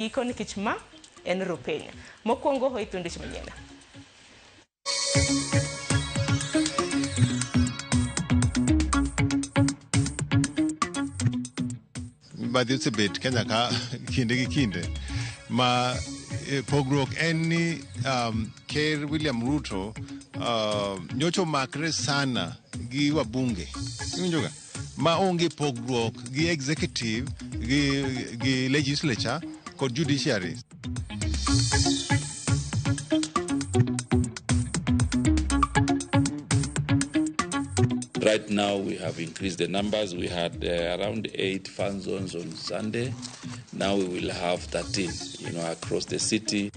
Giko nikech ma en Rupiny. Mokwongo hoi thuond weche manyien. Mibadhi osebet Kenya ka kinde gi kinde ma pogruok en ni Ker William Ruto nyocha omakre sana gi wabunge. Iwinjoga? Ma onge pogruok gi executive gi legislature kod judiciary. Right now we have increased the numbers. We had around 8 fan zones on Sunday. Now we will have 13, across the city.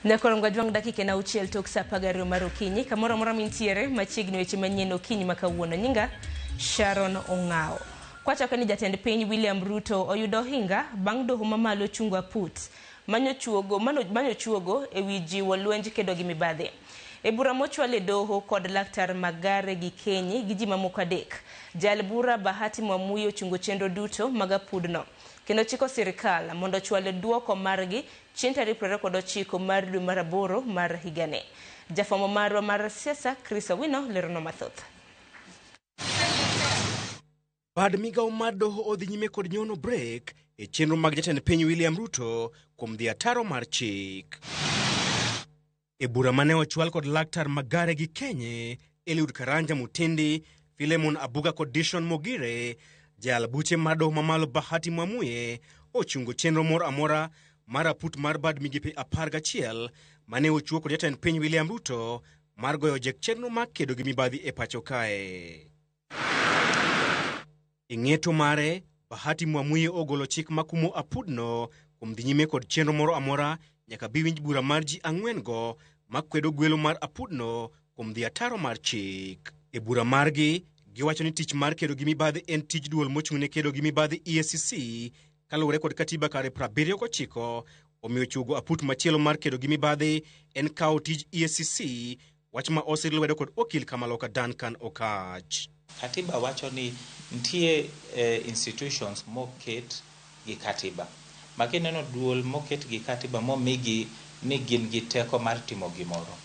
Nyakoro Ngwajwang' dakika en auchiel tok saa apar gariyo mar okinyi. Kamoro amora mintiere machiegni weche manyien okinyi ma kawuono. Nyinga Sharon Ong'awo. Kwachako ni jatend piny William Ruto oyudo ohinga bang' doho mamalo chungo aput manyo chuogo e wi jiwo lwenj kedo gi mibadhi. E bura mochwal e doho kod laktar Magare Gikenyi gi ji mamoko adek, jal bura Bahati Mwamuye ochungo chenro duto mag apudno kendo chiko sirikal mondo ochwal duoko margi chieng' tarik 29 mar dwe mar aboro mar higani. Jafwambo marwa mar siasa Chris Owino lerono mathoth. Bad migawo mar doho odhi nyime kod nyono brek e chenro mag jatend piny William Ruto kuom dhi ataro mar chik. E bura mane ochwal kod laktar Magare Gikenyi, Eliud Karanja Mutindi, Philemon Abuga kod Dishon Mogire, jal buche mar doho mamalo Bahati Mwamuye ochungo chenro moro amora mar aput mar bad migepe 11 mane ochiwo kod jatend piny William Ruto mar goyo jek chenro mar kedo gi mibadhi e pacho kae. E ng'eto mare, Bahati Mwamuye ogolo chik makumo apudno kuom dhi nyime kod chenro moro amora nyaka bi winj bura mar ji ang'wen go makwedo gwelo mar apudno kuom dhi ataro mar chik. E bura margi, giwacho ni tich mar kedo gi mibadhi en tij duol mochung' ne kedo gi mibadhi EACC kaluwore kod katiba kare 79, omiyo chuogo aput machielo mar kedo gi mibadhi en kawo tij EACC, wach ma osir lwedo kod okil Kamaloka Duncan Okach. Katiba wacho ni nitie institutions moket gi katiba. Ma kineno duol moket gi katiba momigi ni gin gi teko mar timo gimoro.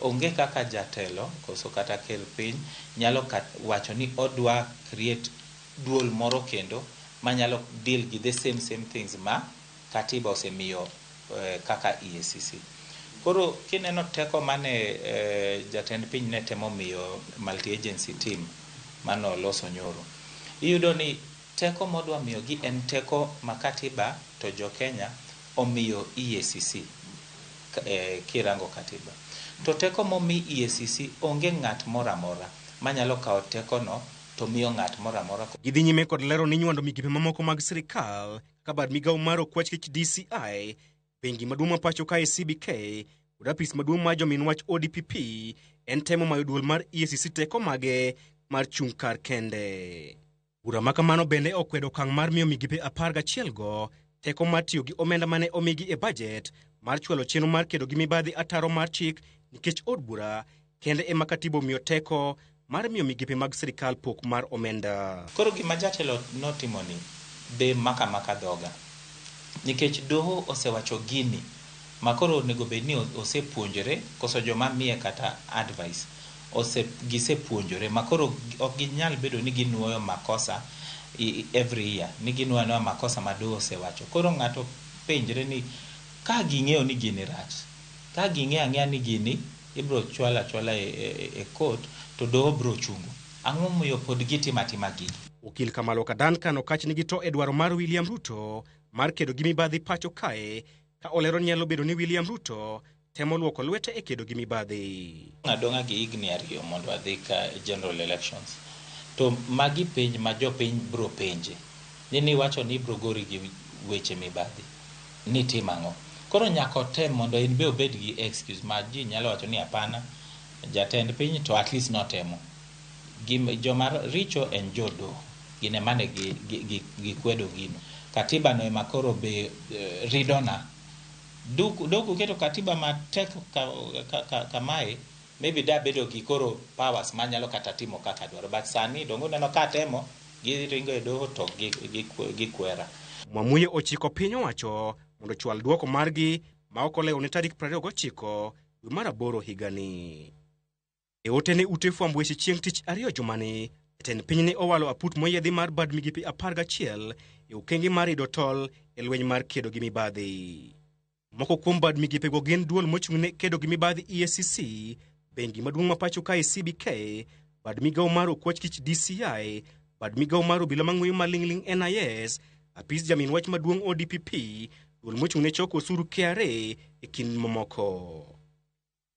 Onge kaka jatelo koso kata ker piny nyalo wacho ni odwa create duol moro kendo manyalo deal gi the same same things ma katiba osemiyo kaka EACC. Koro kineno teko mane jatend piny ne temo miyo multi-agency team mane oloso nyoro. Iyudo ni teko modwa miyogi en teko ma katiba to jo Kenya omiyo EACC kirango katiba. To teko momi EACC onge ng'at moro amora manyalo kawo tekono to miyo ng'at moro amora. Gidhi nyime kod lero ni nywando migepe mamoko mag sirikal kaka bad migawo mar okwach kich DCI, bengi maduong' ma pacho kae CBK kod apis maduong' mar jomin wach ODPP en temo mayo duol mar EACC teko mage mar chung' kar kende. Bura ma kamano bende okwedo okang' mar miyo migepe 11 go teko mar tiyo gi omenda mane omigi e bajet mar chwalo chenro mar kedo gi mibadhi ataro mar chik nikech od bura kende ema katiba omiyo teko mar miyo migepe mag sirikal pok mar omenda. Koro gima jatelo notimo ni be maka maka dhoga. Nikech doho osewacho gini ma koro onego bed ni osepuonjore koso joma miye kata advice gisepuonjore ma koro ok ginyal bedo ni ginuoyo makosa every year ni ginuoyo anuoya makosa ma doho osewacho. Koro ng'ato penjre ni ka ging'eyo ni gini rach, ka ging'eyo ang'eya ni gini ibiro chwal achwala e court to doho biro chungo. Ang'o momiyo pod gitimo atima gigi? Okil Kamaloka Duncan Okach nigi to e dwaro mar William Ruto mar kedo gi mibadhi pacho kae ka olero ni nyalo bedo ni William Ruto temo luoko lwete e kedo gi mibadhi. Adong'a gi higni 2 mondo adhi ka general elections. To magi penj ma jopiny biro penje. Ni niwacho ni ibiro gori gi weche mibadhi. Ni tim ang'o? Koro nyaka otem mondo en be obed gi excuse ma ji nyalo wacho ni hapana, jatend piny to at least notemo. Joma richo en jodoho. Gin ema ne gikwedo gino. Katiba no ema koro be ridona. Dok uketo katiba matek kamae, maybe dabedo gi koro powers manyalo kata timo kaka dwaro. But sani dongo neno ka temo, giringo e doho to gikwera. Mwamuye ochiko piny owacho mondo ochwal duoko margi ma ok olewo ne tarik 29 dwe mar aboro higani. E ote ne ute fwambo weche chieng' tich ariyo jumani, jatend piny ne owalo aput moyiedhi mar bad migepe 11 e okenge mar rido tol e lweny mar kedo gi mibadhi. Moko kuom bad migepego gin duol mochung' ne kedo gi mibadhi EACC, bengi maduong' ma pacho kae CBK, bad migawo mar okwach kich DCI, bad migawo mar obila mang'weyo maling'ling' NIS, apis jamin wach maduong' ODPP, duol mochung' ne choko osuru KRA e kind mamoko.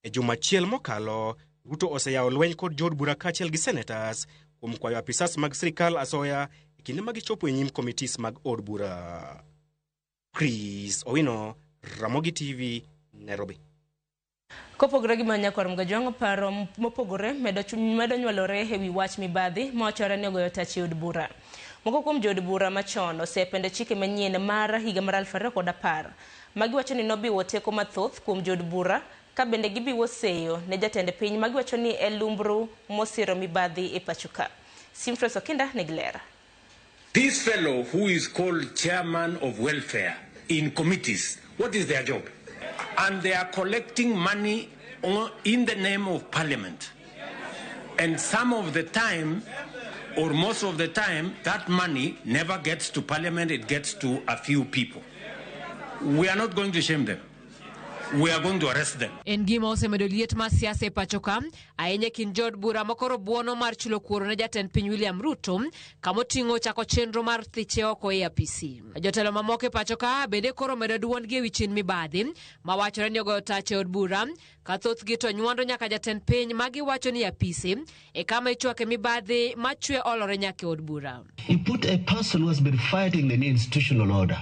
E juma achiel mokalo, Ruto oseyawo lweny kod jood bura kaachiel gi senators kuom kwayo apisas mag sirikal asoya e kinde ma gichopo e nyim committees mag od bura. Chris Owino, Ramogi TV, Nairobi. Kopogore gi Manyakwar Mgajwang', paro mopogore medo nywolore e wi wach mibadhi mawachore ni ogoyo tach e od bura. Moko kuom jood bura machon osependo chike manyien mar higa mar 2010. Magiwacho ni nobiwo teko mathoth kuom jood bura ka bende gibiwo seyo ne jatend piny magiwacho ni e lumbru mosiro mibadhi e pacho ka. Simfres Okinda nigi ler. This fellow who is called chairman of welfare in committees, what is their job? And they are collecting money in the name of parliament. And some of the time, or most of the time, that money never gets to parliament, it gets to a few people. We are not going to shame them. We are going to arrest them. En gima osemedo liet mar siasa e pacho ka, ahinya e kind jood bura makoro buono mar chulo kuoro ne jatend piny William Ruto, kamoting'o chako chenro mar thiche oko e apisi. Jotelo mamoko e pacho ka bende koro medo duondgi e wi chin mibadhi, mawachore ni ogoyo tach e od bura, ka thothgi to nywando nyaka jatend piny ma giwacho ni apisi e kama ichwake mibadhi machwe olore nyaka e od bura. You put a person who has been fighting the new institutional order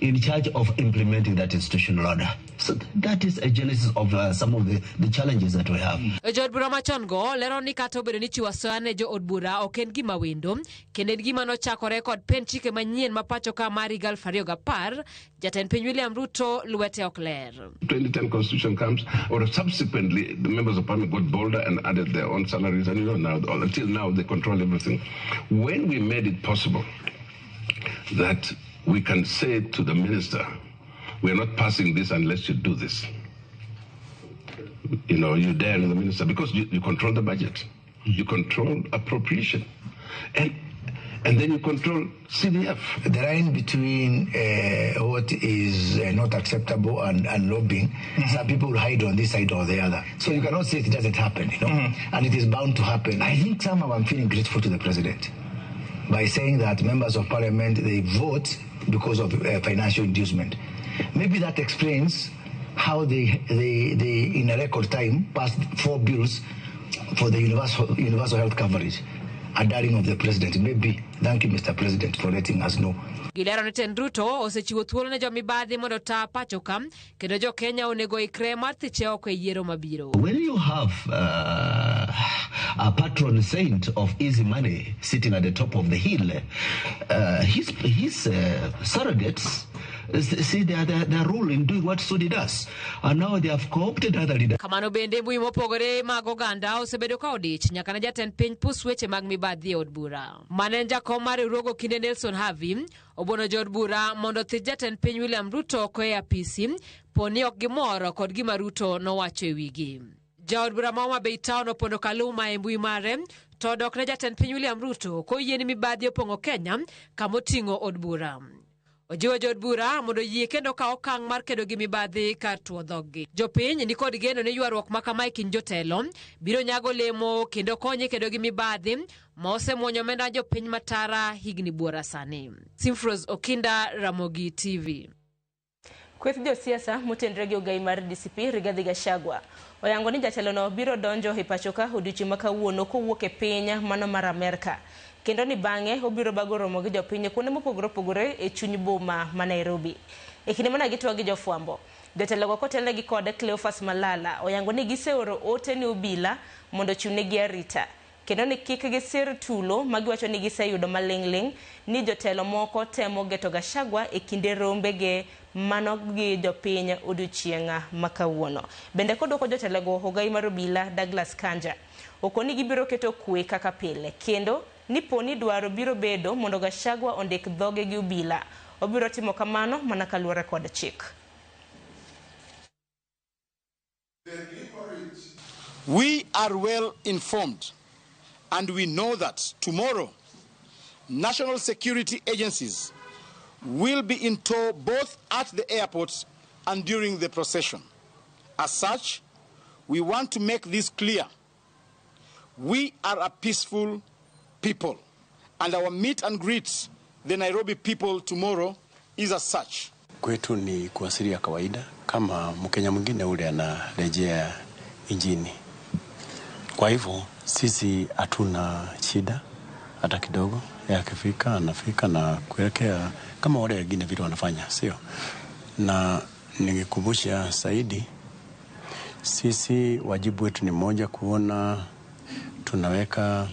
in charge of implementing that institutional order. So that is a genesis of some of the challenges that we have. Jood bura machon go lero ni kata obedo ni chiwo asoya ne jood bura ok en gima wendo, kendo en gima nochakore kod pen chike manyien ma pacho ka mar higa 2010, jatend piny William Ruto lwete ok ler. 2010 constitution comes, or subsequently the members of parliament got bolder and added their own salaries, and now, until now they control everything. When we made it possible that we can say to the minister, we are not passing this unless you do this. You know, you dare the minister, because you control the budget, you control appropriation, and then you control CDF. The line between what is not acceptable and lobbying, some people hide on this side or the other. So you cannot say it doesn't happen, you know, and it is bound to happen. I think somehow I'm feeling grateful to the president by saying that members of parliament, they vote because of financial inducement. Maybe that explains how they in a record time passed 4 bills for the universal health coverage. A darling of the president. Maybe. Thank you, Mr. President, for letting us know. Gilero ni tend Ruto osechiwo thuolo ne jomibadhi mondo ta pacho ka, kendo jo Kenya onego ikre mar thiche oko e yiero mabiro. When you have a patron saint of easy money sitting at the top of the hill, his surrogates see their role in doing what Sudi does, and now they have co-opted other leaders. Kamano bende mbui mopogore mag oganda osebedo ka odich nyaka ne jatend piny pus weche mag mibadhi e od bura. Mane en jakom mar riwruogo kinde Nelson Havi obono jood bura mondo othich jatend piny William Ruto oko e apisi poni ok gimor kod gima Ruto nowacho e wigi. Jaod bura ma Homa Bay Town opondo Kaluma e mbui mare to dok ne jatend piny William Ruto koyie ni mibadhi opong'o Kenya kamoting'o od bura. Ojiwo jood bura mondo yie kendo kaw okang' mar kedo gi mibadhi kar tuo dhoggi. Jopiny ni kod geno ni ywaruok ma kama e kind jotelo biro nyago lemo kendo konye kedo gi mibadhi ma osemuonyo omenda jopiny matara higni buora sani. Simfros Okinda, Ramogi TV. Kweth josiasa motenre gi ogai mar DCP Rigathi Gachagua oyango ni jatelono biro donjo e pacho ka odiochieng' ma kawuono kowuok e piny mano mar Amerka. Kendo ni bang'e obiro bago romo gi jopiny kuonde mopogore opogore e chuny boma ma Nairobi. E kinde mana gitwa gi jofwambo, jotelogo kotelnegi kod Cleophas Malala oyango ni giseoro ote ne obila mondo ochiwnegi arita. Kendo ni kik gisir tulo ma giwacho ni giseyudo maling'ling' ni jotelo moko temo geto Gachagua e kinde rombege mano gi jopiny odiochieng' ma kawuono. Bende kodwoko jotelogo ogai mar obila Douglas Kanja okoni gibiro keto kwe kaka pile kendo ni poni dwaro biro bedo mondo Gachagua ondik dhoge gi obila. Obiro timo kamano mana kaluwore kod chik. We are well informed and we know that tomorrow national security agencies will be in tow both at the airports and during the procession. As such, we want to make this clear. We are a peaceful people, and our meet and greet the Nairobi people tomorrow is as such. Kwetu ni kuasiria kawaida kama Mkenya mwingine ule anarejea nchini. Kwa hivyo sisi hatuna shida hata kidogo. Akifika anafika na kuelekea kama wale wengine vile wanafanya, sio? Na ningekumbusha zaidi, sisi wajibu wetu ni moja, kuona tunaweka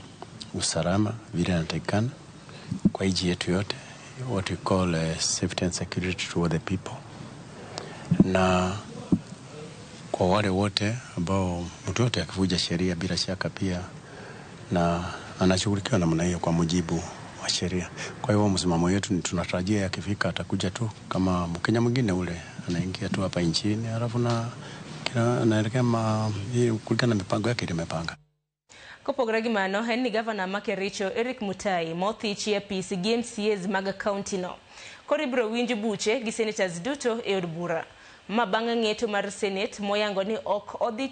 usalama vile inatakikana kwa nchi yetu yote, what we call safety and security to the people. Na kwa wale wote ambao mtu yote akivuja sheria bila shaka pia na anashughulikiwa namna hiyo kwa mujibu wa sheria. Kwa hivyo msimamo wetu ni tunatarajia akifika atakuja tu kama Mkenya mwingine ule anaingia tu hapa nchini, alafu na anaelekea kulingana na mipango yake ile imepanga. Kopogore gi mano, en ni gavana ma Kericho Eric Mutai mothichi e apis gi MCAs mag kaunti no. Koro ibiro winj buche gi senators duto e od bura. Ma bang' ng'eto mar Senate moyango ni ok dhi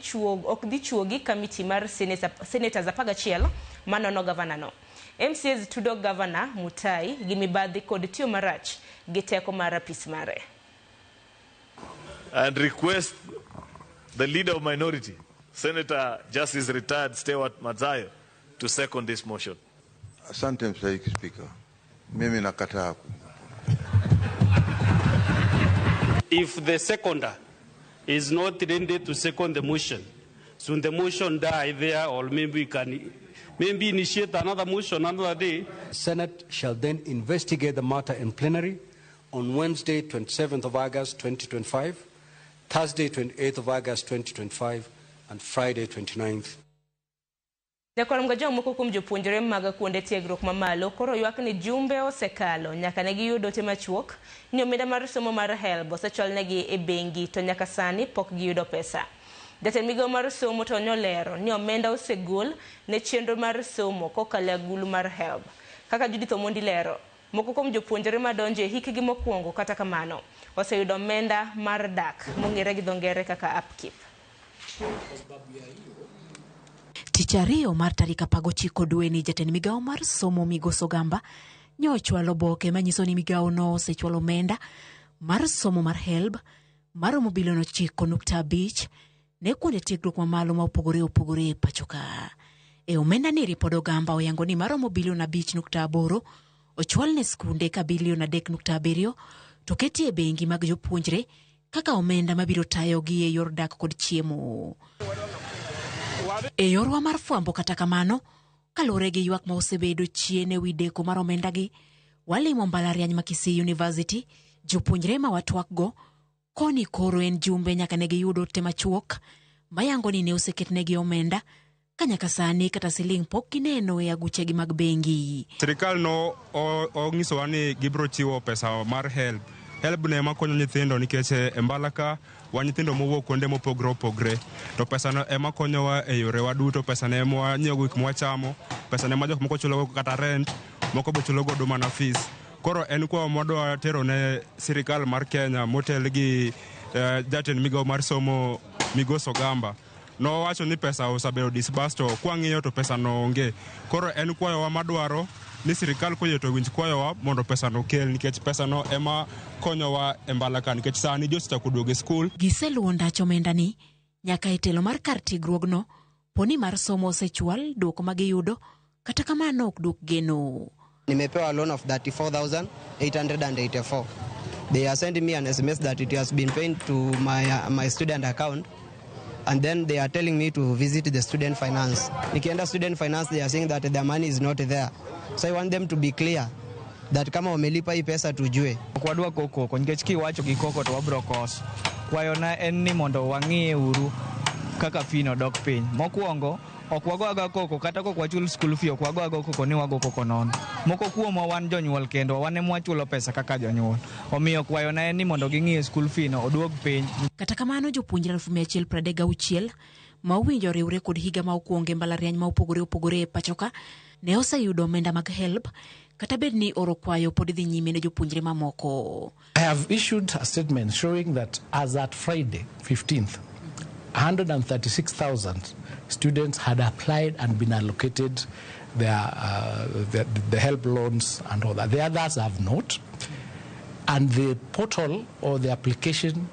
chuogi kamiti mar senators 11 manono gavana no. MCAs tudo gavana Mutai gi mibadhi kod tiyo marach gi teko mar apis mare. And request the leader of minority, Senator Justice Retired Stewart Madzayo, to second this motion. Asante Mstahiki Speaker. Mimi nakataa. If the seconder is not ready to second the motion, soon the motion die there, or maybe we can maybe initiate another motion another day. Senate shall then investigate the matter in plenary on Wednesday, 27th of August, 2025, Thursday, 28th of August, 2025, and Friday, 29th. Jakwar mgajo moko kuom jopuonjre mag kuonde tiegruok mamalo koro ywak ni jumbe osekalo nyaka ne giyud ote machuok ni omenda mar somo mar HELB osechwalnegi e bengi to nyaka sani pok giyudo pesa. Jatend migao mar somo to nolero ni omenda osegol ne chenro mar somo kokalo e agulu mar HELB. Kaka Judith Omondi lero, moko kuom jopuonjre madonjo e hikgi mokwongo kata kamano oseyudo omenda mar dak mong'ere gi dho ngere kaka upkeep. Tich ariyo mar tarik 19 dweni, jatend migao mar somo Migosi Ogamba nyochwalo oboke manyiso ni migao no osechwalo omenda mar somo mar HELB maromo bilion 9.5 ne kuonde tiegruok mamalo ma opogore opogore e pacho ka. E omenda ni ripod Ogamba oyango ni maromo bilion 5.8 ochwal ne skunde ka bilion 3.7 to keti e bengi mag jopuonjre kaka omenda mabiro tayogi e yor dak kod chiemo. E yorwa mar fwambo kata kamano, kaluwore gi ywak ma osebedo chien e wi deko mar omendagi, walimo mbalariany ma Kisii University, jopuonjre ma watwakgo koni koro en jumbe nyaka ne giyud ote machuok mayango ni ne oseketnegi omenda ka nyaka sani kata siling pok gineno e aguchegi mag bengi. Sirikal no onyisowa ni gibiro chiwo pesa mar HELB. HELB ne ema konyo nyithindo nikech e mbala ka wan nyithindo mowuok kuonde mopogore opogore, to pesa no ema konyowa e yorewa duto. Pesa no ema wanyiewo gik mwachamo, pesa no ema jok moko chulogo kata rent, moko be chulo godo mana fees. Koro en kwayo mwadwa tero ne sirikal mar Kenya motel gi jatend migao mar somo Migosi Ogamba. Nowacho ni pesa osebedo disbursed, to kwang'iyo to pesa no onge. Koro en kwayowa madwaro ni sirikal koyie to winj kwayowa mondo pesa no kel, nikech pesa no ema konyowa e mbala ka, nikech sani ji osechako duogo e skul. Giseluwo ndach omendani nyaka e telo mar kar tiegruogno poni mar somo osechwal, duoko magiyudo kata kamano ok duok geno. Nimepewa loan of 34,884. They are sending me an SMS that it has been paid to my student account. And then they are telling me to visit the student finance. Nikienda student finance, they are saying that the money is not there. So I want them to be clear that kama wamelipa hii pesa tujue. Ok wadwa go koko nikech kiwacho gi koko to wabro koso. Kwayona en ni mondo wang'iye uru kaka fee no dok piny. Mokwongo, ok wago aga koko kata kok wachul school fee, ok wago aga koko ni wago koko nono. Moko kuomwa wan jonyuol kendo wan ema wachulo pesa kaka jonyuol. Omiyo kwayona en ni mondo ging'iye school fee no oduog piny. Kata kamano, jopuonjre 136,000 ma owinjo oriwre kod higa ma okwongo e mbalariany ma opogore opogore e pachoka ne oseyudo omenda mag HELB kata bed ni oro kwayo pod dhi nyime ne jopuonjre mamoko. I have issued a statement showing that as at Friday, 15th, 136,000 students had applied and been allocated the HELB loans and all that. The others have not. And the portal or the application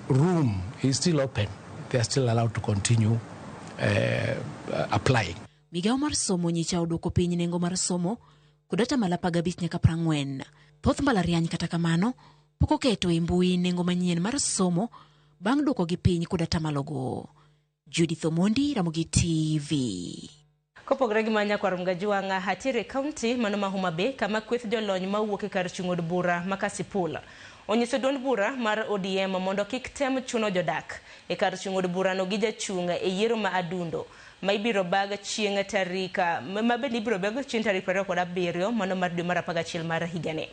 room is still open. They are still allowed to continue applying. Migawo mar somo nyicha oduoko piny nengo mar somo kod atamalo 15 nyaka 40. Thoth mbalariany kata kamano pok oketo e mbui nengo manyien mar somo bang' duokogi piny kod atamalogo. Judith Omondi, Ramogi TV. Kopogore gi manyakwar Mgajuanga hatiere kaunti mano ma Homa Bay kama kweth jolony mawuok e kar chung' od bura ma Kasipul onyiso duond bura mar ODM mondo kik tem chuno jodak e kar chung' od burano gi jachung' e yiero ma Adundo ma ibiro bag chieng' tarik ma bende ibiro bag chieng' tarik 27 mano mar dwe mar 11 mar higani.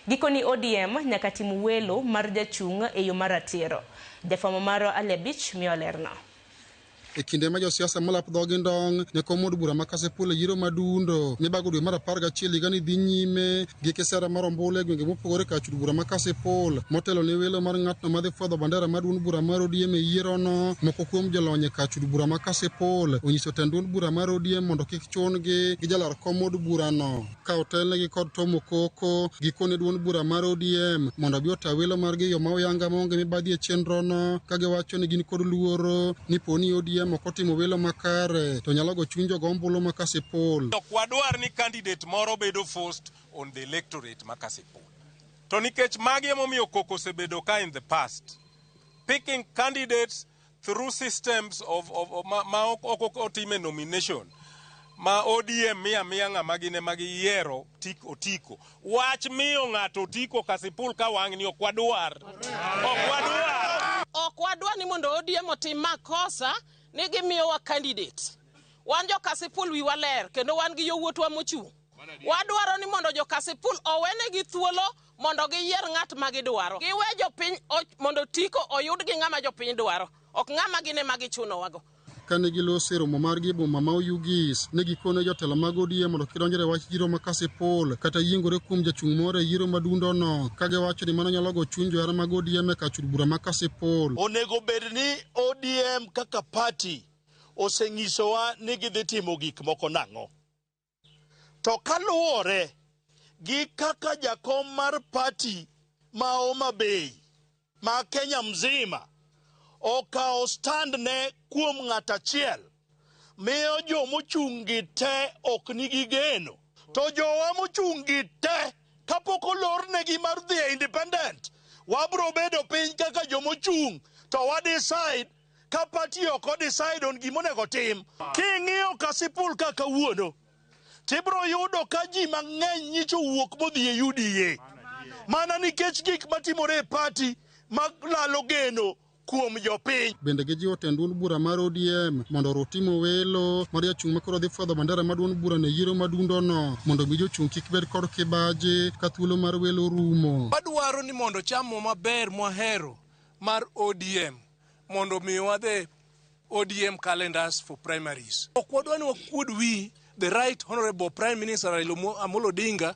Gikoni ODM nyaka tim welo mar jachung' e yo mar ratiro. Jafwambo mar Ali Abich miyo lerno. E kinde ma josiasa molap dhogi ndong' ne kom od bura ma Kasipul e yiero madundo mibago dwe mar 11 higani dhi nyime gi kisera mar ombulu e gwenge mopogore kar od bura ma Kasipul motelo ne welo mar ng'atno madhi fwadho bandera mar duond bura mar ODM e yierono. Moko kuom jolony e kar od bura ma Kasipul onyiso tend duond bura mar ODM mondo kik chun-gi gi jalar kom od burano ka otelnegi kod Tom Okoko. Gikone duond bura mar ODM mondo obi ota welo margi e yo ma oyanga maonge mibadhi e chenrono ka giwacho ni gin kod luoro ni poni ODM ok otimo welo makare to nyalo go chuny jogo ombulu ma Kasipul. Ok wadwar ni candidate moro bedo forced on the electorate ma Kasipul. To nikech magi emomiyo koko osebedo ka in the past, picking candidates through systems of ma ok otime nomination, ma ODM miya miya ng'ama gin ema giyiero tik otiko. Wach miyo ng'ato otiko Kasipul ka wang'ni ok wadwar. Ok wadwar. Ok wadwar ni mondo ODM otim makosa ni gimiyowa candidate. Wan jo Kasipul wiwa ler kendo wan gi yowuotwa mochung'. Wadwaro ni mondo jo Kasipul owenegi thuolo mondo giyier ng'at ma gidwaro. Giwe jopiny mondo otiko oyud gi ng'ama jopiny dwaro, ok ng'ama gin ema gichunowago. Kane giloso e romo margi e boma ma Oyugis, ne gikone jotelo mag ODM mondo kik donjre e wach yiero ma Kasipul kata yiengore kuom jachung' moro e yiero madundono, ka giwacho ni mano nyalo go chuny johera mag ODM e kar od bura ma Kasipul. Onego bed ni ODM kaka party osenyisowa ni gidhi timo gik moko nang'o. To kaluwore gi kaka jakom mar party ma Homa Bay ma Kenya mzima okawo stand ne kuom ng'at achiel, miyo jomochung' gi te ok nigi geno. To jowa mochung' gi te kapok olornegi mar dhi e independent, wabro bedo piny kaka jomochung' to wa decide ka party ok o decide on gimonego tim. King'iyo Kasipul ka kawuono, tibro yudo ka ji mang'eny nyicho wuok modhi e UDA. Mana nikech gik matimore e party malalo geno kuom jopiny. Bende gijiwo tend duond bura mar ODM mondo oru timo welo mar jachung' makoro dhi fwadho bandera mar duond bura ne yiero madundono mondo mi jochung' kik bed kod kibaji ka thuolo mar welo rumo. Wadwaro ni mondo chamo maber mwahero mar ODM mondo miwa the ODM calendars for primaries. Ok wadwa ni wakuod wi the right honorable Prime Minister Raila Amolo Odinga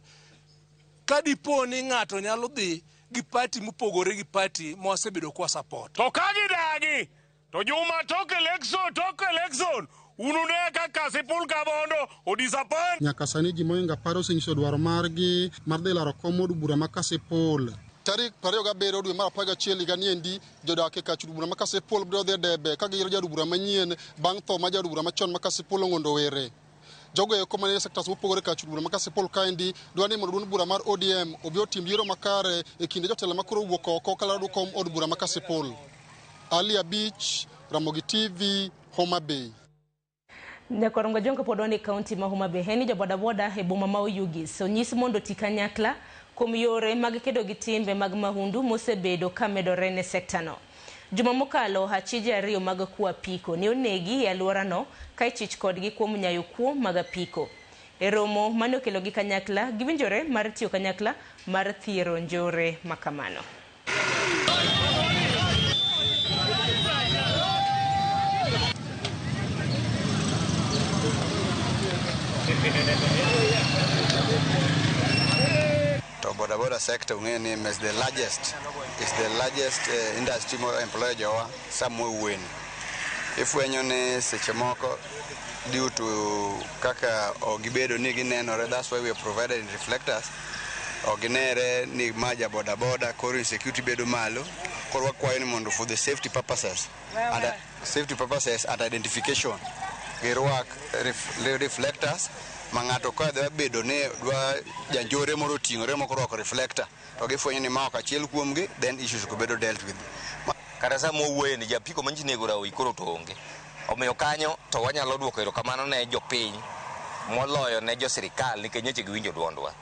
ka dipo ni ng'ato nyalo dhi gi party mopogore gi party mwasebedo kwa support. To ka gidagi to juma tok election unune ka Kasipul Kabondo o disappoint. Nyaka sani ji mohingo 10 osenyiso dwaro margi mar dhi laro kom od bura ma Kasipul. Tarik 27 dwe mar 11 higani endi, jodak e kar od bura ma Kasipul biro dhi e debe ka giyiero jaod bura manyien bang' tho mar jaod bura machon ma Kasipul Ong'ondo Were. Jogo eko manie sectors mopogore kar od bura ma Kasipul kaendi dwa ni mondo duond bura mar ODM obi otim yiero makare e kinde jotelo makoro owuok oko kalaro kom od bura ma Kasipul. Ali Abich, Ramogi TV, Homa Bay. Nyakorongo Jongo pod wan e kaunti ma Homa Bay. En ni jobodaboda e boma ma Oyugis onyis mondo oti kanyakla kuom yore mag kedo gi timbe mag mahundu mosebedo ka medore ne sektano. Juma mokalo, achije ariyo mag kuo apiko ne onegi e alworano ka ichich kodgi kuom nyayo kuo mag apiko. E romo mane okelogi kanyakla, giwinjore mar tiyo kanyakla mar thiero njore makamano. To bodaboda sector ung'e ni is the largest, is the largest industry mo employ jowa sama wuoyeni. Ifwenyo ni seche moko due to kaka ok gibedo ni ginenore, that's why we are provided in reflectors. Ok ginere ni ma ja bodaboda, koro insecurity bedo malo. Koro wakwayo ni mondo for the safety purposes and safety purposes and identification girwak reflectors ma ng'ato ka dwa bedo ni dwa janjore moro oting'ore moko orwako reflector to gifwenyo ni ma ok achiel kuomgi, then issues go bedo dealt with. Kata sama wawuoye ni japiko manyiso nego rawi koro to onge. Omiyo kanyo to wanyalo duoko erokamano ne jopiny moloyo ne jo sirikal nikech nyocha giwinjo duondwa.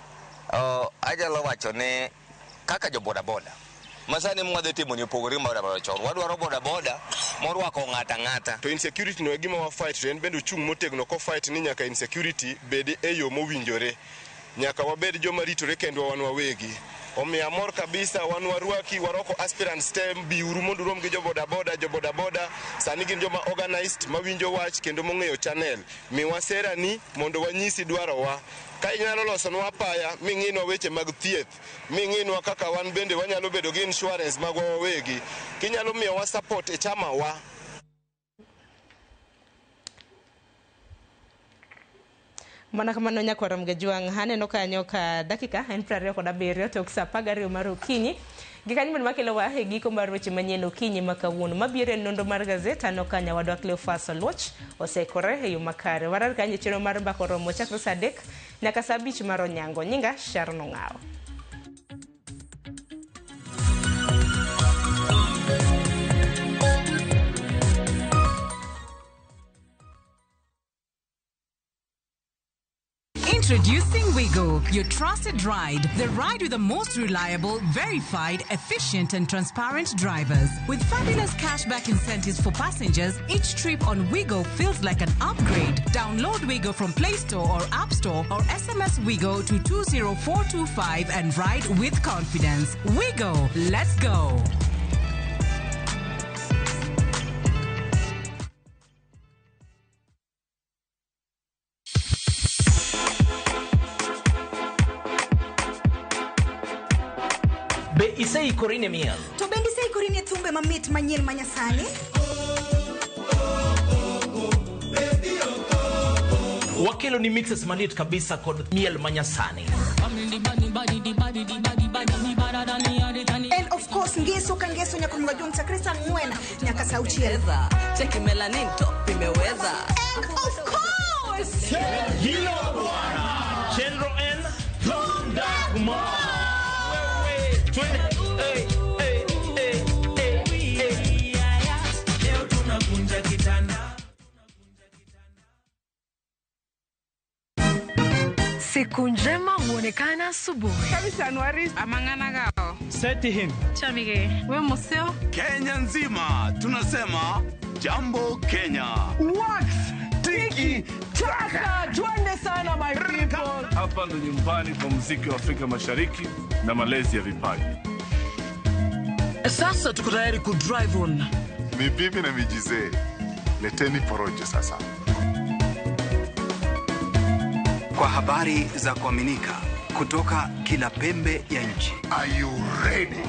Anyalo wacho ni kaka jo bodaboda masani mwadhi timo ni opogore gi bodaboda chon. Wadwaro bodaboda morwako ng'ata ng'ata. To insecurity no e gima wa fight, to en bende ochung' motegno ko fight ni nyaka insecurity bed e yo mowinjore. Nyaka wabed joma ritore kendwa wan wawegi. Omiyo amor kabisa, wan warwaki, warwako aspirants te, biuru mondo urom gi jo bodaboda. Jo bodaboda sani gin joma organized, mawinjo wach kendo mong'eyo channel. Miwa sera ni mondo wanyisi dwarowa. Ka inyalo losonwa apaya, ming'inwa weche mag thieth, ming'inwa kaka wan bende wanyalo bedo gi insurance magwa wawegi, kinyalo miyowa support e chama wa. Mana kamano nyakwar Mgejwang', aneno kanyo ka dakika en 27 tok saa 12 mar okinyi. Gikanyo bende makelowa e giko mar weche manyien okinyi ma kawuono. Mabiro en nonro mar gazet, aneno ka nyawadwa Cleophas Oluoch oseikore e yo makare. Warar kanyo e chenro mar mbaka oromo chakre saa 3 nyaka saa 5 mar onyango. Nyinga Sharon Ong'awo. Introducing Wigo, your trusted ride. The ride with the most reliable, verified, efficient, and transparent drivers. With fabulous cashback incentives for passengers, each trip on Wigo feels like an upgrade. Download Wigo from Play Store or App Store or SMS Wigo to 20425 and ride with confidence. Wigo, let's go. Be iseikori ne miel? To bende iseikori ne thumbe mamit manyien manyasani? Wakelo ni mixes maliet kabisa kod miel manyasani. And of course ngeso ka ngeso nyaka mga chakre saa 4 nyaka saa 6. Cheki melanin top imeweza. And of course Hilo bwana Chenro N Tunda Kumar. Siku njema huonekana asubuhi. Seti him. Chamige. We museo. Kenya nzima tunasema jambo Kenya. Wax tiki taka. Twende sana my people. Hapa ndo nyumbani kwa muziki wa Afrika Mashariki na malezi ya vipaji. Sasa tuko tayari ku drive on. Ni bibi na mijizee. Leteni porojo sasa. Kwa habari za kuaminika kutoka kila pembe ya nchi. Are you ready?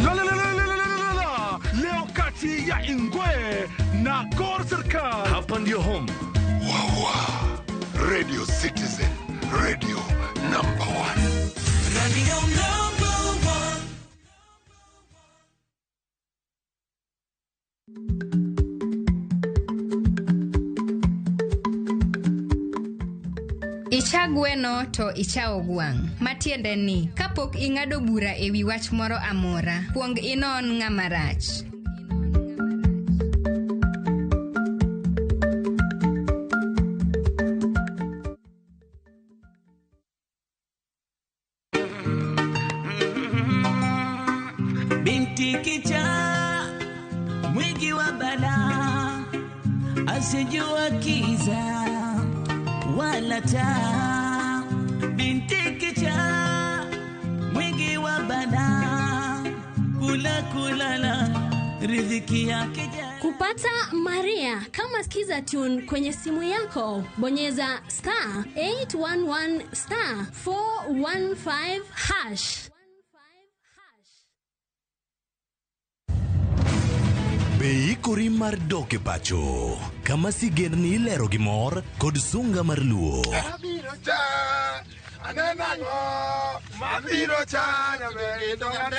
La la la la la la la. Leo kati ya Ingwe na Gor Serikal. Hapa ndio home. Wawa. Radio Citizen, radio number 1. Radio number 1. Icha gweno to ichawo gwang'. Matiende ni, kapok ing'ado bura e wi wach moro amora, kuong inon ng'ama rach. Asijua kiza wala taa, binti kichaa mwingi wa bana, kula kulala riziki yake. Kupata Maria kama Skiza Tune kwenye simu yako, bonyeza star 811 star 415 hash. Be ikori mar dok e pacho kama sigendni ilero gi mor kod sunga mar luo.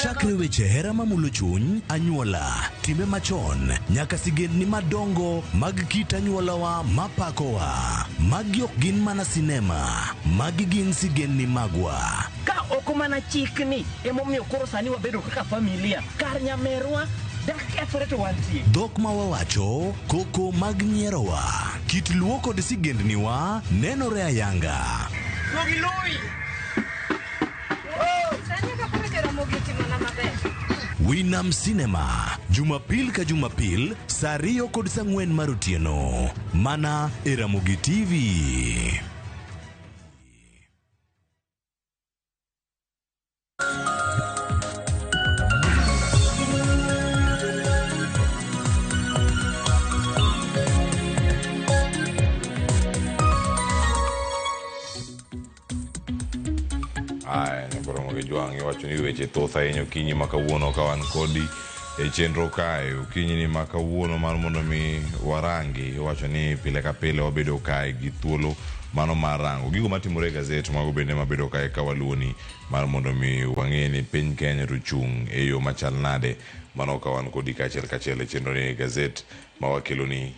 Chakre weche hera mamulo chuny, anyuola, time machon, nyaka sigendni madongo mag kit anyuolawa mapakowa. Magi ok gin mana sinema, magi gin sigendni magwa. Ka ok mana chikni emomiyo koro sani wabedo kaka familia, kar nyamerwa Dhok ma wawacho, koko mag nyierowa, kit luo kod sigendniwa nenore ayanga. Winam Cinema, Jumapil ka Jumapil, saa 2 kod saa 4 mar otieno. Mana e Ramogi TV. Iwacho ni weche thoth ahinya okinyi ma kawuono ka wan kodi e chenro kae. Okinyi ni ma kawuono mar mondo mi warangi, iwacho ni pile ka pile wabedo kae gi thuolo mano mar rango gigo matimore e gazet mago bende mabedo kae ka waluoni mar mondo mi wang'e ni piny Kenya to chung' e yo machal nade. Mano ka wan kodi kaachiel kachiel e chenro ni gazet ma wakeloni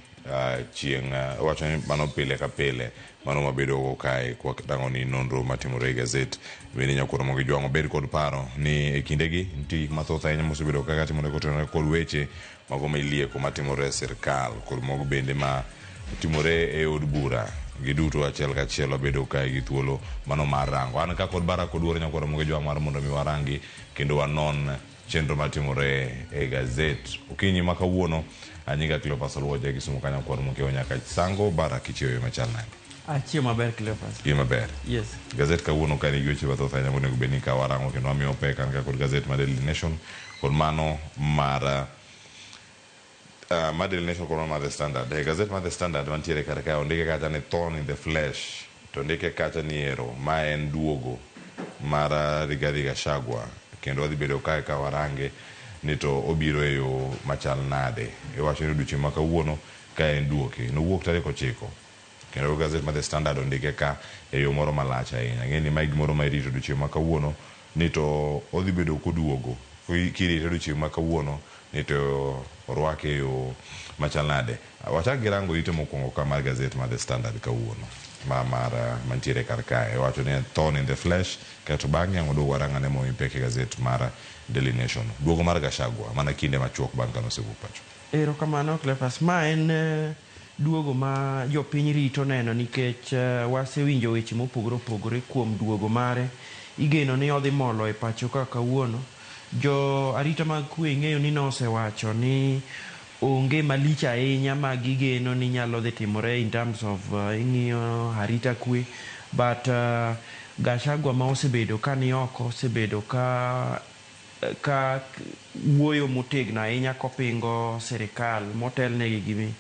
chieng' wacho ni mano pile ka pile mano mabedo kae kwa tang'o ni nonro matimore e gazet. Bende nyakoro mogi jwang'o bed kod paro ni e kindegi nitie gik mathoth ahinya mosebedo kaka timore kotenore kod weche mago ma ilieko matimore e sirkal kod mogo bende ma timore e od bura. Giduto achiel kachiel wabedo kae gi thuolo mano mar rango. An ka kod Barak Oduor nyakwaro mogi jwang' mar mondo mi warangi kendo wanon chenro matimore e gazet okinyi ma kawuono. Anyinga Cleophas Oluoja Kisumu kanyo kwar mokeo nyaka Sango. Barak, ichiewo machal nade? Achiewo maber Cleophas. Iyo maber. Yes. Gazet kawuono ka nigi weche mathoth ahinya monego bed ni ka warango kendo wamiyo pek. An ka kod gazet mar Daily Nation kod mano mar Daily Nation kod mano mar The Standard. E gazet mar The Standard mantiere kar kae ondike kacha ni thorn in the flesh, to ondike kacha ni ero ma en duogo mar Rigathi Gachagua, kendo wadhi bedo kae ka warange ni to obiro e yo machal nade. Iwacho ni odiochieng' ma kawuono ka en duoke nowuok tarik 9, kendo gazet mar The Standard ondike ka e yo moro malach ahinya. Ng'e ni mae gimoro ma irito odiochieng' ma kawuono ni to odhi bedo koduogo. Kirito odiochieng' ma kawuono ni to orwake e yo machal nade. Wachak gi rango ite mokwongo ka mar gazet mar The Standard kawuono ma mar mantiere kar kae. Iwacho ni thorn in the flesh, kaeto bang'e ang' waduog warang'ane momi pek e gazet mar Daily Nation. Duogo mar Gachagua mana kinde machuok bang' kane osewuok pacho. Erokamano Cleophas. Ma en duogo ma jopiny rito neno nikech wasewinjo weche mopogore opogore kuom duogo mare. Igeno ni odhi molo e pacho ka kawuono. Jo arita mag kwe ing'eyo ni nosewacho ni onge malich ahinya ma gigeno ni nyalo dhi timore in terms of ing'iyo arita kwe, but Gachagua ma osebedo ka ni oko osebedo ka wuoyo motegno ahinya kopingo sirikal motelnegi gi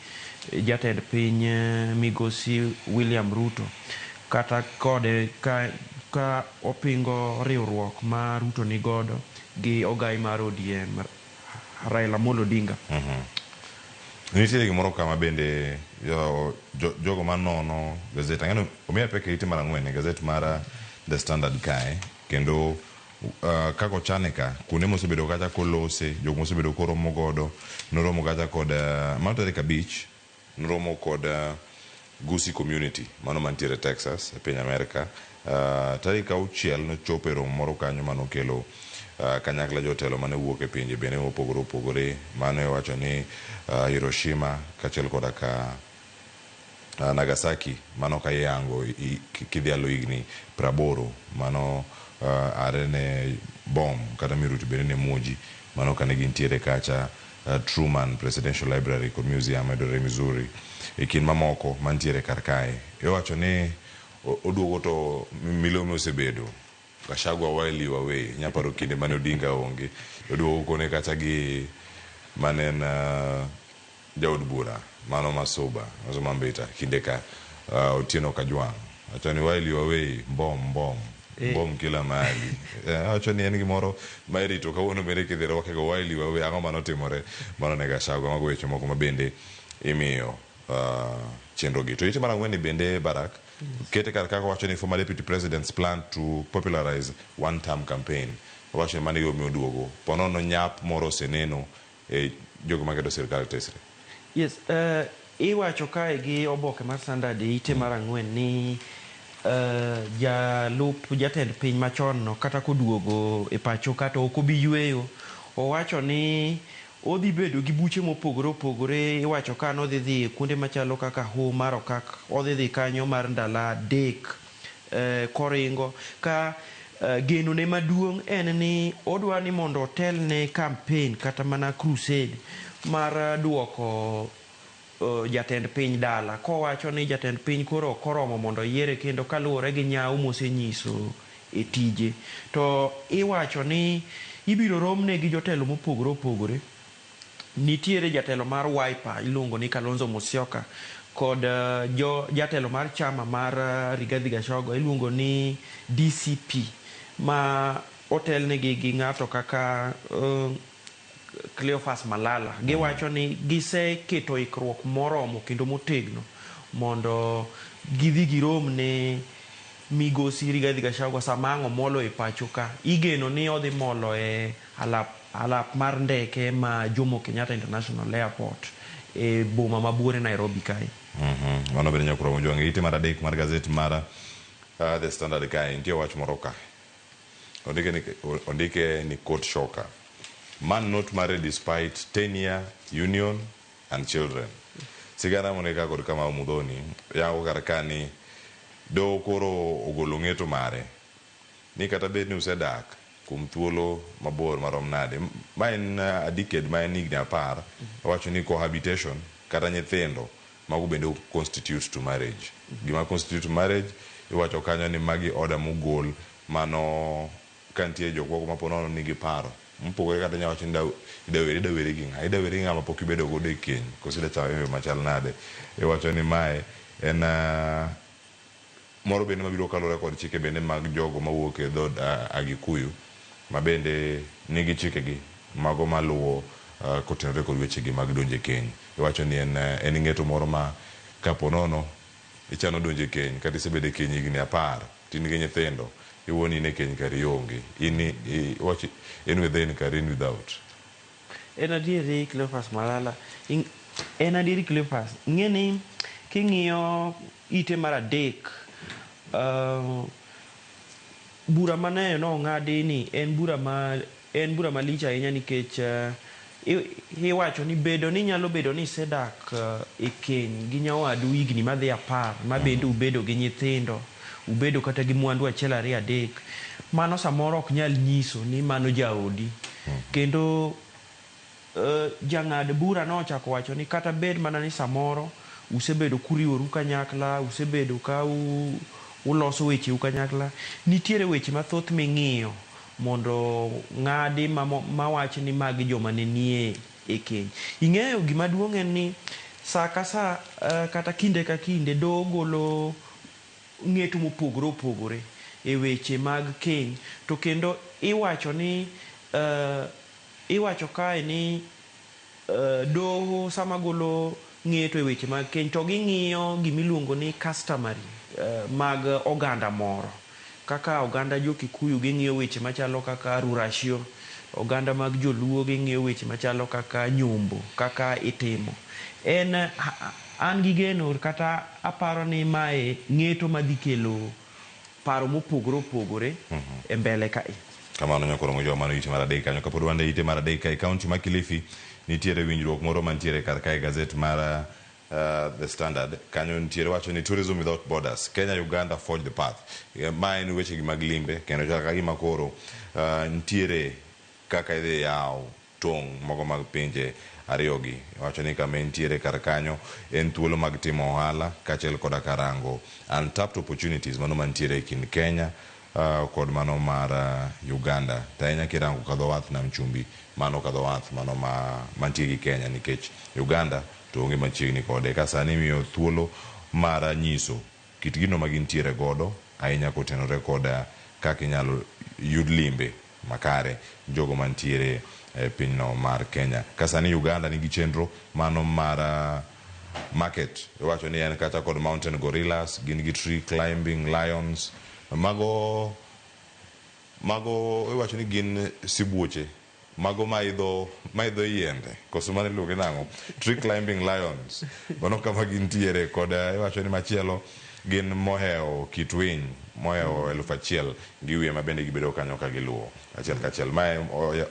jatend piny migosi William Ruto, kata kode ka opingo riwruok ma Ruto nigodo gi ogai mar ODM Raila Amolo Odinga. Nitiere gimoro kama bende jogo manono gazet ang'eno omiya pek e ite mar 4 e gazet mar The Standard kae, kendo kako chane ka kuonde mosebedo kacha kolose, jogo mosebedo koromo godo noromo kacha kod mano tarik 5 noromo kod Gusii community mano mantiere Texas e piny Amerka. Tarik 6 nochopo e romo moro kanyo manokelo kanyakla jotelo mane wuok e pinje bende mopogore opogore. Mano iwacho ni Hiroshima kaachiel koda ka Nagasaki, mano ka iyango kidhialo higni 80 mano are ne bom kata miruti bende ne muoji mano kane gintiere kacha. Truman Presidential Library kod Museum mayudore Missouri e kind mamoko mantiere kar kae. Iwacho ni oduogo to milome osebedo Gachagua while you away nyaparo kinde mane Odinga onge oduogo kone kata gi mane en jaod bura mano Masuba Masuba Mbita kinde ka Otieno Kajwang' wacho ni while you away mbom mbom mbom kila mahali. Awacho ni en gimoro ma irito kawuono bende kidhi rwake go while you away ang'o manotimore mano ne Gachagua. Mago weche moko ma bende imiyo chenro gi. To ite mar ang'wen ni bende Barak kete kar kaka wacho ni former deputy president's plan to popularize one term campaign. Wacho ni mano e gima oduogo. Ponono nyap moro oseneno e jogo maketo sirkal tesre. Yes, iwacho kae gi oboke mar Standard e ite mar ang'wen ni jalup jatend piny machon no kata koduogo e pacho ka to ok obi yweyo. Owacho ni odhi bedo gi buche mopogore opogore. Iwacho ka nodhi dhi kuonde machalo kaka Hoho mar Okak, odhi dhi kanyo mar ndalo 3 koringo ka geno ne maduong' en ni odwa ni mondo otelne campaign kata mana crusade mar duoko jatend piny dala, kowacho ni jatend piny koro ok oromo mondo oyiere kendo kaluwore gi nyawo mosenyiso e tije. To iwacho ni ibiro romne gi jotelo mopogore opogore. Nitiere jatelo mar Wiper iluongo ni Kalonzo Musyoka kod jatelo mar chama mar Rigathi Gachagua iluongo ni DCP ma otelnegi gi ng'ato kaka Cleophas Malala. Giwacho ni giseketo ikruok moromo kendo motegno mondo gidhi girom ne migosi Rigathi Gachagua sama ang' omolo e pacho ka. Igeno ni odhi molo e alap mar ndeke ma Jomo Kenyatta International Airport e boma ma buore Nairobi kae. Mano bende nyakuro mojwang' ite mar 3 mar gazet mar The Standard kae nitie wach moro ka. Ondike ni court shocker. Man not married despite 10-year union and children. Sigana moneka kod kama Muthoni yango kar ka ni doho koro ogolo ng'eto mare ni kata bed ni usedak kuom thuolo mabor marom nade, ma en a decade ma en higni 10, owacho ni cohabitation kata nyithindo mago bende constitute to marriage. Gima constitute marriage iwacho kanyo ni magi order mogol mano ka nitie jok moko ma po nono nigi paro mopogore kata inyalo wacho ni idaweri gi ng'a, idaweri gi ng'a ma pok ibedo godo e keny koso ida chamo embe machal nade. Iwacho ni mae en moro bende mabiro kaluwore kod chike bende mag jogo mawuok e dhood Agikuyu ma bende nigi chikegi mago maluwo kotenore kod wechegi mag donjo e keny. Iwacho ni en ng'eto moro ma kapo nono ichano donjo e keny kata isebedo e keny higni 10 to in gi nyithindo iwuon in e keny kar ionge, in in within kar in without. En adieri Cleophas Malala, en adieri Cleophas, ing'e ni king'iyo ite mar 3 bura mane nong'adi ni en bura malich ahinya nikech iwacho ni bedo ni nyalo bedo ni isedak e keny gi nyawadu higni madhi 10 ma bende ubedo gi nyithindo, ubedo kata gi mwandu 1 2 3, mano samoro ok nyal nyiso ni mano jaodi. Kendo jang'ad bura nochako wacho ni kata bed mana ni samoro usebedo kuriworu kanyakla, usebedo ka uloso wecheu kanyakla, nitiere weche mathoth ming'iyo mondo ng'adi mawach ni magi joma ne nie e keny. Ing'eyo gima duong' en ni sa ka sa kata kinde ka kinde doho golo ng'eto mopogore opogore e weche mag keny, to kendo iwacho ni iwacho kae ni doho sama golo ng'eto e weche mag keny to ging'iyo gimiluongo ni customary mag oganda moro. Kaka oganda jo Kikuyu ging'iyo weche machalo kaka rurashio, oganda mag joluo ging'iyo weche machalo kaka nyombo, kaka itimo. En an gi geno kata aparo ni mae ng'eto madhi kelo paro mopogore opogore e mbele kae. Kamano nyakoro mojo mano ite mar 3 kanyo. Kapod wan e ite mar 3 e kaunti ma Kilifi nitiere winjruok moro mantiere kar kae gazet mar The Standard kanyo nitiere wacho ni tourism without borders, Kenya Uganda forge the path. Ma en weche gi mag limbe kendo chal ka gima koro nitiere kaka idhi yaw tong' mogo mag pinje ariyogi. Iwacho ni kama entiere kar kanyo en thuolo mag timo ohala kaachiel koda karango untapped opportunities mano mantiere e kind Kenya kod mano mar Uganda. To ahinya kirango ka dho wath nam chumbi, mano ka dho wath mano ma mantie gi Kenya nikech Uganda to onge machiegni kode. Ka sani imiyo thuolo mar nyiso kit gino ma gintiere godo ahinya kotenore kod kaka inyalo yud limbe makare jogo mantiere e pinyno mar Kenya. Ka sani Uganda nigi chenro mano mar market, iwacho ni en kata kod mountain gorillas, gin gi tree climbing lions, mago iwacho ni gin sibuoche mago maidho yiende, koso mano iluonge nang'o? Tree climbing lions, mano kama gintiere. Kod iwacho ni machielo gin mohewo kit winy mohewo 1000 gi wiye ma bende gibedo kanyo ka giluwo achiel kachiel. Mae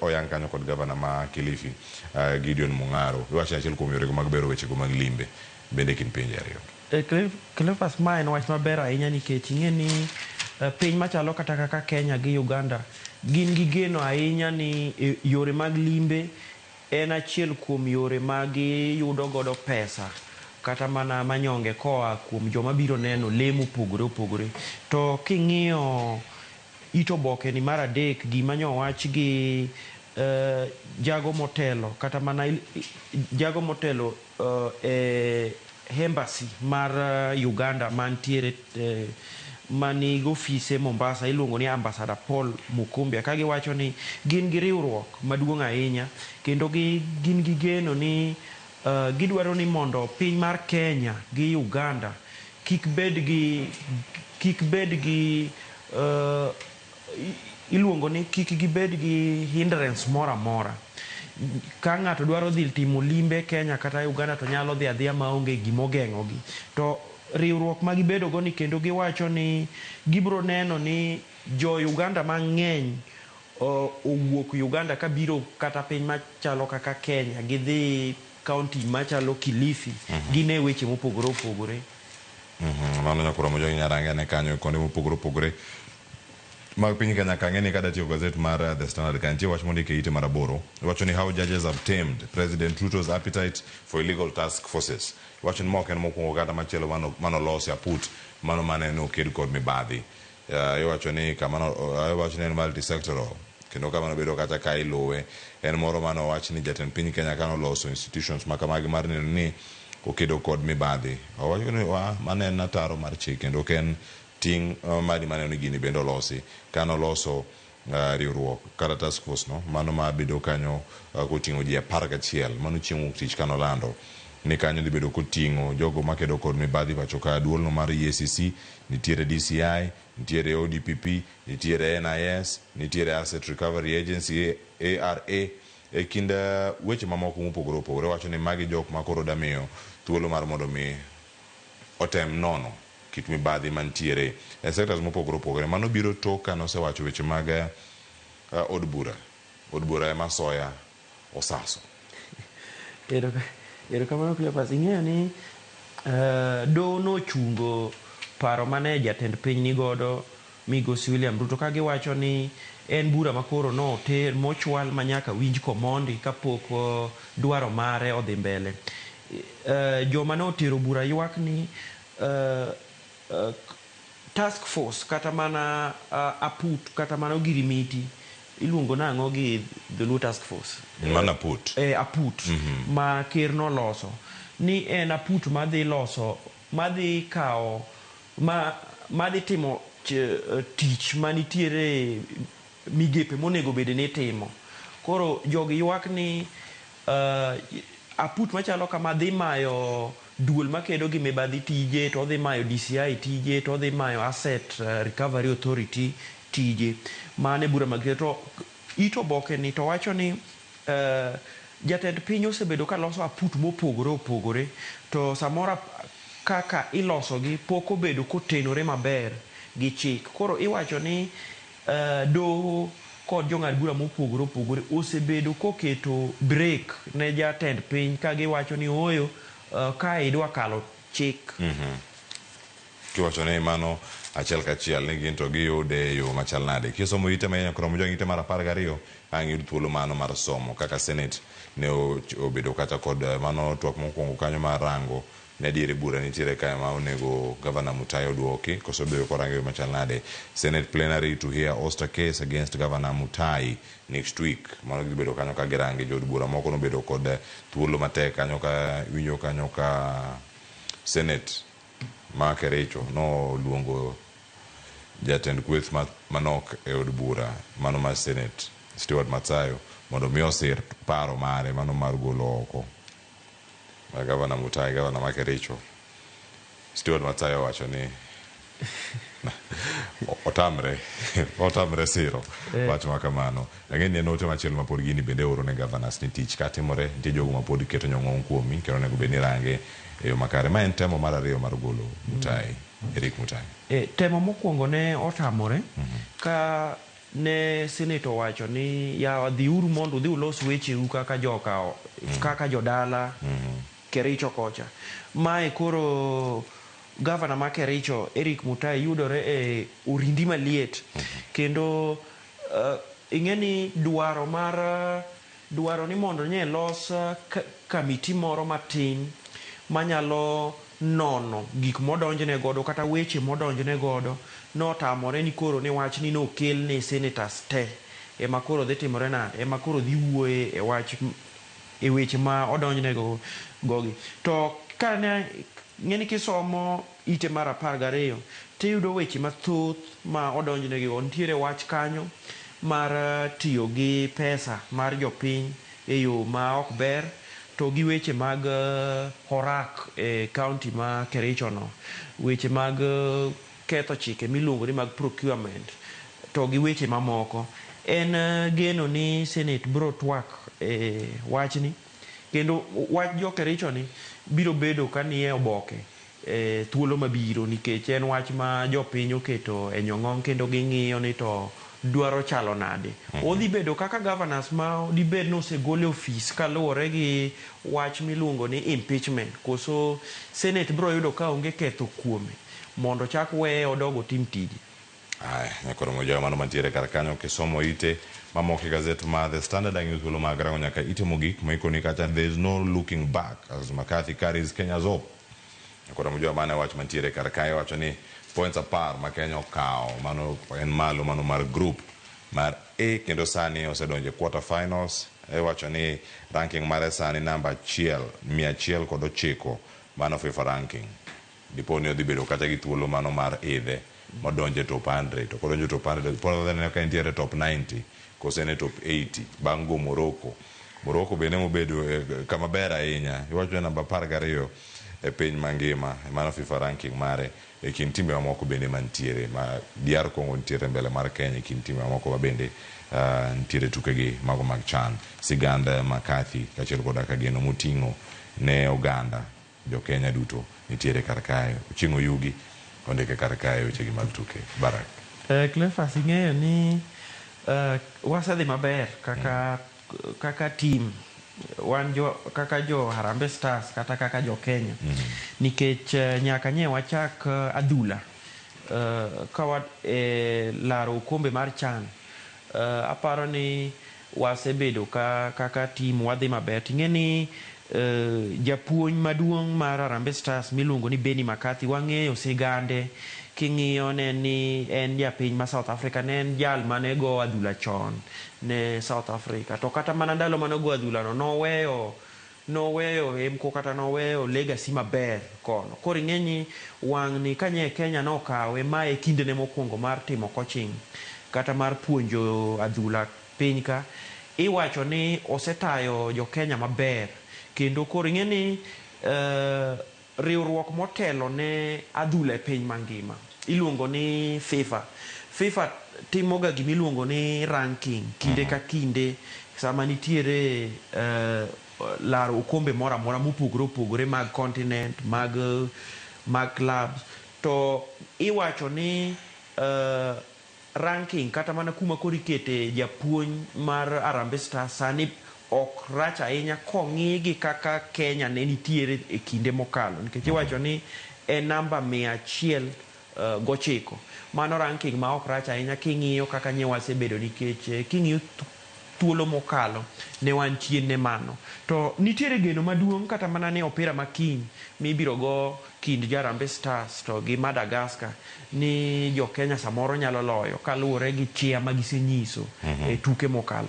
oyang kanyo kod gavana ma Kilifi, Gideon Mung'aro. Iwacho ni achiel kuom yorego mag bero wechego mag limbe bende kind pinje ariyo. Cleophas, ma en wach maber ahinya nikech ing'e ni piny machalo kata kaka Kenya gi Uganda gin gi geno ahinya ni yore mag limbe en achiel kuom yore ma giyudo godo pesa kata mana manyonge koa kuom joma biro neno lee mopogore opogore. To king'iyo it oboke ni mar adek, gima nyowach gi jago motelo kata mana jago motelo e embassy mar Uganda mantiere mani ofise Mombasa iluongo ni Ambassador Paul Mukumbia, ka giwacho ni gin gi riwruok maduong' ahinya kendo gin gi geno ni gidwaro ni mondo piny mar Kenya gi Uganda kik bed gi iluongo ni kik gibed gi hindrance moro amora. Ka ng'ato dwaro dhi timo limbe Kenya kata Uganda to nyalo dhi adhiya maonge gimogeng'ogi. To riwruok ma gibedo go ni kendo giwacho ni gibro neno ni jo Uganda mang'eny owuok Uganda kabiro kata piny machalo kaka Kenya gidhi county machalo Kilifi gine weche mopogore opogore. Mano nyakoro mojo nyarange ne kanyo kuonde mopogore opogore mag piny Kenya. Kang'e ni kada tiyo gazet mar The Standard ka nitie wach mondiki e ite mar 8, iwacho ni how judges have tamed President Ruto's appetite for illegal task forces. Iwacho ni ma ok en mokwongo kata machielo manolosi aput mano mane noked kod mibadhi. Iwacho ni kamano, iwacho ni en multi-sectoral kendo kama nobedo kata ka iluwe en moro manowach ni jatend piny Kenya kanoloso institutions makamagi mar neno ni okedo kod mibadhi. Owacho ni mano en ataro mar chik kendo ok en ting' mari maneno ni gini bende olosi kanoloso riwruok kata task force no mano mabedo kanyo koting'o ji 11. Mano chieng' wuok tich kanolando ni kanyo dhi bedo koting'o jogo makedo kod mibadhi pacho ka, duolno mar EACC, nitiere DCI, nitiere ODPP, nitiere NIS, nitiere Asset Recovery Agency ARA, e kind weche mamoko mopogore opogore. Wacho ni magi jok ma koro damiyo thuolo mar mondo mi otem nono kit mibadhi mantiere e sectors mopogore opogore. Mano biro tok ka nosewacho weche mag od bura. Od bura ema soya osaso. Erokamano Cleophas. Ing'eyo ni doho nochungo paro mane jatend piny nigodo migosi William Ruto ka giwacho ni en bura makoro noter mochwal manyaka winj komondi kapok dwaro mare odhi mbele. Joma notero bura ywak ni task force kata mana aput kata mana ogirimiti iluongo nang'o gi dholuo task force? Mana aput. Aput ma ker noloso ni en aput madhi loso madhi kawo madhi timo tich manitiere migepe monego bed ni itimo. Koro jogi ywak ni aput machalo kama dhi mayo duol makedo gi mibadhi tije, to odhi mayo DCI tije, to odhi mayo Asset Recovery Authority tije. Mane bura mag to it oboke ni to wacho ni jatend piny osebedo ka loso aput mopogore opogore, to samoro kaka ilosogi pok obedo kotenore maber gi chik. Koro iwacho ni doho kod jong'ad bura mopogore opogore osebedo koketo break ne jatend piny ka giwacho ni ooyo, ka idwa kalo chik. Kiwacho ni mano achiel kachiel ni gin to giyude e yo machal nade. Kisomo ite ma Nyakromo Jwang' ite mar 12 ang' yud thuolo mano mar somo kaka Senate ne obedo kata kod mano twak mokwongo kanyo mar rango ni adieri bura nitiere kae ma onego Governor Mutai oduoki koso bedo korange yo machal nade. Senate plenary to hear ouster case against Governor Mutai next week. Mano gidhi bedo kanyo ka girange. Jood bura moko nobedo kod thuolo matek kanyo ka winjo kanyo ka Senate ma Kericho noluongo jatend kweth manok e od bura mano mar Senate Stewart Matsayo mondo mi osir paro mare mano mar golo oko mar Governor Mutai, Governor ma Kericho. Stewart Matsayo owacho ni otamre siro wach ma kamano. Ang'e ni en ote machielo ma pod gini bende oro ne governors ni tich ka timore nitie jogo ma pod keto nyong'ong kuomi kendo onego bed ni range e yo makare. Ma en temo mar ariyo mar golo Mutai, Eric Mutai. Temo mokwongo ne otamore ka ne Senate owacho ni yawa dhiuru mondo udhi ulos wecheu kaka joka kaka jodala Kericho kocha. Mae koro gavana ma Kericho Eric Mutai yudore e orindi maliet kendo ing'e ni dwaro mar dwaro ni mondo nye los kamiti moro matin manyalo nono gik modonjne godo kata weche modonjne godo notamore ni koro ni wach ni nokel ne senators te ema koro dhi timore nade ema koro dhi wuoye e wach e weche ma odonjne go gogi. To kane ng'eni kisomo ite mar 12 tiyudo weche mathoth ma odonjne gigo. Nitiere wach kanyo mar tiyo gi pesa mar jopiny e yo ma ok ber to gi weche mag horak e county ma Kericho no, weche mag ketho chike miluongo ni mag procurement to gi weche mamoko. En geno ni Senate biro twak e wachni kendo wach jo Kericho ni biro bedo ka nie oboke e thuolo mabiro nikech en wach ma jopiny oketo e nyong'ong kendo ging'iyo ni to dwaro chalo nade. Odhi bedo kaka governors ma dibed ni osegol e ofis kaluwore gi wach miluongo ni impeachment koso Senate biro yudo ka onge ketho kuome mondo chak weye odog otim tije. Aya, nyakoro mojawa mano mantiere kar kanyo kisomo ite mamoko e gazet ma The Standard ang' thuolo mag rango nyaka ite mogik maikoni kacha there is no looking back as McCarthy carries Kenya's hope. Nyakoro mojawa mane wach mantiere kar kae wacho ni points 10 ma Kenya okawo mano en malo mano mar group mar A kendo sani osedonjo e quarter finals. Iwacho ni ranking mare sani namba 109 mano FIFA ranking. Dipo ni odhi bedo kata gi thuolo mano mar idhe modonje top 100 to kodonjo top 100 pod odhi neno ka entiere top 90 kose en e top 80 bang' go Morocco. Morocco bende mobedo kama ber ahinya iwacho ni namba 12 e piny mangima mano FIFA ranking mare e kind timbe mamoko bende mantiere ma DR Congo nitiere mbele mar Kenya e kind timbe mamoko ma bende nitiere tukegi mago mag CHAN. Sigand McCarthy kaachiel koda ka geno moting'o ne oganda jo Kenya duto nitiere kar kae. Ochieng' Oyugi ondike kar kae wechegi mag tuke. Barak. Cleophas, ing'eyo ni wasedhi maber kaka team wan jo kaka jo Harambee Stars kata kaka jo Kenya nikech nyaka nye wachak adhula ka wa laro okombe mar CHAN aparo ni wasebedo kaka team wadhi maber. Ting'e ni japuonj maduong' mar Harambee Stars miluongo ni Benni McCarthy wang'eyo sigande king'iyo ne ni en japiny ma South Africa, ne en jal mane go adhula chon ne South Africa to kata mana ndalo mane ogo adhula no noweyo emko kata noweyo legacy maber kono. Koro ing'e ni wang' ni kanye Kenya nokawe mae kindene mokwongo mar timo coaching kata mar puonjo adhula piny ka, iwacho ni osetayo jo Kenya maber kendo koro ing'e ni riwruok motelo ne adhula e piny mangima iluongo ni FIFA. FIFA timoga gimiluongo ni ranking kinde ka kinde sama nitiere laro okombe moro amora mopogore opogore mag continent mag clubs to iwacho ni ranking kata mana kuma koro ikete japuonj mar Harambee Stars sani ok rach ahinya kong'i gi kaka Kenya ne nitiere e kinde mokalo nikech iwacho ni en namba 109. Mano ranking ma ok rach ahinya king'iyo kaka nye wasebedo, nikech king'iyo thuolo mokalo ne wan chien ne mano. To nitiere geno maduong' kata mana ne opira ma kiny mibiro go kind Harambee Stars to gi Madagascar, ni jo Kenya samoro nyalo loyo kaluwore gi chia ma gisenyiso e tuke mokalo.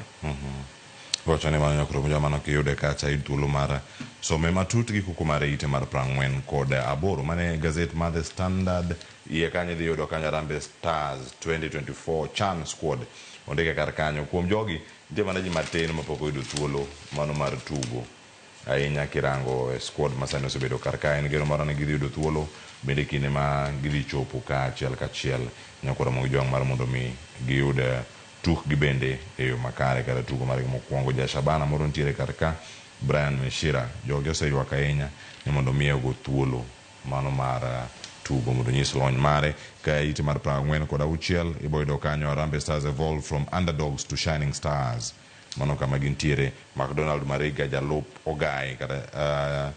Wacho ni mano nyakoro mano kiyude kacha iyud thuolo mar some matut gi kuku mar ite mar 48. Mane gazet mar The Standard, iye kanyo idhi yudo kanyo Harambee Stars 2024 CHAN squad ondike kar kanyo. Kuom jogi nitie mana ji matin mapok oyudo thuolo mano mar tugo ahinya kirango e squad ma sani osebedo kar ka. En geno mar ni gidhi yudo thuolo bende kinde ma gidhi chopo ka achiel kachiel nyakoro mag jwang' mar mondo mi giyud tukgi bende e yo makare kata tugo margi mokwongo. Ja Shabana moro nitiere kar ka, Brian Mishira, jogi oseywak ahinya ni mondo mi ogo thuolo mano mar tugo mondo onyis lony mare. Ka ite mar 46 ibo yudo kanyo Harambee Stars evolve from underdogs to shining stars, mano kama gintiere. McDonald Mariga, jalup ogai kata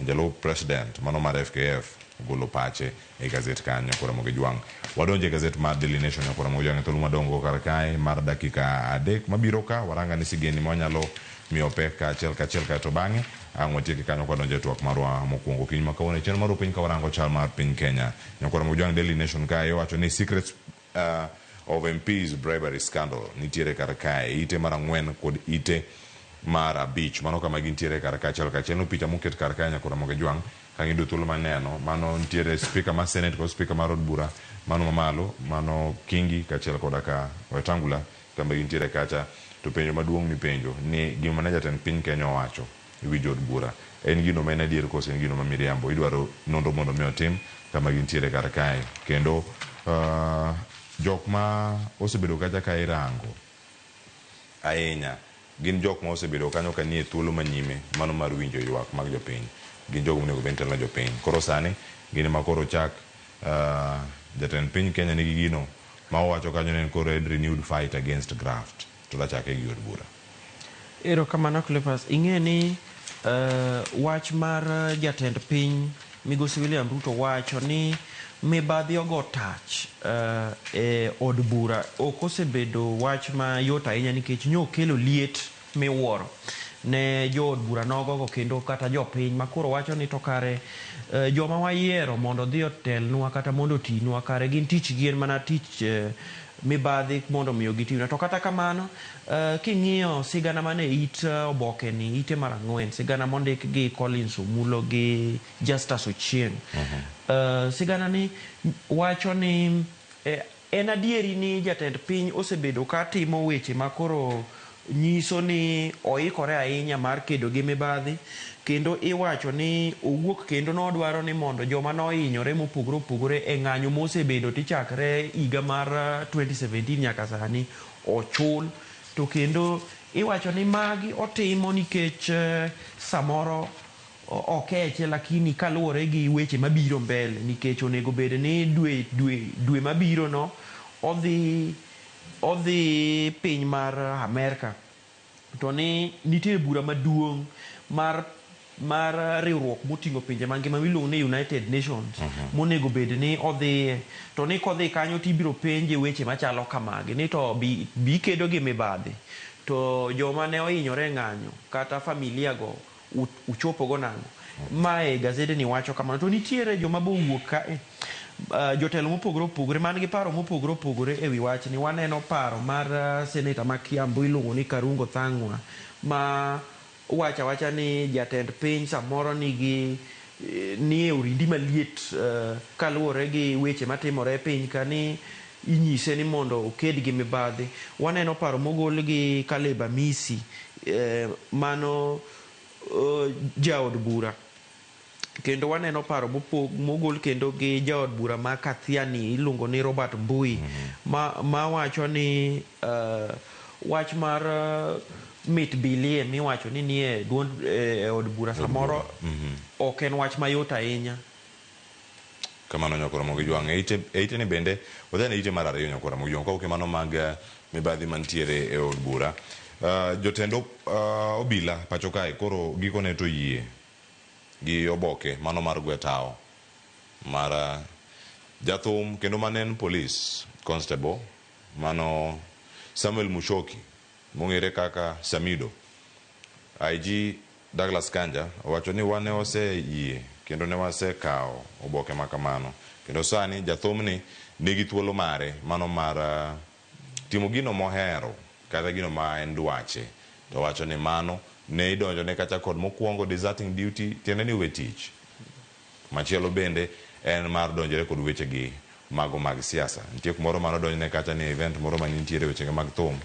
jalup president mano mar FKF, ogolo pache e gazet kanyo koro Ramogi Jwang'. Wadonjo e gazet mar Daily Nation koro Ramogi Jwang' e thuolo madongo kar kae mar dakika 3 mabiro ka waranga ni sigeni mwanyalo miyo pek kachiel kachiel, kaeto bang'e ang' watieki kanyo kwadonjo e twak marwa mokwongo kiny ma kawuono e chenro mar piny ka warango chal mar piny Kenya. Nyakoro Ramogi Jwang', Daily Nation kae iwacho ni secrets of MPs bribery scandal nitiere kar kae, ite mar 4 kod ite mar 5, mano kama gintiere kar kachiel kachiel. No picha moket kar kae nyakoro Ramogi Jwang' kang'ido thuolo maneno mano nitiere speaker mar Senate kod speaker mar od bura mano mamalo mano Kingi kachiel koda ka Wetangula kama gintiere kacha. To penjo maduong' mipenjo ni gima ne jatend piny Kenya owacho e wi jood bura en gino ma en adier koso en gino ma miriambo. Idwaro nonro mondo mi otim kama gintiere kar kae. Kendo jok ma osebedo kacha ka irango ahinya gin jok ma osebedo kanyo ka nie thuolo manyime mano mar winjo ywak mag jopiny, gin jogo monego bed ni telo ne jopiny. Koro sani gin ema koro chak jatend piny Kenya nigi gino ma owacho kanyo ne en koro en renewed fight against graft, to dachake gi od bura. Erokamano Cleophas. Ing'e ni wach mar jatend piny Migosi William Ruto wacho ni mibadhi ogo tach e od bura ok osebedo wach mayot ahinya, nikech nyokelo liet miwuoro ne jood bura nogogo kendo kata jopiny makoro wacho ni to kare joma wayiero mondo odhi otelnwa kata mondo otinwa kare gin tich gi en mana tich mibadhi mondo miyo gitimna. To kata kamano king'iyo sigana mane it oboke ni ite mar 4, sigana mondik gi Collins Omulo gi Justus Ochieng', sigana ni wacho ni en adieri ni jatend piny osebedo ka timo weche makoro nyiso ni oikore ahinya mar kedo gi mibadhi, kendo iwacho ni owuok kendo nodwaro ni mondo joma nohinyore mopogore opogore e ng'anyo mosebedo tichakre higa mar 2017 nyaka sani ochul. To kendo iwacho ni magi otimo nikech samoro okeche, lakini kaluwore gi weche mabiro mbele, nikech onego bed ni dwe mabiro no odhi piny mar Amerka, to ni nitie bura maduong' mar riwruok moting'o pinje mangima miluongo ni United Nations monego bed ni odhiye, to ni kodhi kanyo tibiro penje weche machalo kamagi ni to bi kedo gi mibadhi, to joma ne ohinyore ng'anyo kata familia go uchopo go nang'o. Mae gazede ni wacho kamano. To nitiere joma bo wuok kae, jotelo mopogore opogore man gi paro mopogore opogore e wi wachni. Waneno paro mar seneta ma Kiambu iluongo ni Karungo Thang'wa ma wacho awacha ni jatend piny samoro nigi nie orindi maliet kaluwore gi weche matimore e piny ka ni inyise ni mondo oked gi mibadhi. Waneno paro mogol gi Caleb Amisi, mano jaod bura, kendo waneno paro mogol kendo gi jaod bura ma Kathiani iluongo ni Robert Mbui ma wacho ni wach mar mit bilie miwacho ni nie duond od bura samoro ok en wach mayot ahinya. Kamano nyakoro Ramogi Jwang'. E ite ni bende wadhi e ite mar 2 nyakoro Ramogi Jwang'. Kawuok e mano mag mibadhi mantiere e od bura, jotend obila pacho kae koro gikone to yie gi oboke mano mar gwe tao Mar jathum kendo mane en police constable mano Samuel Muchoki mong'ere kaka Samido. IG Douglas Kanja owacho ni wane oseyie kendo ne wasekawo oboke ma kamano kendo sani jathumni nigi thuolo mare mano mar timo gino mohero kata gino ma en dwache. To wacho ni mano ne idonjone kata kod mokwongo deserting duty, tiende ni we tich. Machielo bende en mar donjore kod wechegi mago mag siasa. Nitie kumoro mane odonjne kata ni event moro mane nitiere wechege mag thum.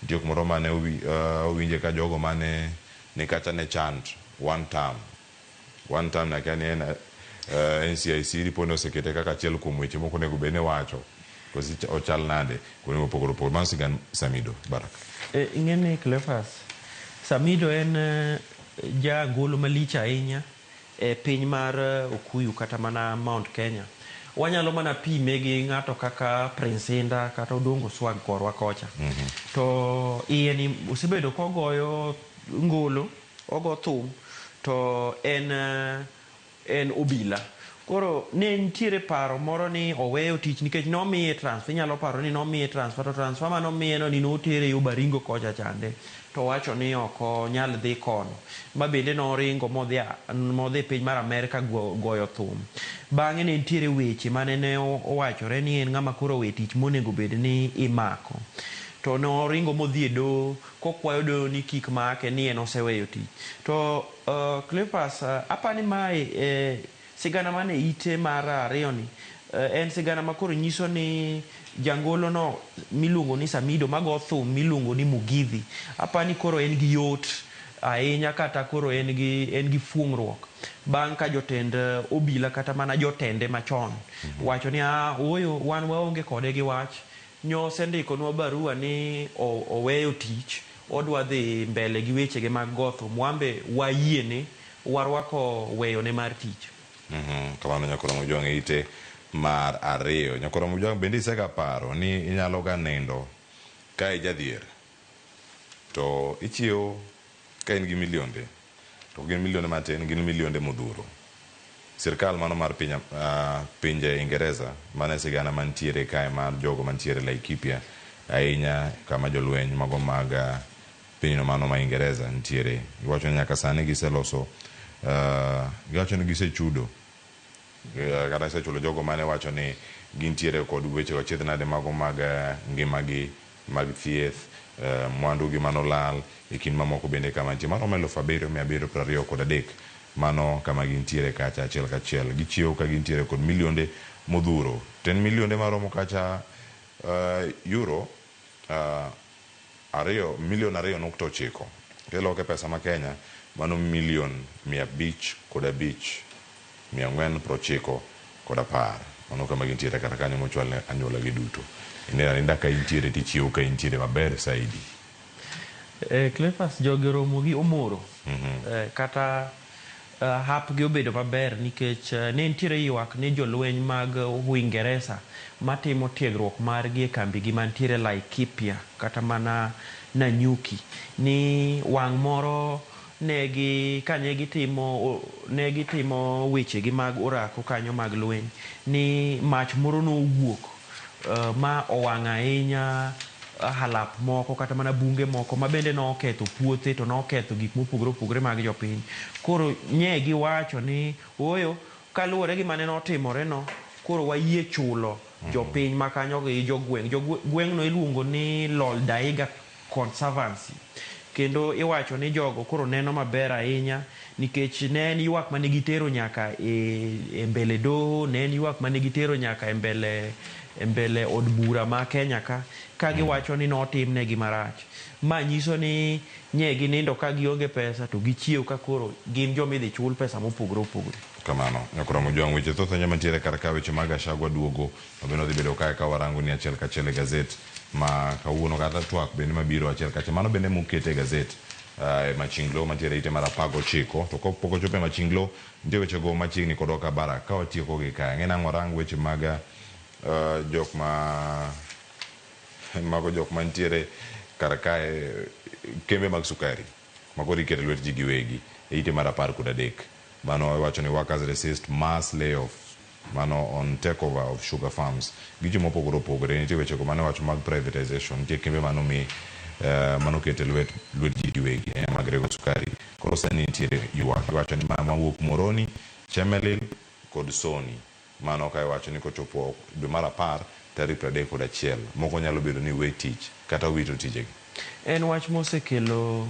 Nitie kumoro mane owinje ka jogo mane ni kata ne chant one term. One term nakia ni en NCIC dipo ni osekete kaka achiel kuom weche moko onego bed ni wacho. Koso ochal nade kuonde mopogore opogore. Mano sigand Samido Baraka. Ing'e ni Cleophas, Samido en jagolo malich ahinya e piny mar Okuyu kata mana Mount Kenya. Wanyalo mana pime gi ng'ato kaka Prince Indah kata Odongo Swag korwa kocha. To iye ni osebedo kogoyo ngolo, ogo thum, to en obila. Koro ne nitiere paro moro ni oweyo tich nikech nomiye transfer. Inyalo paro ni nomiye transfer, to transfer manomiye no ni notere yo Baringo kocha chande. To wacho ni ok onyal dhi kono. Ma bende noringo modhi piny mar Amerka goyo thum. Bang'e ne nitiere weche mane ne owachore ni en ng'ama koro owe tich monego bed ni imako. To noringo modhi e doho kokwayo doho ni kik make ni en oseweyo tich. To Cleophas, apani mae sigana mane ite mar ariyo ni en sigana ma koro nyiso ni jangolo no miluongo ni Samido mago thum miluongo ni Mugithi. Apani koro en gi yot ahinya kata koro en gi fuong'ruok. Bang' ka jotend obila kata mana jotende machon wacho ni ooyo wan waonge kode gi wach. Nyosendikonwa barua ni oweyo tich, odwa dhi mbele gi wechege mag go thum. Wambe wayiene, warwako weyone mar tich. Kamano Nyakoro Mojwang' e ite mar ariyo. Nyakoro Mojwang' bende isega paro ni inyalo ga nindo ka ijadhier to ichiewo ka in gi milionde, to gin milionde matin, gin milionde modhuro. Sirkal mano mar pinje Ingereza mane sigana mantiere kae mar jogo mantiere Laikipia ahinya kama jolweny mago mag pinyno mano ma Ingereza nitiere. Giwacho ni nyaka sani giseloso, giwacho ni gisechudo kata gisechulo jogo mane wacho ni gintiere kod weche achiedh nade mago mag ngimagi mag thieth, mwandu gi manolal e kind mamoko bende kama nitie maromo 7,723 mano kama gintiere kacha achiel kachiel. Gichiewo ka gintiere kod milionde modhuro. To en milionde maromo kacha euro milion 2.9. Kiloke pesa ma Kenya mano milion 505 490 kod 10. Mano kama gintiere kata kanyo mochwal ne anyuola gi duto. Ineno aninda ka intiere tichiewo ka intiere maber saidi. Cleophas, jogi oromo gi Omoro. Kata hapgi obedo maber nikech ne nitiere ywak ni jolweny mag Uingereza matimo tiegruok margi e kambigi mantiere Laikipia kata mana Nanyuki ni wang' moro negi kane gitimo wechegi mag orako kanyo mag lweny ni mach moro nowuok ma owang' ahinya halap moko kata mana bunge moko ma bende noketho puothe to noketho gik mopogore opogore mag jopiny. Koro nye giwacho ni ooyo kaluwore gi mane notimore no koro wayie chulo jopiny ma kanyo gi jogweng'. Jogweng'no iluongo ni Loldaiga Conservancy. Kendo iwacho ni jogo koro neno maber ahinya nikech ne en ywak mane gitero nyaka e mbele doho, ne en ywak mane gitero nyaka e mbele od bura ma Kenya ka giwacho ni notimnegi marach. Ma nyiso ni nye ginindo ka gionge pesa to gichiew ka koro gin joma idhi chul pesa mopogore opogore. Kamano Nyakoro Mojwang' weche thoth ahinya mantiere kar ka weche mag Gachagua duogo mabende odhi bedo kae ka warango ni achiel kachiel e gazet ma kawuono kata twak bende mabiro achiel kachiel. Mano bende mokete e gazet e Machinglo mantiere ite mar 19. To kapok ochopo e Machinglo nitie weche go machiegni kodwa ka Barak ka watieko gi kae. Ang'e nang'o warang weche mag jok ma mago jok mantiere kar kae kembe mag sukari makoro iketo lwet ji giwegi e ite mar 13. Mano iwacho ni workers resist mass layoff. Mano on takeover of sugar farms. Gicho mopogore opogore nitie weche go mane wach mag privatization nitie kembe mane omi mano oket e lwet lwet ji giwegi mag rego sukari. Koro sani nitiere ywak iwacho ni mawuok Moroni, Chemelil kod Sony. Mano ka iwacho ni kochopo dwe mar 10 tarik 31 moko nyalo bedo ni we tich kata wito tijegi. En wach mosekelo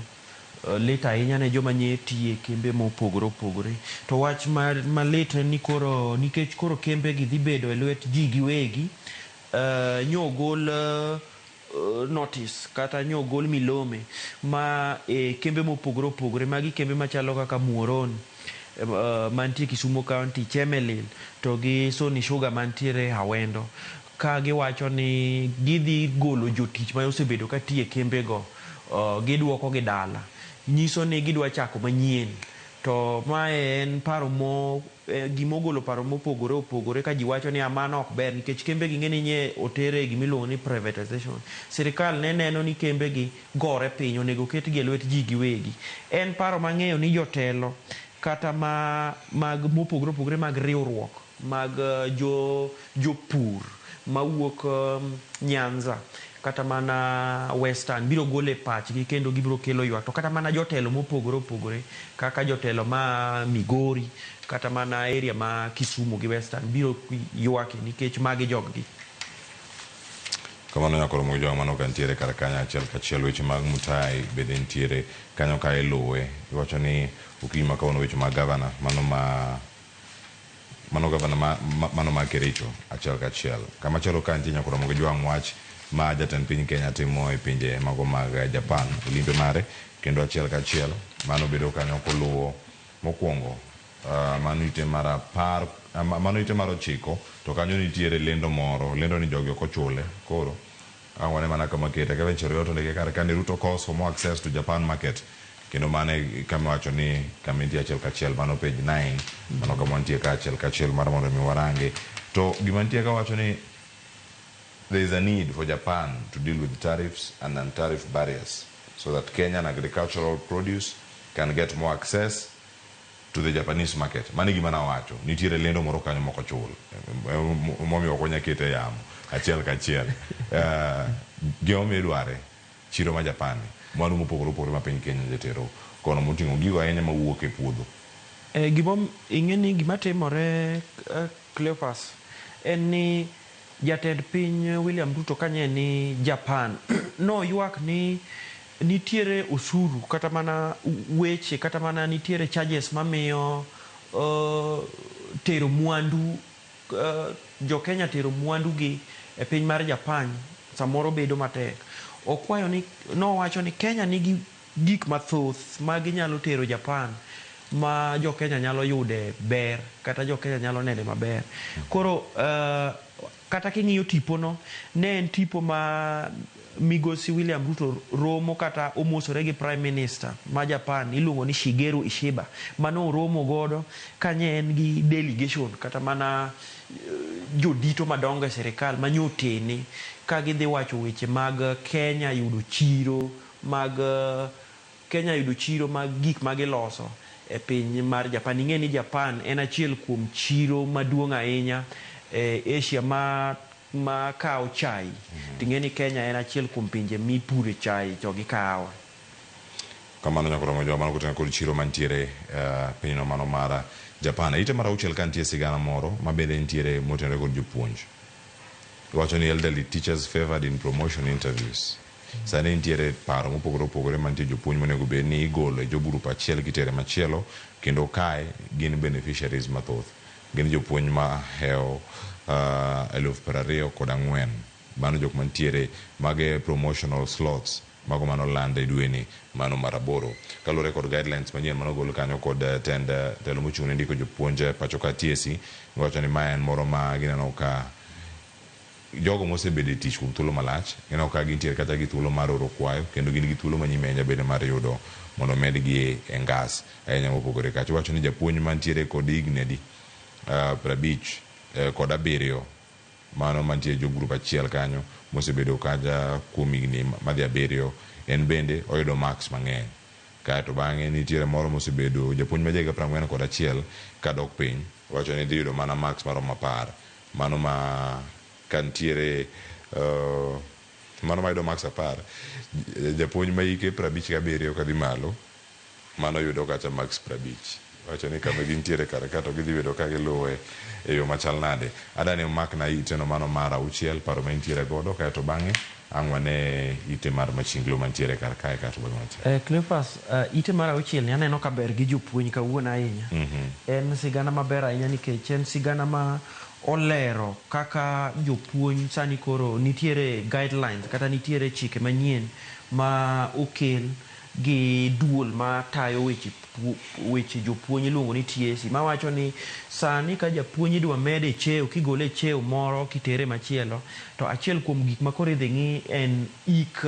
lit ahinya ne joma nye tiye kembe mopogore opogore. To wach malit en ni koro nikech koro kembe gi dhi bedo e lwet ji giwegi, nyo ogol notice kata nyo ogol milome ma e kembe mopogore opogore. Magi kembe machalo kaka Muoroni mantie Kisumu County, Chemelil to gi Sony Sugar mantiere Awendo, ka giwacho ni gidhi golo jotich ma osebedo ka tiye kembe go, giduoko gi dala. Nyiso ni gidwa chako manyien. To mae en paro mo gimogolo paro mopogore opogore ka ji wacho ni mano ok ber nikech kembe gi ng'eni nye otere gimiluongo ni privatization. Sirikal ne neno ni kembe gi gore piny, onego ketgi e lwet ji giwegi. En paro mang'eyo ni jotelo kata ma mag mopogore opogore mag riwruok mag jopur mawuok Nyanza kata mana Western biro golo e pachgi kendo gibiro kelo ywak. To kata mana jotelo mopogore opogore kaka jotelo ma Migori kata mana area ma Kisumu gi Western biro ywake nikech magi jog gi. Kamano nyakoro mojo mano ka nitiere kar kanyo achiel kachiel weche mag Mutai bende nitiere kanyo ka iluwe. Iwacho ni okinyi ma kawuono weche mag gavana mano ma mano gavana mano ma Kericho achiel kachiel. Kamachielo ka nitie nyakoro mogo jwang' wach ma jatend piny Kenya timo e pinje mago mag Japan e limbe mare kendo achiel kachiel mano bedo kanyo koluwo mokwongo mano ite mar 10 mano ite mar 9 to kanyo nitiere lendo moro lendo ni jogi ok ochule koro ang'one mana kama kete Kevin Cheruiyot ondike kar kani Ruto calls for more access to Japan market kendo mane kama wacho ni kama nitie achiel kachiel mano page 9 mano kama nitie ka achiel kachiel mar mondo mi warange to gima nitie ka wacho ni there is a need for Japan to deal with tariffs and non-tariff barriers so that Kenyan agricultural produce can get more access to the Japanese market. Mano gima nawacho nitiere lendo moro kanyo moko chul momiyo ok wanyal kete e yamo achiel kachiel. Gimomiyo idware chiro ma Japan mwandu mopogore opogore ma piny Kenya jatero kono moting'o gigo ahinya mawuok e puodho. Ing'e ni gima timore Cleophas en ni jatend piny William Ruto kanye ni Japan noywak ni nitiere osuru kata mana weche kata mana nitiere charges mamiyo tero mwandu jo Kenya tero mwandu gi e piny mar Japan samoro bedo matek. Okwayo ni nowacho ni Kenya nigi gik mathoth ma ginyalo tero Japan ma jo Kenya nyalo yude ber kata jo Kenya nyalo nene maber. Koro kata king'iyo tipo no ne en tipo ma migosi William Ruto romo kata omosore gi Prime Minister ma Japan iluongo ni Shigeru Ishiba mano oromo godo kanye en gi delegation kata mana jodito madongo e sirikal manyotene ka gidhi wacho weche mag Kenya yudo chiro mag Kenya yudo chiro mag gik magiloso e piny mar Japan. Ing'e ni Japan en achiel kuom chiro maduong' ahinya e Asia ma kawo chai. Ting'e ni Kenya en achiel kuom pinje mipure chai to gi kahawa. Kamano nyakoro mojo mano kotenore kod chiro mantiere pinyno mano mar Japan. Ite mar 6 ka nitie sigana moro ma bende nitiere motenore kod jopuonj. Iwacho ni elderly teachers favored in promotion interviews. Sani nitiere paro mopogore opogore mantie jopuonj monego bed ni igolo e job group achiel kitere machielo kendo kae gin beneficiaries mathoth. Gin jopuonj ma hewo 24,000 mano jok mantiere mage promotional slots mago manoland e dweni mano mar 8 kaluwore kod guidelines manyien manogol kanyo kod tend telo mochung' ne ndiko jopuonj pacho ka TSC giwacho ni mae en moro ma gineno ka jogo mosebedo e tich kuom thuolo malach gineno ka gintiere kata gi thuolo mar oro kwayo kendo gin gi thuolo manyime ahinya bende mar yudo mondo medgi e ngas ahinya mopogore kacha. Iwacho ni japuonj mantiere kod higni adi 57 mano mantie job group achiel kanyo mosebedo kacha kuom higni madhi 7 en bende oyudo marks mang'eny. Kaeto bang'e nitiere moro mosebedo japuonj ma jahiga 41 kadok piny Iwacho ni dhi yudo mana marks maromo 10. Mano ma kantiere mano mayudo marks 10, japuonj ma hike 57 kadhi malo mano yudo kacha marks 50. Wacho ni kama gintiere kar ka to gidhi bedo ka giluwe e yo machal nade. Adani omakna iteno mano mar 6 paro ma intiere godo kaeto bang'e ang' wane ite mar machinglo mantiere kar kae kaeto bang'e watiek. Cleophas, ite mar 6 ni aneno ka ber gi jopuonj kawuono ahinya. En sigana maber ahinya nikech en sigana ma olero kaka jopuonj sani koro nitiere guidelines kata nitiere chike manyien ma okel gi duol ma tayo weche jopuonj iluongo ni TSC mawacho ni sani ka japuonj idwa mede cheo kigole e cheo moro kitere machielo to achiel kuom gik ma koro idhi ng'i en ik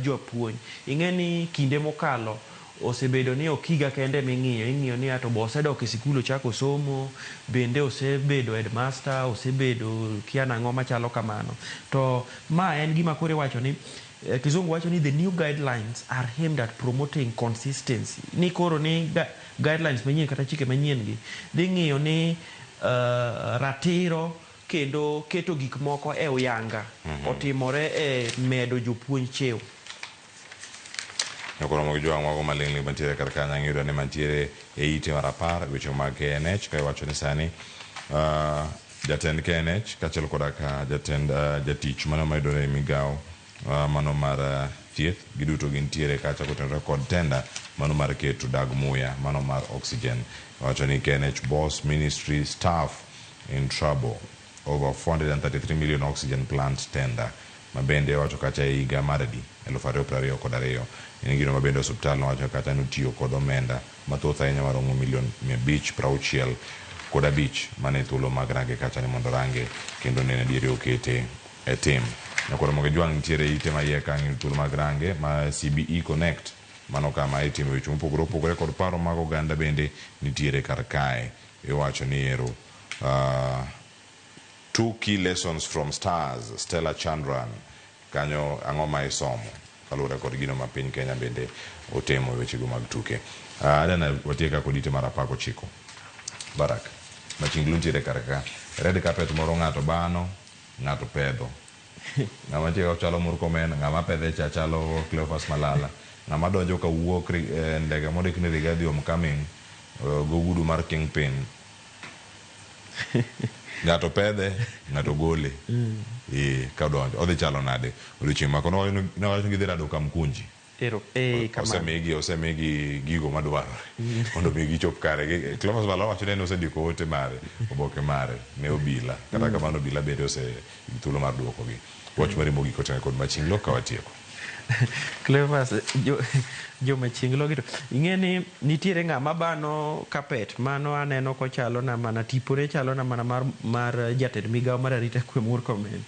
japuonj. Ing'e ni kinde mokalo osebedo ni ok higa kende ming'iyo, ing'iyo ni ato bo osedok e sikul ochako somo, bende osebedo headmaster, osebedo kia nang'o machalo kamano. To ma en gima koro iwacho ni kizungu wacho ni the new guidelines are aimed at promoting consistency. Ni koro ni guidelines manyien kata chike manyien gi dhi ng'iyo ni ratiro kendo keto gik moko e uyanga otimore e medo jopuonj cheo. Nyakoromo gi jwang' mago maling'ling' mantiere kar kanyo ang' iyudo ni mantiere e ite mar 10 weche mag KNH ka iwacho ni sani jatend KNH kaachiel koda ka jatend jatich mano mayudore e migawo mano mar thieth giduto gintiere kacha kotenore kod tenda mano mar keto dag muya mano mar oxygen. Iwacho ni KNH boss ministry staff in trouble over 433 million oxygen plant tender ma bende wacho kacha e higa mar adi 2022. En gino ma bende osiptal nowacho kata notiyo kod omenda mathoth ahinya maromo milion 565 mane thuolo mag range kacha ni mondo range kendo nene diere okete e tim. Nyakoromo gi jwang' nitiere ite ma iye kanyo thuolo mag range ma CBE Connect mano kama itimo weche mopogore opogore kod paro mag oganda bende nitiere kar kae. Iwacho ni ero 2 key lessons from stars Stella Chandran kanyo ang'o ma isomo kaluwore kod gino ma piny Kenya bende otemo e wechego mag tuke. Adana watieka kod ite mar 19. Barak machinglo nitiere kar ka. Red carpet moro ng'ato bano, ng'ato pedho. Ng'ama nitie chalo Murkomen, ng'ama pedhe cha chalo Cleophas Malala, ng'ama donjo ka wuok ndege mondik ni Rigathi Homecoming gogudu mar Kingpin. Ng'ato pedhe, ng'ato gole. Ka donjo odhi chalo nade odiochieng' mako nowacho ni gidhi rado Kamkunji. Osemigi gigo madwarore mondo mi gichop kare. Cleophas Malala wacho ni en osendiko ote mare, oboke mare ne obila. Kata kamano obila bende ose thuolo mar duokogi. Wach mari mogik oting'o kod machinglo ka watieko. Cleophas, jo machinglo gi to ing'e ni nitiere ng'ama bano kapet mano aneno kochalo na mana tipone chalo na mana mar jatend migawo mar arita kwe Murkomen.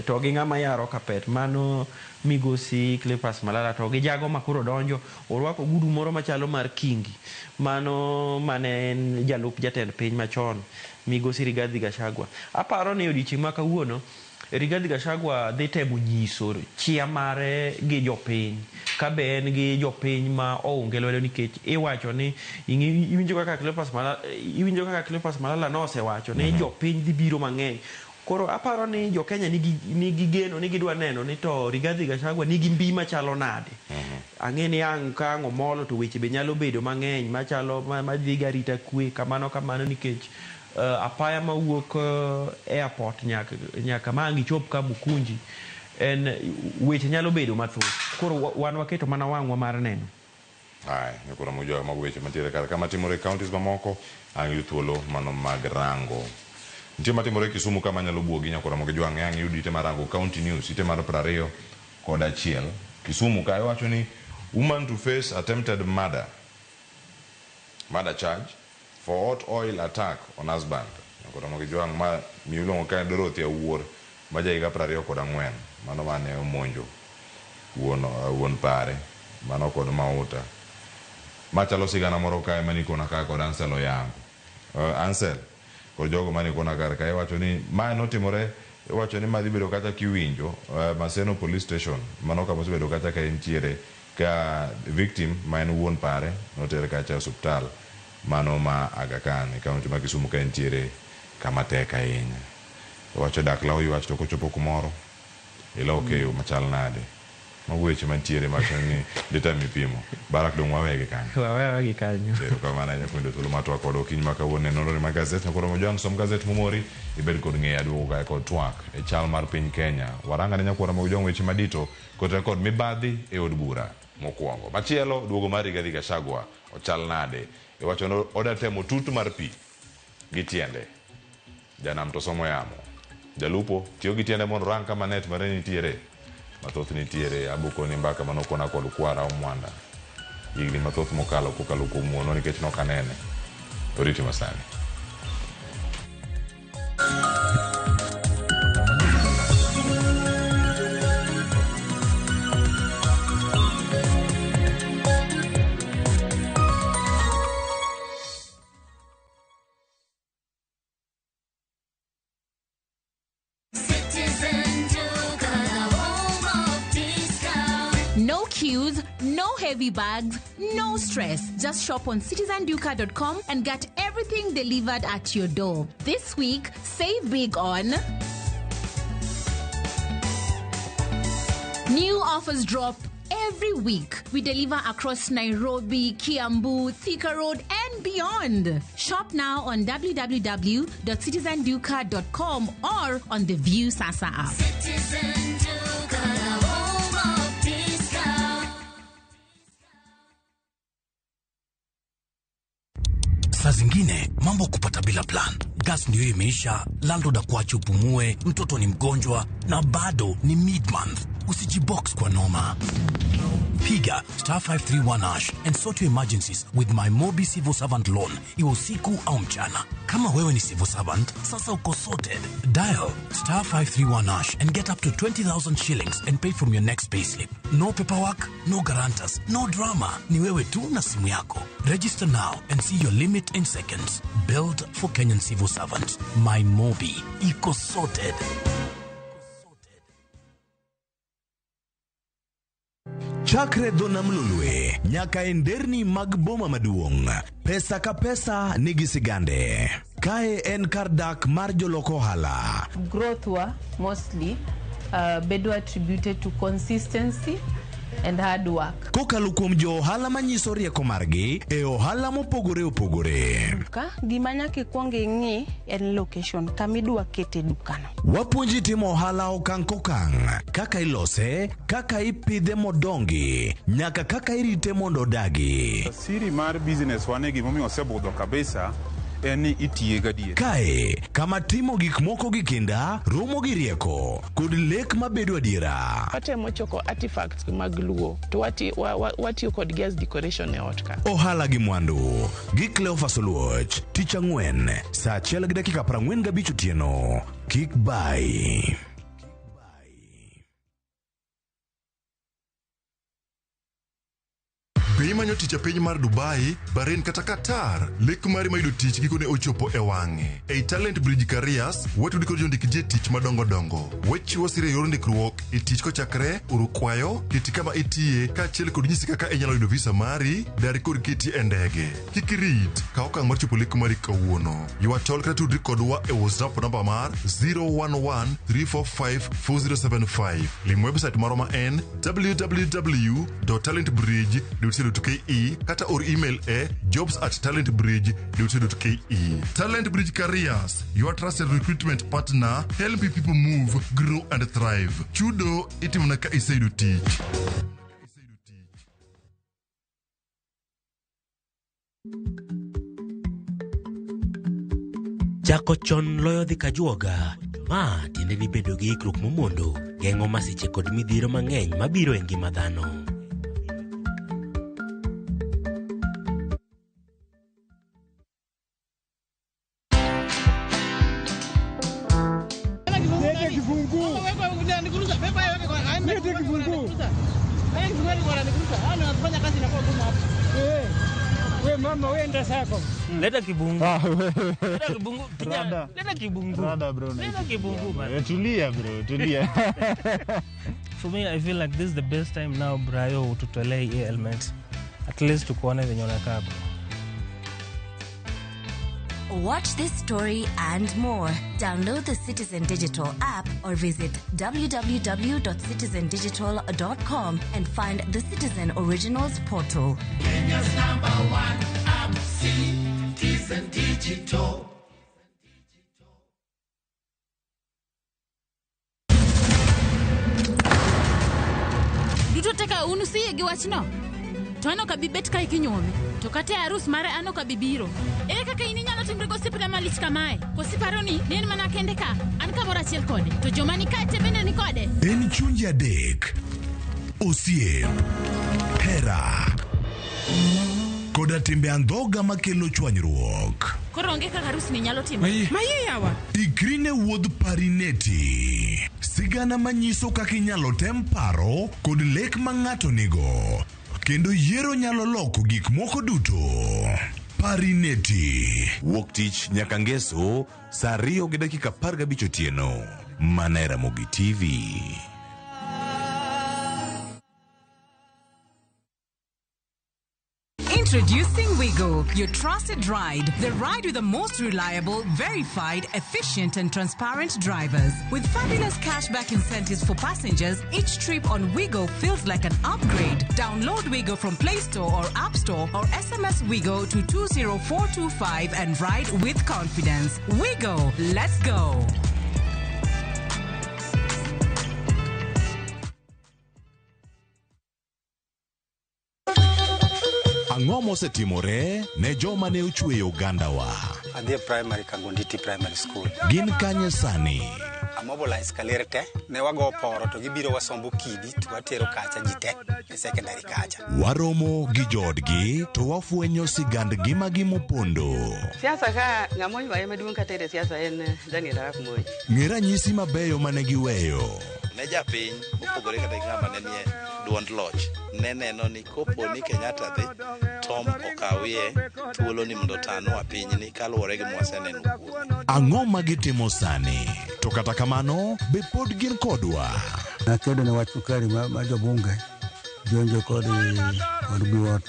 To gi ng'ama yaro kapet mano migosi Cleophas Malala to gi jago ma koro donjo orwako ogudu moro machalo mar Kingi mano mane en jalup jatend piny machon migosi Rigathi Gachagua. Aparo ni odiochieng' ma kawuono Rigathi Gachagua dhi temo nyiso chia mare gi jopiny ka be en gi jopiny ma ounge lwedo nikech iwacho ni iwinjo kaka Cleophas Malala iwinjo kaka Cleophas Malala nosewacho ni jopiny dhi biro mang'eny. Koro aparo ni jo Kenya nigi geno ni gidwa neno ni to Rigathi Gachagua nigi mbi machalo nade. Ang'e ni ang' ka ang' omolo to weche be nyalo bedo mang'eny machalo madhi gi arita kwe kamano kamano nikech apaya mawuok airport nyaka ma ang' ichop Kamukunji en weche nyalo bedo mathoth. Koro wan waketo mana wang'wa mar neno. Ai, nyakoro mojo mago weche mantiere kar kama timore e counties mamoko ang' yud thuolo mano mag rango. Nitie matimore Kisumu kama nyalo buogi nyakoro mogi jwang'e ang' yud ite mar rango county news ite mar 21. Kisumu ka iwacho ni woman to face attempted murder charge for hot oil attack on husband. Nyakoro mogi jwang' ma miluongo ka Dorothy Awuor ma ja higa 24 mano mane omonjo wuon pare mano kod mauta. Machalo sigana moro kae manikona ka kod Ansel Oyango. Ansel kod jogo manikona kar kae wacho ni mae notimore iwacho ni madhi bedo kata kiwinjo Maseno Police Station mano kama osebedo kata ka entiere ka victim ma en wuon pare noter kacha e osiptal Mano ma Aga Khan e kaunti ma Kisumu ka entiere kama tek ahinya. Owacho dak law ywach to kochopo kumoro iloke e yo machal nade. Mago weche mantiere mawacho ni data mipimo. Barak dong' wawegi kanyo. Wawewa gi kanyo. Erokamano ahinya kuom yudo thuolo mar twak kodwa okinyi ma kawuono e nonro mar gazet. Nyakoro Mojwang' som gazet momori ibed kod ng'eyo aduogo kae kod twak e chal mar piny Kenya. Waranga ne nyakwara Mojwang' weche madito kotenore kod mibadhi e od bura mokwongo. Machielo duogo mar Rigathi Gachagua ochal nade? Iwacho ni oda temo tut mar pi gi tiende. Janam to somo yamo. Jalupo tiyo gi tiende mondo orang kama net mare nitiere. Mathoth nitiere abukoni mbaka manokona kod kwara Omwanda higni mathoth mokalo kokalo kuom wuonwa nikech nokanene. Oriti masani. Citizen Duka, the home of discount. No queues, no heavy bags, no stress. Just shop on citizenduka.com and get everything delivered at your door. This week, save big on new offers drop every week. We deliver across Nairobi, Kiambu, Thika Road, and beyond. Shop now on www.citizenduka.com or on the View Sasa app. Citizen Duka, the home of discount. Saa zingine mambo kupata bila plan. Gas ndiyo imeisha, landlord akuache upumue, mtoto ni mgonjwa na bado ni mid month. Usijibox kwa noma. Piga star 531 hash and sort your emergencies with my Mobi Civil Servant Loan, iwe usiku au mchana. Kama wewe ni civil servant, sasa uko sorted. Dial star 531 hash and get up to 20,000 shillings and pay from your next payslip. No paperwork, no guarantors, no drama. Ni wewe tu na simu yako. Register now and see your limit in seconds. Built for Kenyan civil servants. My Mobi. Iko sorted. Chakre dho nam Lolwe nyaka e nderni mag boma maduong', pesa ka pesa nigi sigande. Kae en kar dak mar jolok ohala. Growth wa mostly bedo attributed to consistency and hard work. Kokalo kuom jo ohala manyiso rieko margi e ohala mopogore opogore. Duka gima nyaka ikwong ing'i en location kama idwa kete dukano. Wapuonji timo ohala okang' kokang', kaka ilose, kaka ipidhe modongi, nyaka kaka irite mondo odagi. Siri mar business wane gimomiyo osebudho kabisa en ni itiye gadier. Kae kama timo gik moko gi kinda romo gi rieko kod lek mabedo adiera. Watemo choko artifacts mag Luo to watiyo kodgi as decoration e ot ka. Ohala gi mwandu gi Cleophas Oluoch tich ang'wen saa 1:45 otieno. Kik bai. Be imanyo tich e piny mar Dubai, Bahrain kata Qatar? Lek mari mar yudo tich gikone ochopo e wang'e. Ei Talent Bridge Careers, watudi kod jondik ji e tich madongo dongo. Wachiwo sir e yor ndikruok e tich kochakre oro kwayo, keti kama itiye, kaachiel kod nyisi kaka inyalo yudo visa mari, dar kod keti e ndege. Kik irit, kaw okang' mar chopo lek mari kawuono. Ywa tol kata tudri kodwa e WhatsApp namba mar 011 345 4075. Lim website marwa ma en www.talentbridge.co.ke kata or email e jobs@talentbridge.co.ke. Talent Bridge Careers, your trusted recruitment partner, helping people move, grow and thrive. Chudo itimona ka iseyudo tich. Chako chon loyo dhi kajuoga. Ma tiende ni bedo gi ikruok momondo geng'o masiche kod midhiero mang'eny mabiro e ngima dhano. Lete kifunguu. Lete kifunguu. We mama wenda sako. Leta kibungu. Leta kibungu. Kijana, leta kibungu. Rada bro. Leta kibungu man. Tulia bro, tulia. For me I feel like this is the best time now Brayo ututolee hii element. At least tukuone venye unakaa bro. Watch this story and more. Download the Citizen Digital app or visit www.citizendigital.com and find the Citizen Originals portal. Kenya's number one app, Citizen Digital. Duto te ka un usiyie gi wachno? To an ok abi bet kae kinyuomi. To kata e arus mare an ok abi biro. Ere kaka in inyalo timri gosiepna malich kamae? Koso iparo ni ne en mana kende ka? An kamoro achiel kode. To joma ni kae te bende ni kode? En chunje adek, osiep, hera, koda timbe andhoga makelo chwanyruok. Koro onge kaka arusni nyalo timore. Maye yawa. Ikri ne wuodh Parineti. Sigana manyiso kaka inyalo tem paro kod lek ma ng'ato nigo. Kendo yiero nyalo loko gik moko duto. Parineti. Wuok tich nyaka ngeso saa ariyo gi dakika 15 otieno. Mana e Ramogi TV. Introducing Wigo, your trusted ride. The ride with the most reliable, verified, efficient, and transparent drivers. With fabulous cashback incentives for passengers, each trip on Wigo feels like an upgrade. Download Wigo from Play Store or App Store or SMS Wigo to 20425 and ride with confidence. Wigo, let's go. Ang'o mosetimore ne joma ne ochweyo ogandawa? Adhi e primary Kangonditi Primary School. Gin kanye sani? Amobilize kaler te, ne wago poro to gibiro wasombo kidi to watero kacha ji te e secondary kacha. Waromo gi joodgi to wafwenyo sigand ngimagi mopondo. Siasa ka ng'ama oywaye maduong' kata e siasa en Daniel Arap Moi. Ng'e ranyisi mabeyo mane giweyo. Ne japiny mopogore kata gi ng'ama ne nie duond loch ne neno ni kopo ni Kenyatta dhi Tom okawie thuolo ni mondo otanwa pinyni kaluwore gi mwaseneno kuome. Ang'o ma gitimo sani? To kata kamano, be pod gin kodwa? Nakedo ne wach sukari ma, ma jobunge jonjo kod kod biwot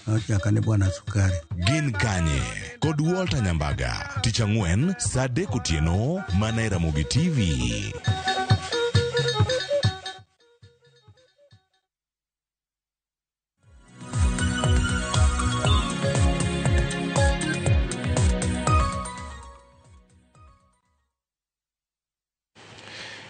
nochaka ni bwana sukari. Gin kanye? Kod Walter Nyambaga. Tich ang'wen, saa adek otieno, mana e Ramogi TV.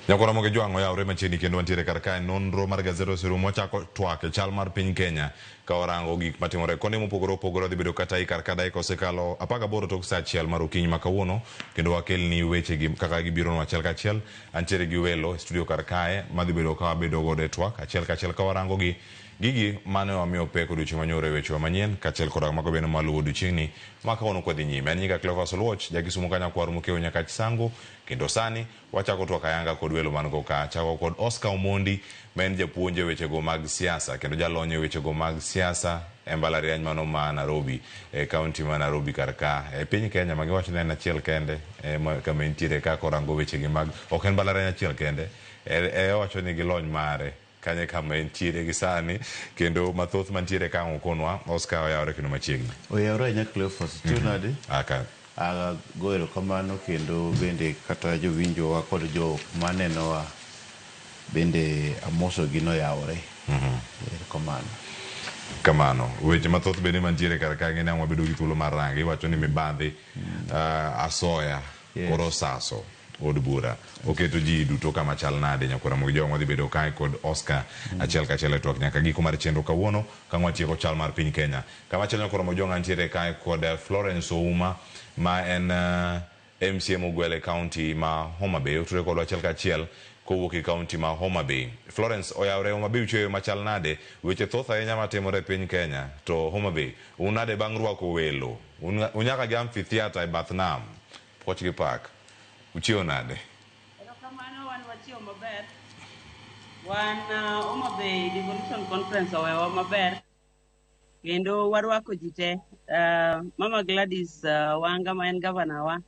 Nyakwara Moge Jwang' oyawre machiegni kendo wantiere kar kae nonro mar gazet oserumo wachako twak e chal mar piny Kenya ka warango gik matimore konde mopogore opogore wadhi bedo kata i kar ka dakika osekalo 18 tok saa achiel mar okinyi ma kawuono kendo wakelni weche gi kaka gibironwa achiel kachiel antiere gi welo e studio kar kae madhi bedo ka wabedo godo e twak achiel kachiel ka warango gi gigi mane wamiyo pek odiochieng' manyoro e wechewa manyien kaachiel koda mago bende maluwo odiochieng'ni ma kawuono kwadhi nyime. An nyinga Cleophas Oluoch, jakisumo ka nyakwar Mokeo Nyakach Sango kendo sani wachako twak ayanga kod welo man go ka. Achako kod Oscar Omondi ma en japuonj e wechego mag siasa kendo jalony e wechego mag siasa e mbalariany mano ma Nairobi e kaunti ma Nairobi kar ka e piny Kenya ma giwacho ni en achiel kende e kama entiere ka korango wechegi mag ok en mbalariany achiel kende e owacho ni gi lony mare kanye kama entiere gi sani kendo mathoth mantiere ka ang' okonwa Oscar oyawre kendo machiegni. Oyawre ahinya Cleophas, itiyo nade? Aka. Ago erokamano kendo bende kata jowinjowa kod jok manenowa bende amosogi noyawore. Erokamano. Kamano. Weche mathoth bende mantiere kar ka ng'e ni ang' wabedo gi thuolo mar range. Iwacho ni mibadhi asoya koro saso od bura oketo ji duto kama chal nade nyakwara Ramogi Jowang' wadhi bedo kae kod Oscar achiel kachiel e twak nyaka giko mar chenro kawuono ka watieko chal mar piny Kenya. Kama chielo nyakwara Ramogi Jowang' antiere kae kod Florence Ouma ma en MCA mogwel e county ma Homa Bay otudore kodwa achiel kachiel kowuok e county ma Homa Bay. Florence oyawre Homa Bay uchweyo machal nade? Weche thoth ahinya matimore e piny Kenya to Homa Bay un nade bang' rwako welo? Unyaka gi amphitheatre e bath nam. Puoch gi pak. Uchiewo nade? Erokamano wan wachiewo maber. Wan Homa Bay Devolution Conference owewa maber. Kendo warwako ji te. Mama Gladys Wanga ma en gavana wa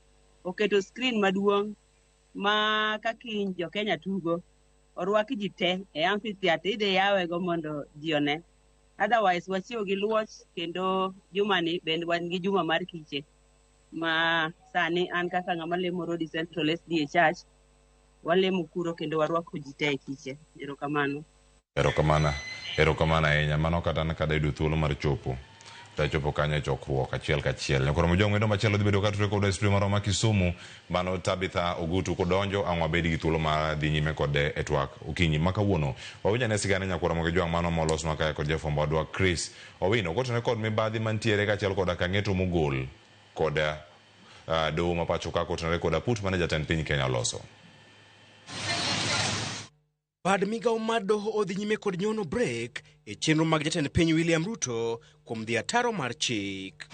oketo screen maduong' ma ka kiny jo Kenya tugo orwak ji te e amphitheatre idhi yawe go mondo ji one. Otherwise wachiewo gi luoch kendo jumani bende wan gi juma mar kiche. ma sani an kaka ng'ama lemo Rodi Central SDA Church, walemo kuro kendo warwako ji te e kiche. Erokamano. Erokamano, erokamano ahinya. Mano kata an kada yudo thuolo mar chopo tachopo kanyo e chokruok achiel kachiel. Nyakoro Mojong wendo machielo dhi bedo ka tudore kodwa e studio marwa ma Kisumu. Mano Tabitha Ogutu kodonjo ang' wabed gi thuolo mar dhi nyime kode e twak okinyi ma kawuono. Wawinj ane sigana Nyakwar Ramogi Ojwang' mano molosnwa kae kod jafwambo wadwa Chris Owino kotenore kod mibadhi mantiere kaachiel koda kang'eto mogol kod doho ma pacho ka kotenore kod aput mane jatend piny Kenya oloso. Bad migawo mar doho odhi nyime kod nyono brek e chenro mag jatend piny William Ruto kuom dhi ataro mar chik.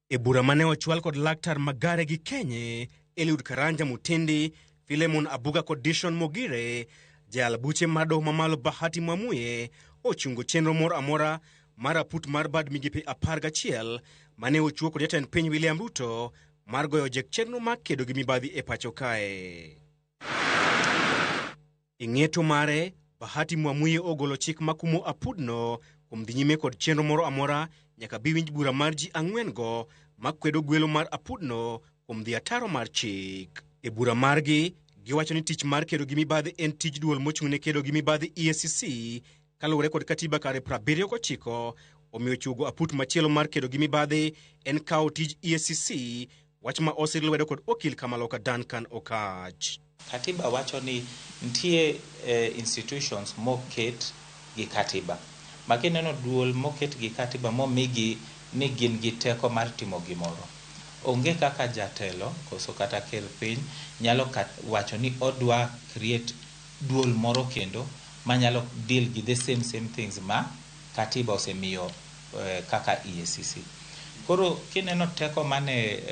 E bura mane ochwal kod laktar Magare gi Kenye, Eliud Karanja Mutindi, Philemon Abuga kod Dishon Mogire, jayal buche mar doho mamalo Bahati Mwamuye ochungo chenro moro amora mar aput mar bad migepe 11 mane ochiwo kod jatend piny William Ruto mar goyo jek chenro mar kedo gi mibadhi e pacho kae. E ng'eto mare, Bahati Mwamuye ogolo chik makumo apudno kuom dhi nyime kod chenro moro amora nyaka bi winj bura mar ji ang'wen go makwedo gwelo mar apudno kuom dhi ataro mar chik. E bura margi, giwacho ni tich mar kedo gi mibadhi en tij duol mochung' ne kedo gi mibadhi EACC kaluwore kod katiba kare 79, omiyo chuogo aput machielo mar kedo gi mibadhi en kawo tij EACC, wach ma osir lwedo kod okil Kamaloka Duncan Okach. Katiba wacho ni nitie institutions moket gi katiba. Ma kineno duol moket gi katiba momigi ni gin gi teko mar timo gimoro. Onge kaka jatelo koso kata ker piny nyalo wacho ni odwa create duol moro kendo manyalo deal gi the same things ma katiba osemiyo kaka EACC. Koro kineno teko mane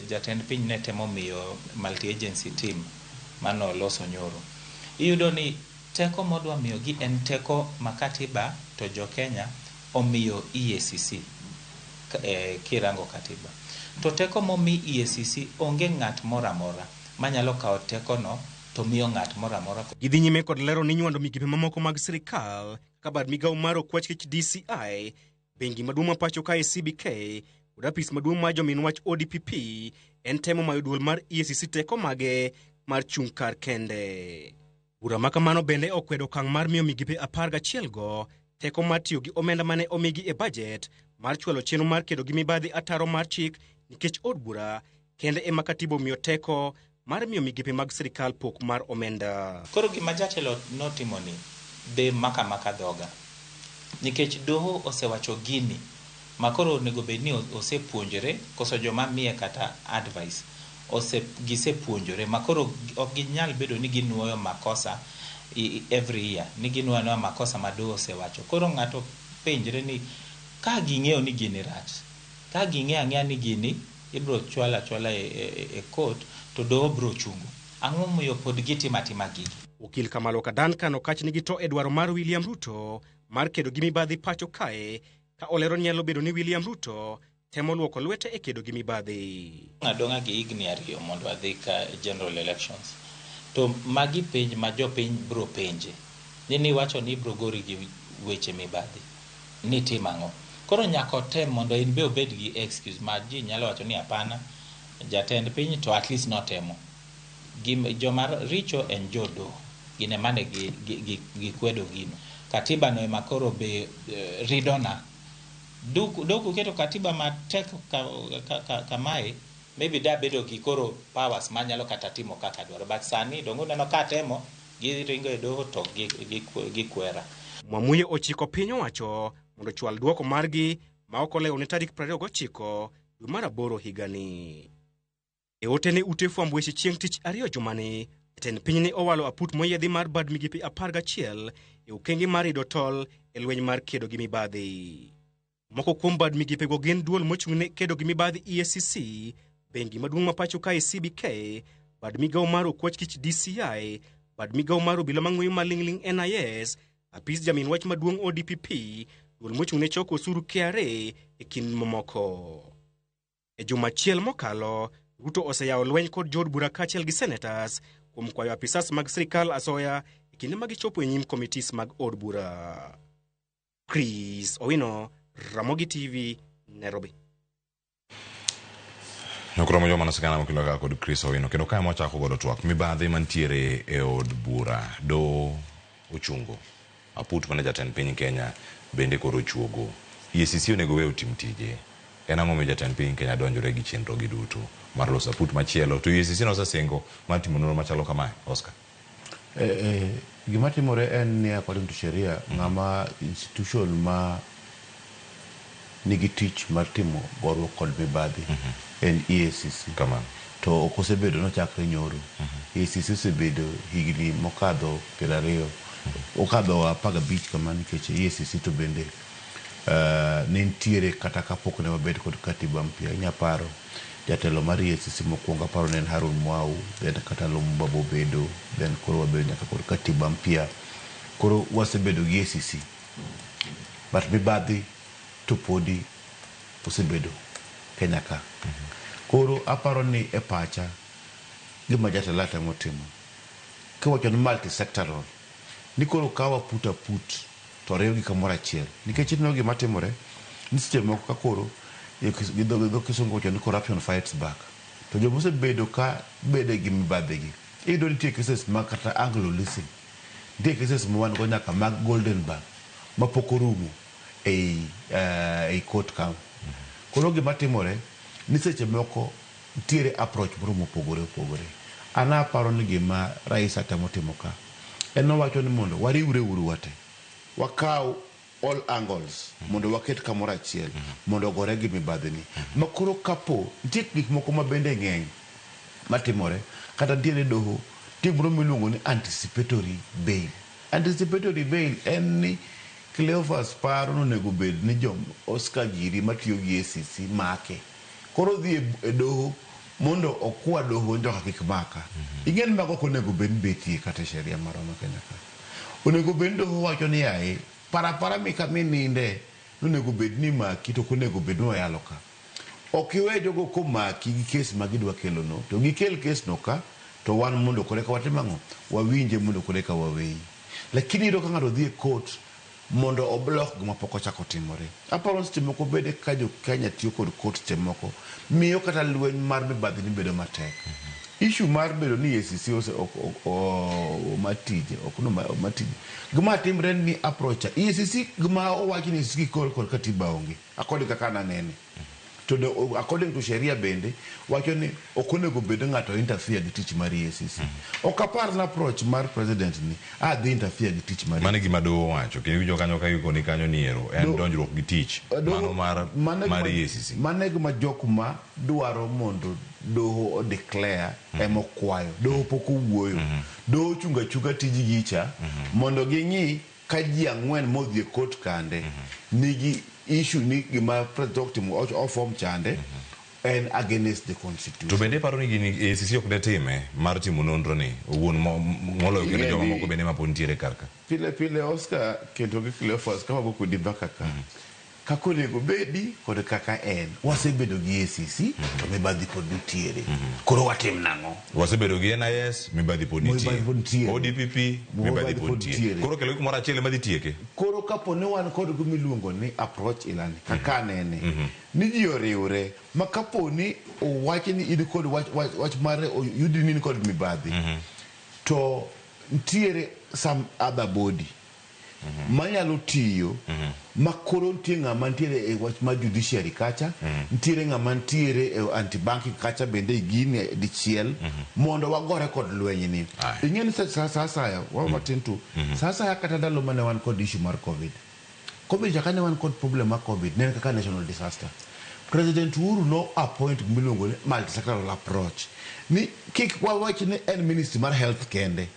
jatend piny ne temo miyo multi-agency team mano loso nyoro, iyudo ni teko modwa miyo gi en teko ma katiba to jo Kenya omiyo EACC kirango katiba. To teko momi EACC onge ng'at moro amora manyalo kawo tekono to miyo ng'at moro amora. Gidhi nyime kod lero ni nywando migepe mamoko mag sirikal kaka bad migawo mar okwach kech DCI, bengi maduong' ma pacho kae CBK kod apis maduong' mar jomin wach ODPP en temo mayo duol mar EACC teko mage mar chung' kar kende. Bura ma kamano bende okwedo okang' mar miyo migepe 11 go teko mar tiyo gi omenda mane omigi e bajet mar chwalo chenro mar kedo gi mibadhi ataro mar chik nikech od bura kende ema katiba omiyo teko mar miyo migepe mag sirikal pok mar omenda. Koro gima jatelo notimo ni be maka maka dhoga nikech doho osewacho gini ma koro onego bed ni osepuonjore koso joma miye kata advice gisepuonjore ma koro ok ginyal bedo ni ginuoyo makosa every year ni ginuoyo anuoya makosa ma doho osewacho. Koro ng'ato penjre ni ka ging'eyo ni gini rach, ka ging'eyo ang'eya ni gini ibro chwalo achwala e court to doho bro chungo, ang'o momiyo pod gitimo atima gigi? Okil Kamaloka Duncan Okach nigi to e dwaro mar William Ruto mar kedo gi mibadhi pacho kae ka olero ni nyalo bedo ni William Ruto temo luoko lwete e kedo gi mibadhi. Adong'a gi higni 2 mondo adhi ka general elections. To magi penj ma jopiny bro penje. Ni niwacho ni ibro gori gi weche mibadhi. Ni tim ang'o? Koro nyaka otem mondo in be obed gi excuse ma ji nyalo wacho ni hapana, jatend piny to at least notemo. Joma richo en jodoho. Gin ema ne gikwedo gino. Katiba no ema koro be ridona. Dok uketo katiba matek kamae, maybe da bedo gi koro powers manyalo kata timo kaka dwaro. But sani dongo uneno ka temo, giringo e doho to gikwera. Mwamuye ochiko piny owacho mondo ochwal dwoko margi ma ok olewo ne tarik 29 dwe mar 8 higani. E ote ne ute fwambo weche chieng' tich ariyo jumani, jatend piny ne owalo aput moyiedhi mar bad migepe 11 e okenge mar rido tol e lweny mar kedo gi mibadhi. Moko kuom bad migepego gin duol mochung' ne kedo gi mibadhi EACC, bengi maduong' ma pacho kae CBK, bad migawo mar okwach kich DCI, bad migawo mar obila mang'weyo maling'ling' NIS, apis jamin wach maduong' ODPP, duol mochung' ne choko osuru KRA e kind mamoko. E juma achiel mokalo, Ruto oseyawo lweny kod jood bura kaachiel gi senators kuom kwayo apisas mag sirikal asoya e kinde ma gichopo e nyim committees mag od bura. Chris Owino, Ramogi TV, Nairobi. Nokromo joma nosekana mokilo kaka kod Chris Owino kendo kae mwachako godo twak mibadhi mantiere e od bura do ochungo aput mane jatend piny Kenya bende koro ochuogo. EACC onego we otim tije. En ang'o momiyo jatend piny Kenya donjore gi chenro gi duto mar loso aput machielo to EACC nosesingo mar timo nonro machalo kamae Oscar? Gima timore en ni according to sheria ng'ama institution ma nigi tich mar timo goruok kod mibadhi en EACC. Kamano. To ok osebedo nochakre nyoro. EACC osebedo higni mokadho 20, okadho 15 kama nikech EACC to bende ne nitiere kata kapok ne wabet kod katiba mpya. Inya paro jatelo mar EACC mokwongo aparo ne en Harun Mwau, then kata Lumumba bobedo, then koro wabedo nyaka kod katiba mpya. Koro wasebedo gi EACC. But mibadhi to podi osebedo Kenya ka. Koro aparo ni e pacha gima jatelo temo timo kiwacho ni multi-sectoral ni koro ka waput aput to riwgi kamoro achiel nikech ineno gima timore ni seche moko ka koro gi dho kisungu wacho ni corruption fights back to joma osebedo ka bede gi mibadhi gi iyudo nitie cases mag kata Anglo leasing nitie cases ma wan go nyaka mag Goldenberg mapok orumo ei court ka. Koro gima timore ni seche moko nitiere approach moro mopogore opogore. An aparo ni gima rais temo timo ka en owacho ni mondo wariwre uru wate wakaw all angles mondo waket kamoro achiel mondo ogore gi mibadhi ni. Ma koro kapo nitie gik moko ma bende ng'eny matimore kata nitiere doho nitie gimoro miluongo ni anticipatory bail. Anticipatory bail en ni Cleophas paro ni onego bed ni jo Oscar giri matiyo gi ACC make. Koro odhi e doho mondo okwa doho joka kik maka. Ing'e ni mago ok onego bed ni betie kata e sheria marwa ma Kenya ka. Onego bed ni doho wacho ni yaye parapara mi kama ininde nonego bed ni maki to ok onego bed ni oyalo ka. Ok iwe jogo komaki gi kes ma gidwa kelo no to gikel kes no ka to wan mondo koro eka watim ang'o? Wawinje mondo koro eka waweyi. Lakini iyudo ka ng'ato dhi e court mondo oblok gima pok ochako timore. Aparo ni seche moko bende ka jo Kenya tiyo kod court seche moko miyo kata lweny mar mibadhi ni bedo matek. Issue mar bedo ni EACC ose ok tije ok no ma tije. Gima timre ni approach EACC gima owach ni EACC koro kod katiba onge according kaka nanene. To according to sheria bende wacho ni ok onego bed ng'ato interfere gi tich mar EACC. Ok apar na approach mar president ni adhi interfere gi tich mar Mano e gima doho owacho kendo iwinjo kanyo ka ikoni kanyo ni ero en donjruok gi tich mano mar EACC. Mano e gima jok ma dwaro mondo doho o declare ema okwayo. Doho pok owuoyo. Doho ochungo achunga tijgi cha mondo ging'i ka ji ang'wen modhi e court kande nigi issue ni gima president otimo ofom chande en against the constitution. To bende iparo ni gini EACC ok detime mar timo nonro ni owuon moloyo kendo joma moko bende mapod nitiere kar ka. Pile pile Oscar kendo gi Cleophas ka wago kodi mbaka ka kaka onego bedi kod kaka en wasebedo gi EACC to mibadhi pod nitiere. Koro watim nang'o? Wasebedo gi NIS mibadhi pod nitie. ODPP mibadhi pod nitie. Koro kelo kumoro achiel ema dhi tieke. Koro kapo ni wan kod gima iluongo ni approach ilani kaka anene ni ji oriwre ma kapo ni owach ni in kod wach mar oyudi ni in kod mibadhi to nitiere some other body manyalo tiyo ma koro nitie ng'ama nitiere e wach mar judiciary kacha nitiere ng'ama nitiere e anti-banking kacha bende igini dichiel mondo wagore kod lweny ni. Ing'e ni sa asaya wa matin tu sa asaya kata ndalo mane wan kod issue mar COVID. COVID cha kane wan kod problem mar COVID ne en kaka national disaster. President Uhuru no appoint gimiluongo ni multi-sectoral approach ni kik wawach ni en ministry mar health kende.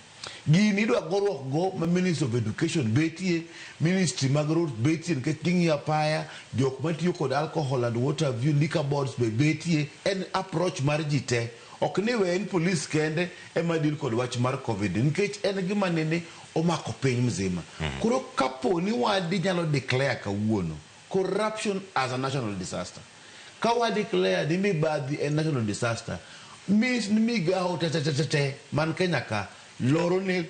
Gini idwa goruok go ma Ministry of Education betie, Ministry mag roads betie nikech ging'iyo apaya, jok matiyo kod alcohol and water view, liquor boards be betie. En approach mar ji te. Ok ni we en police kende ema deal kod wach mar COVID nikech en gima nene omako piny mzima. Koro kapo ni wadi nyalo declare kawuono corruption as a national disaster. Ka wa declare ni mibadhi en national disaster, means ni migawo te te te te man Kenya ka loro ni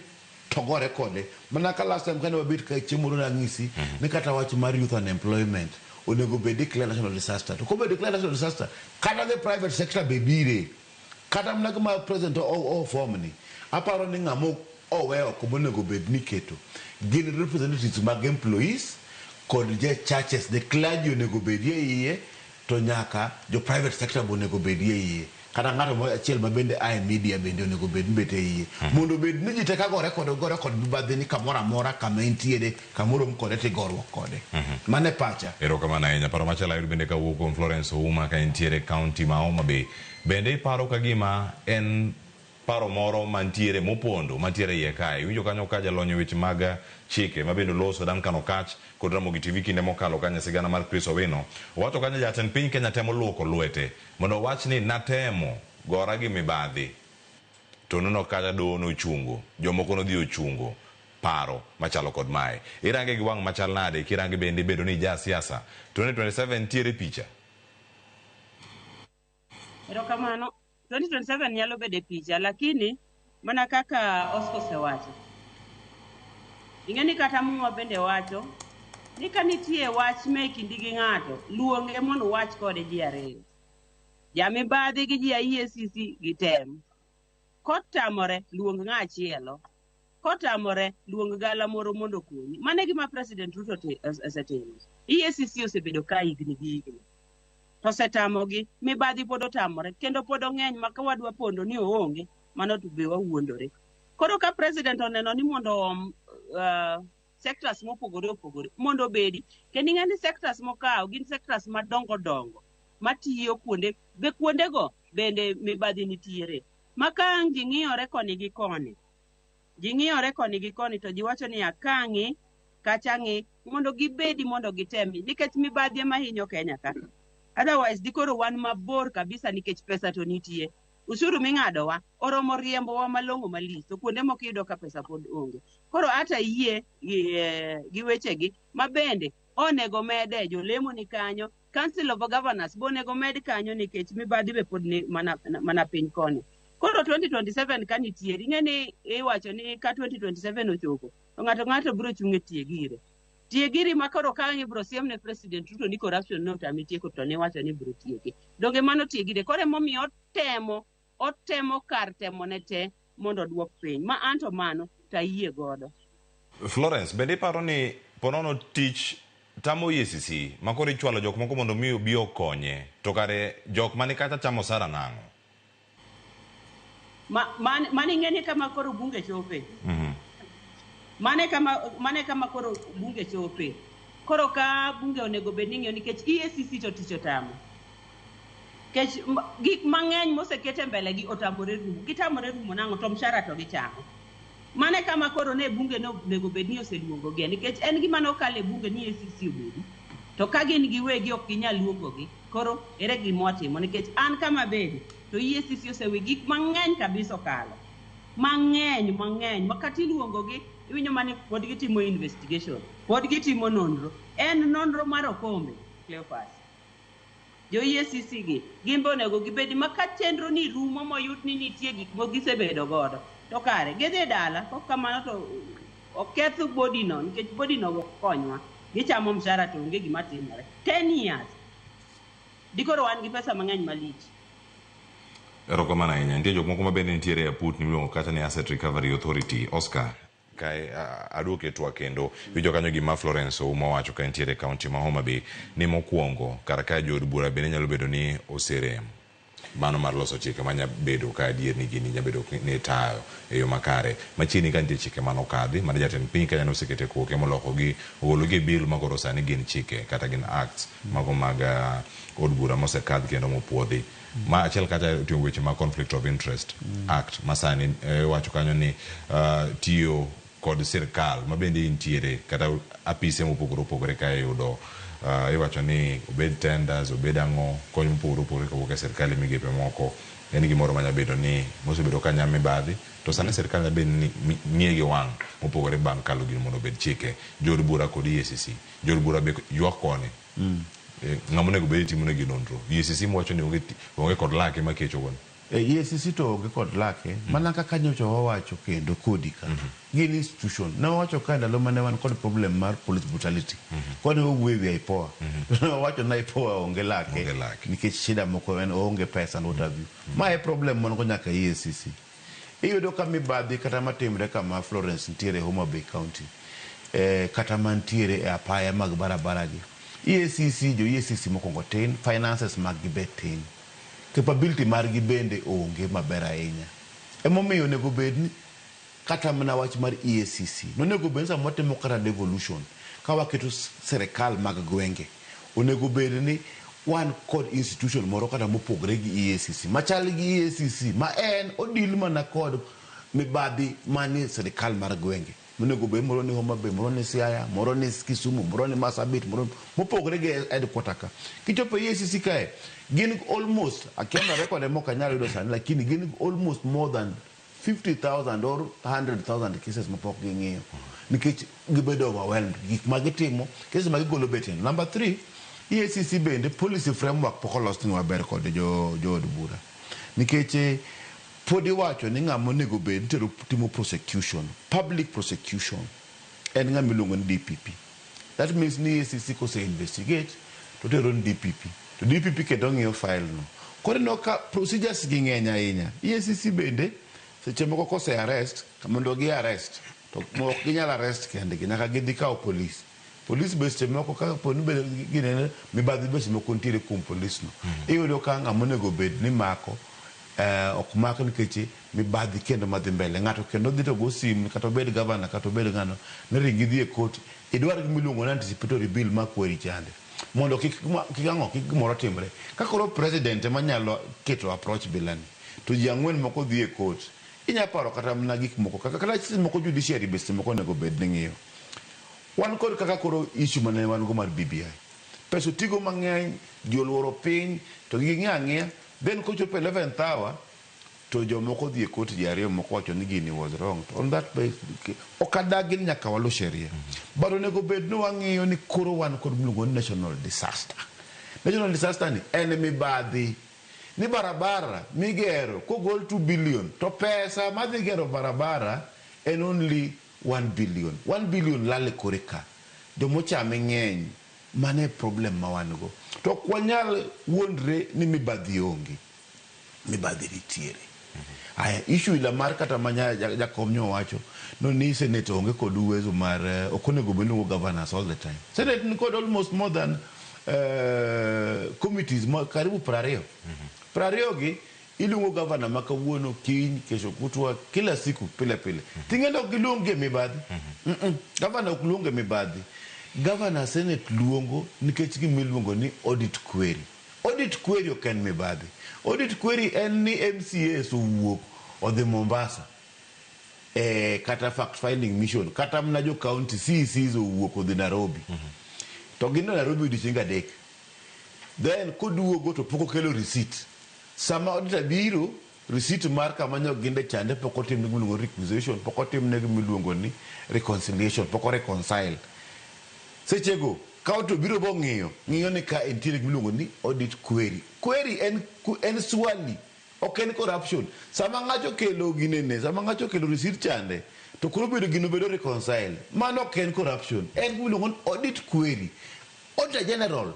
to gore kode. Mana ka last time kane wabet ka chieng' moro nang'isi ni kata wach mar youth unemployment onego bed declare national disaster. To kobedo declare national disaster, kata the private sector be bire. Kata mana gima president o form ni, aparo ni ng'ama owe oko monego bed ni keto gin representatives mag employees kod je churches, the clergy onego bedie iye, to nyaka jo private sector be onego bedie iye. Kata ng'ato mo achiel ma bende ae media bende onego bed ni bet e iye. Mondo obed ni ji te ka gore kod gore kod mibadhi ni kamoro amora kama entiere, kamoro kode tigoruok kode. Mano e pacha. Erokamano ahinya. Paro machielo ayudo bende kawuok kuom Florence Ouma ka entiere e kaunti ma Homa Bay. Bende iparo ka gima en paro moro mantiere mopondo mantiere iye kae. Iwinjo kanyo ka jalony e weche mag chike ma bende oloso Duncan Okatch kod Ramogi TV kinde mokalo kanyo e sigana mar Chris Owino. Owacho kanyo jatend piny Kenya temo luoko lwete mondo owach ni natemo gora gi mibadhi to neno kata doho nochungo, jomoko nodhi ochungo paro machalo kod mae. Irange gi wang' machal nade kirange bende ibedo ni ja siasa 2027 ntiere picha? Erokamano. 2027 nyalo bedo e picha, lakini mana kaka Oscar osewacho. Ing'e ni kata Muma bende wacho ni ka nitie wach me kindi gi ng'ato, luonge mondo uwach kode ji ariyo. Jamibadhi gi ji EACC gitem. Kotamore, luong ng'achielo. Kotamore, luong gala moro mondo okonyi. Mano e gima President Ruto osetimo. EACC osebedo ka higni gi higni. To osetamogi, mibadhi pod otamore, kendo pod ong'eny ma ka wadwa pondo ni oonge, mano to be wawuondore. Koro ka President oneno ni mondo oom sectors mopogore opogore mondo obedi, kendo ing'e ni sectors mokawo gin sectors madongo dongo matiyo kuonde, be kuondego bende mibadhi nitiere. Ma ka ang' ji ng'iyore koni gi koni, ji ng'iyore koni gi koni to ji wacho niya ka ng'i, kacha ng'i, mondo gibedi mondo gitemi, nikech mibadhi ema hinyo Kenya ka. Otherwise dikoro wan mabor kabisa nikech pesa to nitie. Ushuru ming'adowa oromo riembowa malong'o malich, to kuonde moko iyudo ka pesa pod onge. Koro ata yie gi wechegi ma bende onego mede jolemo ni kanyo, Council of Governors be onego med kanyo nikech mibadhi be pod ni mana piny koni. Koro 2027 ka nitiere, ing'e ni iwacho ni ka 2027 ochopo, to ng'ato ng'ato biro chung' e tie gire. Tie giri ma koro ka ibiro siem ne President Ruto ni corruption no otami tieko to niwacho ni ibiro tieke. Donge mano tie gire? Koro emomiyo otemo kar temone te mondo oduok piny. Ma anto mano to ayie godo. Florence, bende iparo ni ponono tich tamo EACC ma koro ichwalo jok moko mondo mi obi okonye, to kare jok mani kacha chamo osara nang'o? Mane ing'e ni kama koro bunge chope. Mane kama koro bunge chope. Koro ka bunge onego bed ni ng'iyo nikech EACC to tich otamo. Nikech gik mang'eny moseket e mbele gi otamore rumo. Gitamore rumo nang'o to mshahara to gichamo. Mane kama koro ne bunge no onego bed ni oseluongogi nikech en gima nokalo e bunge ni EACC obedi. To ka gin giwegi ok ginyal luongogi. Koro ere gima watimo nikech an kama bede to EACC osewe gik mang'eny kabisa okalo. Mang'eny mang'eny ma kata iluongogi iwinjo mani pod gitimo investigation, pod gitimo nonro. En nonro mar okombe, Cleophas. Jo EACC gi gin be onego gibedi ma ka chenro ni rumo moyud ni nitie gik ma gisebedo godo to kare gidhi dala, kok kamano to oketh body no nikech body no ok konywa. Gichamo mshahara to onge gima timore. 10 years. Dikoro wan gi pesa mang'eny malich. Erokamano ahinya. Nitie jok moko ma bende nitiere e aput miluongo kata ni Asset Recovery Authority, Oscar. Kae aduoke twak kendo. Winjo kanyo gima Florence Ouma owacho ka entiere e kaunti ma Homa Bay ni mokwongo kar kae jood bura bende nyalo bedo ni oserem. Mano mar loso chike manya bedo ka adier ni gini nya bedo ni tayo e yo makare. Machiegni ka nitie chike manokadhi mane jatend piny Kenya nosekete koke molokogi ogologi e bill makoro sani gin chike kata gin acts mago mag od bura mosekadh kendo mopuodhi. Ma achiel kacha oting'o weche mag conflict of interest act ma sani iwacho kanyo ni tiyo kod sirkal ma bende intiere kata apise mopogore opogore ka iyudo iwacho ni obed tenders obed ang'o kony mopogore opogore kawuok e sirkal e migepe moko en gimoro manya bedo ni mosebedo ka nya mibadhi to sani sirkal nya bedo ni ng'iye gi wang' mopogore bang' kalo gino mondo obed chike. Jood bura kod EACC jood bura be ywak koni. Ng'ama onego bed ni timo negi nonro. EACC mwacho ni onge kod lake makecho koni. EACC to onge kod lake mana kaka nyocha wawacho kendo kodi ka gin institution ne wawacho ka ndalo mane wan kod problem mar police brutality kone wawuoyo e wi IPOA to ne wawacho ni IPOA onge lake nikech shida moko en oonge pesa and what have you. Ma e problem man go nyaka EACC. Iyudo ka mibadhi kata matimre kama Florence nitiere Homa Bay County kata mantiere e apaya mag barabara gi. EACC jo EACC mokwongo tin, finances mag gi be tin. Capability margi bende onge maber ahinya. Emomiyo onego bed ni kata mana wach mar EACC nonego bed ni sama watimo kata devolution ka waketo sirikal mag gwenge onego bed ni wan kod institution moro kata mopogre gi EACC machal gi EACC ma en odil mana kod mibadhi manie sirikal mar gwenge. Monego bed moro ni Homa Bay, moro ni Siaya, moro ni Kisumu, moro ni Marsabit, moro mopogre gi headquarter ka. Kichopo e EACC kae, gin almost, akia na record ema ok anyal yudo sani, lakini gin almost more than 50,000 or 100,000 cases mapok ging'iyo. Nikech gibedo overwhelmed. Gik ma gitimo, cases ma gigolo be tindo. Number 3, EACC bende policy framework pok olos ni maber kod jo od bura. Nikech pod iwacho ni ng'ama onego bed ni timo prosecution, public prosecution, en ng'ama iluongo ni DPP. That means ni EACC kose investigate, to tero ni DPP. To DPP kendo ng'iyo file no. Koro ineno ka procedures gi ng'eny ahinya. EACC bende, seche moko kose arrest, mondo gi arrest, to ok ginyal arrest kendgi, nyaka gidhi kawo police. Police be seche moko ka po ni bende ginene, mibadhi be seche moko nitiere kuom police no. Iyudo ka ng'ama onego bed ni mako, ok mak nikech mibadhi kendo madhi mbele. Ng'ato kendo dhi to go simu, kata obed governor, kata obed ng'ano, ni ring idhi e court, idwar gima iluongo ni anticipatory bill mar kweri chande. Mondo kik ang'o, kik gimoro timre. Ka koro president ema nyalo keto approach bila ni, to ji ang'wen moko dhi e court, inya paro kata mana gik moko, kaka kata seche moko judiciary be seche moko onego bed ni ng'iyo. Wan kod kaka koro issue mane wan go mar BBI. Pesa otigo mang'eny, ji oluoro piny, to ging'iyo ang'iya, then kochopo 11th hour, to jomoko dhi e court ji ariyo moko wacho ni gini was wrong. To on that basis, ok adagi ni nyaka walu sheria. But onego bed ni wang'iyo ni koro wan kod miluongo ni national disaster. National disaster ni en mibadhi. Ni barabara migero kogol 2 billion, to pesa madhi gero barabara en only 1 billion. 1 billion lal e kore ka. Jomochame ng'eny. Mano e problem ma wan go. To ok wanyal wuondre ni mibadhi onge. Mibadhi nitiere. Aya, issue ila mar kata ma jakom nyo wacho, no ni Senate onge kod uwezo mar, ok onego bed ni governors all the time. Senate ni kod almost more than committees ma karibu 20. 20 gi iluongo governor ma kawuono, kiny, kesho kutwa, kila siku pile pile. Ting'e ok giluonge mibadhi. Governor ok luonge mibadhi. Governor Senate luongo nikech gima iluongo ni audit query. Audit query ok en mibadhi. Audit query en ni MCAs owuok odhi Mombasa. Kata fact finding mission, kata mana jo county CECs owuok odhi Nairobi. To gin Nairobi odiochienge 3. Then koduogo to pok okelo receipt. Sama auditor biro, receipt mar kama nyo ginde chande pok otim ne gima iluongo ni requisition, pok otim ne gima iluongo ni reconciliation, pok o reconcile. Sechego, ka auditor biro bo ng'iyo, ng'iyo ni ka entiere gima iluongo ni audit query. Query en swali, ok en corruption. Sama ng'ato okelo ginene, sama ng'ato okelo receipt chande, to koro bedo gino bedo reconcile. Mano ok en corruption, en gima iluongo ni audit query. Auditor General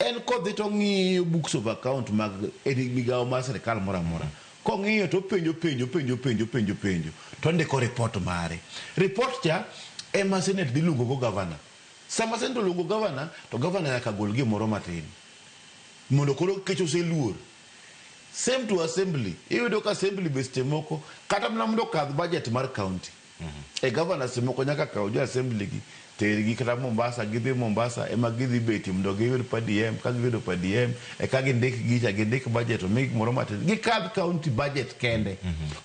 en kodhi to ng'iyo books of account mag e migawo mar sirikal moro amora. Kong'iyo to penjo penjo penjo penjo penjo penjo to ondiko report mare. Report cha ema Senate dhi luongo go governor. Sama Senate oluongo governor, to governor nyaka gol gimoro matin mondo koro kech oseluor. Same to assembly. Iyudo ka assembly be seche moko kata mana mondo okadh budget mar county. E governor seche moko nyaka kaw jo assembly gi tergi kata Mombasa, gidhi Mombasa ema gidhi betie mondo giyud per diem, ka giyudo per diem eka gindik gicha, gindik budget omigi gimoro matin, gikadh county budget kende.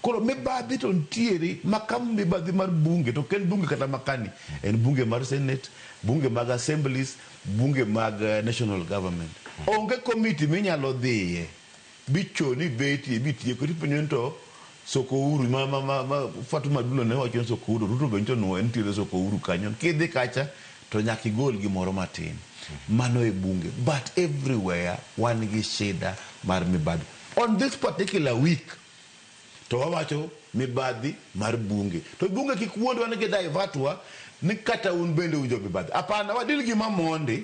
Koro mibadhi to nitiere ma ka mibadhi mar bunge to ok en bunge kata makani, en bunge mar Senate, bunge mag assemblies, bunge mag national government. Onge committee minyalo dhiye bichoni betie bitieko tipenjo ni to soko uru ma Fatuma Dulo ne wacho ni soko uru, Ruto be nyicho ni nitiere soko uru kanyo. Kidhi kacha to nyaka igol gimoro matin. Mano e bunge. But everywhere wan gi shida mar mibadhi. On this particular week to wawacho mibadhi mar bunge. To bunge kik wuondwa ni gidivert wa ni kata un bende un jo mibadhi. Hapana, wadil gi mamondi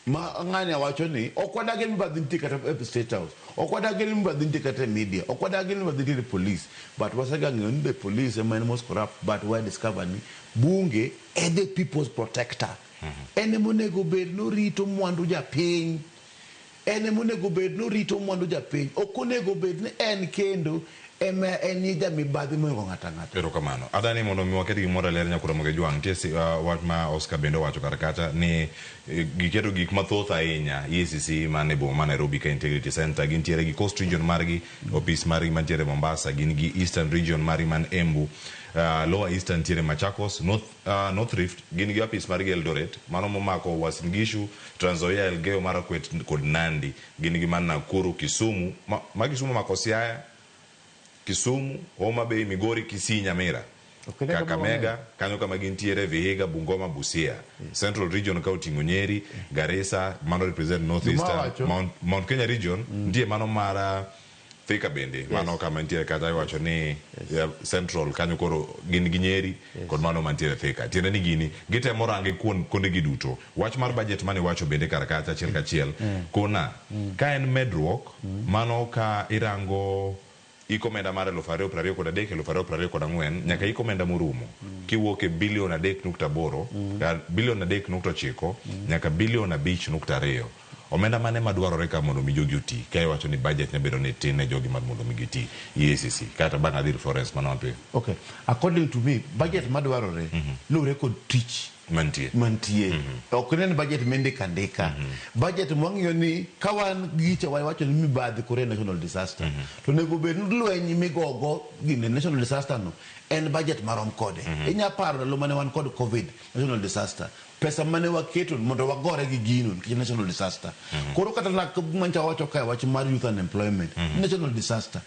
ma ng'ani wacho ni ok wadagi ni mibadhi nitie kata e State House, ok wadagi ni mibadhi nitie kata e media, ok wadagi ni mibadhi nitie e police, but wasega ng'eyo ni the police ema en most corrupt, but we discover ni bunge e the people's protector. En ema onego bed norito mwandu japiny. En ema onego bed norito mwandu japiny. Ok onego bed ni en kendo ema en jamibadhi mohingo ng'ato ang'ata. Erokamano. Adani mondo mi waket gimoro e ler nyakura Moge Jwang', nitie wach ma Oscar bende owacho kar kacha ni giketo gik mathoth ahinya EACC man e boma ma Nairobi ka Integrity Center, gintiere gi Coast Region margi, ofis margi mantiere Mombasa, gin gi Eastern Region margi man Embu, Lower Eastern nitiere Machakos, North Rift gin gi ofis margi Eldoret, mano momako Uasin Gishu, Trans Nzoia, Elgeyo Marakwet kod Nandi, gin gi man Nakuru, Kisumu, ma Kisumu omako Siaya, Kisumu, Homa Bay, Migori, Kisii, Nyamira, Kakamega, kanyo kama gintiere, Vihiga, Bungoma, Busia. Central Region ka oting'o Nyeri, Garissa, mano represent North Eastern, Mount Kenya Region, nitie mano mar Thika bende, mano kama nitiere kata iwacho ni Central kanyo koro gin gi Nyeri kod mano mantiere Thika. Tiende ni gini gitemo range kuonde gi duto. Wach mar budget mane iwacho bende kar kacha achiel kachiel, kona ka en medruok, mano ka irango iko omenda mar 2023 2024 nyaka iko omenda morumo kiwuok e bilion 3.8 bilion 3.9 nyaka bilion 5.2. Omenda mane madwarore ka mondo mi jogi oti? Ka iwacho ni budget nyabedo ni tin ne jogi mar mondo mi giti EACC kata bang' adhir Florence mano mapiyo. Okay, according to me budget madwarore luwore kod tich mantie. Ok en budget mindiko andika. Budget mwang'iyo ni ka wan gicha wawacho ni mibadhi kore national disaster. To onego bed ni lweny migogo gine national disaster no en budget marom kode. Inya paro ndalo mane wan kod COVID national disaster. Pesa mane waketo mondo wagore gi gino nikech national disaster. Koro kata mancha wacho kae wach mar youth unemployment national disaster.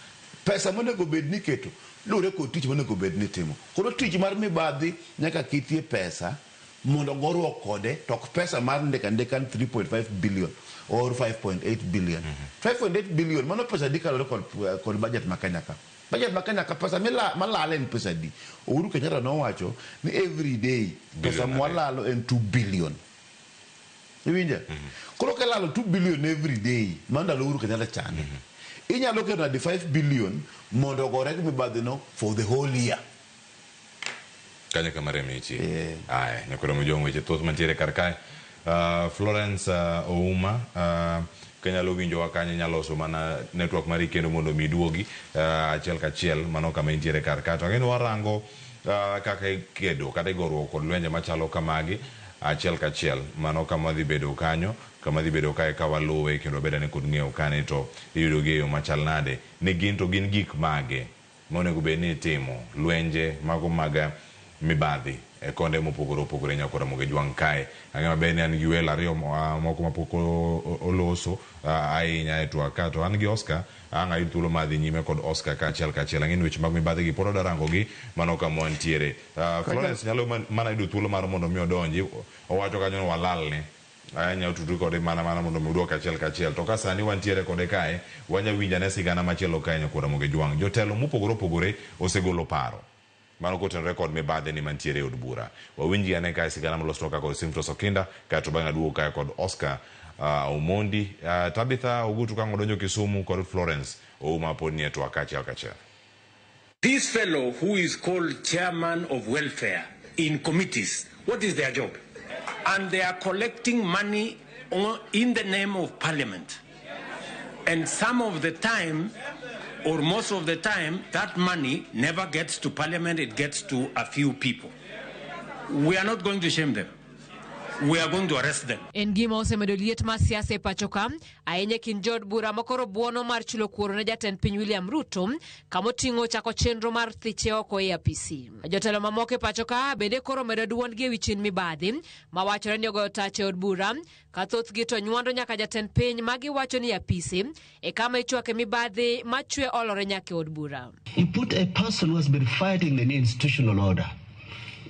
Pesa monego bed ni iketo luwore kod tich monego bed ni itimo. Koro tich mar mibadhi nyaka ketie pesa mondo goruok kode, to ok pesa mar ndika ndika 3.5 billion or 5.8 billion. 5.8 billion mano pesa di kaluwore kod budget ma Kenya ka. Budget ma Kenya ka pesa malalo en pesa di. Uhuru Kenyatta nowacho ni every day pesa mwalalo en 2 billion. Iwinjo? Koro kilalo 2 billion every day, mano ndalo Uhuru Kenyatta chande. Inyalo keto nadi 5 billion mondo ogore gi mibadhi no for the whole year. Kanyo kama rem nitie. Aya, nyakoro mojong weche thoth mantiere kar kae. Florence Ouma, kanyalo winjo wa kanyo inyalo loso mana network mari kendo mondo mi duogi achiel kachiel mano kama intiere kar kae. To ang'e ni warango kaka ikedo kata igoruok kod lwenje machalo kamagi achiel kachiel mano kama dhi bedo kanyo, kama dhi bedo kae ka waluwe kendo wabed ane kod ng'eyo kane to iyudo gi e yo machal nade ni gin to gin gik mage monego bed ni itimo lwenje mago mag mibadhi e konde mopogore opogore nyakora Moge Jwang' kae. Ang'e maber ni an gi welo ariyo moko mapok oloso ahinya e twak ka, to an gi Oscar, ang' ayud thuolo mar dhi nyime kod Oscar kaachiel kachiel. Ang'e ni weche mag mibadhi gi pod adwa rango gi mano kama wantiere. Florence nyalo mana yudo thuolo mar mondo mi odonji, owacho kanyo ni walalne. Anyalo tudri kode mana mondo mi uduok achiel kachiel. To ka sani wantiere kode kae, wanya winjo ane sigana machielo kae nyakora Moge Jwang'. Jotelo mopogore opogore osegolo paro mano kotenore kod mibadhi ni mantiere e od bura. Wawinji ane kae sigana molosnwa kaka kod Simfros Okinda, kaeto bang'e aduogo kae kod Oscar Omondi, Tabitha Ogutu ka odonjo Kisumu kod Florence Ouma pod nie twak achiel kachiel. This fellow who is called chairman of welfare in committees, what is their job? And they are collecting money in the name of parliament. And some of the time, or most of the time, that money never gets to parliament, it gets to a few people. We are not going to shame them. We are going to arrest them. En gima osemedo liet mar siasa e pacho ka, ahinya e kind jood bura makoro buono mar chulo kuoro ne jatend piny William Ruto, kamoting'o chako chenro mar thiche oko e apisi. Jotelo mamoko e pacho ka bende koro medo duondgi ewi chin mibadhi, mawachore ni ogoyo tach e od bura, ka thothgi to nywando nyaka jatend piny ma giwacho ni apisi e kama ichwake mibadhi machwe olore nyaka e od bura. You put a person who has been fighting the institutional order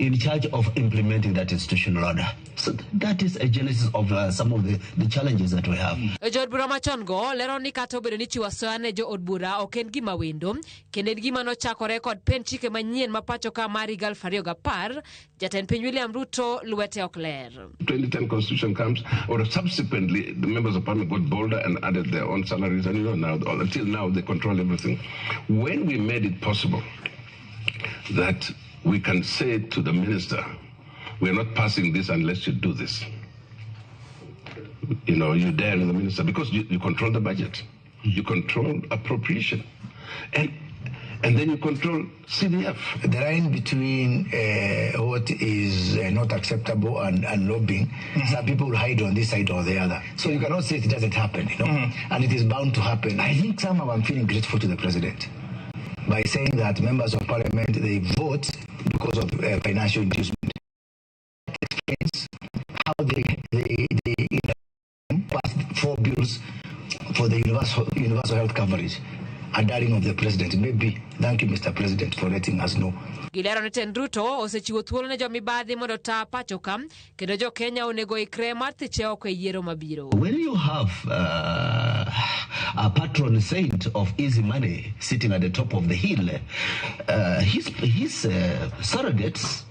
in charge of implementing that institutional order. So that is a genesis of some of the challenges that we have. Jood bura machon go lero ni kata obedo ni chiwo asoya ne jood bura ok en gima wendo, kendo en gima nochakore kod pend chike manyien ma pacho ka mar higa 2010, jatend piny William Ruto lwete ok ler. 2010 constitution comes, or subsequently the members of parliament got bolder and added their own salaries, and now until now they control everything. When we made it possible that we can say to the minister, we are not passing this unless you do this. You know, you dare the minister, because you control the budget, you control appropriation, and then you control CDF. The line between what is not acceptable and lobbying, some people hide on this side or the other. So you cannot say it doesn't happen, you know, and it is bound to happen. I think somehow I'm feeling grateful to the president by saying that members of parliament, they vote because of financial inducement. That explains how they passed 4 bills for the universal health coverage. A darling of the president. Maybe, thank you, Mr. President, for letting us know. Gilero ni tend Ruto osechiwo thuolo ne jomibadhi mondo ta pacho ka, kendo jo Kenya onego ikre mar thiche oko e yiero mabiro. When you have a patron saint of easy money sitting at the top of the hill, his surrogates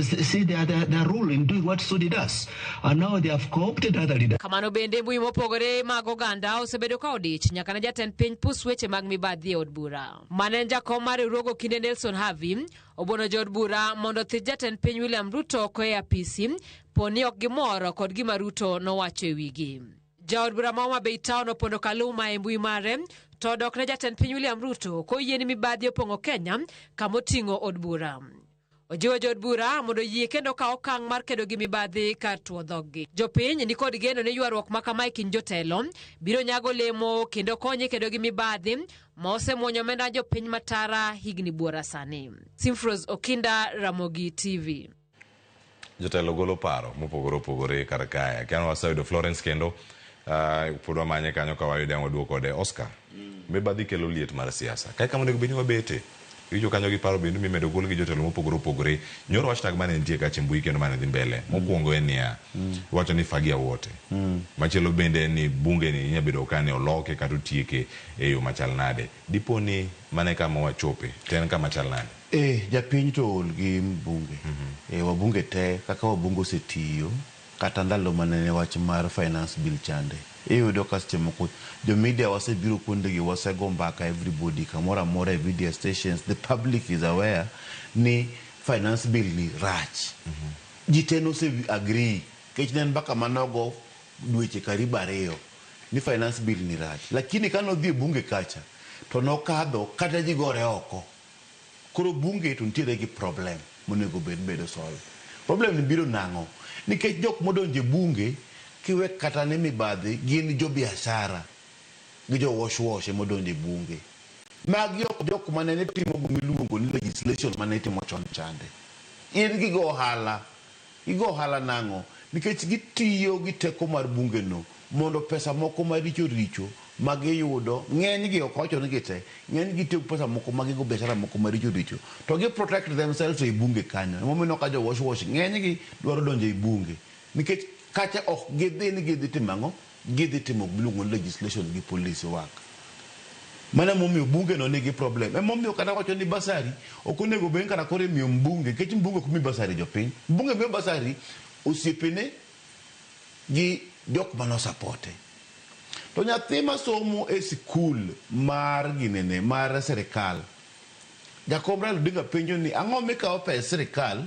see their role in doing what Sudi does, and now they have co-opted other leaders. Kamano bende mbui mopogore mag oganda osebedo ka odich nyaka ne jatend piny pus weche mag mibadhi e od bura. Mane en jakom mar riwruogo kinde Nelson Havi obono jood bura mondo thich jatend piny William Ruto oko e apisi poni ok gimor kod gima Ruto nowacho e wigi. Jaod bura ma Homa Bay Town opondo Kaluma e mbui mare to dok ne jatend piny William Ruto koyie ni mibadhi opong'o Kenya kamoting'o od bura. Ojiwo jood bura mondo yie kendo kaw okang' mar kedo gi mibadhi kar tuo dhoggi. Jopiny ni kod geno ni ywaruok ma kama e kind jotelo biro nyago lemo kendo konye kedo gi mibadhi ma osemuonyo omenda jopiny matara higni buora sani. Simfros Okinda, Ramogi TV. Jotelo golo paro mopogore opogore kar kae. Kendo waseyudo Florence kendo pod wamanye kanyo ka wayude ang' waduogo kode Oscar. Mibadhi kelo liet mar siasa. Kae kama onego bed ni wabete. Iwinjo kanyo gi paro bende mimedo gol gi jotelo mopogore opogore. Nyoro wach tag mane nitie kacha e mbui kendo mane dhi mbele. Mokwongo en niya, iwacho ni fagia wote. Machielo bende en ni bunge ni inya bedo ka ni oloke kata otieke e yo machal nade. Dipo ni mane kama wachope, to en kama chal nade? Japiny to ol gi mbunge. Wabunge te, kaka wabunge osetiyo, kata ndalo mane wach mar finance bill chande. Iyudo ka seche moko jo media wasebiro kuondegi, wasego mbaka everybody, kamoro amora e media stations, the public is aware ni finance bill ni rach. Ji te nose agree, nikech ne en mbaka manogo dweche karibu 2 ni finance bill ni rach. Lakini kano dhi e bunge kacha, to nokadho kata ji gore oko. Koro bunge to nitiere gi problem monego bed bedo solve. Problem ni biro nang'o? Nikech jok modonjo e bunge kiwe kata ne mibadhi gin jo biashara gi jo wash wash modonjo e bunge. Magi ok jok mane ne timo gimiluongo ni legislation mane itimo chon chande. In gigo ohala. Gigo ohala nang'o? Nikech gitiyo gi teko mar bunge no mondo pesa moko maricho richo magiyudo, ng'eny gi ok wacho ni gite, ng'eny gi tiyo gi pesa moko magigo biashara moko maricho richo to gi protect themselves e bunge kanyo. Emomiyo ka jo wash wash ng'eny gi dwaro donjo e bunge nikech kacha ok gidhi ni gidhi timo ang'o? Gidhi timo gimiluongo ni legislation gi policy work. Mano emomiyo bunge no nigi problem. Emomiyo kata wacho ni basari ok onego bed kata koro imiyo mbunge, nikech mbunge ok mi basari jopiny. Mbunge miyo basari osiepene gi jok manosapote. To nyathi masomo e sikul mar ginene mar sirikal, Jakom Raila Odinga penjo ni ang'o mikawo pes sirikal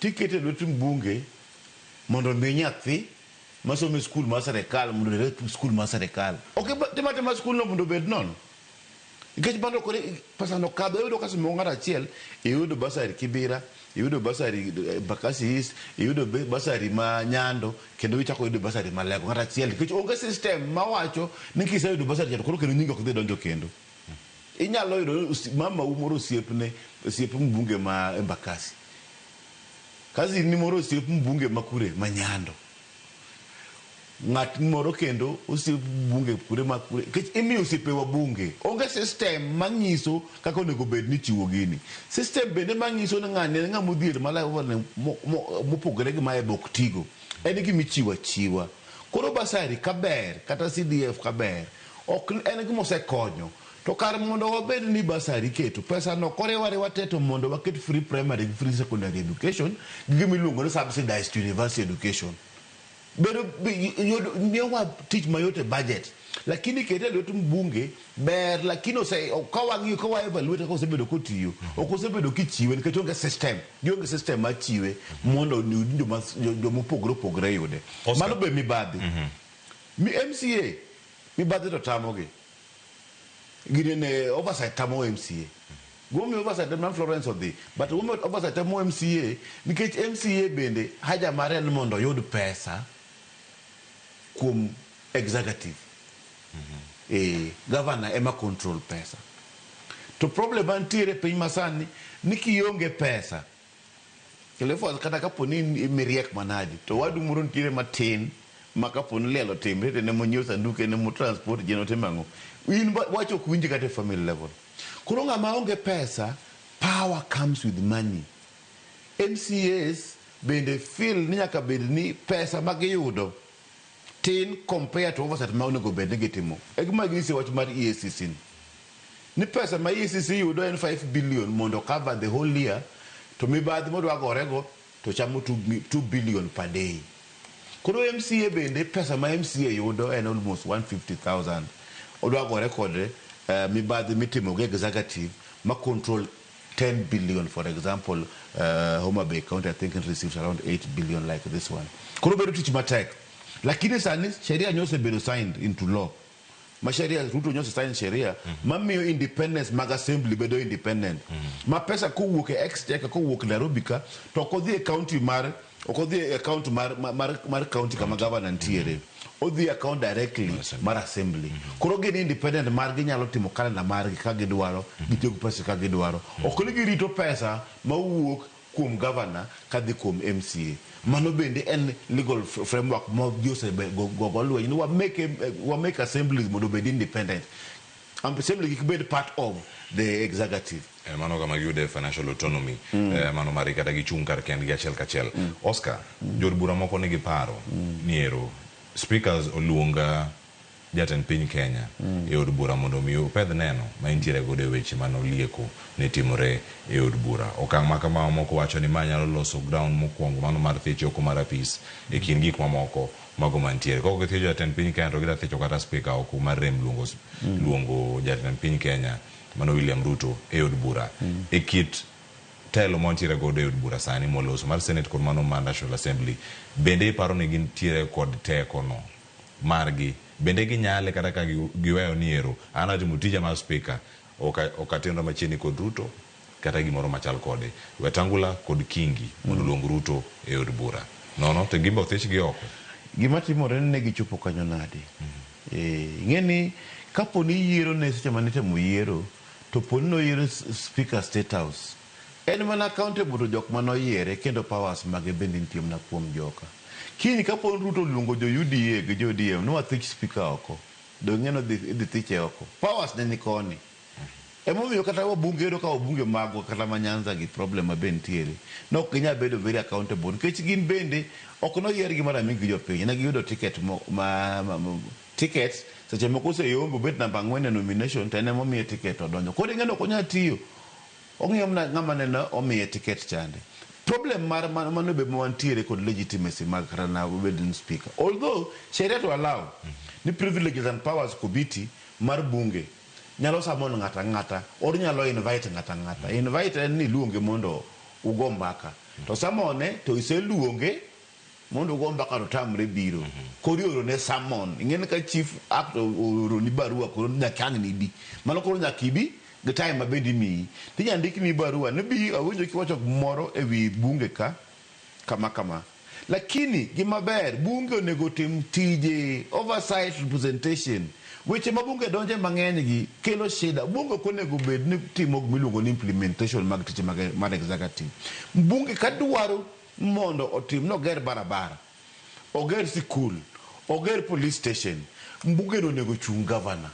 tikete e lwet mbunge mondo omi nyathi masomo e skul mar sirikal mondo oter e skul mar sirikal. Ok itim atima skul no mondo obed nono. Nikech bando kore pesa no kadho, iyudo ka somo ng'ato achiel, iyudo basari Kibira, iyudo basari Embakasi East, iyudo basari ma Nyando, kendo ichako yudo basari ma Lego ng'ato achiel. Nikech onge system mawacho ni kiseyudo basari to koro kendo nyingi ok dhi donjo kendo. Inyalo yudo mama u moro osiepne, osiep mbunge ma Embakasi. Cousin ni moro osiep mbunge ma kure, ma Nyando. Ng'at moro kendo osiep bunge kure ma kure nikech imiyo osiepewa bunge. Onge system manyiso kaka onego bed ni ichiwo gini. System bende manyiso ni ng'ani en ng'ama odhier ma mopogore gi mae be ok tigo. En gima ichiwo achiwa. Koro bursary ka ber kata CDF ka ber ok en gima osekonyo. To kar mondo wabed ni bursary iketo, pesa no koriw ariwa te to mondo waket free primary gi free secondary education gi gima iluongo ni subsidized university education. Bedo miyowa tich mayot e budget. Lakini kete e lwet mbunge ber lakini ose ka wang'iyo ka wa evaluate kaka osebedo kotiyo ok osebedo kichiwe nikech onge system gionge system mar chiwe mondo joma joma opogore opogore yude. Mano be mibadhi. Mi MCA mibadhi to tamogi. Gini ne oversight tamo MCA. Gimomiyo oversight man Florence odhi but gimomiyo oversight tamo MCA nikech MCA bende haja mare en mondo oyud pesa kuom executive. Eh, governor ema control pesa. To problem mantiere e piny masani ni kionge pesa Cleophas kata kapo ni miriek manadi to wadu moro nitiere matin ma kapo ni liel otimre to en ema onyiew sanduk en ema transport ji en otim ang'o. In wach ok winji kata e family level. Koro ng'ama onge pesa, power comes with money. MCAs bende feel ni nyaka bed ni pesa ma giyudo tin compare to oversight ma onego bed ni gitimo. E gima ginyisi wach mar EACC ni. Ni pesa ma EACC yudo en 5 billion mondo cover the whole year to mibadhi modwa gorego to chamo 2 billion per day. Koro MCA bende pesa ma MCA yudo en almost 150,000. Odwa gore kod mibadhi mitimo gi executive ma control 10 billion for example Homa Bay County I think it receives around 8 billion like this one. Koro bedo tich matek. Lakini sani sheria nyosebedo signed into law. Ma sheria Ruto nyose sign sheria mamiyo independence mag assembly bedo independent. Ma pesa kowuok e exchequer kowuok Nairobi ka to ok odhi e county mar ok odhi e account mar county kama governor nitiere. Odhi e account directly mar assembly. Koro gin independent margi nyalo timo calendar margi ka gidwaro, gitiyo gi pesa ka gidwaro. Ok ni girito pesa mawuok kuom governor kadhi kuom MCA. Mano bende en legal framework ma ji osegogo lweny ni wa make assemblies mondo obed independent. Assembly kik bed part of the executive. Mano kama giyude financial autonomy mano mari kata gichung' kar kendgi achiel kachiel. Oscar, jood bura moko nigi paro ni ero speakers oluonga jatend piny Kenya e od bura mondo mi opedh neno ma entiere godo e weche mane olieko ne timore e od bura. Okang' ma kama moko wacho ni ma nyalo loso ground mokwongo mano mar thicho oko mar apis e kind gik mamoko mago mantiere. Kok githicho jatend piny Kenya to gidwa thicho kata speaker oko mar rem luongo, luongo jatend piny Kenya mano William Ruto e od bura. E kit telo mantiere godo e od bura sani moloso mar Senate kod mano mar National Assembly, bende iparo ni gintiere kod teko no margi? Bende ginyale kata ka giweyo ni ero an atimo tija mar speaker ok atenra machiegni kod Ruto kata gimoro machal kode. Wetangula kod Kingi mondo oluong Ruto e od bura. Nono to gimbe othichgi oko. Gima timore ni ne gichopo kanyo nade? Ing'e ni kapo ni yiero ne seche mane itimo yiero to po ni noyiero speaker State House en mana accountable to jok mane oyiere kendo powers mage bende nitie mana kuom joka. Kiny kapo ni Ruto oluongo jo UDA gi jo ODM ni wathich speaker oko, dong' ing'e ni idhi thiche oko. Powers ne ni koni. Emomiyo kata wabunge iyudo ka wabunge magwa kata ma Nyanza gi problem ma be nitiere ne ok ginyal bedo very accountable nikech gin bende ok noyiergi mar aming gi jopiny ne giyudo ticket ma ticket seche moko oseyombo obet namba 4 e nomination to en ema omiye ticket odonjo. Koro ing'e ni ok onyal tiyo. Ong'iyo mana ng'ama nene omiye ticket chande. Problem mar mano be ma wantiere kod legitimacy mag kata na obed ni speaker. Although sheria to allow ni privileges and powers committee mar bunge nyalo summon ng'ata ang'ata or nyalo invite ng'ata ang'ata. Invite en ni iluonge mondo ugo mbaka. To summon to iseluonge mondo ugo mbaka to otamre biro. Koro ioro ne summon. Ing'e ni ka chief act ooroni barua koro nyaka ang' nibi. Mano koro nyaka ibi gi time ma bende imiyi. Tinya ndikni barua ni bi awinjo kiwacho gimoro e wi bunge ka kama kama. Lakini gima ber bunge onego otim tije oversight representation. Weche ma bunge donje mang'eny gi kelo shida. Bunge ok onego bed ni timo gimiluongo ni implementation mag tije mar executive. Bunge ka dwaro mondo otim noger barabara, oger sikul, Oger police station, mbunge no onego chung governor.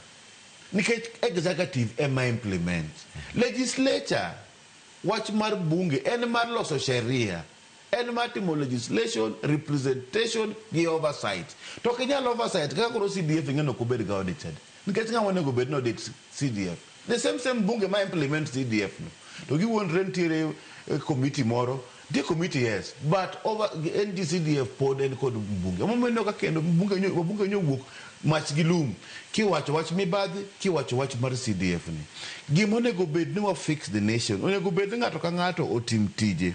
Nikech executive ema implement. Legislature, wach mar bunge en mar loso sheria. En mar timo legislation, representation gi oversight. To ok inyal oversight kaka koro CDF ing'e ni ok obed ga audited. Nikech ng'ama onego bed ni audit CDF? The same same bunge ma implement CDF no. To giwuondre nitiere committee moro. Nitie committee yes, but over NGCDF pod en kod mbunge. Emomiyo ineno ka kendo mbunge nyo, wabunge nyo wuok mach gi lum kiwacho wach mibadhi, kiwacho wach mar CDF ni. Gima onego bed ni wa fix the nation, onego bed ni ng'ato ka ng'ato otim tije.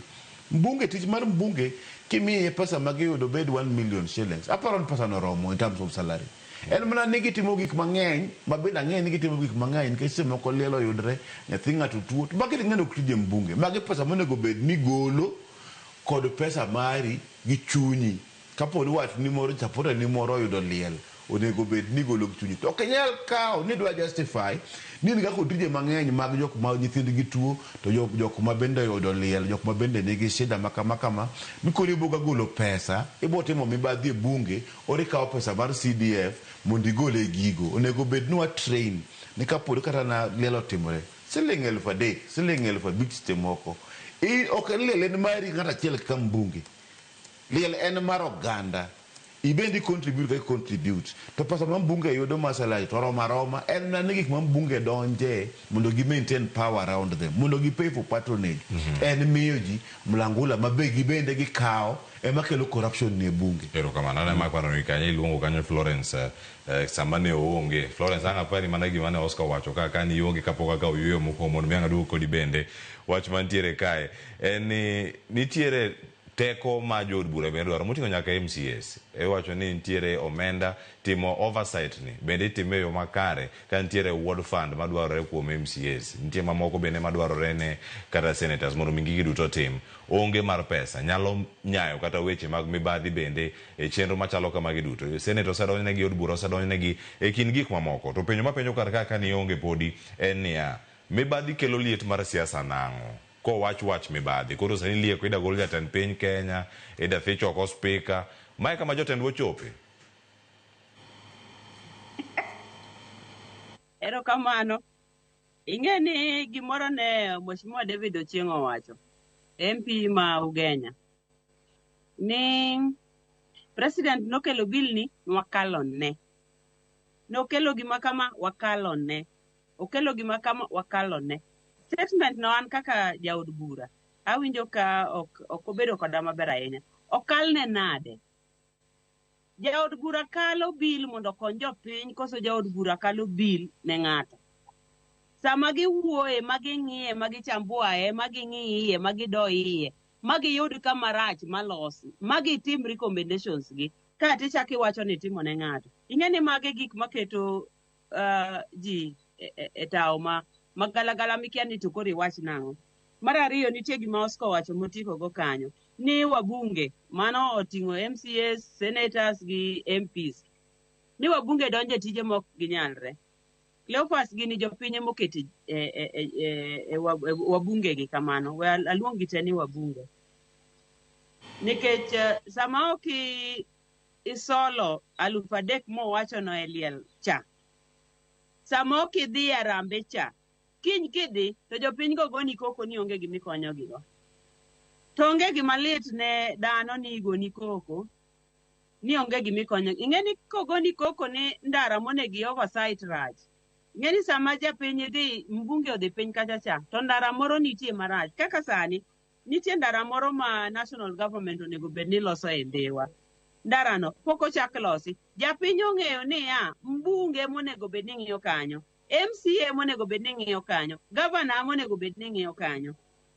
Mbunge, tich mar mbunge kimiye pesa ma giyudo bed 1 million shillings. Aparo ni pesa no oromo in terms of salary. En mana ni gitimo gik mang'eny, ma bende ang'eyo ni gitimo gik mang'eny nikech seche moko liel oyudre, nyathi ng'ato tuo, to magi ting'e ni ok tije mbunge. Magi pesa monego bed ni igolo kod pesa mari gi chunyi. Kapo ni watni moro, supporter ni moro oyudo liel, onego bed ni igolo gi chunyi. To ok inyal kawo ni idwa justify ni in kaka tije mang'eny mag jok ma nyithindgi tuo, to jok ma bende oyudo liel, jok ma bende nigi shida ma kama kama, ni koro iboga golo pesa, ibo timo mibadhi e bunge, or ikawo pesa mar CDF mondo igol e gigo. Onego bed ni wa train ni kapo kata na liel otimore, siling 3,000, siling 5,000 seche moko. Ok en liel en mari ng'ato achiel kaka mbunge. Liel en mar oganda. Ibendi contribute kaka contribute. To pesa ma mbunge yudo mar salary to oromo aroma. En mana ni gik ma mbunge donje mondo gi maintain power around them, mondo gi pay for patronage. En miyo ji mlangula ma be gibende gikawo ema kelo corruption ni e bunge. Erokamano. Aneno ma paro ni kanyo iluongo kanyo Florence, sama ne oonge. Florence, ang' apari mana gima ne Oscar owacho ka ka ni ionge kapok akawo yueyo mokwongo mondo mi ang' aduog kodi bende. Wach mantiere kae en ni nitiere teko ma jood bura bende dwaro moting'o nyaka MCAs. Iwacho ni nitiere omenda timo oversight ni bende itime e yo makare ka nitiere ward fund madwarore kuom MCAs. Nitie mamoko bende madwarore ne kata senators mondo mi gigi duto otim. Onge mar pesa nyalo nyayo kata weche mag mibadhi bende e chenro machalo kamagi duto. Senate osedonjnegi, od bura osedonjnegi e kind gik mamoko. To penjo mapenjo kar ka ka ni onge podi en niya, mibadhi kelo liet mar siasa nang'o? Kowach wach mibadhi. Koro sani lieko ida gol jatend piny Kenya, ida thich oko speaker. Mae kama jotendwa ochope. Erokamano. Ing'e ni gimoro ne Mheshimiwa David Ochieng' owacho, MP ma Ugenya, ni President nokelo bill ni wakalo ne. Nokelo gima kama wakalo ne. Okelo gima kama wakalo ne. Statement no an kaka jaod bura, awinjo ka ok obedo koda maber ahinya. Okalne nade? Jaod bura kalo bill mondo okony jopiny koso jaod bura kalo bill ne ng'ato? Sama giwuoye, ma ging'iye, ma gichambuaye, ma ging'iye, ma gido iye, ma giyud kama rach malosi, ma gitim recommendations gi, ka tichako iwacho ni itimo ne ng'ato. Ing'e ni magi gik maketo ji e tawo ma galagala mikia ni to koro iwach nang'o. Mar ariyo, nitie gima Oscar owacho motieko go kanyo, ni wabunge, mano oting'o MCAs, senators gi MPs, ni wabunge donjo e tije mok ginyalre. Cleophas gini jopiny emokete e wabunge gi kamano, we aluong gi te ni wabunge. Nikech sama ok isolo 3,000 mowachono e liel cha, sama ok idhi e Harambee cha, kiny kidhi to jopiny go goni koko ni onge gima ikonyogigo. To onge gima lit ne dhano ni igoni koko ni onge gima ikonyo. Ing'e ni kogoni koko ni ndara monego i oversight rach. Ing'e ni sama japiny dhi, mbunge odhi piny kacha cha, to ndara moro nitie marach. Kaka sani, nitie ndara moro ma national government onego bed ni loso e Ndhiwa. Ndarano pok ochak losi. Japiny ong'eyo niya, mbunge monego bed ni ng'iyo kanyo, MCA monego bed ni ng'iyo kanyo, governor monego bed ni ng'iyo kanyo.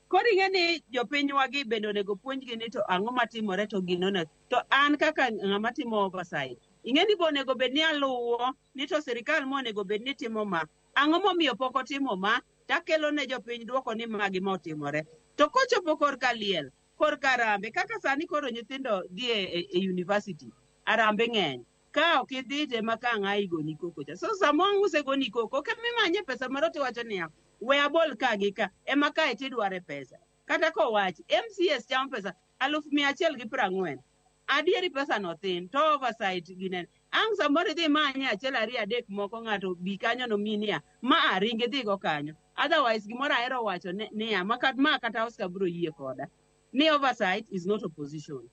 Koro ing'e ni jopinywa gi bende onego puonjgi ni to ang'o matimore to gino ne. To an kaka ng'ama timo oversight, ing'e ni be onego bed ni aluwo ni to sirikal monego bed ni timo ma. Ang'o momiyo pok otimo ma? Takelo ne jopiny duoko ni ma gima otimore. To kochopo korka liel, korka Harambee, kaka sani koro nyithindo dhi e university, Harambee ng'eny. Ka ok idhi to ema ka ang' igoni koko cha. So sama ang' usegoni koko, ok emimanye pesa moro tiwacho niya, we abol ka gi ka, ema kae tidware pesa. Kata kowachi, MCAs chamo pesa 140,000. Adieri pesa no thin, to oversight ginene. Ang' samoro idhi manye achiel ariyo adek moko ng'ato bi kanyo nomiyi niya, ma a ring idhigo kanyo. Otherwise gimoro ahero wacho niya, ma kata Oscar biro yie koda. Ni oversight is not opposition.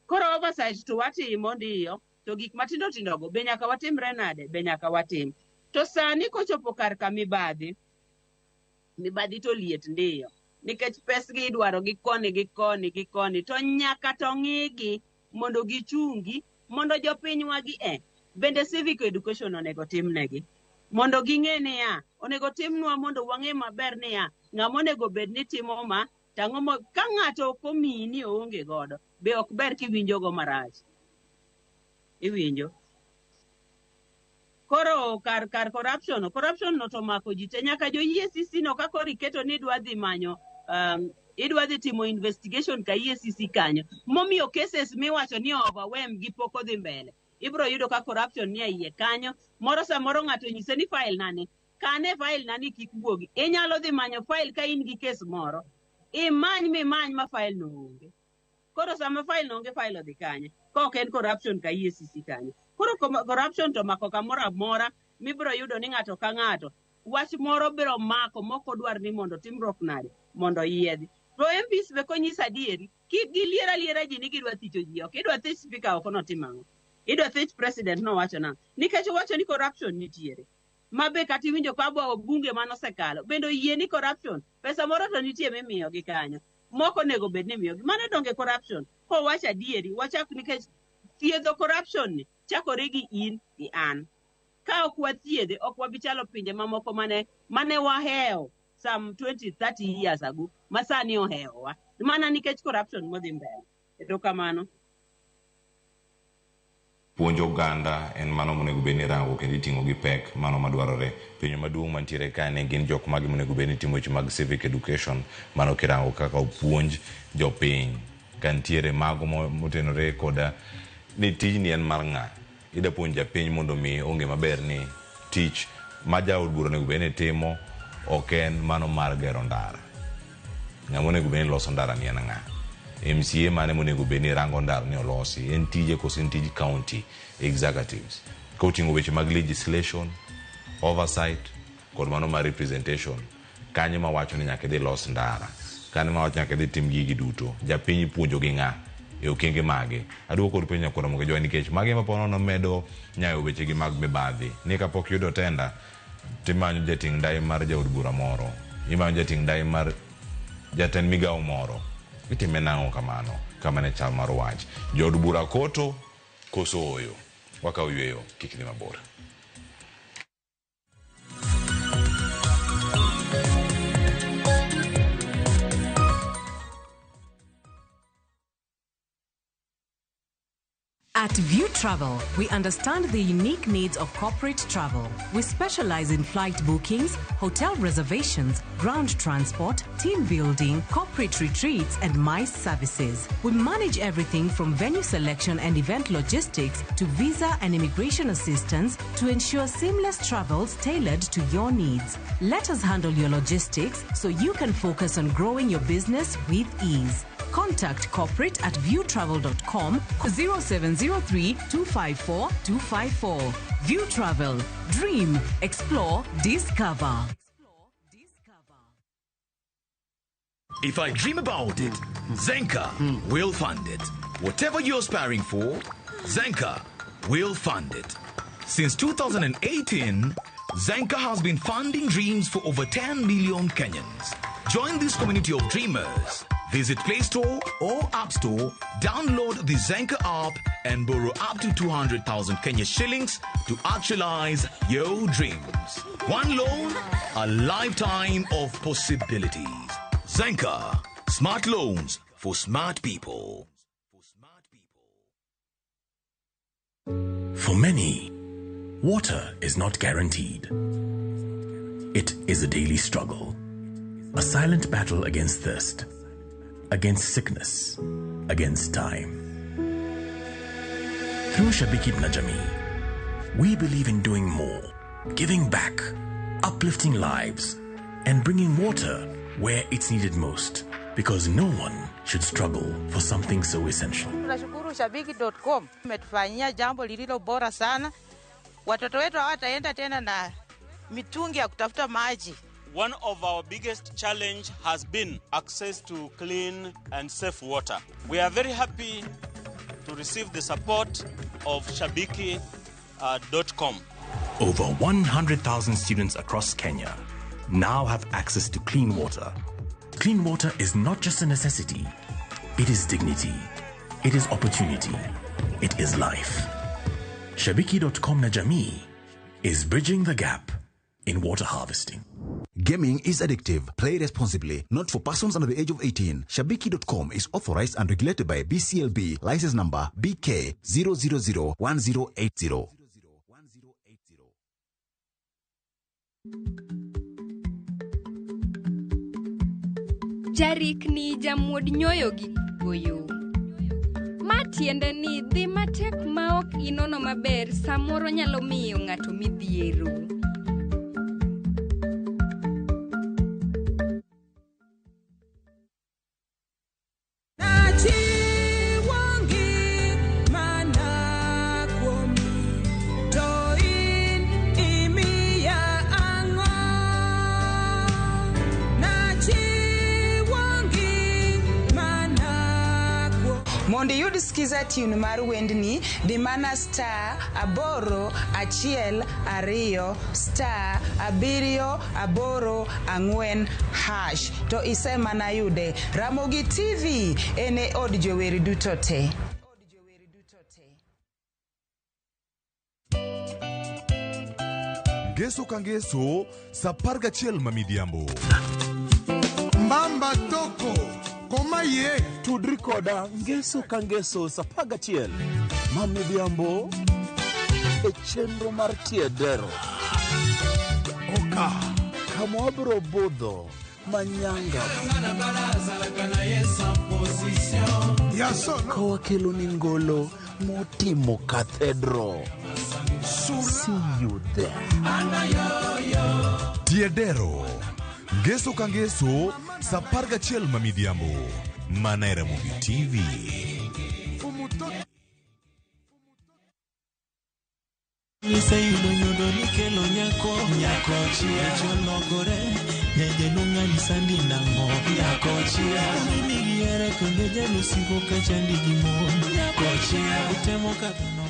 Koro oversight to watimo ndiyo, to gik matindo tindo go be nyaka watimre nade? Be nyaka watim. To sani kochopo kar ka mibadhi, mibadhi to liet ndiyo. Nikech pesgi idwaro gi koni gi koni gi koni, to nyaka to ng'igi mondo gichungi, mondo jopinywa gi e. Bende civic education onego timnegi. Mondo ging'e niya, onego timnwa mondo wang'e maber niya, ng'ama onego bed ni timo ma, tang'o mo, ka ng'ato ok omiyi ni oonge godo, be ok ber kiwinjogo marach. Iwinjo? Koro kar corruption, corruption no to mako ji te, nyaka jo EACC no ka koro iketo ni idwa dhi manyo, idwa dhi timo investigation ka EACC kanyo, momiyo cases miwacho ni overwhelm gi pok odhi mbele. Ibro yudo ka corruption ni e iye kanyo, moro samoro ng'ato nyise ni file nani, kane file nani kik wuogi. Inyalo dhi manyo file ka in gi case moro, imany mimany ma file no onge. Koro sama file no onge, file odhi kanye? Ka ok en corruption ka EACC kanyo. Koro corruption to mako kamoro amora, mibiro yudo ni ng'ato ka ng'ato wach moro biro mako mok odwar ni mondo timruok nade, mondo oyiedhi. To MPs be konyis adieri, kik gilier aliera ji ni gidwa thicho ji oko. Idwa thich speaker oko notim ang'o? Idwa thich president nowacho nang'o? Nikech owacho ni corruption nitiere. Ma be kata iwinjo ka bunge manosekalo, bende oyie ni corruption, pesa moro to nitie mimiyogi kanyo. Moko onego bed ni imiyogi. Mano donge corruption. Kowacho adieri, wachak nikech thiedho corruption ni chakore gi in gi an. Ka ok wathiedhe, ok wabi chalo pinje mamoko mane wahewo some 20-30 years ago, ma sani ohewowa. Mana nikech corruption modhi mbele. Erokamano. Puonjo oganda en mano monego bed ni rango kendo iting'o gi pek mano madwarore. Penjo maduong' mantiere ka ne gin jok mage monego bed ni timo weche mag civic education, mano kirango kaka opuonj jopiny. Ka nitiere mago motenore koda ni tijni en mar ng'a. Ida puonj japiny mondo mi ong'e maber ni tich ma jaod bura onego bed ni timo ok en mano mar gero ndara. Ng'ama onego bed ni loso ndara ni en ng'a? MCA mane monego bed ni rango ndara ni olosi? En tije koso en tij county executives? Ka oting'o weche mag legislation, oversight, kod mano mar representation, kanyo mawacho ni nyaka idhi los ndara, kanyo mawacho nyaka idhi tim gigi duto, japiny ipuonjo gi ng'a? E okenge mage? Aduoko kod penjo nyakwara Mogo Joy nikech magi ma ponono medo nyayo weche gi mag mibadhi. Ni kapok iyudo tenda, timanyo jating' ndai mar jaod bura moro, imanyo jating' ndai mar jatend migawo moro. Itime nang'o kamano? Kamano e chal mar wach. Jood bura koto koso oyo? Wakawo yweyo, kik idhi mabor. At View Travel, we understand the unique needs of corporate travel. We specialize in flight bookings, hotel reservations, ground transport, team building, corporate retreats, and MICE services. We manage everything from venue selection and event logistics to visa and immigration assistance to ensure seamless travels tailored to your needs. Let us handle your logistics so you can focus on growing your business with ease. Contact corporate at viewtravel.com 0703 254 254. View Travel. Dream, explore, discover. If I dream about it, Zenka will fund it. Whatever you're aspiring for, Zenka will fund it. Since 2018, Zenka has been funding dreams for over 10 million Kenyans. Join this community of dreamers. Visit Play Store or App Store, download the Zenka app and borrow up to 200,000 Kenya shillings to actualize your dreams. One loan, a lifetime of possibilities. Zenka, smart loans for smart people. For many, water is not guaranteed. It is a daily struggle, a silent battle against thirst, against sickness, against time. Through Shabiki na Jamii, we believe in doing more, giving back, uplifting lives, and bringing water where it's needed most. Because no one should struggle for something so essential. Tunashukuru Shabiki.com umetufanyia jambo lililo bora sana. Watoto wetu hawataenda tena na mitungi ya kutafuta maji. One of our biggest challenge has been access to clean and safe water. We are very happy to receive the support of Shabiki.com. Over 100,000 students across Kenya now have access to clean water. Clean water is not just a necessity, it is dignity, it is opportunity, it is life. Shabiki.com na Jamii is bridging the gap in water harvesting. Gaming is addictive. Play responsibly. Not for persons under the age of 18. Shabiki.com is authorized and regulated by BCLB. License number BK 0001080. Jarikni jamuod nyoyo gi goyo. Ma tiende ni dhi matek maok inono maber samoro nyalo miyo ng'ato midhiero. Mondo iyud skiza tune mar wendni, di mana star 8 1 2 star 7 8 4 hash to isemana yude. Ramogi TV en e od jower duto te. Ngeso ka ngeso sa 11 ma midhiambo. Mbamba toko koma ye tudri koda ngeso ka ngeso sa 11 ma midhiambo e chenro mar tiedero oka kama wabiro budho manyanga ka wakelo ni ngolo motimo cathedral. See you there. Tiedero ngeso ka ngeso sa 11 ma midhiambo mana e Ramogi TV. Iseyudo nyodo nikelo nyako nyako chia chologore nyajalunga sandi nango nyako chia nigiere konde jalusiko kachandi gi mon nyako chia utemo kadhono.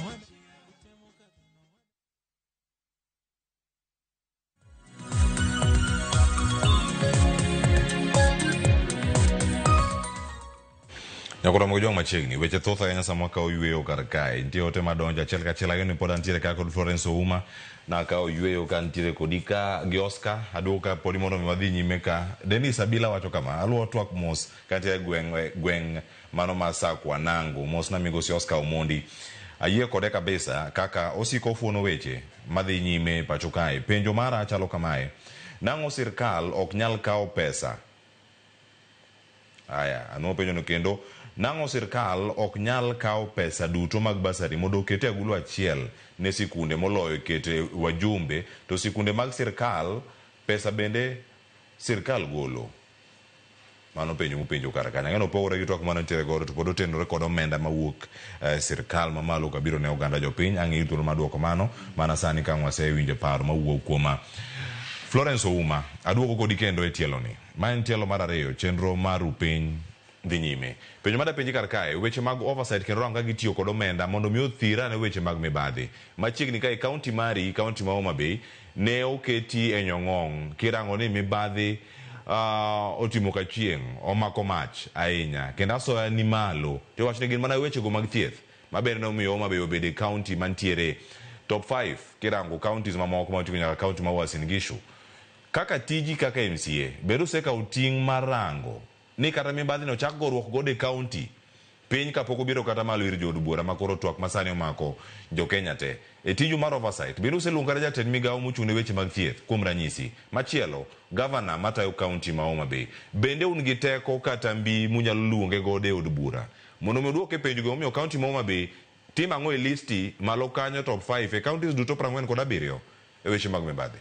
Nyakoro mogo machiegni weche thoth ahinya sama wakawo yweyo kar kae. Nitie ote madonjo achiel kachiel ageno ni pod antiere ka kod Florence Ouma nakawo yweyo ka ntiere kodi ka gi Oscar aduogo ka podi mondo mi wadhi nyime ka Dennis Abila wacho kama aluwo twak mos kantiere gweng' mano mar Sakwa Nangu mos na migosi Oscar Omondi ayie kode kabisa kaka osiko ofuono weche madhi nyime pacho kae. Penjo mara chalo kamae: nang'o sirkal ok nyal kawo pesa? Aya, anuo penjo no kendo. Nang'o sirkal ok nyal kawo pesa duto mag basari mondo okete agulu achiel ne sikunde moloyo kete wajumbe, to sikunde mag sirkal pesa bende sirkal golo? Mano penjo mupenjo kar kanyo. Ang'eno opogore gi twak mane nitiere godo to pod otenore kod omenda mawuok sirkal mamalo kabiro ne oganda jopiny. Ang' iyud thuolo mar duoko mano mana sani ka ang' wasewinjo paro mawuok kuom Florence Ouma. Aduogo kodi kendo e tielo ni. Ma en tielo mar ariyo, chenro mar upiny dhi nyime. Penjo madapenji kar kae, weche mag oversight kendo rang ka gitiyo kod omenda mondo mi othir ane weche mag mibadhi. Machiegni kae kaunti mari, kaunti ma Homa Bay, ne oketi e nyong'ong' kirango ni mibadhi otimo ka chieng', omako mach ahinya kendo asoya ni malo. To wach ni gin mana wechego mag thieth maber ne omiyo Homa Bay obedo e kaunti mantiere top 5 kirango counties mamoko maoting'o nyaka kaunti ma Uasin Gishu. Kaka tiji kaka MCA, bed usekawo ting' mar rango ni kata mibadhi no chak goruok godo e kaunti piny kapok obiro kata malo ir jood bura makoro twak masani omako jo Kenya te. E tiju mar oversight, bende useluongo kata jatend migawo mochung' ne weche mag thieth kuom ranyisi. Machielo, gavana matayo kaunti ma Homa Bay, bende un gi teko kata mbi munyalo luonge godo e od bura mondo mi oduok e penjo gimomiyo kaunti ma Homa Bay timo ang'o e listi malo kanyo top 5 e counties duto 47 e weche mag mibadhi?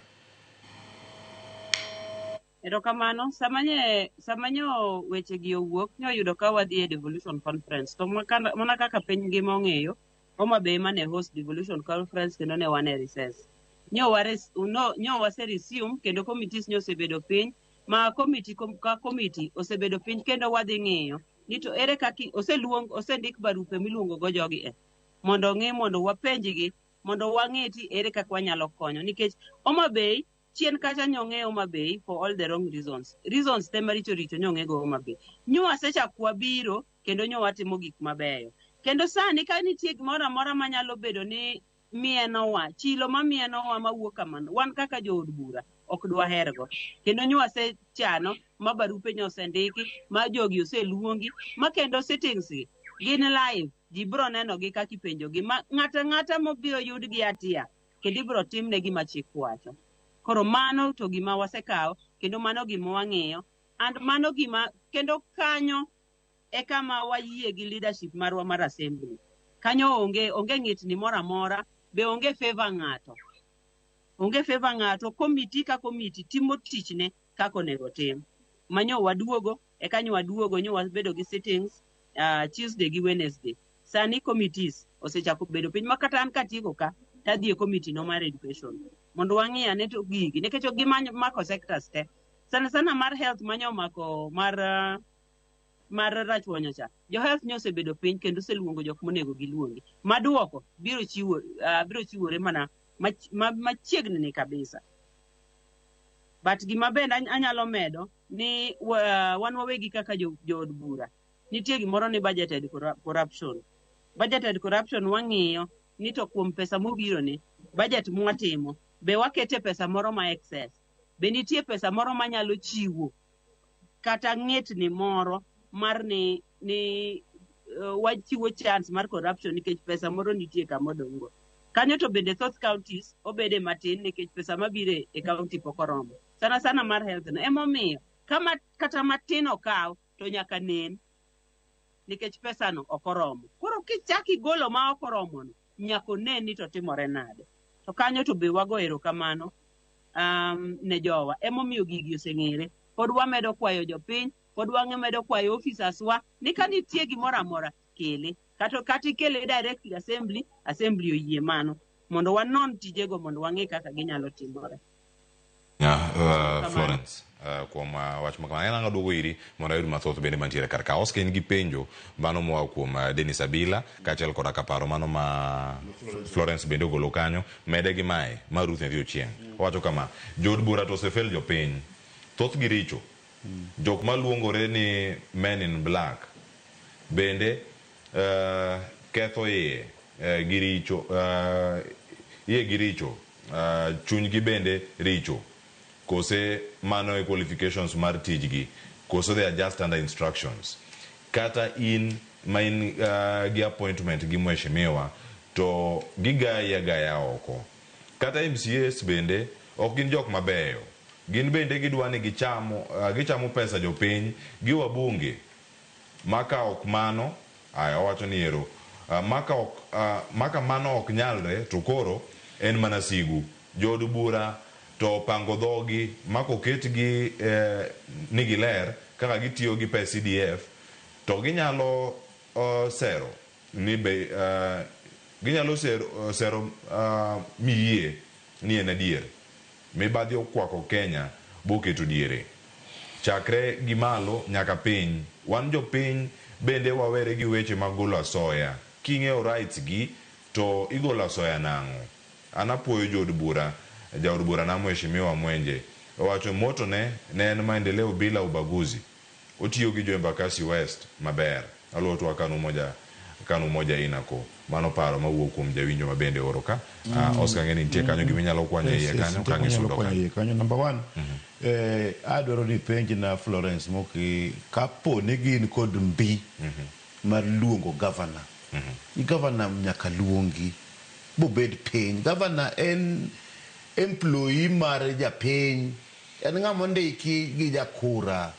Erokamano. Sama nye sama nyo weche gi owuok, nyo oyudo ka wadhi e devolution conference. To mana kaka piny ngima ong'eyo, Homa Bay mane host devolution conference kendo ne wan e recess. Nyo wares, no, nyo wase resume kendo committees nyo osebedo piny ma committee ka committee osebedo piny kendo wadhi ng'iyo ni to ere kaka oseluong osendik barupe miluongo go jogi e mondo ong'i mondo wapenjgi mondo wang'e ti ere kaka wanyalo konyo nikech Homa Bay chien kacha nyong'e Homa Bay for all the wrong reasons. Reasons te maricho richo nyong'e go Homa Bay. Nyo wasechako wabiro kendo nyo watimo gik mabeyo. Kendo sani ka nitie gimoro amora manyalo bedo ni mienowa, chilo mamienowa mawuok kamano, wan kaka jood bura ok dwahergo. Kendo nyo wasechano ma barupe nyo osendiki, ma jogi oseluongi, ma kendo sittings gi gin live, ji biro nenogi kaka ipenjogi, ma ng'ato ang'ata mobiro yud gi hatia kendo ibiro timne gima chik wacho. Koro mano to gima wasekawo kendo mano gima wang'iyo and mano gima kendo kanyo e kama wayie gi leadership marwa mar assembly. Kanyo onge onge ng'itni moro amora, be onge favor ng'ato. Onge favor ng'ato, komiti ka komiti timo tichne kaka onego tim. Manyo waduogo, eka nyo waduogo nyo wabedo gi sittings Tuesday gi Wednesday. Sani committees osechako bedo piny ma kata an katieko ka tadhi e committee no mar education mondo wang'i ane to gigi nikech ok gimako sectors te. Sana sana mar health manyo omako mar mar rachuonyo cha. Jo health nyo osebedo piny kendo oseluongo jok monego giluongi. Maduoko biro chiwo biro chiwore mana machiegni ni kabisa. But gima bende anyalo medo ni wan wawegi kaka jood bura nitie gimoro ni budgeted corruption. Budgeted corruption wang'iyo ni to kuom pesa mobiro ni budget mwatimo be wakete pesa moro ma excess, be nitie pesa moro manyalo chiwo kata ng'etni moro mar ni ni wachiwo chance mar corruption nikech pesa moro nitie kama odong' go. Kanyo to bende thoth counties obede matin nikech pesa mabiro e county pok oromo. Sana sana mar health no. Emomiyo kama kata matin okaw to nyaka nen nikech pesa no ok oromo. Koro kichak igolo ma ok oromo no, nyaka onen ni to timore nade. To kanyo to be wago erokamano ne jowa. Emomiyo gigi oseng'ere. Pod wamedo kwayo jopiny, pod wamedo kwayo officers wa ni ka nitie gimoro amora kele. Kata kata ikele directly assembly, assembly oyie mano mondo wanon tijego mondo wang'e kaka ginyalo timore. Florence, kuom wach ma kamano, en ang'o duogo iri mondo ayud mathoth bende mantiere kar ka. Oscar in gi penjo mano moa kuom Dennis Abila kaachiel koda ka paro mano ma Florence bende ogolo kanyo mede gi mae ma Ruth Nyathi Ochieng. Owacho kama, jood bura to osefel jopiny, thothgi richo. Jok maluongore ni men in black bende ketho iye gi richo, iye gi richo, chunygi bende richo. Kose mano e qualifications mar tijgi, koso they are just under instructions. Kata in ma in gi appointment gi mheshimiwa to gigayi agaya oko. Kata MCAs bende ok gin jok mabeyo. Gin bende gidwa ni gichamo, gichamo pesa jopiny gi wabunge. Maka ok mano, aya owacho ni ero, maka ok, maka mano ok nyalre to koro en mana sigu. Jood bura to opango dhogi maka oketgi ni giler kaka gitiyo gi pes CDF to ginyalo sero ni be ginyalo sero, sero miyie ni en adier. Mibadhi okwako Kenya boketo diere. Chakre gi malo nyaka piny. Wan jopiny bende wawere gi weche mag golo asoya. King'eyo rights gi to igolo asoya nang'o? An apuoyo jood bura, jaod bura na Mheshimiwa Mwenje. Owacho moto ne ne en maendeleo bila ubaguzi. Otiyo gi jo Embakasi West maber. Aluwo twak kanu moja inako. Mano paro mawuok kuom jawinjo ma bende oro ka. Oscar ng'e ni nitie kanyo gima inyalo kwanyo iye Yes, kanyo nitie ka manyalo gisudo kwanyo kanyo. iye kanyo. Number one, adwaro ni ipenj na Florence Moki kapo ni gin kod mbi mar luongo governor. Ni governor nyaka luongi bobed piny. Governor en employee mar japiny. En ng'ama ondiki gi jakura.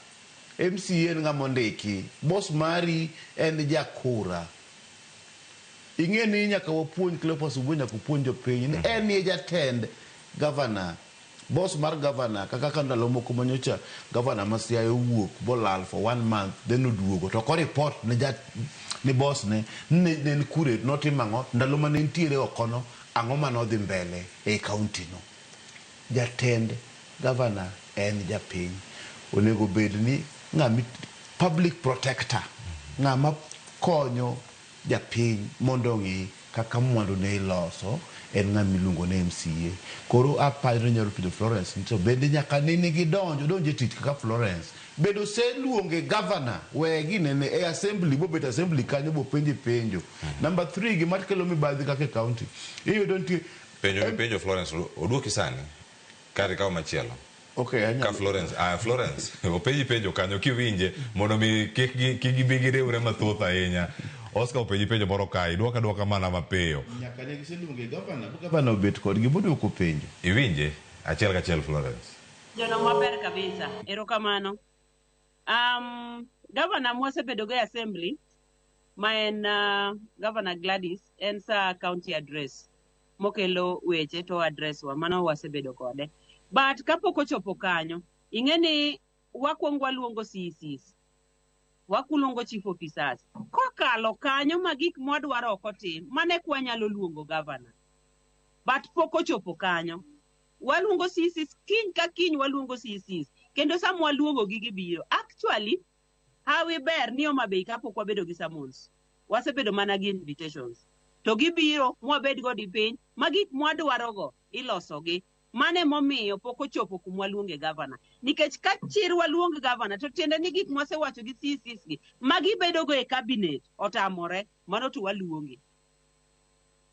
MCA en ng'ama ondiki. Boss mari en jakura. Ing'e ni nyaka wapuonj Cleophas Obua, nyaka opuonj jopiny ni en e jatend governor. Boss mar governor kaka ka ndalo moko manyocha governor ma Siaya owuok bolal for one month then oduogo to ok report ne ja ne boss ne ni ne en kure notimo ang'o ndalo mane entiere oko no ang'o mane odhi mbele e county no. Jatend governor en japiny onego bed ni ng'ama public protector ng'ama konyo japiny mondo ong'i kaka mwandu ne iloso en ng'ama iluongo ni MCA. Koro aparo ni nyalo penjo Florence ni to bende nyaka nene gidonj odonj e tich kaka Florence bende oseluonge governor we ginene e assembly bobet assembly kanyo bopenje penjo. Number 3 gima kelo mibadhi kaka e county iyudo nitie Penjo mipenjo Florence oduoki sani kata ikaw machielo. Okay, anyalo. Ka Florence, Florence, openji penjo kanyo kiwinje mondo mi kik gibi giriwre mathoth ahinya. Oscar openji penjo moro kae, idwoka dwoka mana mapiyo. Nyaka ne giseluonge governor, bo governor obet kodgi boduoko penjo. Iwinje achiel kachiel Florence. Jono maber kabisa. Erokamano. Governor mwasebedo go e assembly ma en Governor Gladys en sa county address mokelo weche to address wa mano wasebedo kode. But kapok ochopo kanyo, ing'e ni wakwongo waluongo CECs, waluongo chief officers. Kokalo kanyo ma gik mwadwaro ok otim, mano eka wanyalo luongo governor. But pok ochopo kanyo. Waluongo CECs, kiny ka kiny waluongo CECs. Kendo sama waluongo gi gibiro. Actually, hawi ber ni Homa Bay kapok wabedo gi summons. Wasebedo mana gi invitations. To gibiro mwabed godi piny, ma gik mwadwarogo ilosogi. Mano emomiyo pok ochopo kuma waluonge governor. Nikech ka chir waluong governor, to tiende ni gik mwasewacho gi CECs gi, ma gibedogo e cabinet otamore, mano to waluonge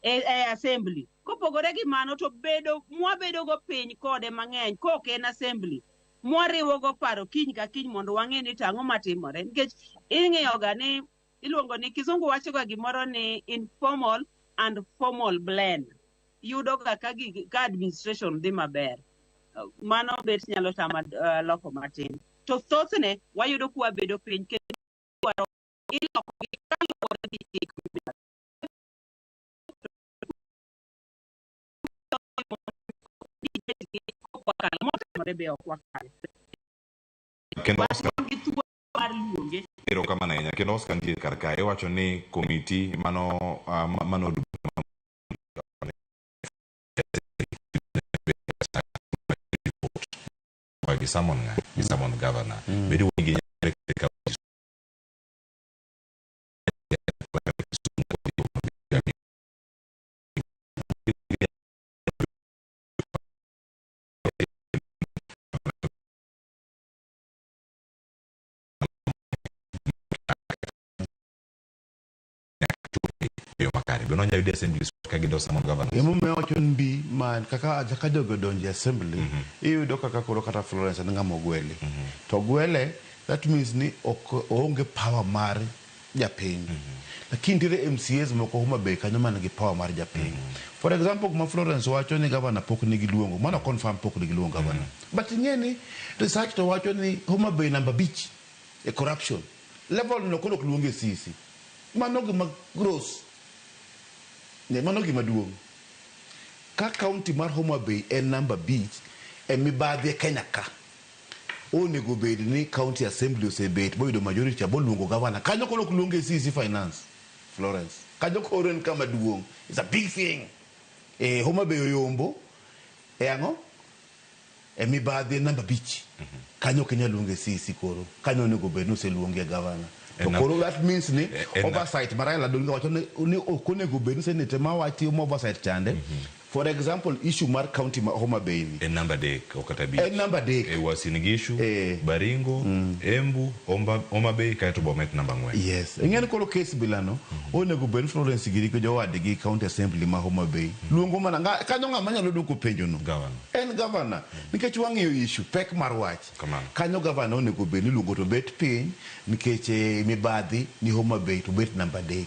e assembly. Kopogore gi mano to bedo mwabedogo piny kode mang'eny kok en assembly, mwariwogo paro kiny ka kiny mondo wang'e ni to ang'o matimore. Nikech ing'iyoga ni iluongo ni kizungu wachoga gimoro ni informal and formal blend. Yudo ga ka administration dhi maber. Mano bet nyalo tama loko matin. To thothne wayudo kwa bedo piny kendo iloko gi kaluwore gi chik. Motamore be ok wakal. Kendo Oscar, Wan gi thuolo mar luonge. Erokamano ahinya. Kendo Oscar nitie kar kae iwacho ni komiti mano od gi summon ng'a gi summon governor bedo gi ka yo makare be nonyalo yudo assembly ka gido summon governor. Emomiyo awacho ni mbi man kaka jogo odonjo e assembly iyudo kaka koro kata Florence en ng'ama ogweli to ogwele that means ni ok oonge power mar japiny lakini nitiere MCAs moko Homa Bay kanyo man gi power mar japiny. For example kuma Florence wacho ni governor pok nigi luongo mano confirm pok nigi luongo governor but ing'e ni research to wacho ni Homa Bay namba 5 e corruption level no koro ok luonge CEC. Mano gima gross ne mano gima duong'. Ka county mar Homa Bay en namba 5 e mibadhi e Kenya ka, onego bed ni county assembly osebet boyudo majority boluongo governor kanyo koro ok luonge CEC finance Florence kanyo koro en kama duong'. It's a big thing. E Homa Bay oyombo e ang'o e mibadhi en namba 5 kanyo ok inyal luonge CEC koro kanyo onego bed ni oseluonge governor to koro that means ni oversight ma Raila Odinga wacho ni ok onego bed ni senate ema watimo oversight chande. For example issue mar county ma Homa Bay ni en namba 3 ok kata 5 en namba 3 e Uasin Gishu, Baringo, Embu, Homa Bay kaeto Bomet namba 4. Yes, ing'e ni koro case bilano onego bed ni Florence giri gi jowadgi county assembly ma Homa Bay luongo mana kanyo ng'ama nyalo duoko penjo no en governor nikech wang'iyo issue pek mar wach kanyo governor onego bed ni luongo to bet piny nikech mibadhi ni Homa Bay to bet namba 3.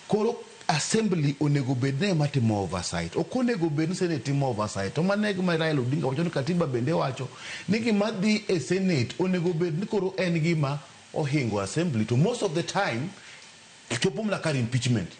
Koro assembly onego bed ni ema timo oversight ok onego bed ni senate timo oversight. To mano e gima Raila Odinga wacho ni katiba bende wacho ni gima dhi e senate onego bed ni koro en gima ohingo assembly to most of the time chopo mana kar impeachment.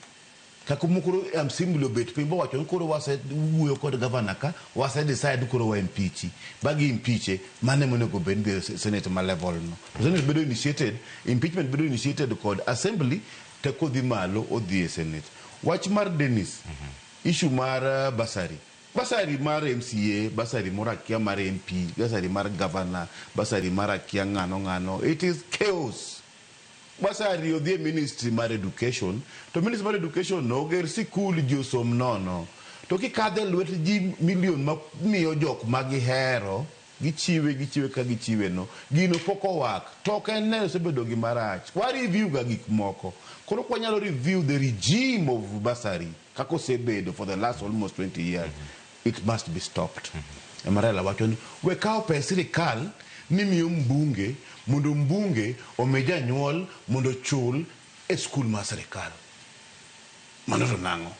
Kaka mokoro assembly obet piny bowacho ni koro wase wuoyo kod governor ka wase decide koro wa impeach ba gi impeach mano ema onego bed ni dhi e senate ma level no. To senate bedo initiated impeachment bedo initiated kod assembly te kodhi malo odhi e senate. Wach mar Dennis issue mar bursary bursary mar MCA bursary moro akia mar MP bursary mar governor bursary mar akia ng'ano ng'ano it is chaos. Bursary odhi e ministry mar education to ministry mar education no oger sikul ji osom nono to kikadhe e lwet ji million ma miyo jok ma gihero gichiwe gichiwe ka gichiwe no gino pok owak to ok en ne osebedo gima rach wa review ga gik moko koro kwanyalo review the regime of bursary kaka osebedo for the last almost 20 years it must be stopped. Ema Raila wacho ni we kawo pes sirikal ni miyo mbunge mondo mbunge omi janyuol mondo ochul e skul mar sirikal. Mano to nang'o?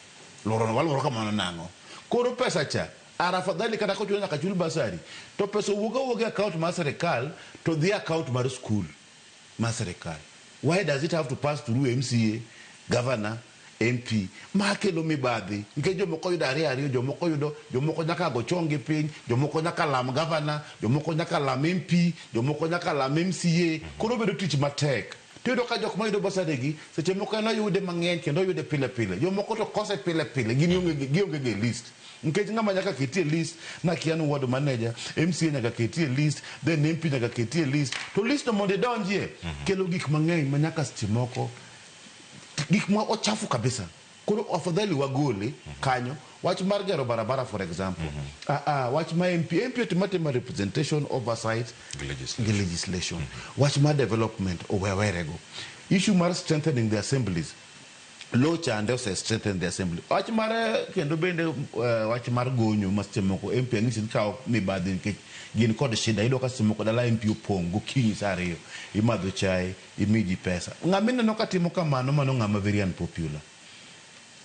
Luoro waluoro kamano nang'o? Koro pesa cha ar afadhali kata kochuno nyaka chul bursary to pesa owuok awuoka e account mar sirikal to dhi account mar skul mar sirikal. Why does it have to pass through MCA, governor, MP? Ma kelo mibadhi nikech jomoko yudo ariyo ariyo, jomoko yudo, jomoko nyaka go chong gi piny, jomoko nyaka lam governor, jomoko nyaka lam MP, jomoko nyaka lam MCA. Koro bedo tich matek. Tiyudo ka jok mayudo bursary gi seche moko en oyude mang'eny kendo oyude pile pile. Jomoko to kose pile pile gin gionge ga e list. Nikech ng'ama nyaka keti e list nakia ni ward manager, MCA nyaka keti e list, then MP nyaka keti e list. To list no mondo idonjie kelo gik mang'eny ma nyaka seche moko gik ma ochafu kabisa. Koro afadhali wagole kanyo. Wach mar gero barabara for example. Wach ma MP, MP otimo atima representation, oversight gi legislation. Wach mar development owewerego. Issue mar strengthening the assemblies. Law chande ose strengthen the assembly. Wach mar kendo bende wach mar gonyo ma seche moko MP ang'isi ni kawo mibadhi nikech gin kod shida. Iyudo ka seche moko dala MP opong' gokinyi saa 2 imadho chae imi ji pesa. Ng'ama ineno ka timo kamano mano ng'ama very unpopular.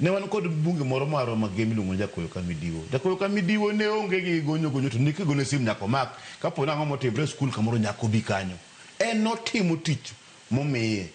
Ne wan kod mbunge moro marwa Magem miluongo ni Jakoyo Kamidiwo. Jakoyo Kamidiwo ne onge gi gonyo gonyo to ne kigone sim nyaka omak. Kapo ni ang'o motimre e skul kamoro nyaka obi kanyo. En notimo tich momiye.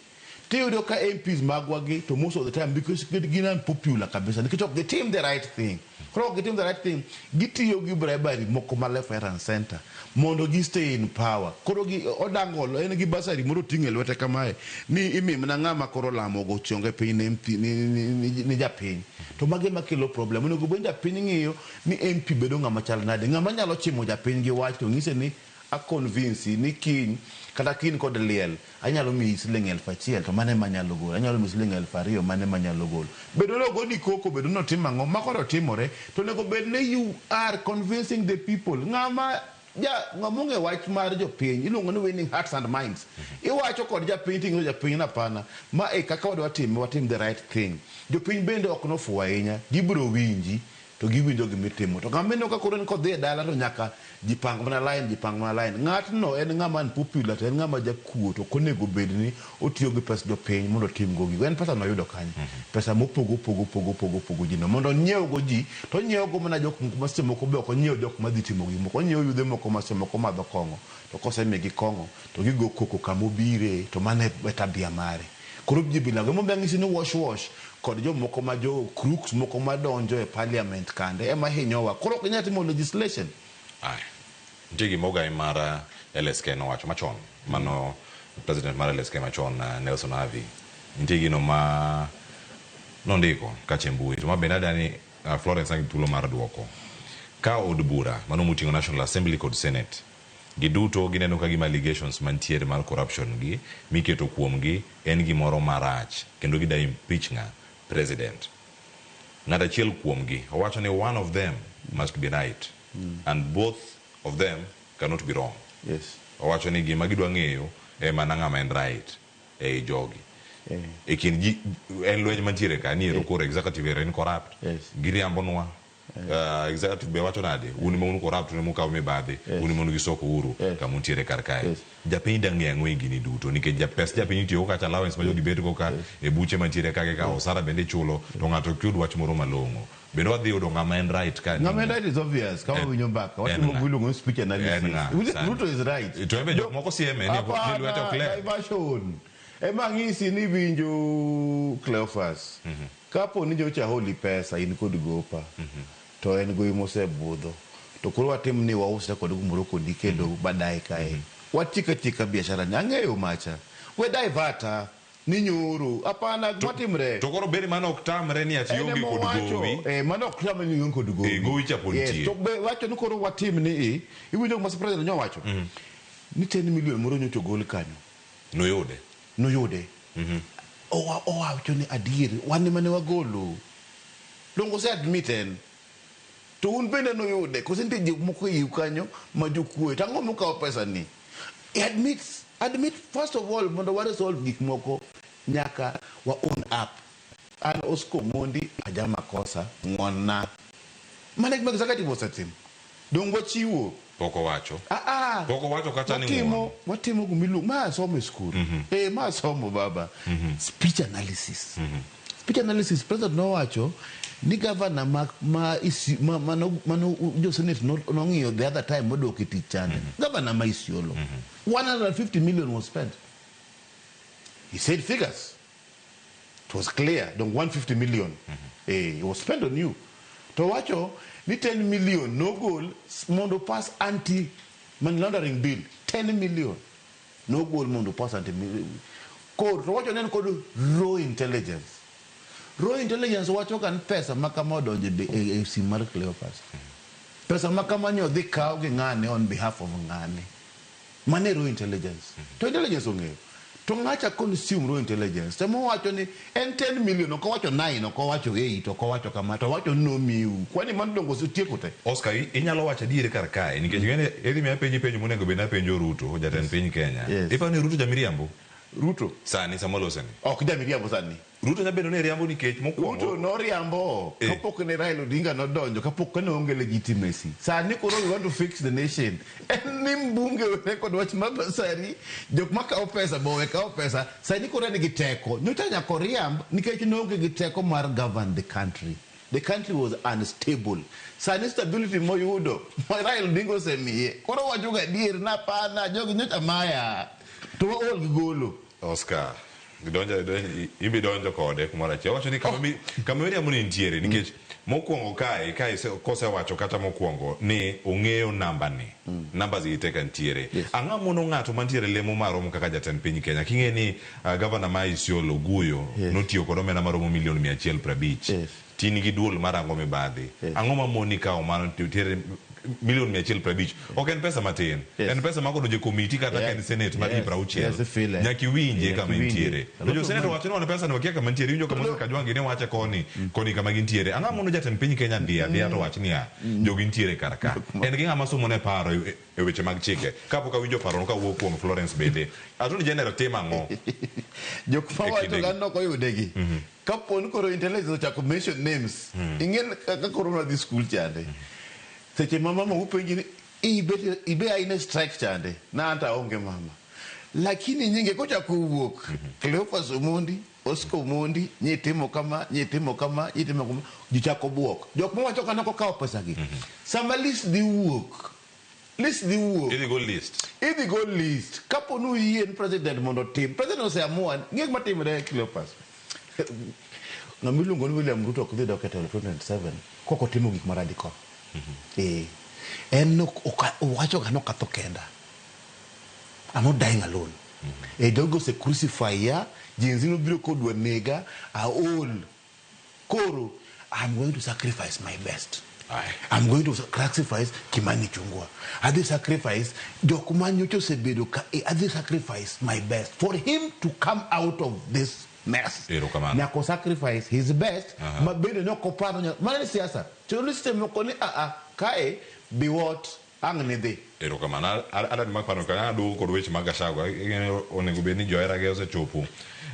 Tiyudo ka MPs magwa gi to most of the time because gin unpopular kabisa nikech ok gitim the right thing. Koro ok gitim the right thing, gitiyo gi bribery moko ma left right and center mondo gi stay in power. Koro gi odangolo en gi bursary moro oting'o e lwete kamae ni imi mana ng'ama koro olamo go chonge piny ne MP ni japiny. To magi ema kelo problem. Onego bed ni japiny ng'iyo ni MP bedo ng'ama chal nade. Ng'ama nyalo chimo japiny gi wach to ng'ise ni a convince ni kiny kata kiny kod liel anyalo miyi siling 1000 to mano ema anyalo golo, anyalo miyi siling 2000 mano ema anyalo golo. Bedo ni ogoni koko, bedo ni otimo ang'o, ma koro timore to onego bed ni you are convincing the people. Ng'ama ja ng'ama ong'e wach mar jopiny iluongo ni winning hearts and minds. Iwacho kod japiny ting'iso japiny ni hapana, ma e kaka wadwa time, watim the right thing. Jopiny bende ok nofuwo ahinya, gibiro winji to giwinjo gimitimo. To ng'ama ineno ka koro en kodhi e dala to nyaka ji pang mana line, ji pang mana line. Ng'atno en ng'ama unpopular to en ng'ama jakuo to ok onego bed ni otiyo gi pes jopiny mondo otim go gigo. En pesa noyudo kanye? Pesa mopogo pogo pogo pogo pogo ji no mondo onyiew go ji to onyiew go mana jok moko ma seche moko be ok onyiew jok madhi timo gik moko. Onyiewo yudhe moko ma seche moko madho kong'o to kosemigi kong'o to gigo koko kamobire to mano e tabia mare. Koro ji bilago emomiyo ang'isi ni wash wash kod jomoko ma jo crooks moko madonjo e parliament kande ema hinyowa. Koro ok inyal timo legislation. Aya. Nitie gima ogai mar LSK nowacho machon, mano president mar LSK machon Nelson Havi. Nitie gino ma nondiko kacha e mbui to ma bende adani Florence angi thuolo mar duoko. Ka od bura mano moting'o National Assembly kod Senate giduto gineno ka gima allegations mantiere mar corruption gi miketo kuomgi en gimoro marach kendo gida impeach ng'a president. Ng'at achiel kuomgi owacho ni one of them must be right and both of them cannot be wrong. Yes. Owacho ni gima gidwa ng'eyo en mana ng'ama en right ei jogi. E kind ji en lweny mantiere ka ni ero koro executive ero en corrupt. Giriambonwa. Executive be wacho nade un ema un corrupt un ema ukawo mibadhi un ema un gi soko uru kama untiere kar kae. Japiny da ng'eyo ang'o e gini duto nikech pes japiny itiyogo kata allowance ma jogi bet go ka e buche mantiere ka gi ka osara bende ichulo to ng'ato ok yud wach moro malong'o. Bende wadhi yudo ng'ama en right ka Ng'ama en right is obvious ka wawinjo mbaka watimo gima iluongo ni speech analysis. Ruto is right. To en be jok moko sieme ni lwete ok ler. Diversion. Ema ang'isi ni winjo Cleophas. Kapo ni nyocha aholi pesa in kod gopa to en gowi mosebudho to koro watim ni wausre kod gimoro kodi kendo baadaye kae watieko atieka biashara ni ang'eyo macha we divert ni nyoro hapana gima timre To koro bende mano ok tamre ni ati En ionge ema kod owacho, gowi. mano ok tamre ni ionge kod gowi. Eh, gowi cha pod Yes, nitie. to be wacho ni koro watim ni i iwinjo gima president nyowacho ni 10 million moro nyocha ogol kanyo Noyude. Noyude. Owacho ni adier wan ema ne wagolo. Donge ose admit en. To un bende noyude kose nitie jok moko e iu kanyo ma jokuoye to ang'o mokawo pesa ni? Admit, admit first of all mondo wa resolve gik moko nyaka wa own up. An Oscar Omondi aja makosa ng'won-na. Mano e gima executive osetimo. Donge wachiwo. Pok owacho. Ah, ah. Pok owacho kata ni ng'won. Watimo gimiluongo ma asomo e skul. Eh, ma asomo baba. Speech analysis. Speech analysis president nowacho ni governor ma ma isi, ma mano mano jo senate nong'iyo the other time modok e tich chande. Governor ma Isiolo. 150 million was spent. He said figures. It was clear. Dong 150 million. It was spent on you. To wacho ni 10 million nogol mondo pass anti money laundering bill. 10 million nogol mondo pass anti kor to wacho ne en kod raw intelligence. Raw intelligence wacho ka ni pesa ma kama odonjo e sim mar Cleophas. Pesa ma kama nyo dhi kaw gi ng'ane on behalf of ng'ane. Mano e raw intelligence. To intelligence ong'eyo. To ng'acha consume raw intelligence. Temo wacho ni en 10 million, ok owacho 9, ok owacho 8, ok owacho kama, to owacho ni nomiu. Kwani mano dongo osetieko te? Oscar, inyalo wacho adieri kar kae, nikech ing'e ni idhi miya penji penjo monego bed ni apenjo Ruto, jatend piny Kenya. Iparo ni Ruto jamiriambo? Ruto? Sani, sama waloseni. Ok jamiriambo sani. Ruto nyalo bedo ni riambo nikech mokwongo Ruto noriambo kapok ne Raila Odinga nodonjo, kapok ne onge legitimacy. Sani koro we want to fix the nation. En ni mbunge were kod wach mar basari, jok makawo pesa bo we kawo pesa. Sani koro en gi teko. Nyocha nyaka oriamb nikech noonge gi teko mar govern the country. The country was unstable. Sani stability moyudo, ma Raila Odinga osemiye. Koro wacho ga adier na hapana, jogi nyocha maya. To waol gi golo. Oscar, ibi donjo kode kumoro achiel. Owacho ni kama miriambo ni nitiere nikech mokwongo kae kosewacho kata mokwongo ni ong'eyo namba ni. Numbers gi te ka nitiere. Ang'o mono ng'ato mantiere lemo maromo kaka jatend piny Kenya? King'e ni gavana ma Isiolo Guyo notiyo kod omenda maromo milion 150. Tin gi duol marango mibadhi. Ang'o mamoni kawo mano nitiere milion 150? Ok en pesa matin. En pesa ma kodonjo e komiti kata ka en senate mar ji 60. Nyaka iwinje kama entiere. To jo senate owacho ni wan pesa ni wakia kama entiere. Iwinjo kama Oscar Kajwang' ni wache koni, koni kama gintiere. Ang'o mono jatend piny Kenya dhi adhiya to wach niya, jogi nitiere kar ka. En gi ng'ama somo ne paro e weche mag chike. Kapok awinjo parono kawuok kuom Florence bende. Attorney General timo ang'o? Jok ma wacho ga nok oyude gi. Kapo ni koro intelligence ochako mention names. Ing'e kaka koro nwadhi school chande. Seche ma mama upenji ni ibe aine strike chande. Na anta onge mama. Lakini nyinge kochako wuok. Cleophas Omondi, Oscar Omondi, nyitimo kama, nyitimo kama, nyitimo kama. Ji chako buok. Jok mawacho ka nok okawo pesa gi. Sama list dhi wuok. List dhi wuok. Idhi gol list. Idhi gol list. Kapo ni uyie ni president mondo otim. President oseamua. Ng'e gima timre Cleophas. Ng'ama iluongo ni William Ruto ok dhi dok e telo 2027 kok otimo gik ma radical. En owacho ga nokatho kenda. I'm not dying alone. Jogo ose crucify ya, Gen Z nobiro kodwa nega, aol. Koro, I'm going to sacrifice my best. I'm going to sacrifice Kimani Ichung'wah. Adhi sacrifice jok ma nyocha osebedo ka, adhi sacrifice my best for him to come out of this mess. Nyaka sacrifice his best, ma bende ne ok oparo mano ni siasa. To ni seche moko ni kae biwot ang' ni dhi. Erokamano. Adani mak paro ka aduogo kod weche mag Gachagua. Onego bed ni johera ge osechopo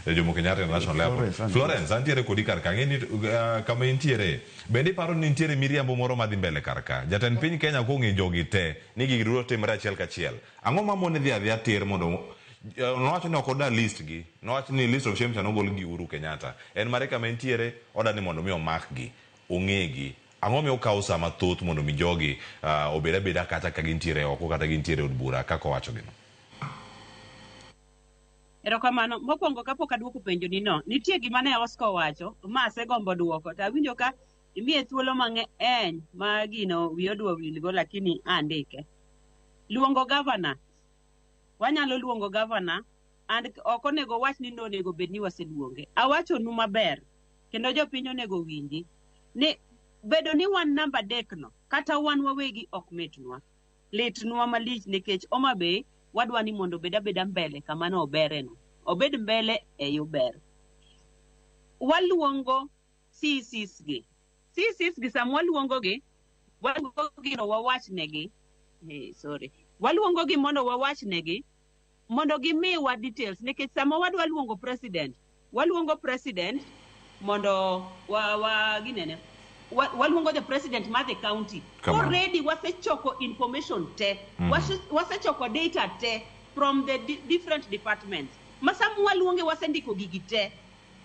e Jomo Kenyatta International Airport. Florence, antiere kodi kar ka. Ang'e ni kama intiere. Bende iparo ni nitiere miriambo moro madhi mbele kar ka. Jatend piny Kenya kong'e jogi te ni gigi duto timre achiel kachiel. Ang'o mamone dhi adhiya tir mondo nowacho ni ok oda list gi. Nowacho ni list of shame cha nogol gi Uhuru Kenyatta. En mare kama entiere oda ni mondo mi omakgi, ong'egi. Ang'o mi okawo sa mathoth mondo mi jogi obed abeda kata ka gintiere oko kata gintiere od bura kaka owacho gino? Erokamano. Mokwongo kapok aduoko penjo ni no, nitie gima ne Oscar owacho ma asegombo duoko to awinjo ka imiye thuolo mang'eny ma gino wiya odwa wilgo lakini andike. Luongo gavana. Wanyalo luongo gavana and ok onego wach ni nonego bed ni waseluonge. Awachonu maber kendo jopiny onego winji ni bedo ni wan namba 3 no kata wan wawegi ok mitnwa. Litnwa malich nikech Homa Bay wadwa ni mondo obed abeda mbele kama ne obereno. Obed mbele e yo ber. Waluongo CCs gi. CCs gi sama waluongo gi, waluongo gi mondo wawach negi. Sorry. Waluongo gi mondo wawach negi mondo gimiwa details nikech sama wadwa luongo president, waluongo president mondo wa ginene. Waluongo the president mar the county. Already wasechoko information te. Wasechoko data te from the different departments. Ma sama waluonge wasendiko gigi te.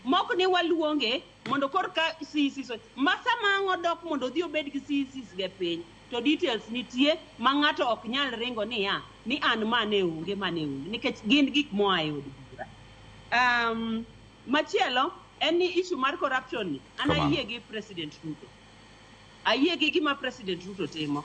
Mok ni waluonge mondo kor ka CCs ma sama ang' odok mondo odhi obed gi CCs ge piny to details nitie ma ng'ato ok nyal ringo niya ni an mane onge mane onge nikech gin gik moa e od bura. Machielo en ni issue mar corruption ni an ayie gi President Ruto. Ayie gi gima President Ruto timo.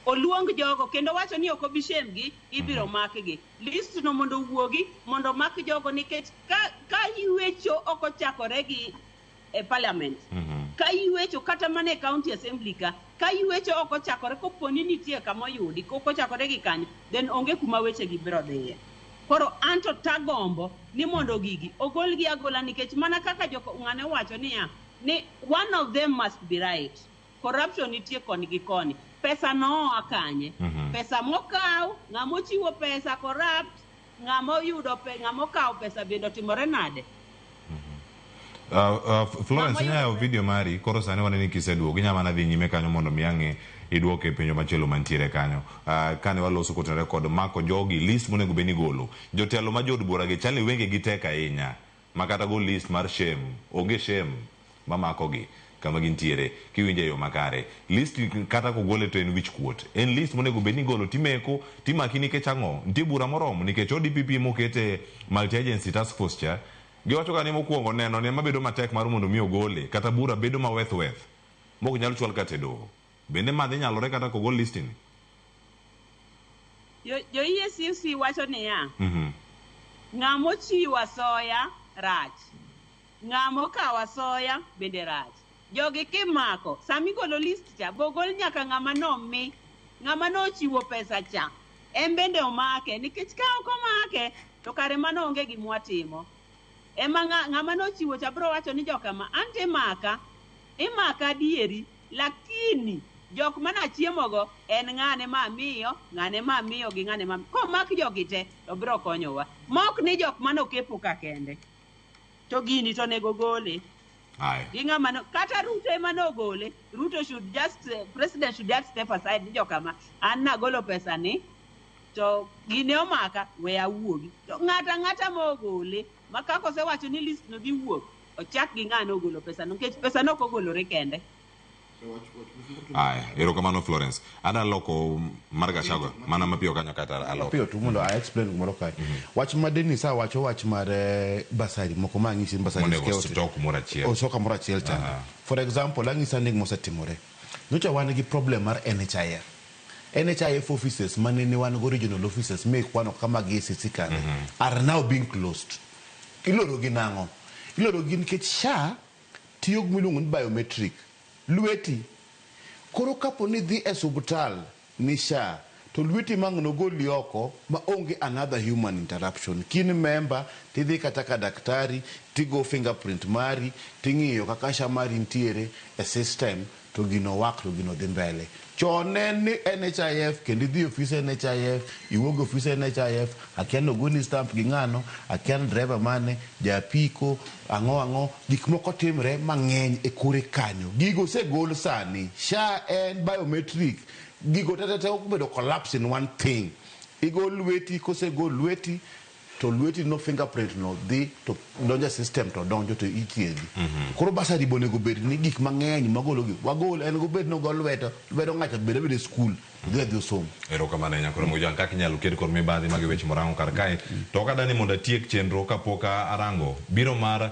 Oluong jogo kendo wacho ni ok obi shame gi, ibiro makgi. List no mondo owuogi mondo mak jogo nikech ka ywecho ok ochakore gi e parliament. Ka ywecho kata mana e county assembly ka ywecho ok ochakore kopo ni nitie kama oyudi, ok ochakore gi kanyo, then onge kuma weche gi biro dhiye. Koro anto tagombo ni mondo gigi ogolgi agola nikech mana kaka joko ng'ane wacho niya ni one of them must be right. Corruption nitie koni gi koni. Pesa no oa kanye? Pesa mokaw, ng'ama ochiwo pesa corrupt, ng'ama oyudo ng'ama okawo pesa bende otimore nade? Florence, inyayo video mari koro sani waneni kiseduogo inya mana dhi nyime kanyo mondo mi ang'e iduoke penjo machielo mantiere kanyo. Kane waloso kotenore kod mako jogi list monego bed ni golo. Jotelo ma jood bura gi chal ni wenge gi tek ahinya ma kata go list mar shame onge shame mamakogi kama gintiere kiwinjo e yo makare. List kata kogole to en wich kuot. En list monego bed ni igolo timeko timaki nikech ang'o? Nitie bura moromo nikech ODPP mokete multi agency task force cha giwacho ga ni mokwongo neno ne mabedo matek mar mondo mi ogole kata bura bedo maweth weth mok nyal chwal kata e doho. Bende ma dhi nyalore kata kogol list ni? Jo EACC wacho niya, ng'ama ochiwo asoya rach, ng'ama okawo asoya bende rach. Jogi kimako, sama igolo list cha, bogol nyaka ng'ama nomi, ng'ama nochiwo pesa cha, en bende omake, nikech ka ok omake, to kare mano onge gima watimo. Ema ng'ama nochiwo cha biro wacho ni jokama, anto imaka, imaka adieri, lakini jok mana chiemogo en ng'ane ma miyo, ng'ane ma miyo gi ng'ane ma komak jogi te to biro konyowa. Mok ni jok manokepo ka kende. To gini to onego gole. Gi ng'ama no, kata Ruto ema nogole. Ruto should just, president should just step aside ni jokama, an nagolo pesa ni, to gine omaka, we awuogi. To ng'ata ang'ata mogole, ma kaka osewacho ni list no dhi wuok, ochak gi ng'ane ogolo pesa no, nikech pesa no ok ogolore kende. Aya, erokamano Florence. Ada loko mar Gachagua mana mapiyo kanyo kata aloko. Mapiyo tu mondo a explain gimoro kae. Wach ma Dennis a wacho wach mar basari moko ma ang'isi ni basari Monego ostok kumoro achiel. Ostok kamoro achiel chande. For example, ang'isa ni gimosetimore. Nyocha wan gi problem mar NHIF. NHIF offices manene wan go regional offices mikwano kama gi EACC kande are now being closed. Iloro gi nang'o? Iloro gi nikech SHA tiyo gi miluongo ni biometric. Lweti. Koro kapo ni dhi e subtal ni SHA, to lweti mang' nogoli oko ma onge another human interruption. Kin member, tidhi kata ka daktari, tigo fingerprint mari, ting'iyo kaka SHA mari nitiere e system, to gino work to gino dhi mbele. Chon ne en ni NHIF, kendo idhi e ofis NHIF, iwuog e ofis NHIF, akia ni ogoni stamp gi ng'ano, akia ni driver mane, japiko, ang'o ang'o, gik moko timre mang'eny e kore kanyo. Gigo osegol sani. SHA en biometric. Gigo te te te obedo collapse in one thing. Igo lweti, kosegol lweti, To lweti no fingerprint no dhi to donjo e system to donjo to ithiedhi. Koro bursary be onego bed ni gik mang'eny magologi wagol en gobed ni ogo lwedo lwedo ng'ato bed abeda e skul odhi adhi osom. Erokamano ahinya koro Mojang kaka inyalo ked kod mibadhi magi weche morango kar kae. To ok adani mondo atiek chenro kapok arango biro mar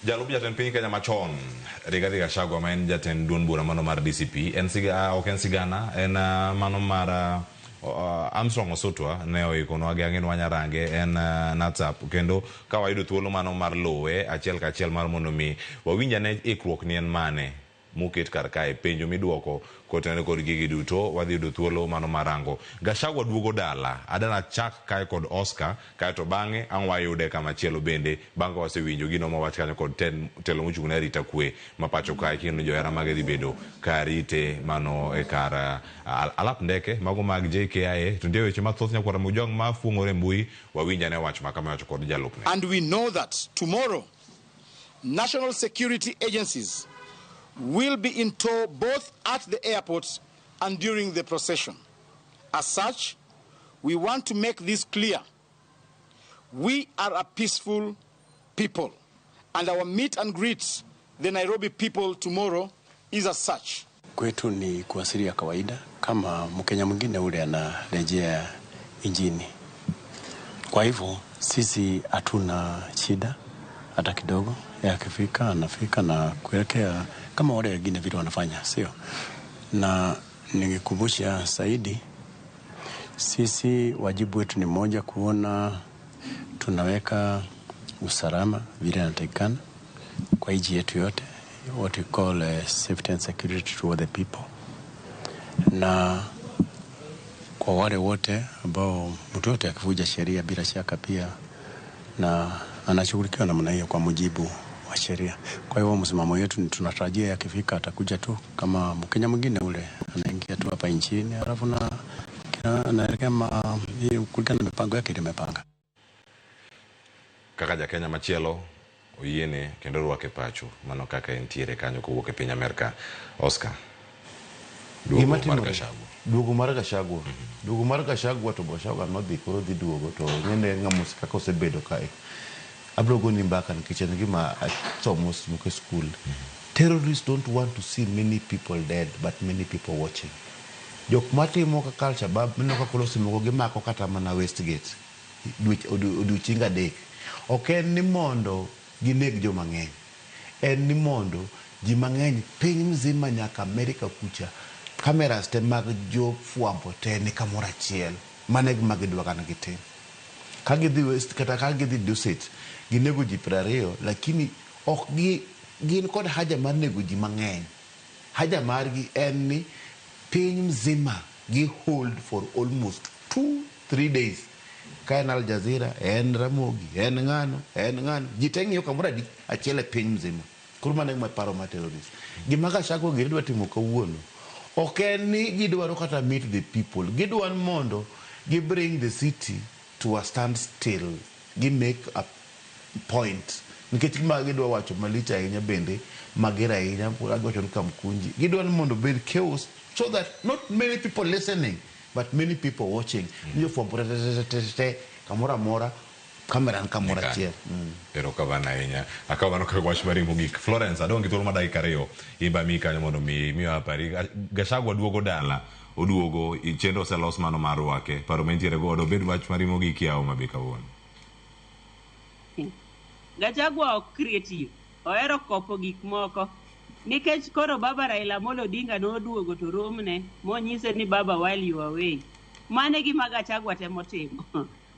jalup jatend piny Kenya machon Rigathi Gachagua ma en jatend duond bura mano mar DCP. En siga, ok en sigana, en mano mar Armstrong Osutwa ne oikonwa gi ang'e ni wanya range en WhatsApp kendo ka wayudo thuolo mano mar luwe achiel kachiel mar mondo mi wawinj ane ikruok ni en mane moket kar kae penjo miduoko kotenore kod gigi duto wadhi yudo thuolo mano mar rango Gachagua duogo dala adana chak kae kod Oscar kaeto bang'e ang' wayude kama chielo bende bang' ka wasewinjo gino mowach kanyo kod telo mochung' ne arita kwe ma pacho kae kendo johera mage dhi bedo ka rite mano e kar alap ndeke mago mag JKIA to nitie weche mathoth nyakwara Mojwang' ma fuong'ore e mbui wawinj ane wach ma kama iwacho kod jalupne. And we know that tomorrow, national security agencies will be in tow both at the airport and during the procession. As such, we want to make this clear. We are a peaceful people, and our meet and greet the Nairobi people tomorrow is as such. Kwetu ni kuwasili ya kawaida kama Mkenya mwingine ule anarejea nchini. Kwa hivyo sisi hatuna shida hata kidogo. Yeye akifika anafika na kuelekea kama wale wengine vile wanafanya, sio? Na ningekumbusha zaidi, sisi wajibu wetu ni moja, kuona tunaweka usalama vile inatakikana kwa nchi yetu yote, what we call safety and security to all the people. Na kwa wale wote ambao mtu yote akivunja sheria bila shaka pia na anashughulikiwa namna hiyo kwa mujibu wa sheria. Kwa hivyo msimamo wetu ni tunatarajia akifika atakuja tu kama Mkenya mwingine ule anaingia tu hapa nchini alafu na anaelekea kulingana na mipango yake ile imepanga. Kaka ja Kenya machielo oyiene kendo rwake pacho mano kaka entiere kanyo kowuok e piny Amerka. Oscar, duogo mar Gachagua. Duogo mar Gachagua. Duogo mar Gachagua to Gachagua nodhi koro dhi duogo to ng'ene ng'ama kaka osebedo kae. Abiro goni mbaka nikech en gima asomo moko e skul. Terrorists don't want to see many people dead but many people watching. Jok matimo kaka Al-Shabaab mineno ka koro seche moko gimako kata mana Westgate odiochienge adek. Ok en ni mondo gineg joma ng'eny. En ni mondo ji mang'eny piny mzima nyaka Amerika kucha cameras te mag jofwambo te ni kamoro achiel. Mano e gima gidwa ni gitim. Ka gidhi West kata ka gidhi Dusit ginego ji 20 lakini ok gin kod haja mar nego ji mang'eny. Haja margi en ni piny mzima gi hold for almost 2-3 days. Ka en Al Jazeera, en Ramogi, en ng'ano, en ng'ano. Ji te ng'iyo kamoro achiel e piny mzima. Koro mano e gima paro mar terrorist. Gima Gachagua gini dwa timo kawuono, ok en ni gidwaro kata meet the people. Gidwa mondo gi bring the city to a standstill. Gi make a point. Nikech gima gidwa wacho malich ahinya bende, mager ahinya, giwacho ni Kamkunji. Gidwa ni mondo obed chaos so that not many people listening, but many people watching. Ni jofwambo te kamoro amora, kamera ni kamoro achiel. Erokamano ahinya. Akawo mano kaka wach mari mogik. Florence, adong' gi thuolo mar dakika 2. In be amiyi kanyo mondo mi imiwa pari. Gachagua duogo dala. Oduogo, chenro oselos mano mar rwake. Paro mantiere godo, obed wach mari mogik yawo mabe kawuono. Gachagua ok creative. Ohero kopo gik moko. Nikech koro baba Raila Amolo Odinga noduogo to romne monyise ni baba while you are away. Mano e gima Gachagua temo timo.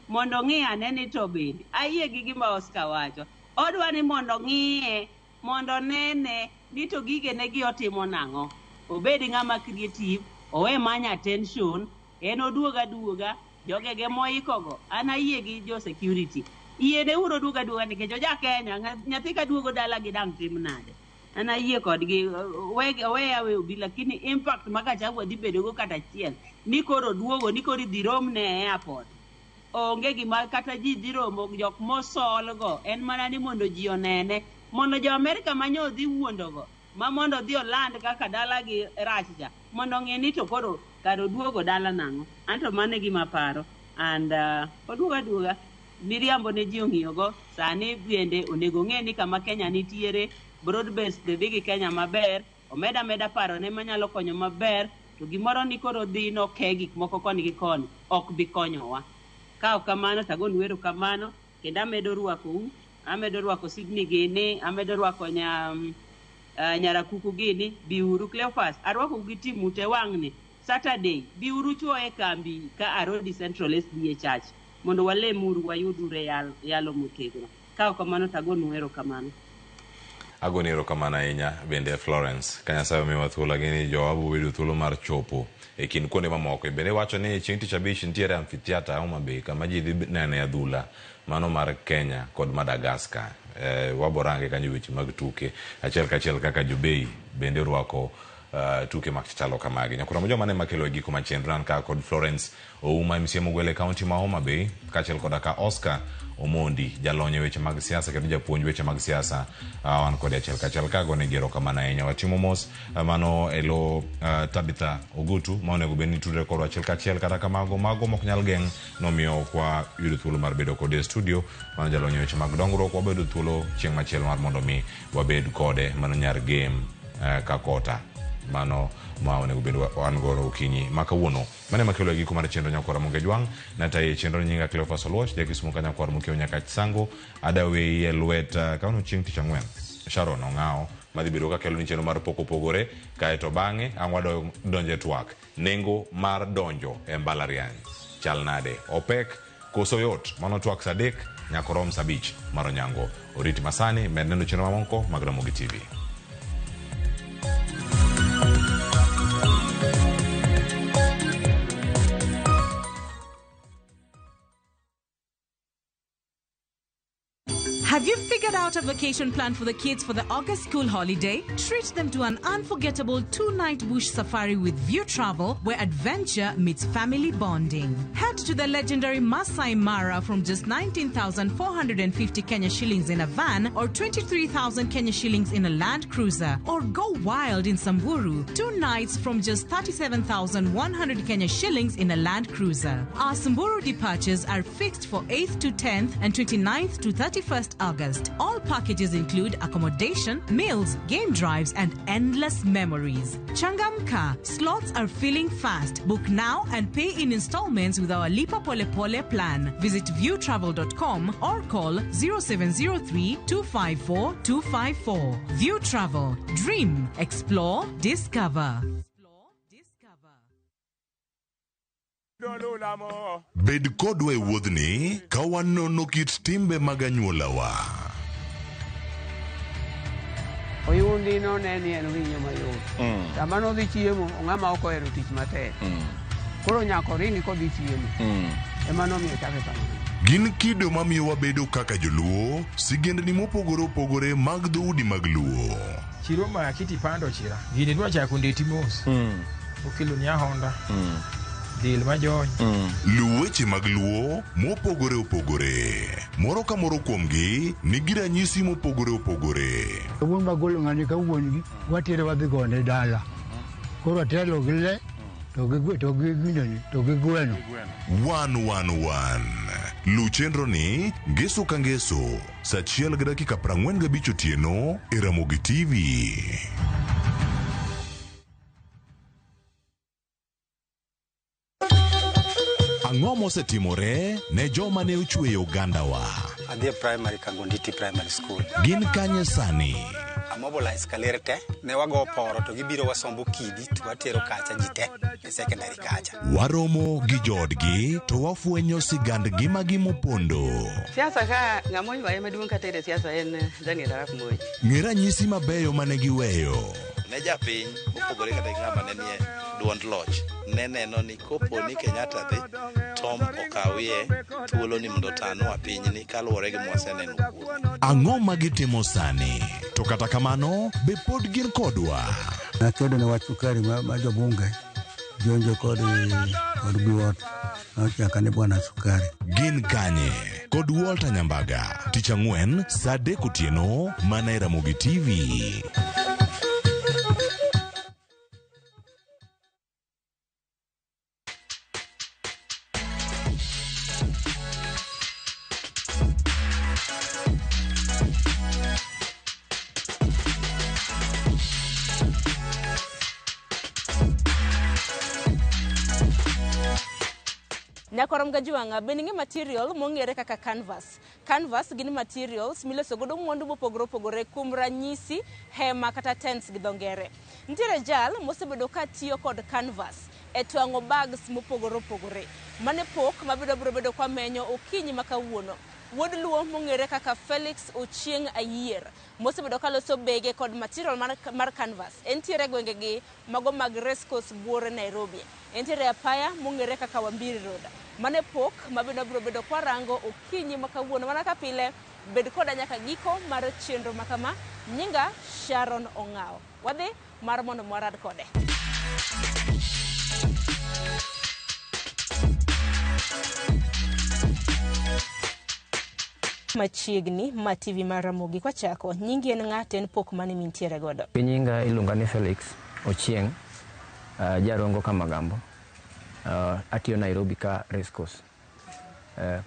Mondo ong'i ane ni to bende. Ayie gi gima Oscar wacho. Odwa ni mondo ng'iye, mondo nene ni to gigene gi otimo nang'o. Obed ng'ama creative, owe manyo attention, en oduog aduoga, jogege moikogo. An ayie gi jo security. Yiene uru oduog aduoga nikech oja Kenya, nyathi ka duogo dala gi dang' tim nade. An ayie kodgi, owe awe obi, lakini impact ma Gachagua dhi bedogo kata achiel, ni koro oduogo, ni koro idhi romne e airport. Onge gima kata ji dhi romo, jok mosol go, en mana ni mondo ji onene. Mondo jo Amerika manyo odhi wuondogo, ma mondo odhi oland kaka dalagi rach cha, mondo ong'e ni to koro kar oduogo dala nang'o. Anto mano e gima aparo. And oduogo aduoga. Miriambo ne ji ong'iyogo, sani bende onego ng'e ni kama Kenya nitiere, broad based dhi gi Kenya maber, omeda ameda parone manyalo konyo maber, to gimoro ni koro dhi noke gik moko koni gi koni, ok bi konyowa. Ka ok kamano to agonu erokamano, kendo amedo rwakou, amedo rwako Sydney gini, amedo rwako Nyarakuku gini, biuru Cleophas, arwakou gi timu te wang'ni. Saturday, biuru chuo e kambi ka Arodi Central SDA Church, mondo walemuru wayudure yalo motegno. Ka ok kamano to agonu erokamano. Agoni erokamano ahinya bende Florence. Ka Nyasaye omiyowa thuolo gini jowa bedo thuolo mar chopo e kind kuonde mamoko. Bende wacho ni chieng' tich abich nitiere amphitheatre Homa Bay kama ji dhi nene adhula mano mar Kenya kod Madagascar. Waborange kanyo weche mag tuke achiel kachiel kaka Jobei bende orwako tuke machalo kamagi. Nyakura joma ne makelo e giko machenro an ka kod Florence Ouma MCA Mogwele County ma Homa Bay kaachiel koda ka Oscar Omondi jalony e weche mag siasa kendo japuonj weche mag siasa wan kode achiel kachiel ka gone gi erokamano ahinya. Watimo mos mano elo Tabitha Ogutu ma onego bed ni tudre kodwa achiel kachiel kata kamago mago mok nyal geng' nomiyo ok wayudo thuolo mar bedo kode e studio. Mano jalony e weche mag dongruok wabedo thuolo chieng' machielo mar mondo mi wabed kode mano nyar game Kakota mano ma onego bed wan godo okinyi ma kawuono. Mane makelo e giko mar chenro Nyakwar Ramogi Ajwang'. Nataye chenro nyinga Cleophas Oluoch, ja Kisumu ka Nyakwar Mokiewo nyaka Sango, adaweyi e lwet kawuono chieng' tich ang'wen. Sharon Ong'awo madhi bedo ka kelo ni chenro mar pok opogore kaeto bang'e ang' wadonjo e twak. Nengo mar donjo e mbalariany chal nade? Opek koso yot? Mano twak sa 3 nyaka orom sa 5 mar onyango. Oriti masani med neno chenro mamoko mag Ramogi TV. Have you figured out a vacation plan for the kids for the August school holiday? Treat them to an unforgettable 2-night bush safari with View Travel, where adventure meets family bonding. Head to the legendary Masai Mara from just 19,450 Kenya shillings in a van or 23,000 Kenya shillings in a Land Cruiser. Or go wild in Samburu, 2 nights from just 37,100 Kenya shillings in a Land Cruiser. Our Samburu departures are fixed for 8th to 10th and 29th to 31st August. All packages include accommodation, meals, game drives, and endless memories. Changamka, slots are filling fast. Book now and pay in installments with our Lipa Pole Pole plan. Visit viewtravel.com or call 0703 254 254. View Travel. Dream, explore, discover. Bed kodwa e wuodhni ka wanono kit timbe mag anyuolawa. Oyundi no ne ni en winyo mayot. Sama nodhi chiemo, ng'ama ok ohero tich matek. Koro nyaka oringi kodhi chiemo. Ema nomiyo chake kamano. Gin kido mamiyo wabedo kaka joluo, sigendni mopogore opogore mag dhoudi mag luo. Chiro ma kiti pando chira. Gini dwa chako ndeti mos. Okelo ni ahonda. Dil majony. Luw weche mag luo mopogore opogore. Moro ka moro kuomgi nigi ranyisi mopogore opogore. Wuon magolo ng'ani ka wuon gi watere wadhi gone dala. Koro atelo gi le to gi to gi gineni to gi gweno. 111. Luw chenro ni ngeso ka ngeso sa 1:45 otieno e Ramogi TV. Ang'o mosetimore ne joma ne ochweyo ogandawa? Adhi e primary Kagonditi Primary School. Gin kanye sani? Amobilize kaler te, ne wago poro to gibiro wasombo kidi to watero kacha ji te e secondary kacha. Waromo gi joodgi to wafwenyo sigand ngimagi mopondo. Siasa ka ng'ama oywaye maduong' katere siasa en Daniel Arap Moi. Ng'e ranyisi mabeyo mane giweyo. Ne japiny mopogore kata gi ng'ama ne nie duond loch ne neno ni kopo ni Kenyatta dhi Tom okawie thuolo ni mondo otanwa pinyni kaluwore gi mwaseneno kuome. Ang'o ma gitimo sani? To kata kamano, be pod gin kodwa? Nakedo ne wach sukari ma jobunge jonjo kod biwot nochaka ni bwana sukari. Gin kanye? Kod Walter Nyambaga, tich ang'wen sa 3 otieno mana e Ramogi TV. Nyakwarom Gajwang'a, bende ing'e material mong'ere kaka canvas? Canvas gin materials miloso godo mwandu mopogore opogore kuom ranyisi hema kata tents gi dho ngere. Nitiere jal mosebedo ka tiyo kod canvas e twang'o bags mopogore opogore. Mane pok mabiro biro bedo kwamenyo okinyi ma kawuono. Wuod Luo mong'ere kaka Felix Ochieng' Ayier mosebedo kaloso bege kod material mar canvas. Entiere e gwengegi mago mag Racecourse buore Nairobi. Entiere e apaya mong'ere kaka Wambiri Road. Mane pok mabende wabiro bedo kwarango okinyi ma kawuono. Mana ka pile, bed koda nyaka giko mar chenro ma kama. Nyinga Sharon Ong'awo. Wadhi mar mondo warad kode. Machiegni ma TV mar Ramogi kwachako, nyingi en ng'a to en pok mane mintiere godo? Nyinga iluonga ni Felix Ochieng, jarongo Kamagambo. Atiyo Nairobi ka Racecourse.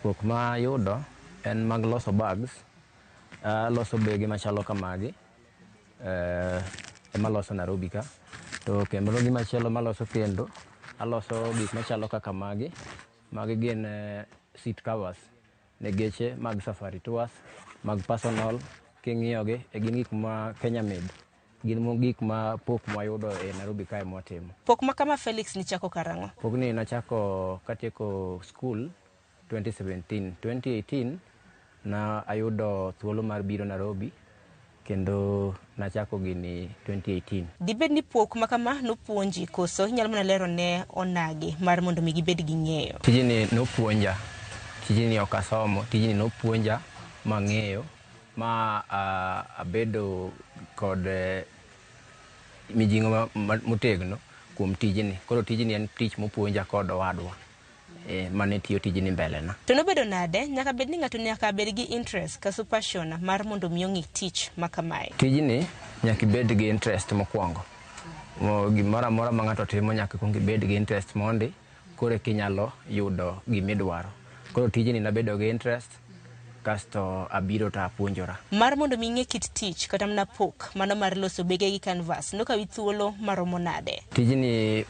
Pok ma ayudo en mag loso bags, aloso bege machalo kamagi, ema aloso Nairobi ka. To kendo gimachielo maloso kendo, aloso gik machalo kaka magi. Magi gin seat covers ne geche mag safari tours, mag personal. King'iyogi, e gin gik ma Kenya made. Gin gik ma pok mwayudo e Nairobi kae mwatimo. Pok ma kama Felix nichako karang'o? Pokni nachako katieko school 2017. 2018 na ayudo thuolo mar biro Nairobi kendo nachako gini 2018. Dibed ni pok ma kama nopuonji koso inyalo mana lero ne onagi mar mondo mi gibed gi ng'eyo? Tijni nopuonja, tijni ok asomo, tijni nopuonja mang'eyo ma abedo kod mijing'o motegno kuom tijni. Koro tijni en tich mopuonja kod owadwa mane tiyo tijni mbele na. To nobedo nade? Nyaka bed ni ng'ato nyaka bed gi interest kaso passion mar mondo mi ong'i tich ma kamae. Tijni nyaka ibed gi interest mokwongo. Gimoro amora ma ng'ato timo nyaka kuong ibed gi interest mondi koro eka inyalo yudo gimidwaro. Koro tijni nabedo gi interest kasto abiro to apuonjora. Mar mondo mi ing'e kit tich kata mana pok mano mar loso bege gi canvas nokawi thuolo maromo nade? Tijni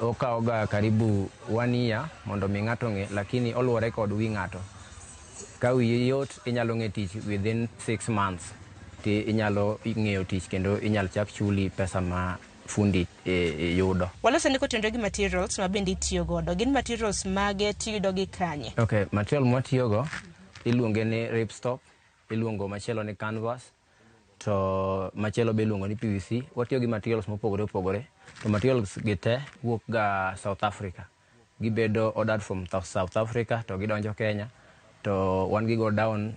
okawoga karibu 1 year mondo mi ng'ato ng'e, lakini oluwore kod wi ng'ato. Ka wiyi yot inyalo ng'e tich within 6 months ti inyalo ng'eyo tich kendo inyalo chak chuli pesa ma fundi yudo. Waloso ni kotenore gi materials ma bende itiyo godo. Gin materials mage tiyudo gi kanye? Okay, material mwatiyogo iluonge ni ripstop, iluongo machielo ni canvas, to machielo be iluongo ni PVC. Watiyo gi materials mopogore opogore, to materials gi te wuok ga South Africa. Gibedo ordered from South Africa to gidonjo Kenya, to wan gigo down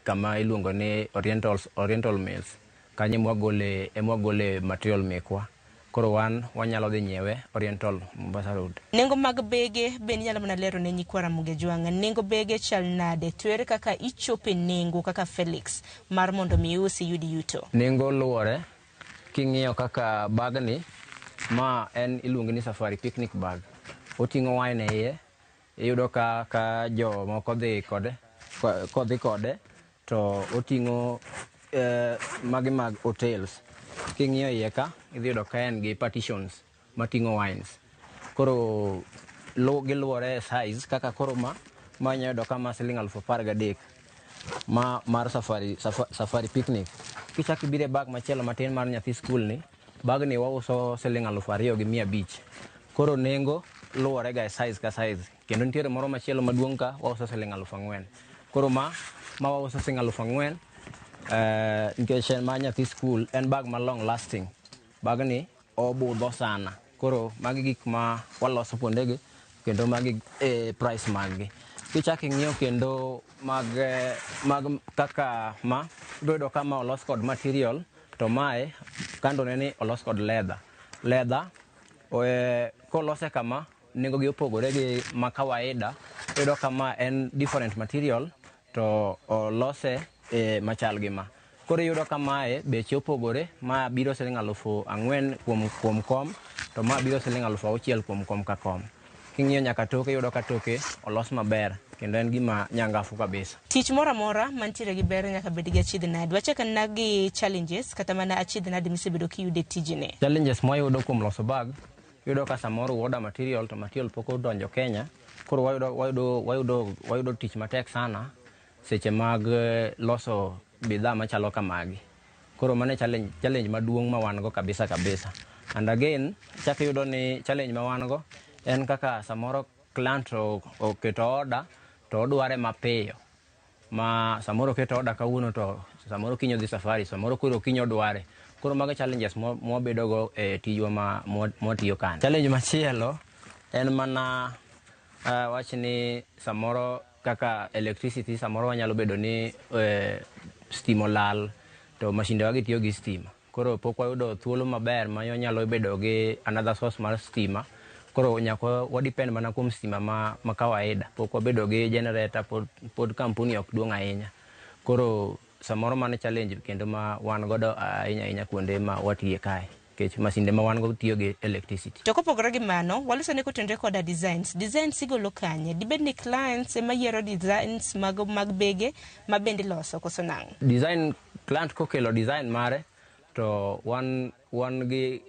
kama iluongo ni Oriental Mills. Kanyo emwagole material mekwa. Koro wan wanyalo dhi nyiewe Oriental Mombasa Road. Nengo mag bege bende inyalo mana lero ne nyikwa Ramogi Ajwang'a. Nengo bege chal nade? To ere kaka ichope nengo kaka Felix mar mondo mi iusi iyud yuto? Nengo luwore king'iyo kaka bagni ma en iluonge ni safari picnic bag. Oting'o wine e iye. Iyudo ka jomoko dhi kode, kodhi kode to oting'o magi mag hotels. King'iyo iye ka, idhi yudo ka en gi partitions mating'o wines. Koro giluwore e size kaka koro ma inyalo yudo ka ma siling 13,000 ma mar safari picnic. Kichako ibiro e bag machielo matin mar nyathi skul ni, bagni wauso siling 2,500. Koro nengo luwore ga e size ka size. Kendo nitiere moro machielo maduong' ka wauso siling 4,000. Koro ma wauso siling 4,000 nikech en mar nyathi skul, en bag ma long lasting. Bagni obudho sana. Koro magi gik ma waloso kuondegi kendo magi price maggi. Kichako ing'iyo kendo mag kaka ma, ibiro yudo ka ma olos kod material, to mae kando ne ni olos kod leather. Leather kolose kama nengo gi opogore gi ma kawaida. Iyudo ka ma en different material to olose machal gi ma. Koro iyudo ka mae beche opogore, ma biro siling 4,000 kuom kom, to ma biro siling 6,000 kuom kom ka kom. King'iyo nyaka toke, iyudo ka toke olos maber kendo en gima nyangafu kabisa. Tich moro amora mantiere gi ber nyaka bed gi achiedh nadi. Wachak ana gi challenges kata mana achiedh nadi misebedo kiyudo e tijni. Challenges mwayudo kuom loso bag Iyudo ka samoro order material to material pok odonjo Kenya. Koro wayudo tich matek sana seche mag loso bidhaa machalo kamagi. Koro mano e challenge maduong' ma wan go kabisa kabisa. And again, chak iyudo ni challenge ma wan go en kaka samoro client oketo order to odware mapiyo. Ma samoro oketo order kawuono to samoro kiny odhi safari, samoro koro kiny odware. Koro mago challenges mwabedo go e tijwa ma mwatiyo kanyo. Challenge machielo en mana wach ni samoro kaka electricity, samoro wanyalo bedo ni stima olal to mashinde wagi tiyo gi stima. Koro pok wayudo thuolo maber ma wanyalo bedo gi another source mar stima. Koro nyaka wa depend mana kuom stima ma kawaida. Pok wabedo gi generator, pod kampuni ok duong' ahinya. Koro samoro mano challenge kendo ma wan godo ahinya ahinya kuonde ma watiye kae. Nikech masinde ma wan go tiyo gi electricity. To kopogore gi mano, waloso ne kotenore koda designs. Designs igolo kanye? Dibed ni clients ema yiero designs mag bege ma bende iloso koso nang'o? Design, client kokelo design mare to wan gi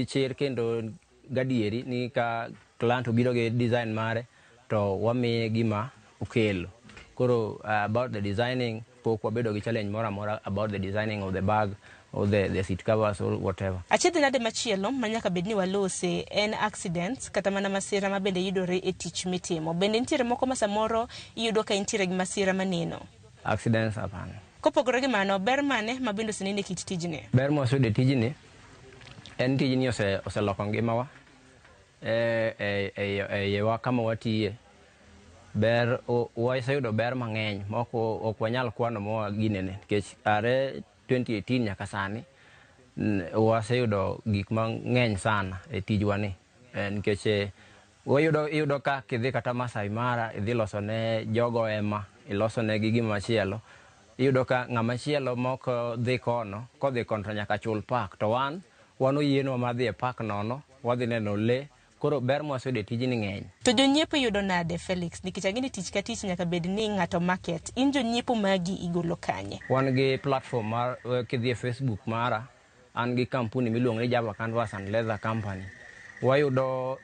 chir kendo gadieri ni ka client obiro gi design mare to wamiye gima okelo. Koro about the designing, pok wabedo gi challenge moro amora about the designing of the bag or the seat covers or whatever. Achiedh nade machielo ma nyaka bed ni walose en accidents kata mana masira ma bende yudore e tich mitimo. Bende nitiere moko ma samoro iyudo ka intiere gi masira maneno? Accidents hapana. Kopogore gi mano, ber mane ma bende oseneno e kit tijni? Ber mwaseyudo e tijni en tijni oseloko ngimawa e yewa kama watiye. Ber waseyudo ber mang'eny ma ok wanyal kwano moa ginene nikech are 2018 nyaka sani waseyudo gik mang'eny sana e tijwa ni. Nikech iyudo ka kidhi kata Masai Mara idhi loso ne jogo ema iloso ne gi gima machielo. Iyudo ka ng'ama chielo mok dhi kono kodhi kono to nyaka chul park to wan oyienwa mar dhi e park nono wadhi neno lee. Koro ber mwaseyudo e tijni ng'eny. To jonyiepo iyudo nade, Felix? Nikech ang'e ni tich ka tich nyaka bed ni ng'ato market. In jonyiepo magi igolo kanye? Wan gi platform mar kidhi e Facebook mara, an gi kampuni miluongo ni Java Canvas and Leather Company. Wayudo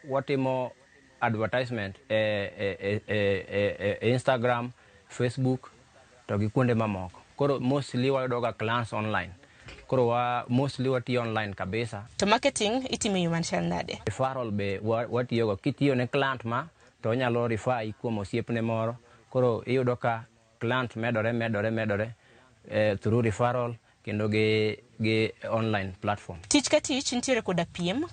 watimo advertisement e Instagram, Facebook to gi kuonde mamoko. Koro mostly wayudo ga clients online. Koro mostly watiyo online kabisa. To marketing itimo e yo machal nade? Referral be watiyogo. Kitiyo ne client ma to onyalo refer kuom osiepne moro. Koro iyudo ka client medore through referral kendo gi online platform. Tich ka tich nitiere koda piem.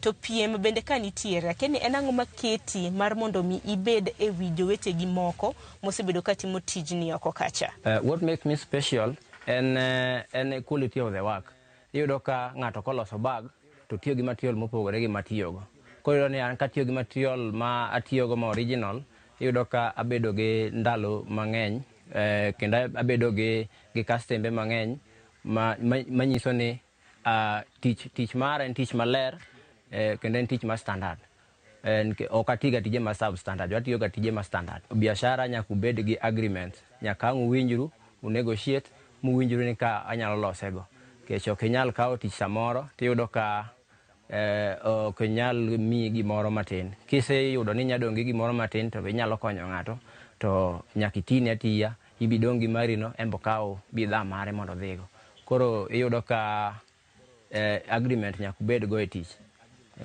To piem bende ka nitiere, akia ni en ang'o maketi mar mondo mi ibed e wi jowetegi moko mosebedo ka timo tijni oko kacha? What makes me special en quality of the work. Iyudo ka ng'ato koloso bag to tiyo gi material mopogore gi matiyogo. Koro iyudo ni an katiyo gi material ma atiyogo ma original, iyudo ka abedo gi ndalo mang'eny kendo abedo gi kastembe mang'eny manyiso ni tich mara en tich maler kendo en tich ma standard. Ok atiga tije ma substandard, watiyo ga tije ma standard. Biashara nyaka ubed gi agreement, nyaka ang' uwinjru, unegotiate, muwinjru ni ka anyalo losego. Nikech ok inyal kawo tich samoro tiyudo ka ok inyal miyi gimoro matin. Kiseyudo ni inyalo dong' gi gimoro matin to be inyalo konyo ng'ato to nyaka itine atiya, ibidong' gi mari no en bo kaw bidhaa mare mondo odhigo. Koro iyudo ka agreement nyaka ubed go e tich.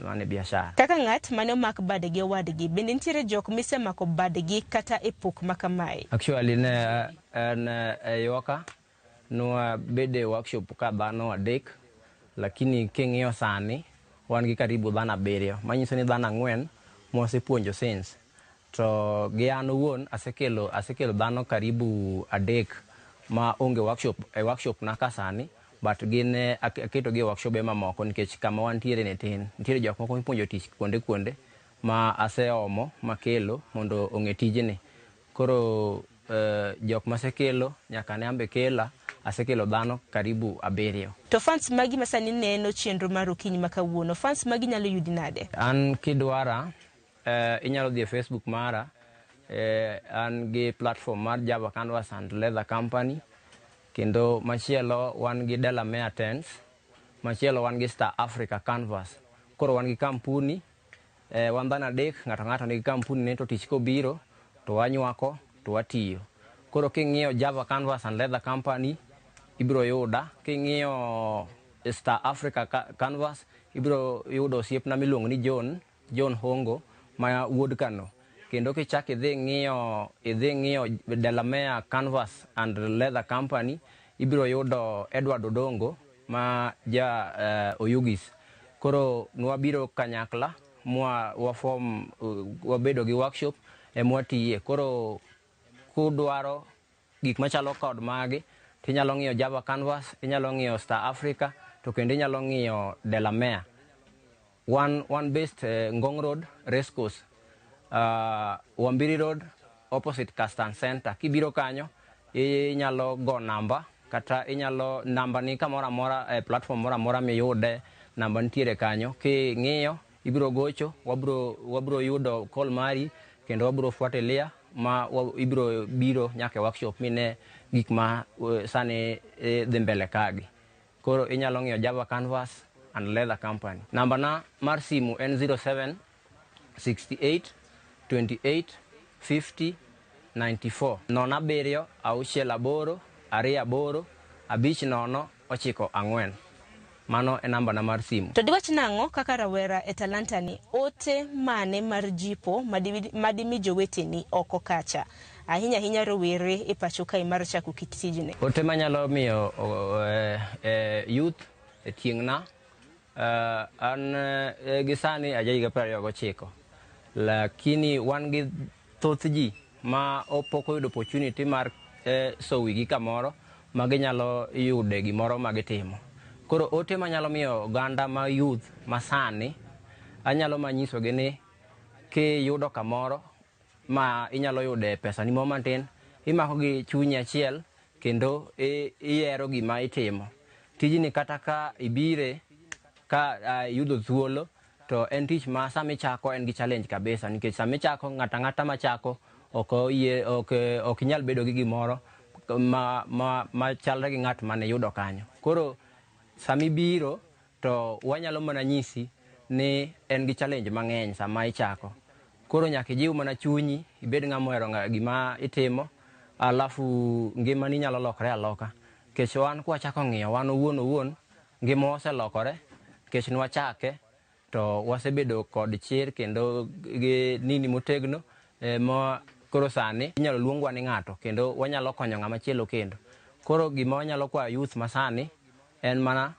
Mano e biashara. Kaka ng'at mane omak bade gi owadgi, bende nitiere jok misemako badgi kata e pok ma kamae? Actually ne en e yoka nwabedo e workshop ka dhano adek, lakini king'iyo sani wan gi karibu dhano 7, manyiso ni dhano 4 mwasepuonjo since. To gi an owuon asekelo dhano karibu 3 ma onge workshop e workshop na ka sani, but gin aketo gi e workshop mamoko nikech kama wantiere ne tin. Nitiere jok moko mipuonjo tich kuonde ma aseomo makelo mondo ong'e tijni. Koro jok masekelo nyaka ne ambe kela, asekelo dhano karibu 7. To fans magi ma sani neno chenro mar okinyi ma kawuono, fans magi nyalo yudi nade? An kidwara inyalo dhi e Facebook mara, an gi platform mar Java Canvas and Leather Company, kendo machielo wan gi Delamere Tents. Machielo wan gi Star Africa Canvas. Koro wan gi kampuni, wan dhano adek, ng'ato ng'ato nigi kampuni ne to tich kobiro to wanywako to watiyo. Koro king'iyo Java Canvas and Leather Company ibiro yuda, king'iyo Star Africa Canvas ibiro yudo osiepna miluongo ni John, John Hongo ma wuod Kano. Kendo kichak idhi ng'iyo Delamere Canvas and Leather Company ibiro yudo Edward Odongo ma ja Oyugis. Koro nwabiro kanyakla mwa wafom wabedo gi workshop emwatiye. Koro kudwaro gik machalo kod magi tinyalo ng'iyo Java Canvas, inyalo ng'iyo Star Africa, to kendo inyalo ng'iyo Delamere. One based Ngong Road, Racecourse, Wambiri Road, opposite Castan Center. Kibiro kanyo inyalo go namba kata inyalo namba ni kamoro amora e platform moro amora miyude, namba nitiere kanyo. King'iyo ibiro gocho, wabiro yudo call mari kendo wabiro fuatilia ma ibiro biro nyaka e workshop mine gik ma sani dhi mbele kagi. Koro inyalo ng'iyo Java Canvas and Leather Company. Namba na mar simu en 07 68 28 50 94. 0 7 6 8 2 8 5 0 9 4. Mano e namba na mar simu. To diwach nang'o kaka rawera e talanta ni, ote mane mar jipo madimi joweteni oko kacha, ahinya ahinya rowere e pacho kae mar chako kit tijni? Ote manyalo miyo youth e tieng'na, an gi sani aja higa 29, lakini wan gi thoth ji ma pok oyudo opportunity mar so wigi kamoro ma ginyalo yude gimoro ma gitimo. Koro ote manyalo miyo oganda ma youth masani, anyalo manyisogi ni kiyudo kamoro ma inyalo yude pesa ni moro matin, imako gi chunyi achiel kendo iyiero gima itimo. Tijni kata ka ibire ka yudo thuolo, to en tich ma sama ichako en gi challenge kabisa, nikech sama ichako ng'ato ang'ata machako ok inyal bedo gi gimoro ma chalre gi ng'at mane yudo kanyo. Koro sama ibiro to wanyalo mana nyisi ni en gi challenge mang'eny sama ichako. Koro nyaka ijiw mana chunyi, ibed ng'ama ohero gima itimo, alafu ngimani nyalo lokore aloka. Nikech wan kwachako ng'iyo wan owuon owuon, ngima oselokore, nikech nwachake to wasebedo kod chir kendo gi nini motegno, ma koro sani inyalo luongwa ni ng'ato kendo wanyalo konyo ng'ama chielo kendo. Koro gima wanyalo kwayo youth masani en mana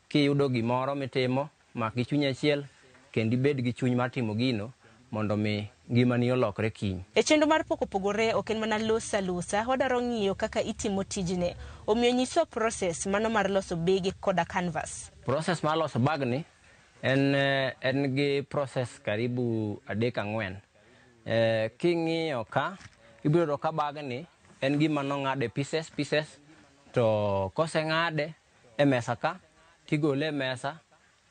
kiyudo gimoro mitimo, mak gi chuny achiel kendo ibed gi chuny mar timo gino mondo mi ngimani olokre kiny. E chenro mar pok opogore ok en mana losa losa, wadwaro ng'iyo kaka itimo tijni. Omiyo nyiswa process mano mar loso bege koda canvas. Process mar loso bagni en gi process karibu 3-4. King'iyo ka, ibiro yudo ka bagni en gima nong'ade pieces pieces, to koseng'ade e mesa ka, tigole e mesa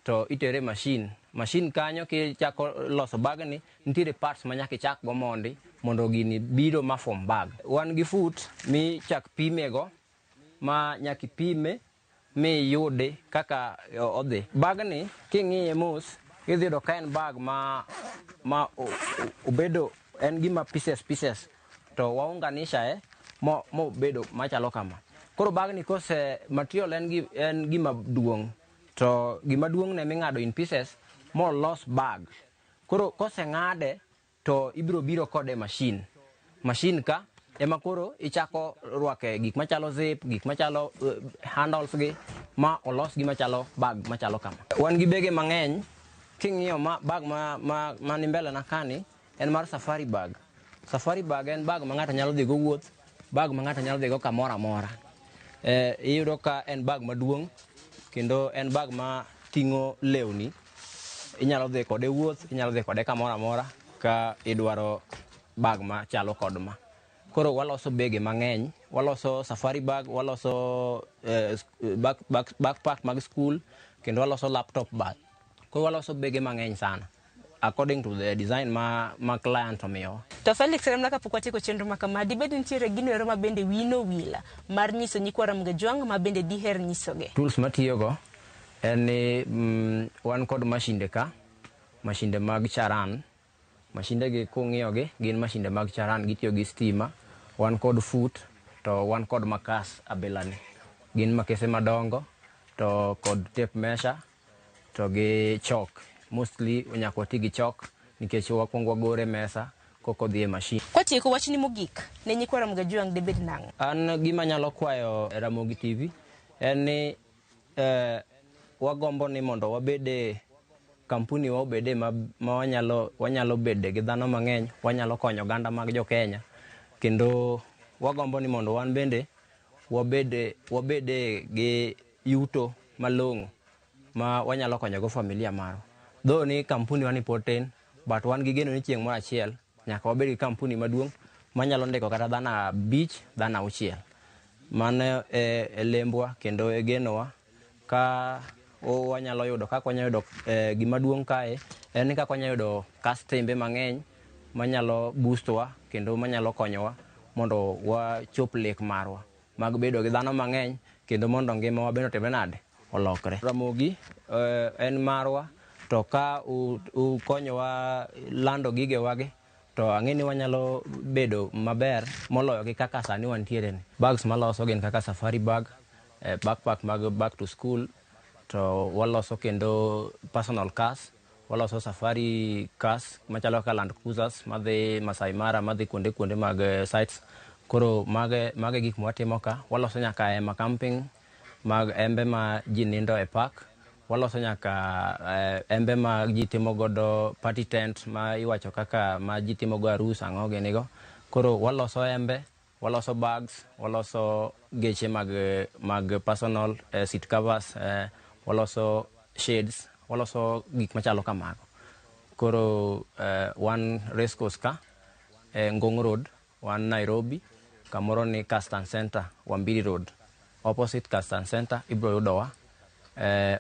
to itere machine. Machine kanyo kichako loso bagni, nitiere parts ma nyaka ichak go mondi mondo gini biro ma form bag. Wan gi foot michak pime go, ma nyaka ipime miyude kaka odhi. Bagni king'iye mos, idhi yudo ka en bag ma obedo en gima pieces pieces, to waunganisha mobedo machalo kama. Koro bagni kose material en gima duong', to gima duong' ne ming'ado in pieces molos bag. Koro koseng'ade to ibiro biro kode machine. Machine ka ema koro ichako rwake gik machalo zip, gik machalo handles gi, ma olos gi machalo bag machalo kama. Wan gi bege mang'eny. King'iyo ma bag ma ni mbele na kani en mar safari bag. Safari bag en bag ma ng'ato nyalo dhi go wuoth, bag ma ng'ato nyalo dhi go kamoro amora. Iyudo ka en bag maduong' kendo en bag ma ting'o lewni. Inyalo dhi kode wuoth, inyalo dhi kode kamoro amora ka idwaro bag ma chalo kod ma. Koro waloso bege mang'eny, waloso safari bag, waloso backpack mag school, kendo waloso laptop bag. Koro waloso bege mang'eny sana according to the design ma client omiyowa. To Felix, remna kapok watieko chenro ma kama, dibed nitiere gino ero ma bende wiyi nowil mar nyiso nyikwa Ramogi Ajwang' ma bende diher nyisogi? Tools matiyogo En ni wan kod mashinde ka, mashinde mag charan. Mashinde gi kung'iyo gi gin mashinde mag charan, gitiyo gi stima. Wan kod fut to wan kod makas abilani. Gin makese madongo to kod tape measure to gi chalk. Mostly nyaka wati gi chalk nikech wakwongo wagore mesa kok odhi e machine. Kwatieko wachni mogik ne nyikwa Ramogi Ajwang' dibed nang'o? An gima anyalo kwayo Ramogi TV en ni wagombo ni mondo wabede kampuni wa obede ma wanyalo bede gi dhano mang'eny, wanyalo konyo oganda mag jo Kenya, kendo wagombo ni mondo wan bende wabede gi yuto malong'o ma wanyalo konyogo familia marwa. Though ni kampuni wa ni pod tin, but wan gi geno ni chieng' moro achiel nyaka wabed gi kampuni maduong' manyalo ndiko kata dhano 5, dhano 6. Mano e lembwa kendo e genowa ka wanyalo yudo kaka wanyalo yudo gima duong' kae en ni kaka wanyalo yudo kastembe mang'eny manyalo boost wa kendo manyalo konyowa mondo wachop lek marwa mag bedo gi dhano mang'eny kendo mondo ngimawa bende otimre nade olokre. Ramogi en marwa to ka ukonyowa lando gigewagi to ang'e ni wanyalo bedo maber moloyo gi kaka sani wantiere ni. Bags maloso gin kaka safari bag, backpack mag back to school, to waloso kendo personal cars, waloso safari cars machalo kaka Land Cruisers madhi Masai Mara, madhi kuonde mag sites. Koro mage gik mwatimo ka. Waloso nyaka hema camping mag embe ma ji nindo e park. Waloso nyaka embe ma ji timo godo party tent ma iwacho kaka ma ji timo go arus ang'o gini go. Koro waloso embe, waloso bags, waloso geche mag personal seat covers, waloso shades, waloso gik machalo kamago. Koro wan race course ka, Ngong Road, wan Nairobi, kamoro ni Castan Center, Wambiri Road. Opposite Castan Center, ibro yudowa.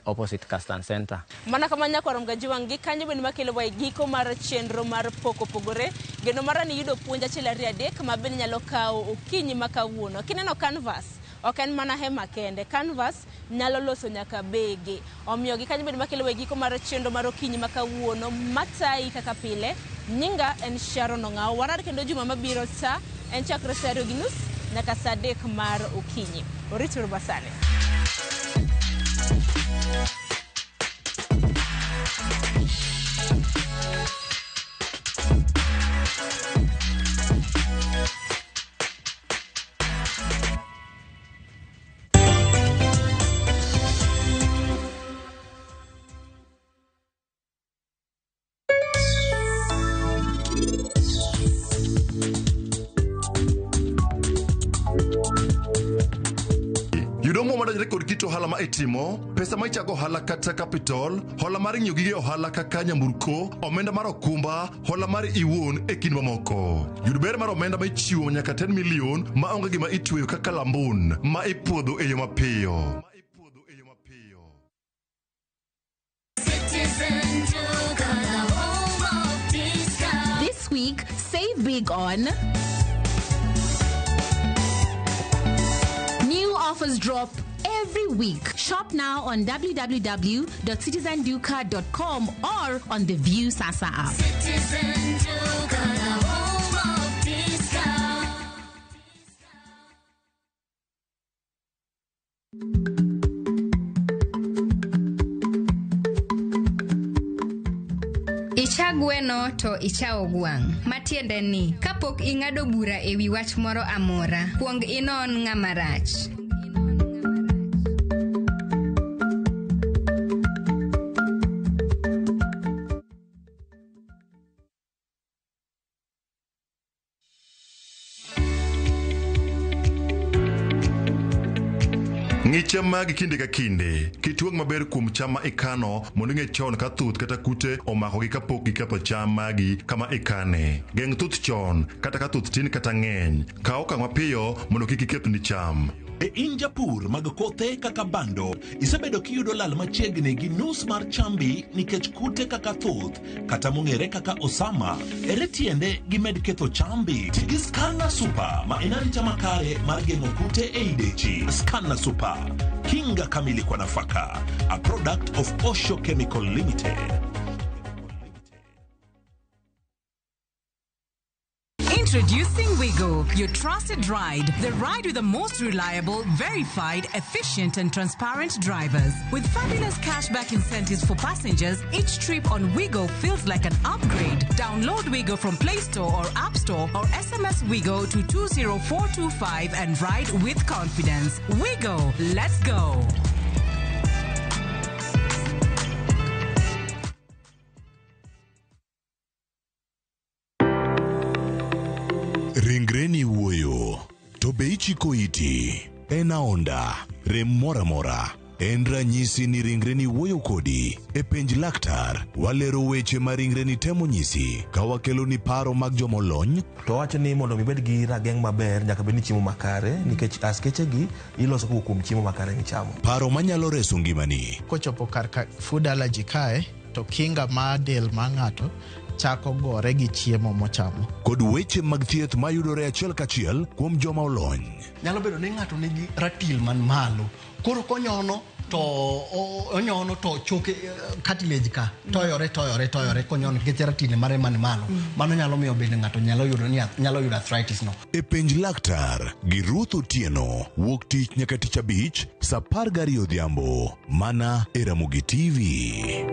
Opposite Castan Center. Mana kama nyakwa Ramogi Ajwang' gi kanyo bende makelo wa e giko mar chenro mar pok opogore. Geno mara ni yudo puonj 1 2 3 ma bende nyalo kawo okinyi ma kawuono. Kineno canvas, ok en mana hema kende. Canvas nyalo loso nyaka bege. Omiyo gi kanyo bende makelo wa e giko mar chenro mar okinyi ma kawuono. Matayi kaka pile, nyinga en Sharon Ong'awo. Warar kendo juma mabiro sa en chakre saa 2:30 nyaka saa 3 mar okinyi. Orituru basane. Kit ohala ma itimo, pesa ma ichako ohala kata capital, hola mar ng'iewo gige ohala kaka nyamburko, omenda mar okumba, hola mar iwuon e kind mamoko. Yud ber mar omenda ma ichiwo nyaka 10 million ma onge gima itweyo kaka lambun ma ipuodho e yo mapiyo. This week, save big on new offers drop every week. Shop now on www.citizenduka.com or on the View Sasa app. Citizen Duka, the home of discount. Icha gweno to ichawo gwang'. Matiende ni, kapok ing'ado bura e wi wach moro amora, kuong inon ng'ama rach. Ng'i cham magi kinde ka kinde. Kitwang' maber kuom cham ma ikano mondo ing'e chon ka thuth kata kute omakogi kapok giketho cham magi kama ikane. Geng' thuth chon kata ka thuth tin kata ng'eny. Kaw okang' mapiyo mondo kik ikethni cham. E in japur mag kothe kaka bando, isebedo kiyudo lal machiegni gi nus mar chambi nikech kute kaka thuth kata mong'ere kaka osama. Ere tiende gimed ketho chambi? Ti gi Scanna Super ma en arita makare mar geng'o kute ei dechi. Scanna Super. Kinga kamili kwa nafaka. A product of Osho Chemical Limited. Introducing Wigo, your trusted ride. The ride with the most reliable, verified, efficient, and transparent drivers. With fabulous cashback incentives for passengers, each trip on Wigo feels like an upgrade. Download Wigo from Play Store or App Store or SMS Wigo to 20425 and ride with confidence. Wigo, let's go. Ringreni wuoyo, to be ichiko iti? En aonda, rem moro amora. En ranyisi ni ringreni wuoyo kodi. E penj laktar, walero weche ma ringreni temo nyisi ka wakeloni paro mag jomolony. To wacho ni mondo mi ibed gi rageng' maber nyaka bed ni chiemo makare nikech askeche gi iloso kowuok kuom chiemo makare michamo. Paro manyalo reso ngimani. Kochopo kar ka food allergy kae to kinga mar del mar ng'ato chako gore gi chiemo mochamo. Kod weche mag thieth mayudore achiel kachiel kuom joma olony. Nyalo bedo ni ng'ato nigi ratil man malo. Koro konyono to onyono to choke cartilage ka toyore toyore toyore konyono nikech ratil mare man malo. Mano nyalo miyo bende ng'ato nyalo yudo ni nyalo yudo arthritis no. E penj laktar gi Ruth Otieno wuok tich nyaka tich abich saa 12 odhiambo mana e Ramogi TV.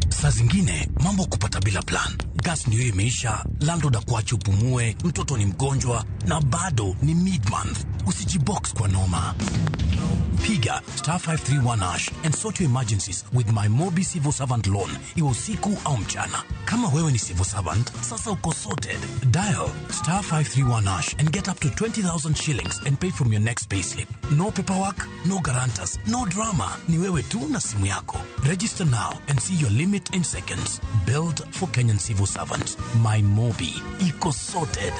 Saa zingine mambo kupata bila plan. Gas ndio imeisha, landlord akuache upumue, mtoto ni mgonjwa na bado ni mid month. Usijibox kwa noma. Piga star 531 hash and sort your emergencies with my Mobi Civil Servant Loan, iwe usiku au mchana. Kama wewe ni civil servant, sasa uko sorted. Dial star 531 hash and get up to 20,000 shillings and pay from your next payslip. No paperwork, no guarantors, no drama. Ni wewe tu na simu yako. Register now and see your limit in seconds. Build for Kenyan civil servants. My Mobi. Iko sorted.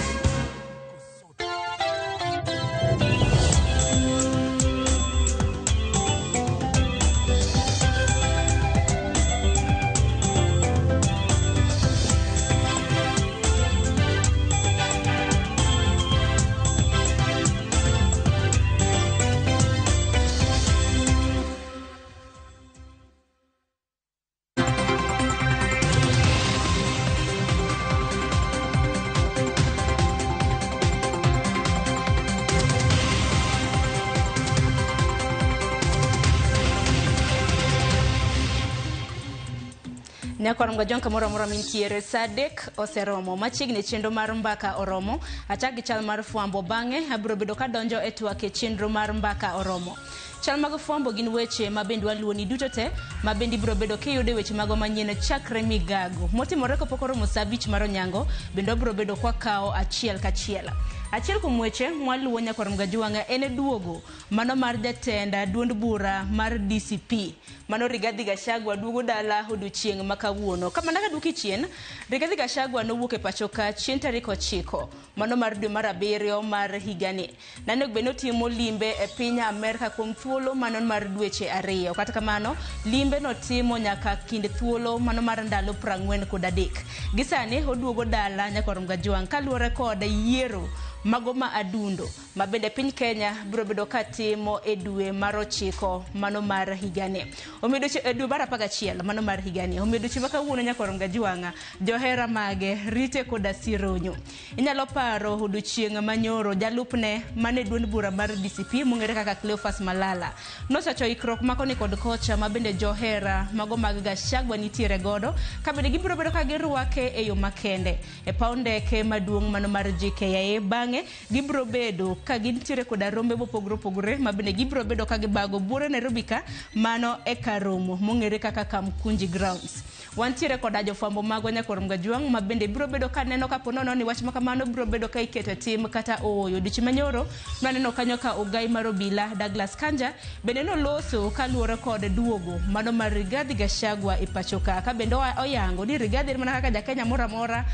Nyakwar Mgajwang' kamoro amora mintiere saa 3 oseromo machiegni chenro mar mbaka oromo. Achak gi chal mar fwambo, bang'e abiro bedo kadonjo e twak e chenro mar mbaka oromo. Chal mag fwambo gin weche ma bende waluoni duto te ma bende ibiro bedo kiyudo weche mago manyien chakre migago motimore kapok oromo saa 5 mar onyango, bende wabiro bedo kwakawo achiel kachiel. Achiel kuom weche mwaluwo Nyakwar Mgajwang' en duogo mano mar jatend duond bura mar DCP mano Rigathi Gachagua duogo dala odiochieng' ma kawuono. Kamano ka duoki chien, Rigathi Gachagua nowuok e pacho ka chieng' tarik 9 mano mar dwe mar 7 mar higani. Nanego bed ni otimo limbe e piny Amerka kuom thuolo mano mar dweche 2. Kata kamano limbe notimo nyaka kind thuolo mano mar ndalo 43. Gi sani oduogo dala Nyakwar Mgajwang' kaluwore kod yiero mago ma adundo ma bende piny Kenya biro bedo katimo e dwe mar 9 mano mar higani. Omiyo e dwe mar 11 mano mar higani. Omiyo odiochieng' ma kawuono Nyakwar Mgajwang' johera mage rite koda sironyo. Inyalo paro odiochieng' manyoro jalupne mane duond bura mar DCP mong'ere kaka Cleophas Malala nochacho ikruok makoni kod kocha ma bende johera mago mag Gachagua nitiere godo ka bende gibiro bedo ka girwake e yo makende e paw ndeke maduong' mano mar JKIA. Bang'e gibiro bedo ka gintiere koda rombe mopogore opogore ma bende gibiro bedo ka gibago buore Nairobi ka mano e kar romo mong'ere kaka Kamkunji Grounds. Wantiere koda jofwambo magwa Nyakwar Mgajwang' ma bende biro bedo ka neno kapo nono ni wach makamano biro bedo ka iketo e tim kata ooyo. Odiochieng' manyoro naneno kanyo ka ogai mar obila Douglas Kanja bende noloso kaluwore kod duogo mano mar Rigathi Gachagua e pacho ka, ka bende oyango ni Rigathi en mana kaka ja Kenya moro amora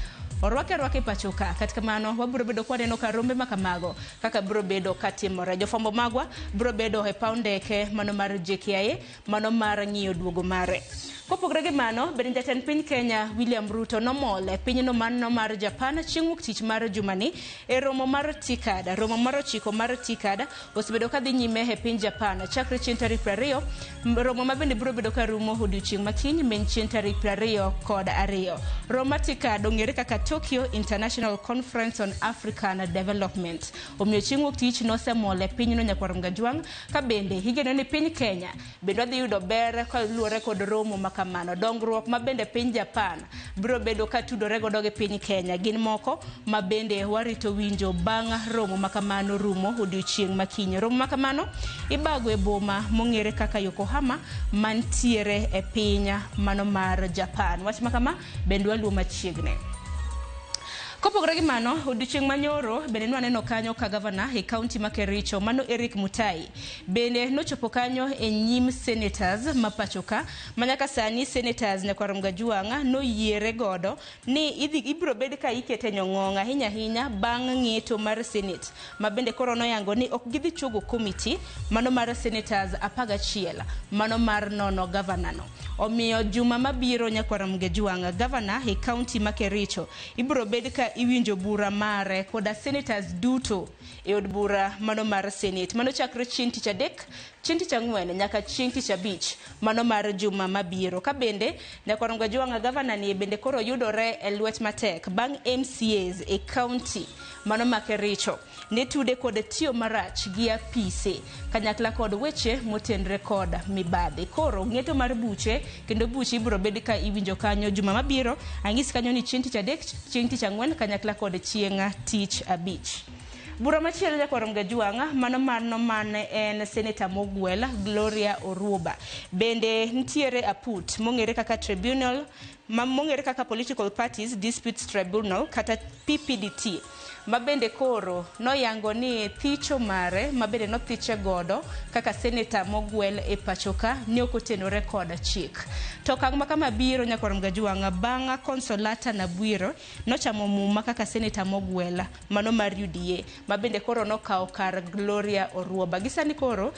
Orwake arwaka e pacho ka. Kata kamano wabiro bedo kwaneno ka rombe ma kamago kaka biro bedo katimore. Jofwambo magwa biro bedo e paw ndeke mano mar JKIA mano mar ng'iyo duogo mare. Kopogore gi mano, bende jatend piny Kenya William Ruto nomol e pinyno mano mar Japan chieng' wuok tich mar jumani e romo mar TICAD. Romo mar 9 mar TICAD osebedo kadhi nyime e piny Japan chakre chieng' tarik 20, romo ma bende biro bedo karumo odiochieng' ma kiny min chieng' tarik 22. Romo mar TICAD ong'ere kaka Tokyo International Conference on African Development. Omiyo chieng' wuok tich nosemol e pinyno nyakwar Mgajwang' ka bende igeno ni piny Kenya bende wadhi yudo ber kaluwore kod romo ma kamano. Dongruok ma bende piny Japan biro bedo ka tudore godo gi piny Kenya gin moko ma bende warito winjo bang' romo ma kamano rumo odiochieng' ma kiny. Romo ma kamano ibago e boma mong'ere kaka Yokohama mantiere e piny mano mar Japan. Wach ma kama bende waluwo machiegni. Kopogore gi mano, odiochieng' manyoro bende nwaneno kanyo ka gavana e kaunti ma Kericho mano Eric Mutai bende nochopo kanyo e nyim senators ma pacho ka ma nyaka sani senators nyakwar Mgajuang' noyiere godo ni ibiro bed ka ikete nyong'ong' ahinya ahinya bang' ng'eto mar senate ma bende koro noyango ni ok gidhi chuogo komiti mano mar senators 11 mano mar nono gavana no. Omiyo juma mabiro nyakwar Mgajuang' gavana e kaunti ma Kericho ibiro bed ka iwinjo bura mare koda senators duto e od bura mano mar senate mano chakre chieng' tich adek, chieng' tich ang'wen nyaka chieng' tich abich mano mar juma mabiro. Ka bende nyakwar Mgajuang' gavana ni bende koro yudore e lwet matek bang' MCAs e kaunti mano ma Kericho ne tude kod tiyo marach gi apise kanyakla kod weche motenre kod mibadhi. Koro ng'eto mar buche kendo buche ibiro bed ka iwinjo kanyo juma mabiro. Ang'is kanyo ni chieng' tich adek, chieng' tich ang'wen kanyakla kod chieng' tich abich. Bura machielo nyakwar Mgajuang' mano mane en seneta mogwel Gloria Oruba. Bende nitiere aput mong'ere kaka tribunal mong'ere kaka Political Parties Disputes Tribunal kata PPDT ma bende koro noyango ni thicho mare ma bende nothiche godo kaka seneta mogwel e pacho ka ne ok otenore kod chik. To okang' ma kama biro nyakwar Mgajuang' bang' Consolata Nabwiro nochamo muma kaka seneta mogwel mano mar UDA ma bende koro nokawo kar Gloria Oruoba. Gi sani koro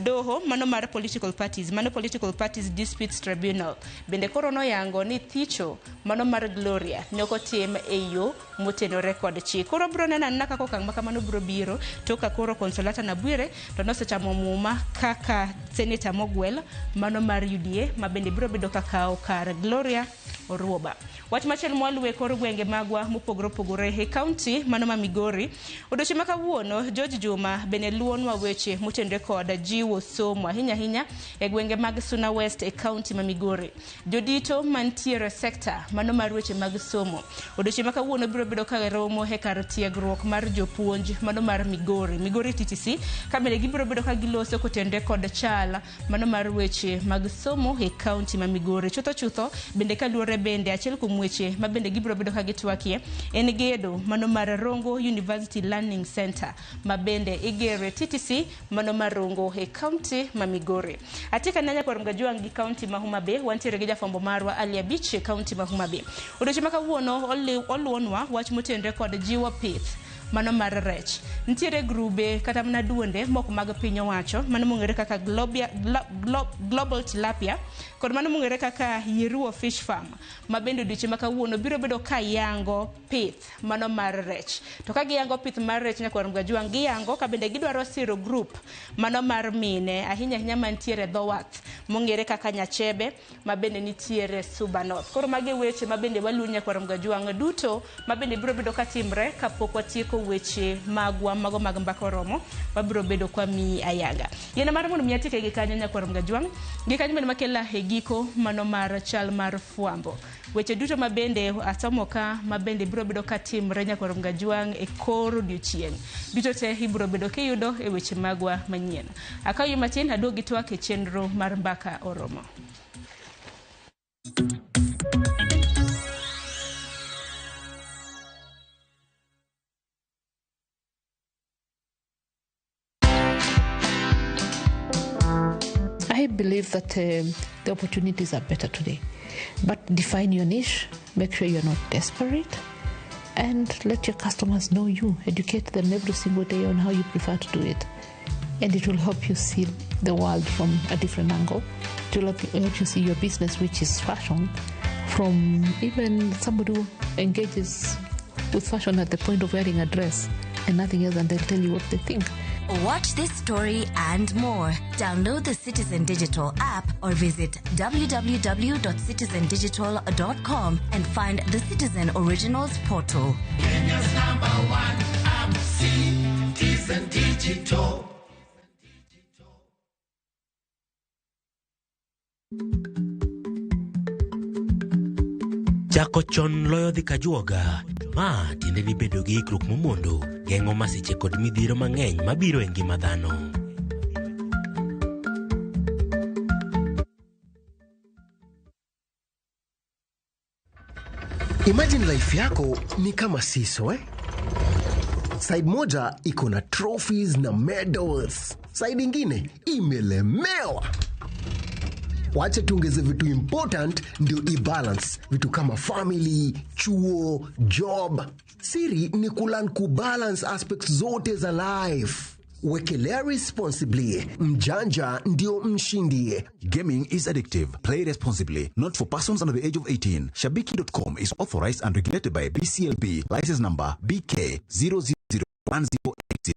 doho mano mar political parties mano Political Parties Disputes Tribunal bende koro noyango ni thicho mano mar Gloria ne ok otim e yo motenore kod chik. Koro biro neno anena kaka okang' ma kamano biro biro to ka koro Consolata Nabwire to nosechamo muma kaka seneta mogwel mano mar UDA ma bende biro bedo kakawo kar Gloria Oruoba. Wach machielo mwaluwe kor gwenge magwa mopogore opogore e kaunti mano ma Migori. Odiochieng' ma kawuono George Juma bende luwonwa weche motenore kod jiwo somo ahinya ahinya e gwenge mag Suna West e kaunti ma Migori. Jodito mantiere sekta mano mar weche mag somo odiochieng' ma kawuono biro bedo ka romo e kar tiegruok mar jopuonj mano mar Migori, Migori TTC, ka bende gibiro bedo ka giloso kotenore kod chal mano mar weche mag somo e kaunti ma Migori. Chutho chutho bende kaluwore bende achiel kuom weche ma bende gibiro bedo ka gitwakie en gedo mano mar Rongo University Learning Center ma bende igero e TTC mano mar Rongo e kaunti ma Migori. Atika na nyakwar Mgajuang' gi kaunti ma Homa Bay wantiere gi jafwambo marwa Ali Abich e kaunti ma Homa Bay. Odiochieng' ma kawuono oluwonwa wach motenore kod jiwo pith mano mar rech. Nitiere grube kata mana duonde moko mag piny owacho mano mong'ere kaka Global Tilapia kod mano mong'ere kaka Yeruo Fish Farm ma bende odiochieng' ma kawuono biro bedo ka yango pith mano mar rech. To ka giyango pith mar rech nyakwar Mgajuang' giyango ka bende gidwaro siro group mano mar mine ahinya ahinya mantiere dho wath mong'ere kaka Nyachebe ma bende nitiere Suba North. Koro magi weche ma bende waluwo nyakwar Mgajuang' duto ma bende biro bedo katimre kapok watieko weche magwa mago mag mbaka oromo wabiro bedo kwa mi ayanga. Yien mar mondo mi atieke gi kanyo nyakwar Mgajuang' gi kanyo bende makela e giko mano mar chal mar fwambo. Weche duto ma bende asomo ka ma bende biro bedo katimre nyakwar Mgajuang' e kor odiochieng' duto te ibiro bedo kiyudo e weche magwa manyien. Akaw matin aduog gi twak e chenro mar mbaka oromo. I believe that the opportunities are better today. But define your niche, make sure you're not desperate, and let your customers know you. Educate them every single day on how you prefer to do it. And it will help you see the world from a different angle. It will help you see your business, which is fashion, from even somebody who engages with fashion at the point of wearing a dress and nothing else, and they'll tell you what they think. Watch this story and more. Download the Citizen Digital app or visit www.citizendigital.com and find the Citizen Originals portal. Kenya's number one app, Citizen Digital. Chako chon loyo dhi kajuoga. Ma tiende ni bedo gi ikruok momondo geng'o masiche kod midhiero mang'eny mabiro e ngima dhano. Imagine life yako ni kama seesaw, eh? Side moja iko na trophies na medals, side ingine imelemewa. Wacha tuongeze vitu important ndio ibalance, vitu kama family, chuo, job. Siri ni kulearn kubalance aspects zote za life. Wekelea responsibly. Mjanja ndio mshindi. Gaming is addictive. Play responsibly. Not for persons under the age of 18. Shabiki.com is authorized and regulated by BCLB. License number BK 0001080.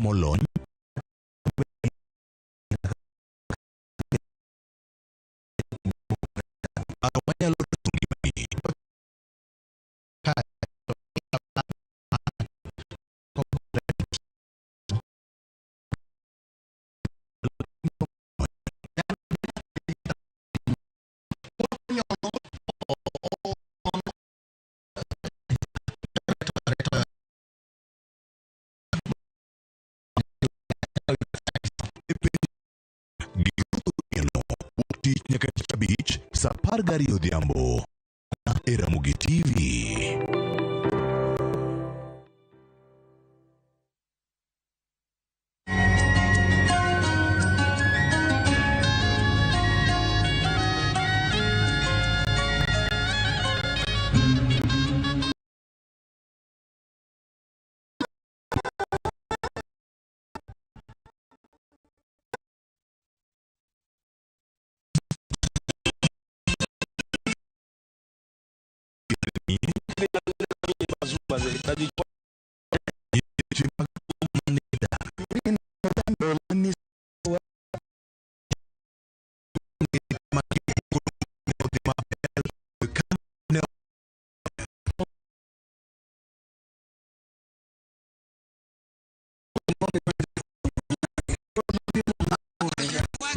Molony tich nyaka tich abich saa 12 odhiambo e Ramogi TV.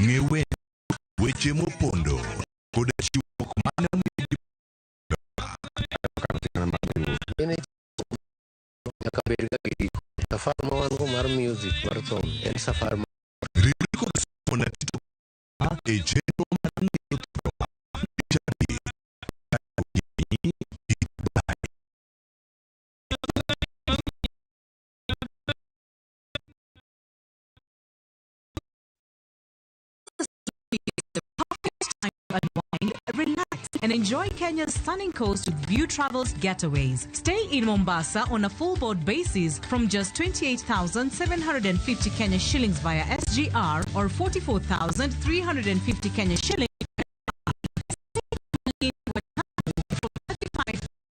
Ng'e weche mopondo koda chiwruok mane nyaka bed ga gi safar ma wan go mar music mar thum en safar ma e chenro mar ng'eyo Unwind, relax, and enjoy Kenya's stunning coast with View Travels Getaways. Stay in Mombasa on a full board basis from just 28,750 Kenya shillings via SGR or 44,350 Kenya shillings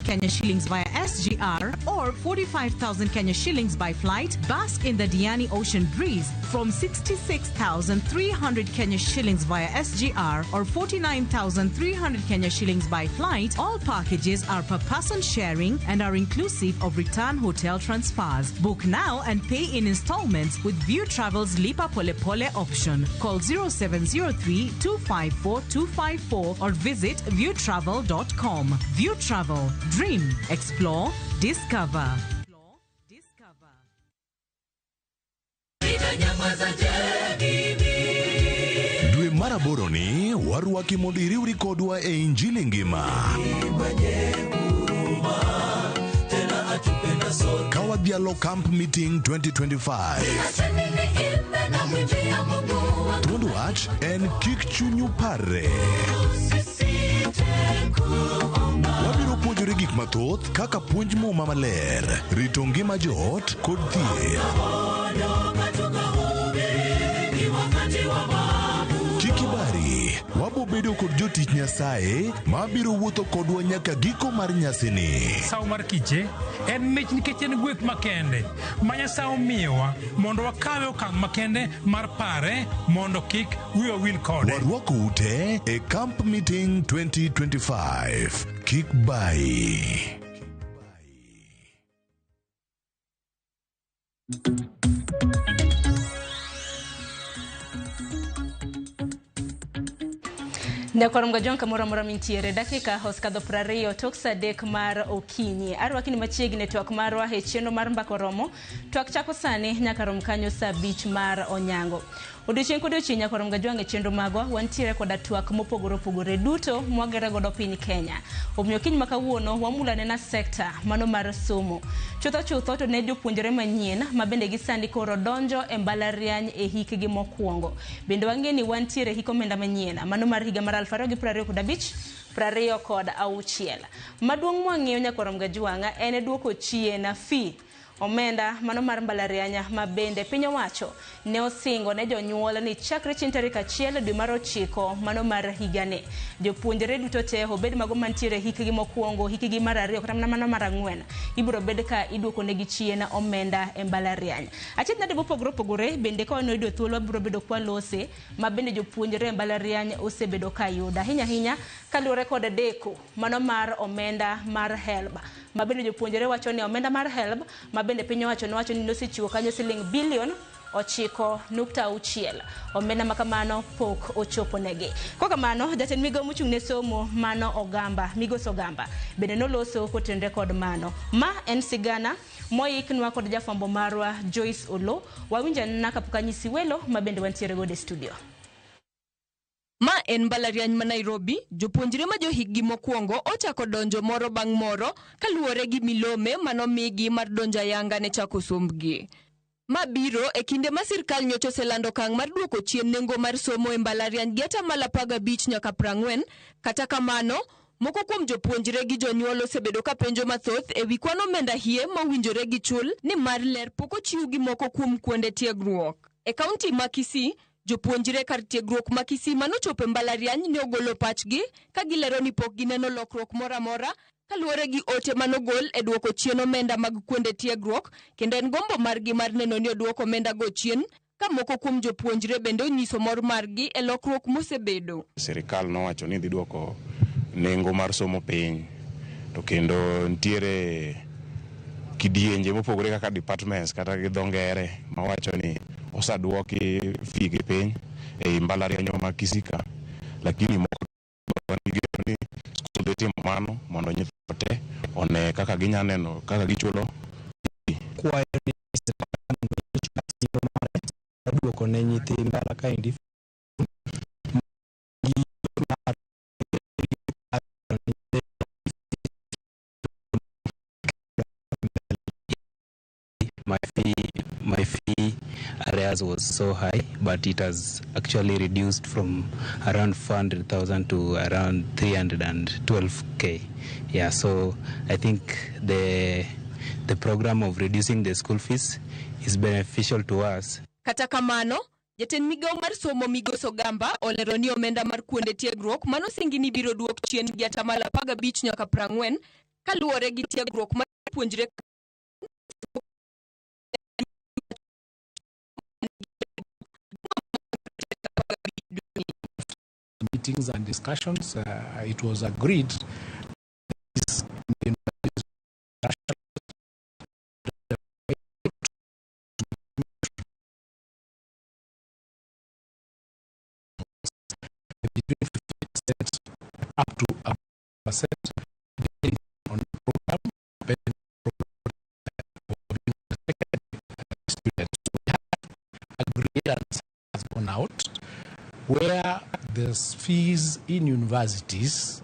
Kenya shillings via SGR or 45,000 Kenya shillings by flight. Bask in the Diani Ocean breeze from 66,300 Kenya shillings via SGR or 49,300 Kenya shillings by flight. All packages are per person sharing and are inclusive of return hotel transfers. Book now and pay in installments with View Travel's Lipa Pole Pole option. Call 0703 254 254 or visit viewtravel.com. View Travel. Dream, explore, discover. Nitanyamaza je mimi? aboro ni warwaki mondo iriwri kodwa e Injili ngima. Ka wadhialo Camp Meeting 2025. Thuond wach en kik chunyu parre. Wabiro puonjore gik mathoth kaka puonj muma maler, rito ngima joot kod thieth. Kik ibari, wabo bedo kod jotich Nyasaye ma biro wuotho kodwa nyaka giko mar nyasini. Sawo mar kiche en mich nikech en gweth makende ma Nyasaye omiyowa mondo wakawe okang' makende mar pare mondo kik wiwa wil kode. Warwako ute e Camp Meeting 2025. Kik bayi. Nyakwar Mgajwang' kamoro amora mintiere dakika osekadho 20 tok saa 3 mar okinyi. Arwaki ni machiegni e twak marwa e chenro mar mbaka oromo. Twak chako sani nyaka rom kanyo saa 5 mar onyango. Odiochieng' kodiochieng' Nyakwar Mgajwang' e chenro magwa wantiere koda twak mopogore opogore duto mwagere godo piny Kenya. Omiyo kiny ma kawuono wamulo anena sekta mano mar somo. Chutho chutho to ne jopuonjre manyien ma bende gisani koro donjo e mbalariany e hikgi mokwongo. Bende wang'e ni wantiere hik omenda manyien mano mar higa mar 2025 26. Maduong' mwang'iyo Nyakwar Mgajwang' en duoko chien fee omenda mano mar mbalariany ma bende piny owacho ne osingo ne jonyuol ni chakre chieng' tarik 1 dwe mar 9 mano mar higani. Jopuonjre duto te obed mago mantiere hikgi mokwongo, hikgi mar 2 kata mana mano mar 4 ibiro bed ka iduoko negi chien omenda e mbalariany. Achiedh nade mopogore opogore bende ka wanoyudo thuolo wabiro bedo kwalose ma bende jopuonjre e mbalariany osebedo ka yudo ahinya ahinya kaluwore kod deko mano mar omenda mar HELB ma bende jopuonjre wacho ni omenda mar HELB ma bende piny owacho nowacho ni nosechiwo kanyo siling bilion 9.6 omenda ma kamano pok ochopo negi. Kwa kamano jatend migawo mochung' ne somo mano Ogamba Migosi Ogamba bende noloso kotenore kod mano. Ma en sigana moiknwa kod jafwambo marwa Joyce Olo. Wawinjo anena kapok anyisi welo ma bende wantiere godo e studio. Ma en mbalariany ma Nairobi, jopuonjre ma johikgi mokwongo ochako donjo moro bang' moro kaluwore gi milome manomigi mar donjo ayanga ne chako sombgi. Ma biro e kinde ma sirkal nyocha oselando okang' mar duoko chien nengo mar somo e mbalariany gi atamalo 15 nyaka 40, kata kamano, moko kuom jopuonjre gi jonyuol osebedo ka penjo mathoth e wi kwan omenda hie mowinjore gi chul ni mar ler pok ochiw gi moko kuom kuonde tiegruok. E kaunti ma Kisii, jopuonjre kar tiegruok ma Kisii manochopo e mbalariany ne ogolo pachgi ka gilero ni pok gineno lokruok moro amora kaluwore gi ote manogol e duoko chien omenda mag kuonde tiegruok kendo en gombo margi mar neno ni oduok omenda go chien ka moko kuom jopuonjre bende onyiso mor margi e lokruok mosebedo. Sirikal nowacho ni dhi duoko nengo mar somo piny to kendo nitiere kidienje mopogore kaka departments kata gi dho ngere mawacho ni oseduoki fee gi piny ei mbalariany ma Kisii ka, lakini moko wan gi geno ni skul dhi timo mano mondo nyithindo te one kaka ginya neno kaka gichulo. Kwayo ni sirikal mondo oduoko ne nyithi mbala kaendi My fee arrears was so high, but it has actually reduced from around 400,000 to around 312K. Yeah, so I think the program of reducing the school fees is beneficial to us. Kata kamano, jatend migawo mar somo Migosi Ogamba olero ni omenda mar kuonde tiegruok manosingi ni biro duok chien gi atamalo 15 nyaka 40 kaluwore gi tiegruok mar puonjre meetings and discussions, it was agreed this between 50% up to 1% depending on the program, depending on the students. We have agreed and has gone out. where the fees in universities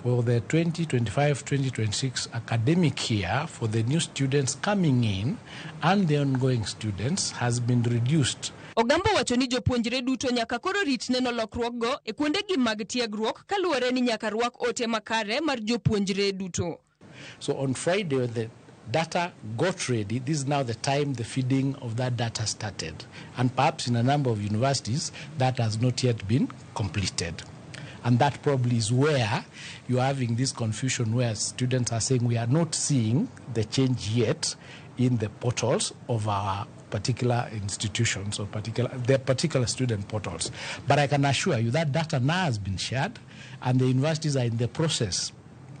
for the 2025-2026 academic year for the new students coming in and the ongoing students has been reduced. Ogamba wacho ni jopuonjre duto nyaka koro rit neno lokruokgo e kuondegi mag tiegruok kaluwore ni nyaka rwak ote makare mar jopuonjre duto. So on Friday, when the data got ready, this is now the time the feeding of that data started. And perhaps in a number of universities, that has not yet been completed. And that probably is where you're having this confusion where students are saying we are not seeing the change yet in the portals of our particular institutions or their particular student portals. But I can assure you that data now has been shared, and the universities are in the process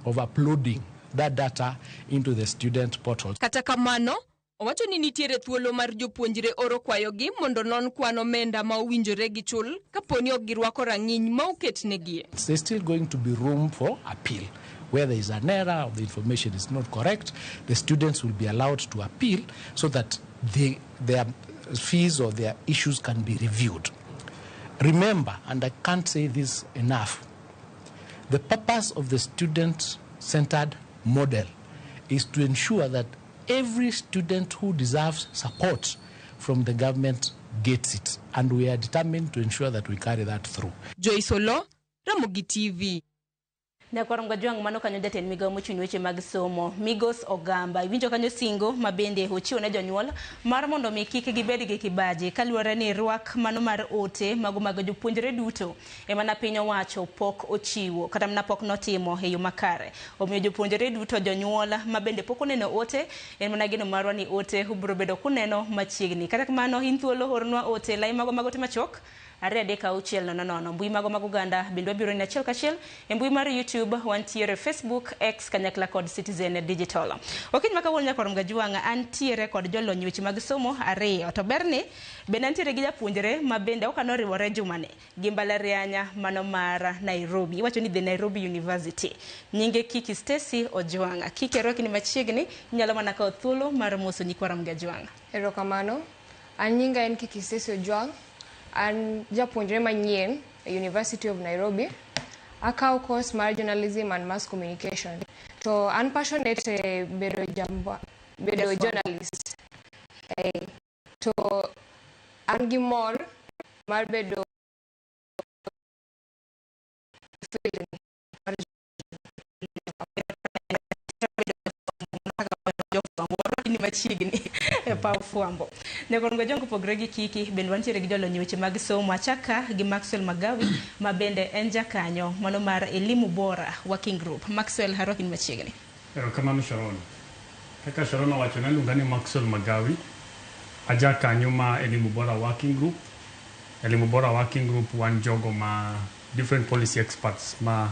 of uploading that data into the student portal. Kata kamano, owacho ni nitiere thuolo mar jopuonjre oro kwayogi mondo non kwan omenda ma owinjore gichul kaponi ok girwako rang'iny ma oketnegi. There's still going to be room for appeal. Where there is an error or the information is not correct, the students will be allowed to appeal so that their fees or their issues can be reviewed. Remember, and I can't say this enough, the purpose of the student-centered model is to ensure that every student who deserves support from the government gets it. And we are determined to ensure that we carry that through. Joyce Olo, Ramogi TV. Nyakwar Mgajwang' mano kanyo jatend migawo mochung' weche mag somo Migos Ogamba iwinjo kanyo singo ma bende ochiwo ne jonyuol mar mondo mi kik gibed gi kibaji kaluwore ni rwak mano mar ote mago mag jopuonjre duto ema piny owacho pok ochiwo kata mana pok notimo e yo makare. Omiyo jopuonjre duto jonyuol ma bende pok oneno ote en mana geno marwa ni ote ubiro bedo kuneno machiegni. Kata kamano in thuolo ornwa ote lai mago mag ote machuok 2 3 6 0 0 mbui mago mag oganda bende wabiro ni achiel kachiel e mbui mar YouTube wantiere Facebook X kanyakla kod Citizen Digital. Okinyi ma kawuono nyakwar Mgajwang' antiere kod jolony weche mag somo ariyo to berni bende antiere gi japuonjre ma bende ok anoriwore jumani gi mbalariany mano mar Nairobi. Iwacho ni the Nairobi University. Nyinge Kiki Stacy Ojwang'. Kiki arwaki ni machiegni inyalo mana kawo thuolo mar moso nyikwar Mgajwang'. Erokamano. An nyinga en Kiki Stacy Ojwang'. An japuonjre manyien e University of Nairobi. Akawo course mar journalism and mass communication. To an passionate e bedo journalist. To an gi mor mar bedo ni machiegni e paw fwambo. Nyakwar Mgajwang' kopogore gi Kiki bende wantiere gi jolony weche mag somo achaka gi Maxwell Magawi ma bende en jakanyo mano mar Elimu Bora Working Group. Maxwell arwaki ni machiegni. Erokamano Sharon. Kaka Sharon owacho naluonga ni Maxwell Magawi, ajakanyo ma Elimu Bora Working Group. Elimu Bora Working Group wan jogo ma different policy experts ma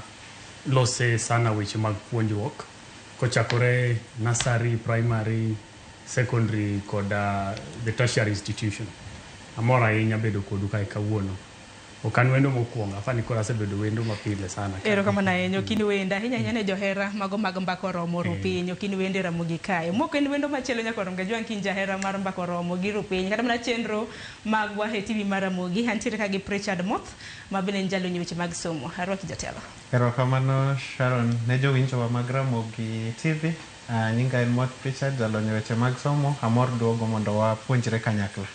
lose sana weche mag puonjruok kochakore nursery, primary, secondary kod the tertiary institution. Amor ahinya bedo kodu kae kawuono. Ok an wendo mokwongo, afani koro asebedo wendo mapile sana. Erokamano ahinya, ok in wendo ahinya ahinya ne johera mago mag mbaka oromo rupiny, ok in wendo Ramogi kae. Mok en wendo machielo nyakwar Mgajwang' kin jahera mar mbaka oromo gi rupiny kata mana chenro magwa e TV mar Ramogi. Antiere ka gi Richard Moth ma bende en jalony weche mag somo. Arwaki jatelo. Erokamano Sharon ne jowinjowa mag Ramogi TV. Nyinga en Moth Richard, jalony weche mag somo. Amor duogo mondo wapuonjre kanyakla.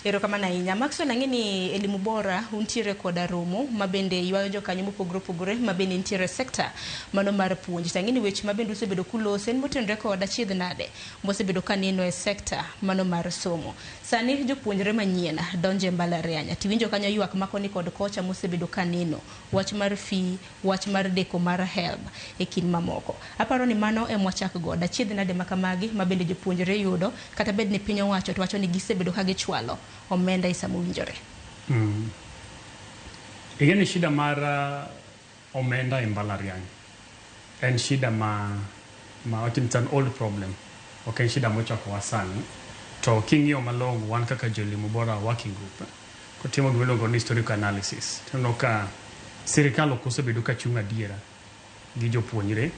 Erokamano ahinya. Maxwell, ang'e ni Elimu Bora untiere koda romo ma bende ywayo jokanyo mopogore opogore ma bende nitiere sekta mano mar puonj. To ang'e ni weche ma bende usebedo kuloso en motenore kod achiedh nade mosebedo kaneno e sekta mano mar somo. Sani jopuonjre manyien donjo e mbalariany. Tiwinjo kanyo ywak makoni kod kocha mosebedo kaneno wach mar fee, wach mar deko mar HELB e kind mamoko. Aparo ni mano ema wachak godo. Achiedh nade makamagi ma bende jopuonjre yudo kata bed ni piny owacho to wacho ni gisebedo ka gichwalo omenda e sama owinjore. Ing'e ni shida mar omenda e mbalariany en shida ma it's an old problem. Ok en shida mochakowa sani. To king'iyo malong'o wan kaka jo Elimu Bora Working Group kotimo gima iluongo ni historical analysis, tineno ka sirikal ok osebedo ka chung' adiera gi jopuonjre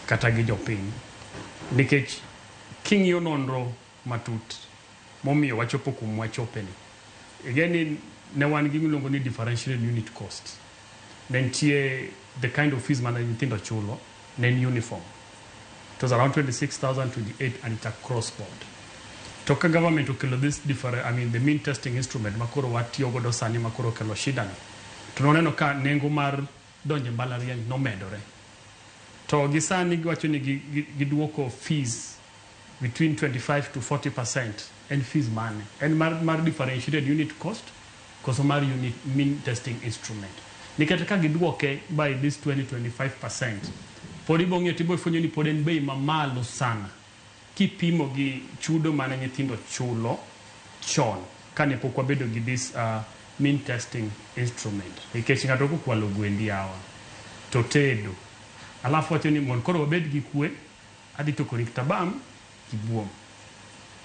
kata gi jopiny. Nikech king'iyo nonro matut momiyo wachopo kuma wachopeni. Ing'e ni ne wan gi miluongo ni differentiated unit cost. Ne nitie the kind of fees mane nyithindo chulo ne en uniform. It was around 26,000, 28 and it's across board. To ka government okelo this different, I mean the mean testing instrument makoro watiyo godo sani makoro okelo shida ni. To noneno ka nengo mar donjo e mbalariany nomedore. To gi sani giwacho ni giduoko fees between 25 to 40%. En fees mane? En mar differentiated unit cost koso mar unit mean testing instrument. Nikech ka giduoke by this 20-25%, pod ibo ng'iyo tibo fwenyo ni pod en bei mamalo sana kipimo gi chudo mane nyithindo chulo chon kane pok wabedo gi this mean testing instrument. Nikech ng'ato kokwalo gwendi yawa to tedo alafu wacho ni mondo koro wabed gi kwe adhi tokoni tabam kibuom.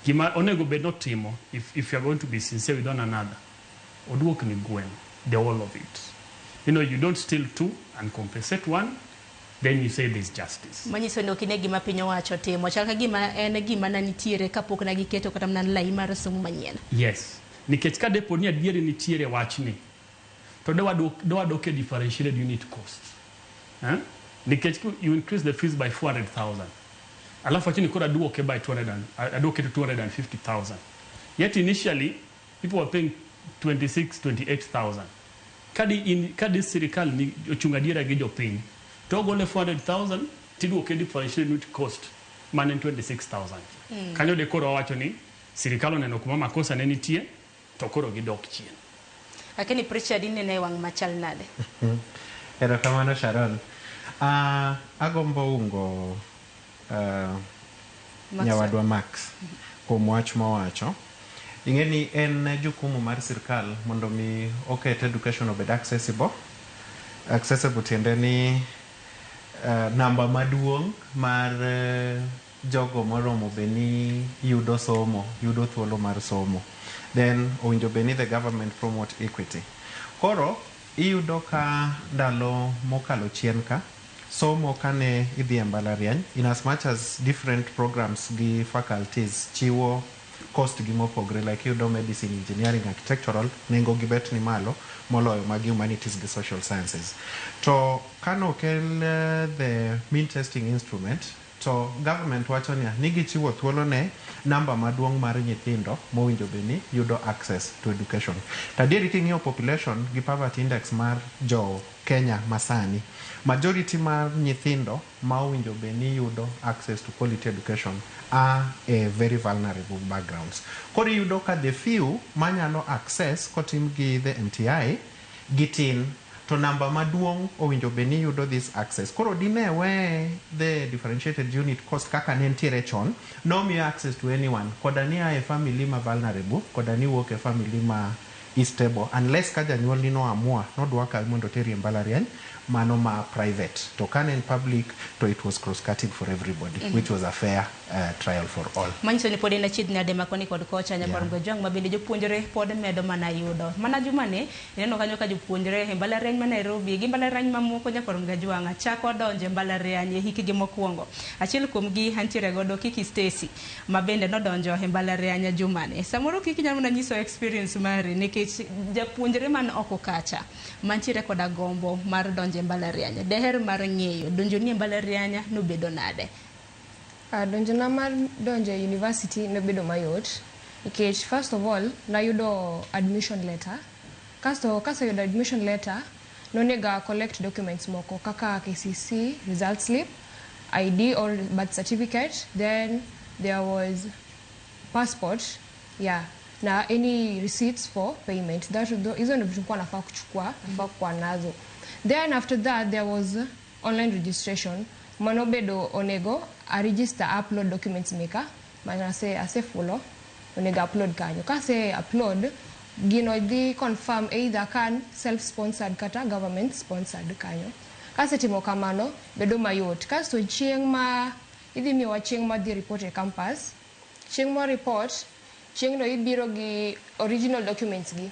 Gima onego bed notimo if you are going to be sincere with one another, oduok ni gweno, the whole of it. You know, you don't steal two and compensate one, then you say there's justice. Manyiso ni ok ine gima piny owacho timo chal ka gima en gima ne nitiere kapok ne giketo kata mana lai mar somo manyien. Yes. Nikech ka depo ni adieri nitiere wachni, to dewadok e differentiated unit cost. Eh? Nikech you increase the fees by 400,000. Alafu achini koro aduoke by 200 and, aduoke to 250,000. Yet initially, people were paying 26, 28,000. Kadi sirikal ni ochung' adiera gi jopiny, to ogole 400,000 tiduoke differentiated unit cost mane en 26,000. Kanyo de koro wawacho ni sirikal oneno kuma makosa ne nitie to koro gidok chien. Lakini Pritchard inene e wang' machal nade? Erokamano Sharon. Agombo ungo nyawadwa Max kuom wach mowacho. Ing'e ni en jukumu mar sirkal mondo mi oket education obed accessible. Accessible tiende ni namba maduong' mar jogo moromo bed ni yudo somo, yudo thuolo mar somo. Then owinjo bed ni the government promote equity. Koro iyudo ka ndalo mokalo chien ka somo kane idhi e mbalariany, in as much as different programs gi faculties chiwo cost gi mopogre, like iyudo medicine, engineering, architectural, nengo gi bet ni malo moloyo mag humanities gi social sciences. To kanokel the mean testing instrument, to government wacho niya ni gichiwo thuolo ne namba maduong' mar nyithindo mowinjo bed ni yudo access to education. To adieri king'iyo population gi poverty index mar jo Kenya masani, majority mar nyithindo ma owinjo bed ni yudo access to quality education are e very vulnerable backgrounds. Koro iyudo ka the few manyalo access kotim gi the MTI gitin, to namba maduong' owinjo bed ni yudo this access. Koro dine we the differentiated unit cost kaka ne nitiere chon, nomiyo access to anyone, koda ni a e family ma vulnerable, koda ni wuok e family ma is stable, unless ka janyuolni no amua nodwa kawi mondo oteri e mbalariany mano ma private. To kane en public to it was cross cutting for everybody, which was a fair trial for all. Manyiso ni pod en achiedh nade ma koni kod kocha nyakwar Mgajwang' ma bende jopuonjre pod medo mana yudo. Mana jumani ineno kanyo ka jopuonjre e mbalariany ma Nairobi gi mbalariany mamoko nyakwar Mgajwang' chako donjo e mbalariany e hikgi mokwongo. Achiel kuomgi antiere godo Kiki Stacy ma bende nodonjo e mbalariany jumani. Samoro Kiki nyalo mana nyiso experience mari nikech japuonjre man oko kacha mantiere koda gombo mar donjo e mbalariany. Deher mar ng'eyo donjo ni e mbalariany nobedo nade? Donjona mar donjo e university nobedo mayot nikech first of all nayudo admission letter. Kasto kaseyudo admission letter nonego a collect documents moko kaka KCC result slip, ID or birth certificate, then there was passport, yeah, na any receipts for payment. That hizo ndio vitu nilikuwa nafaa kuchukua, nafaa kuwa nazo. Then after that there was online registration. Mano bedo onego a register, upload documents meka mana ase fulo onego upload kanyo. Kase upload gino dhi confirm either kan self sponsored kata government sponsored kanyo. Kasetimo kamano bedo mayot. Kasto chieng' ma idhi miyowa chieng' ma dhi report e campus, chieng' ma report, chieng' no ibiro gi original documents gi.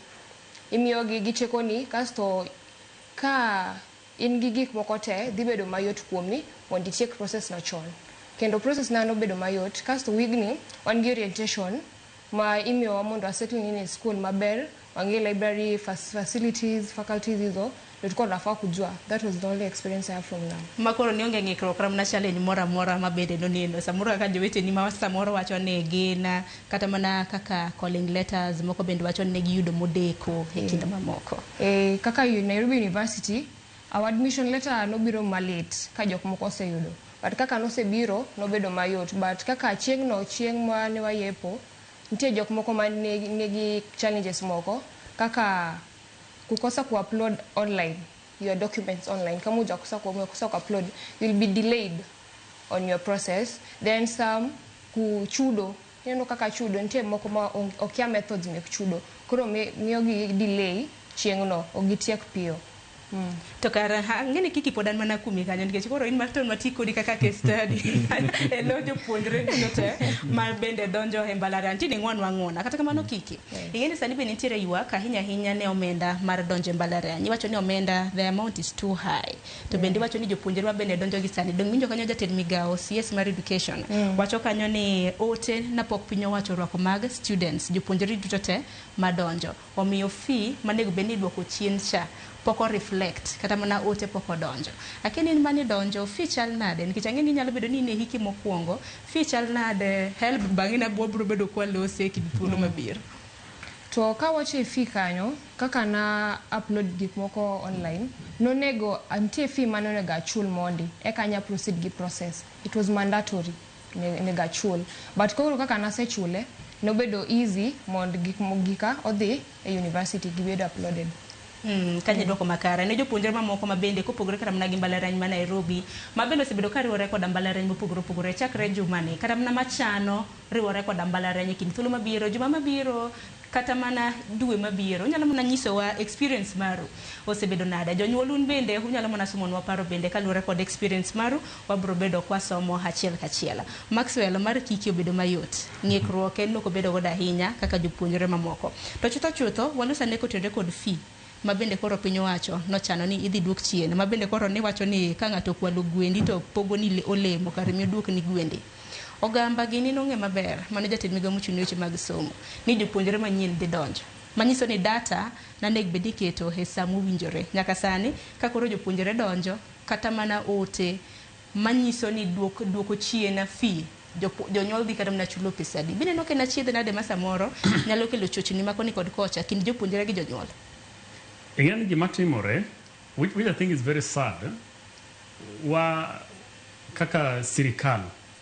Imiyogi gichekoni kasto ka in gi gik moko te dhi bedo mayot kuomi mondo itiek process no chon. Kendo process na nobedo mayot. Kasto wigni wan gi orientation ma imiyowa mondo wasettle in e school maber Wang'e library facilities, faculties hizo ndio tulikuwa tunafaa kujua. That was the only experience I have from now. Makoro ni onge ng'ikruok kata mana challenge moro amora ma bende noneno samoro kaka joweteni ma samoro wacho ni gin kata mana kaka calling letters moko bende wacho ni ne giyudo modeko e kinde mamoko. Kaka Nairobi University, our admission letter nobiro malate ka jok moko oseyudo. But kaka nosebiro, nobedo mayot. But kaka chieng' no, chieng' ma ne wayepo, nitie jok moko ma nigi challenges moko kaka kukosa ku-upload online your documents online. Kama hujakosa umekosa ku-upload, you'll be delayed on your process. Then some kuchudo, ineno kaka chudo, nitie moko ma okia methods mek chudo. Koro miyo gi delay chieng' no, ok gitiek piyo. To kara ang'e ni Kiki pod an mana kuomi kanyo nikech koro in mar mati kodi kaka case study e lo jopuonjre duto te ma bende donjo e mbalariany tinde ng'wonwa ng'wona kata kamano Kiki ing'e ni sani be nitiere ywak ahinya ahinya ne omenda mar donjo e mbalariany iwacho ni omenda, the amount is too high, to bende iwacho ni jopuonjre ma bende donjo gi sani dong winjo kanyo jatend migawo CS mar education wacho kanyo ni ote napok piny owacho orwako mag students, jopuonjre duto te madonjo omiyo fee manego bed ni iduoko chien cha pok o reflect kata mana ote pok odonjo. Akia ni in mane donjo, fee chal nade? Nikech ang'e ni inyalo bedo ni in e hiki mokwongo, fee chal nade? HELB bang'e na wabro bedo kwalose e kind thuolo mabiro. To kawacho e fee kanyo, kaka na upload gik moko online, nonego nitie fee mane onego achul mondi eka anya proceed gi process. It was mandatory onego achul. But koro kaka nasechule, nobedo easy mond gik gika odhi e university gibedo uploaded. Kanyo dwoko makare ne jopuonjre mamoko ma bende kopogore kata mana gi mbalariany ma Nairobi ma bende osebedo ka riwore koda mbalariany mopogore opogore chakre jumani kata mana machano riwore koda mbalariany e kind thuolo mabiro, juma mabiro kata mana dwe mabiro. Unyalo mana nyisowa experience maru osebedo nade. Jonyuol un bende unyalo mana somonwa paro bende kaluwore kod experience maru, wabro bedo kwasomo achiel kachiel. Maxwell mar Kiki obedo mayot, ng'ikruok en ok obedo godo ahinya kaka jopuonjre mamoko. To chutho chutho waloso ane kotenore kod fee ma bende koro piny owacho nochano ni idhi duok chien, ma bende koro niwacho ni ka ng'ato okwalo gwendi to pogo ni olemo kar mi oduok ni gwendi. Ogamba gini nong'e maber, mano jatend migawo mochung' ne weche mag somo, ni jopuonjre manyien dhi donjo. Manyiso ni data nanego bed ni iketo e sa mowinjore. Nyaka sani ka koro jopuonjre donjo, kata mana ote manyiso ni duoko chien fee, jonyuol dhi kata mana chulo pesa adi. Bineno ka en achiedh nade ma samoro nyalo kelo chochni ma koni kod kocha kind jopuonjre gi jonyuol. Ing'e ni gima timore, which I think is very sad, wa kaka sirikal,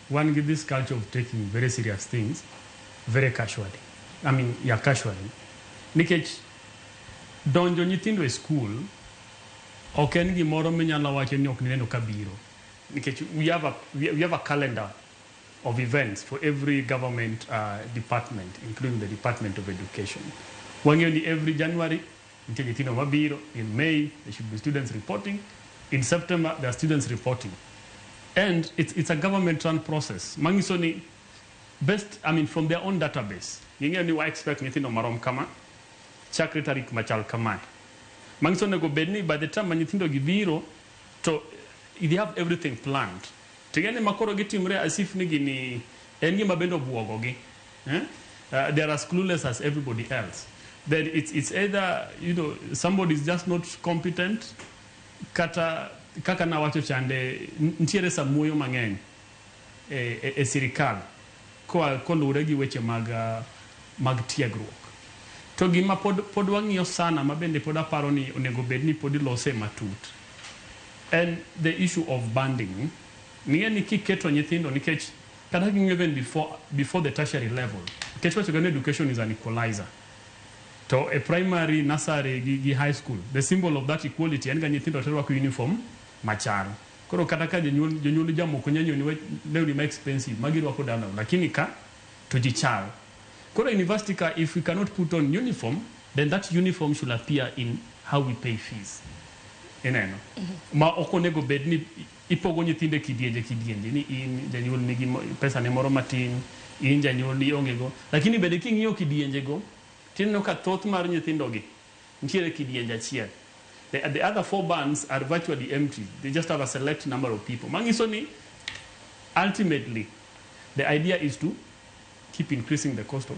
wan gi this culture of taking very serious things very casually. I mean, yeah, casually. Nikech donjo nyithindo e school ok en gimoro minyalo wacho ni ok nineno kabiro. Nikech we have a calendar of events for every government department, including the Department of Education. Wang'eyo ni every January nitie nyithindo mabiro, in May there should be students reporting, in September there are students reporting. And it's a government run process. Manyiso ni best, I mean, from their own database, ging'eyo ni wa expect nyithindo marom kama, chakre tarik machal kamae. Manyiso onego bed ni by the time ma nyithindo gi biro, to they have everything planned. Ting'e ni makoro gitimre as if ni gini en gima bende obuogogi. Eh? They are as clueless as everybody else. Then it's either somebody is just not competent, kata kaka nawacho chande nitiere samuoyo mang'eny e sirikal koa koluwore gi weche mag tiegruok. To gima pod wang'iyo sana ma bende pod aparo ni onego bed ni pod ilose matut en the issue of banding. Ng'e ni kiketo nyithindo nikech kata king'iyo even before the tertiary level, nikech wacho ga ni education is an equalizer. To e primary, nursery gi high school, the symbol of that equality en ga nyithindo te rwako uniform machal. Koro kata ka jonyuol jamoko nya nyiewo lewni ma expensive ma girwako dala, lakini ka to ji chal. Koro university ka, if we cannot put on uniform, then that uniform should appear in how we pay fees. Ineno? Ma ok onego bed ni ipogo nyithindo e kidienje kidienje ni in janyuol nigi pesa ne moro matin, in janyuol ni onge go. Lakini bende king'iyo kidienje go, tineno ka thoth mar nyithindo gi nitiere kidienje achiel. The other four bands are virtually empty. They just have a select number of people. Manyiso ni ultimately the idea is to keep increasing the cost of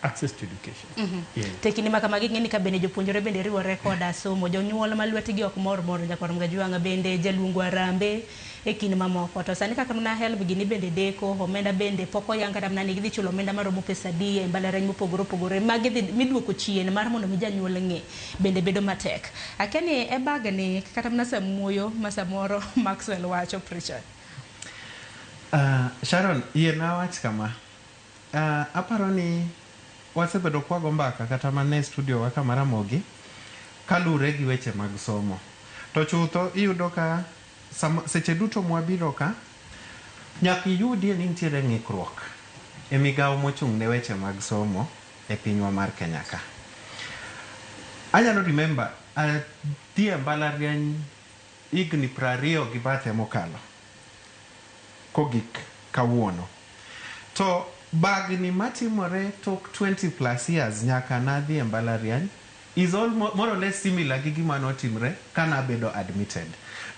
access to education. Yeah. To e kinde ma kamagi ing'e ni ka bende jopuonjre bende riwore koda somo, jonyuol ma lwetgi ok mor mor nyakwar Mgajuang' bende jaluongo arambe e kind mamoko. To sani kaka mana HELB gini bende deko, omenda bende pok oyang kata mana ni gidhi chulo omenda maromo pesa adi e mbalariany mopogore opogore magi dhi miduoko chien mar mondo mi janyuol ng'e bende bedo matek. Akia ni e bag ni kata mana samuoyo ma samoro Maxwell wacho Pritchard. Sharon, yiena awach kama. Aparo ni wasebedo kwago mbaka kata mana e studio wa kama Ramogi kalure gi weche mag somo. To chutho iyudo ka seche duto mwabiro ka nyaka iyudie ni nitiere ng'ikruok e migawo mochung' ne weche mag somo e pinywa mar Kenya ka. Anyalo remember adhi e mbalariany higni 20 gi bathe mokalo kogik kawuono. To bagni matimore tok 20 plus years nyaka nadhi e mbalariany is all more or less similar gi gima notimre kanabedo admitted.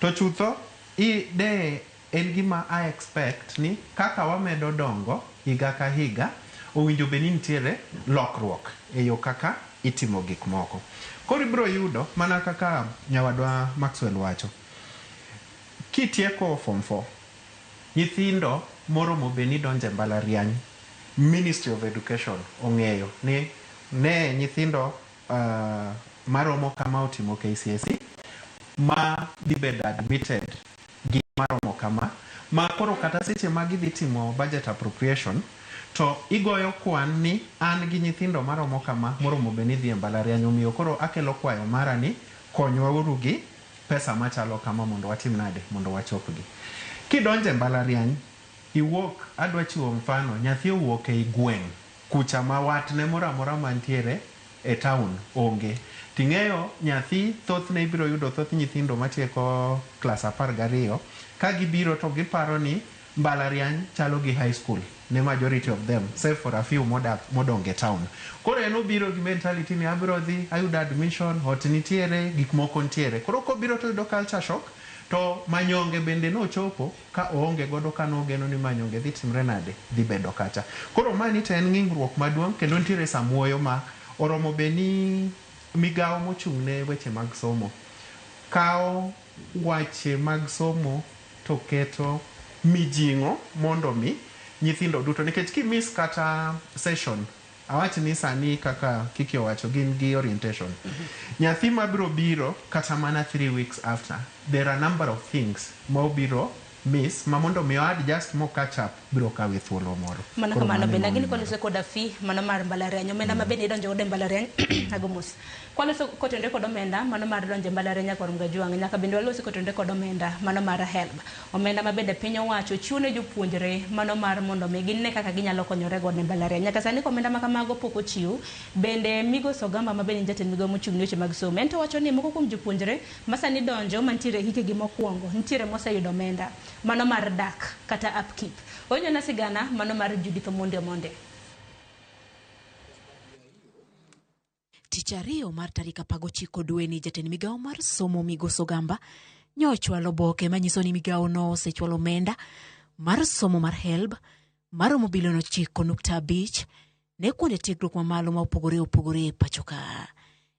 To chutho de en gima I expect ni kaka wamedo dongo higa ka higa owinjo bed ni nitiere lokruok e yo kaka itimo gik moko. Koro ibiro yudo mana kaka nyawadwa Maxwell wacho, kitieko form 4 nyithindo moromo bed ni donjo e mbalariany, Ministry of Education ong'eyo ni ne nyithindo maromo kama otimo KCSE ma dhi bedo admitted gi maromo kama, ma koro kata seche ma gidhi timo budget appropriation to igoyo kwan ni an gi nyithindo maromo kama moromo bed ni dhi e mbalariany, omiyo koro akelo kwayo mara ni konywa uru gi pesa machalo kama mondo watim nade mondo wachopgi. Kidonjo e mbalariany iwuok, adwa chiwo mfano, nyathi owuok ei gweng' kucha ma watne moro amora mantiere e town onge. Ting'eyo nyathi thothne ibiro yudo thoth nyithindo matieko klas 12 ka gibiro to giparo ni mbalariany chalo gi high school ne majority of them, save for a few modak modong e town. Koro en obiro gi mentality ni abiro dhi ayudo admission, ot nitiere, gik moko nitiere. Koro kobiro to oyudo culture shock, to manyonge bende nochopo ka oonge godo ka nogeno ni manyonge dhi timre nade, dhi bedo kacha. Koro mani to en ng'ingruok maduong' kendo nitiere samuoyo ma oromo bed ni migawo mochung' ne weche mag somo kawo wache mag somo to keto mijing'o mondo mi nyithindo duto, nikech kimiss kata session, awach ni sani kaka Kiki owacho gin gi orientation, nyathi mabiro biro kata mana 3 weeks after, there are number of things ma obiro miss ma mondo mi adjust mo catch up biro kawe thuolo moro. Mano Koro kamano mano bende ema agini omiyo. kwaloso koda fee mano mar mbalariany, omenda ma bende idonjo godo e mbalariany ago mos. Kwaloso kotenore kod omenda mano mar donjo e mbalariany nyakwar Mgajuang', nyaka bende walosi kotenore kod omenda mano mar HELB. Omenda ma bende piny owacho chiwo ne jopuonjre mano mar mondo mi gine kaka ginyalo konyore godo e mbalariany. Nyaka sani omenda ma kamago pok ochiw, bende Migosi Ogamba ma bende en jatend migawo mochung' ne weche mag somo, en to wacho ni moko kuom jopuonjre ma sani donjo mantiere e hikegi mokwongo nitiere moseyudo omenda mano mar dak kata upkeep. Onyona sigana mano mar Judith Omondi Omonde. Tich ariyo mar tarik 19 dweni, jatend migawo mar somo Migosi Ogamba nyochwalo oboke manyiso ni migawo no osechwalo omenda mar somo mar HELB maromo bilion 9.5 ne kuonde tiegruok mamalo ma opogore opogore e pacho ka.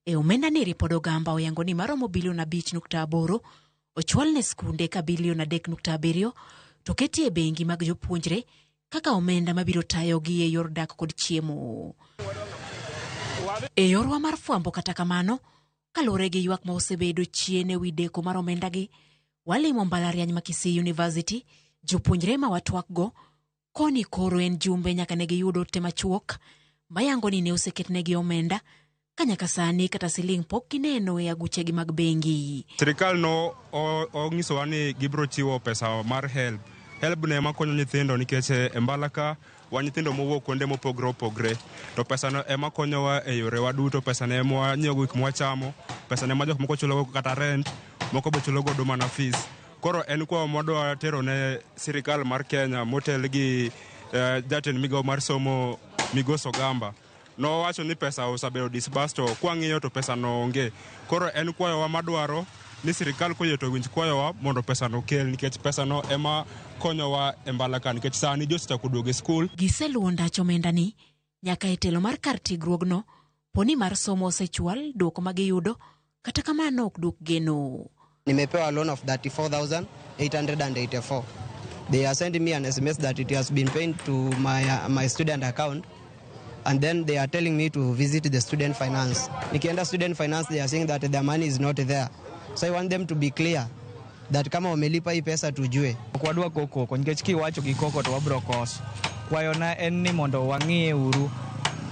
E omenda ni ripod Ogamba oyango ni maromo bilion 5.8 ochwal ne skunde ka bilion 3.7 to keti e bengi mag jopuonjre kaka omenda mabiro tayogi e yor dak kod chiemo. E yorwa mar fwambo kata kamano, kaluwore gi ywak ma osebedo chien e wi deko mar omendagi, walimo mbalariany ma Kisii University, jopuonjre ma watwakgo koni koro en jumbe nyaka ne giyud ote machuok mayango ni ne oseketnegi omenda ka nyaka sani kata siling pok gineno e aguchegi mag bengi. Sirikal no onyisowa ni gibiro chiwo pesa mar HELB. HELB ne ema konyo nyithindo nikech e mbala ka wan nyithindo mowuok kuonde mopogre opogre, to pesa no ema konyowa e yorewa duto. Pesa no ema wanyiewo gik mwachamo, pesa no ema jok moko chulogo kata rent, moko be chulo godo mana fees. Koro en kwayo mwadwa tero ne sirikal mar Kenya motel gi jatend migawo mar somo Migosi Ogamba. Nowacho ni pesa osebedo disbursed, to kwang'iyo to pesa no onge. Koro en kwayowa madwaro ni sirikal koyie to winj kwayowa mondo pesa no okel, nikech pesa no ema konyowa e mbala ka, nikech sani ji osechako duogo e skul. Giseluwo ndach omenda ni Nyaka e telo mar kar tiegruogno, poni mar somo osechwal, duoko ma giyudo, kata kamano ok duok geno. Nimepewa loan of 34,884. They are sending me an SMS that it has been paid to my student account, and then they are telling me to visit the student finance. Nikienda student finance, they are saying that the money is not there. So I want them to be clear that kama wamelipa hii pesa tujue. Ok wadwa go koko nikech kiwacho gi koko to wabro koso. Kwayona en ni mondo wang'iye uru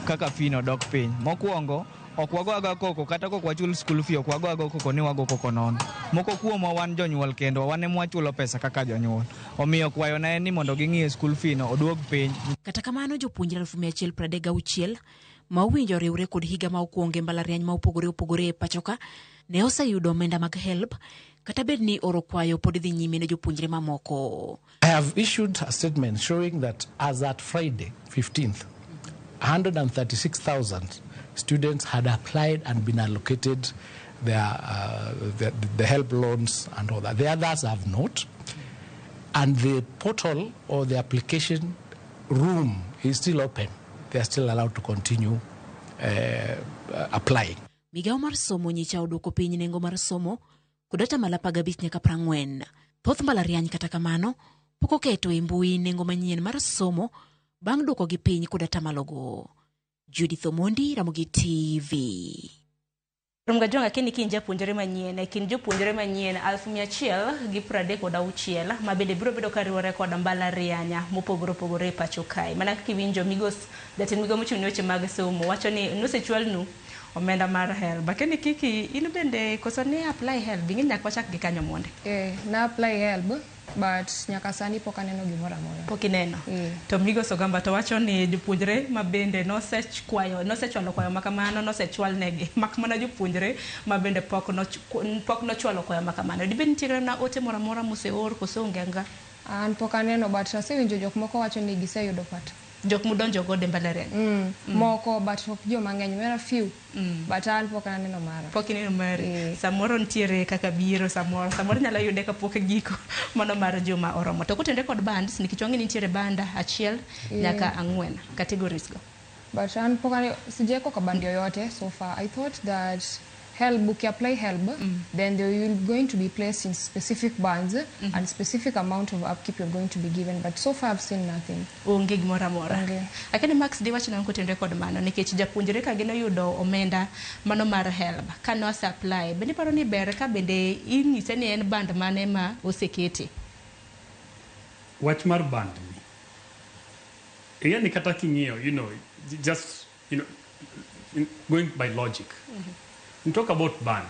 kaka fee no dok piny. Mokwongo, ok wago aga koko kata kok wachul school fee, ok wago aga koko ni wago koko nono. Moko kuomwa wan jonyuol kendo wan ema wachulo pesa kaka jonyuol. Omiyo kwayona en ni mondo ging'iye school fee no oduog piny. Kata kamano, jopuonjre 136,000 ma owinjo oriwre kod higa ma okwongo e mbalariany ma opogore opogore e pachoka ne oseyudo omenda mag HELB, kata bed ni oro kwayo pod dhi nyime ne jopuonjre mamoko. I have issued a statement showing that as at Friday, 15th, 136,000 students had applied and been allocated the HELB loans and all that. The others have not. And the portal or the application room is still open. They are still allowed to continue applying. Migawo mar somo nyicha oduoko piny nengo mar somo kod atamalo 15 nyaka 40. Thoth mbalariany kata kamano pok oketo e mbui nengo manyien mar somo bang' duokogi piny kod atamalogo. Judith Omondi, Ramogi TV. Romga Jonga kini kind japuonjre manyien e kind jopuonjre manyien 136,000 ma bende biro bedo kariwore kod mbalariany mopogore opogore e pacho kae. Mana kaka iwinjo migos jatend migawo mochung' ne weche mag somo wacho ni nosechwalnu omenda mar HELB. Akeni Kiki, in bende koso ne apply HELB, ing'e nyaka wachak gi kanyo monde. Na apply HELB, but nyaka sani pok aneno gimoro amora. Pok ineno. To Migos Ogamba to wacho ni jopuonjre ma bende nosechwayo nosechwalo kwayo makamano nosechwal negi mak mana jopuonjre ma bende pok nochwalo kwayo makamano. Dibed nitiere na ote moro amora moseor koso onge anga? An pok aneno, but asewinjo jok moko wacho ni giseyudo pato. Jok modonjo godo e mbalariany. Moko, but ok joma ng'eny, mana few. But an pok aneno mara. Pok ineno mari. Samoro nitiere kaka biro samoro nyalo yude kapok giko mano mar juma oromo. To kotenore kod bands, nikech wang'e ni nitiere band 1 nyaka 4 categories go. But an pok aneno, sijawekwa kwa band yoyote so far. I thought that HELB, uki-apply HELB, then they will going to be placed in specific bands and specific amount of upkeep you're going to be given. But so far I've seen nothing. Onge gimoro amora. Akeni Max diwach nang'o kotenore kod mano nikech japuonjre ka gino yudo omenda mano mar HELB ka nose apply, bende iparo ni ber ka bende inyise ni en band mane ma osekete? Wach mar band ni. Ing'e ni kata king'iyo, you know, just, you know, going by logic. You talk about band.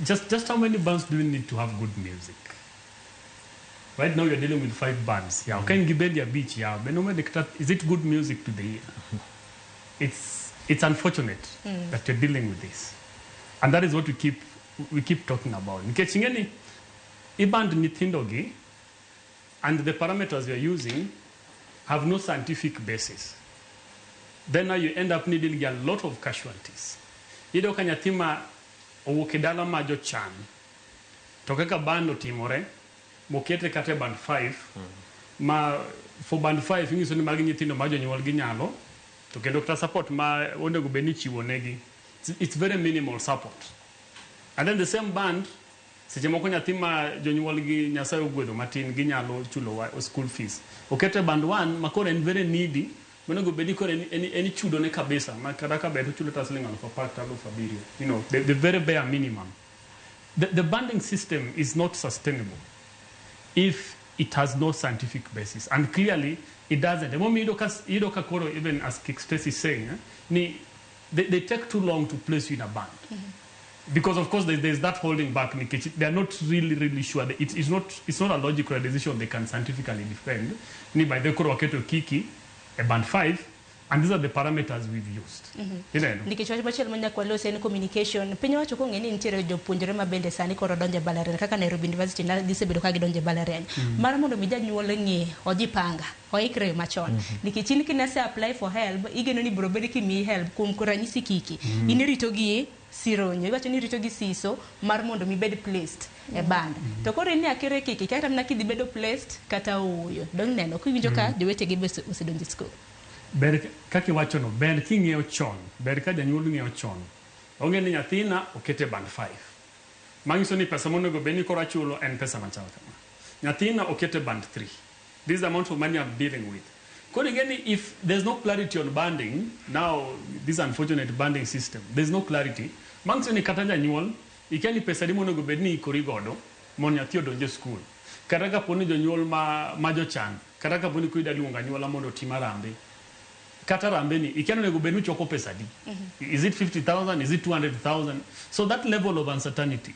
Just how many bands do we need to have good music? Right now you're dealing with 5 bands. Yeah, okay, Gibedia Beach, yeah. Is it good music to the ear? It's unfortunate that you're dealing with this. And that is what we keep talking about. Nikech ing'e ni band nyithindogi and the parameters you're using have no scientific basis. Then now you end up needing a lot of casualties. Iyudo ka nyathi ma owuok e dala ma jochan to kaka band otimore mokete kata e band 5 ma for band 5 inyiso ni magi nyithindo ma jonyuol gi nyalo to kendo kata support ma onego bed ni ichiwo negi it's very minimal support. And then the same band seche moko nyathi ma jonyuol gi Nyasaye ogwedho matin ginyalo chulo school fees okete band 1 ma koro en very needy monego bed ni koro en ichudo ne kabisa ma kata ka ber ochulo ta siling 10,000 kata 7,000, you know, the very bare minimum. The banding system is not sustainable if it has no scientific basis, and clearly it doesn't. The moment iyudo ka koro, even as Kick is saying, ni they take too long to place you in a band. Because of course there's that holding back. They are not really, really sure. It's not a logical decision they can scientifically defend. Ni by the koro waketo Kiki a band 5, and these are the parameters we've used. Nikech wach machielo ma nyaka walos en communication. Piny owacho kong'e ni nitiere jopuonjre ma bende sani koro donjo e mbalariany kaka Nairobi University na gisebedo ka gidonjo e mbalariany. Mar mondo mi janyuol ng'e ojipanga, oikre machon. Nikech in kinese apply for HELB, igeno ni biro bedo kimiyi HELB kuom ranyisi Kiki. In irito gi sironyo, iwacho ni irito gi siso mar mondo mi bed placed e band. To koro in akere Kiki, kata mana kidhi bedo placed kata ooyo. Dong' neno kiwinjo ka jowetegi be osedonjo e school. Ber kaka iwachono, ber king'eyo chon, ber ka janyuol ng'eyo chon. Ong'e ni nyathina okete band 5. Manyiso ni pesa monego bed ni koro achulo en pesa machal kama. Nyathina okete band 3. This is the amount of money I'm dealing with. Koro ing'e ni if there's no clarity on banding, now this unfortunate banding system, there's no clarity. Manyiso ni kata janyuol, ikia ni pesa adi monego bed ni ikori godo mondo nyathi odonj e skul. Kata kapo ni jonyuol ma jochan, kata kapo ni koro idwa luongo anyuola mondo otim harambee, kata harambee ni ikia ni onego bed ni uchoko pesa adi. Is it 50,000? Is it 200,000? So that level of uncertainty.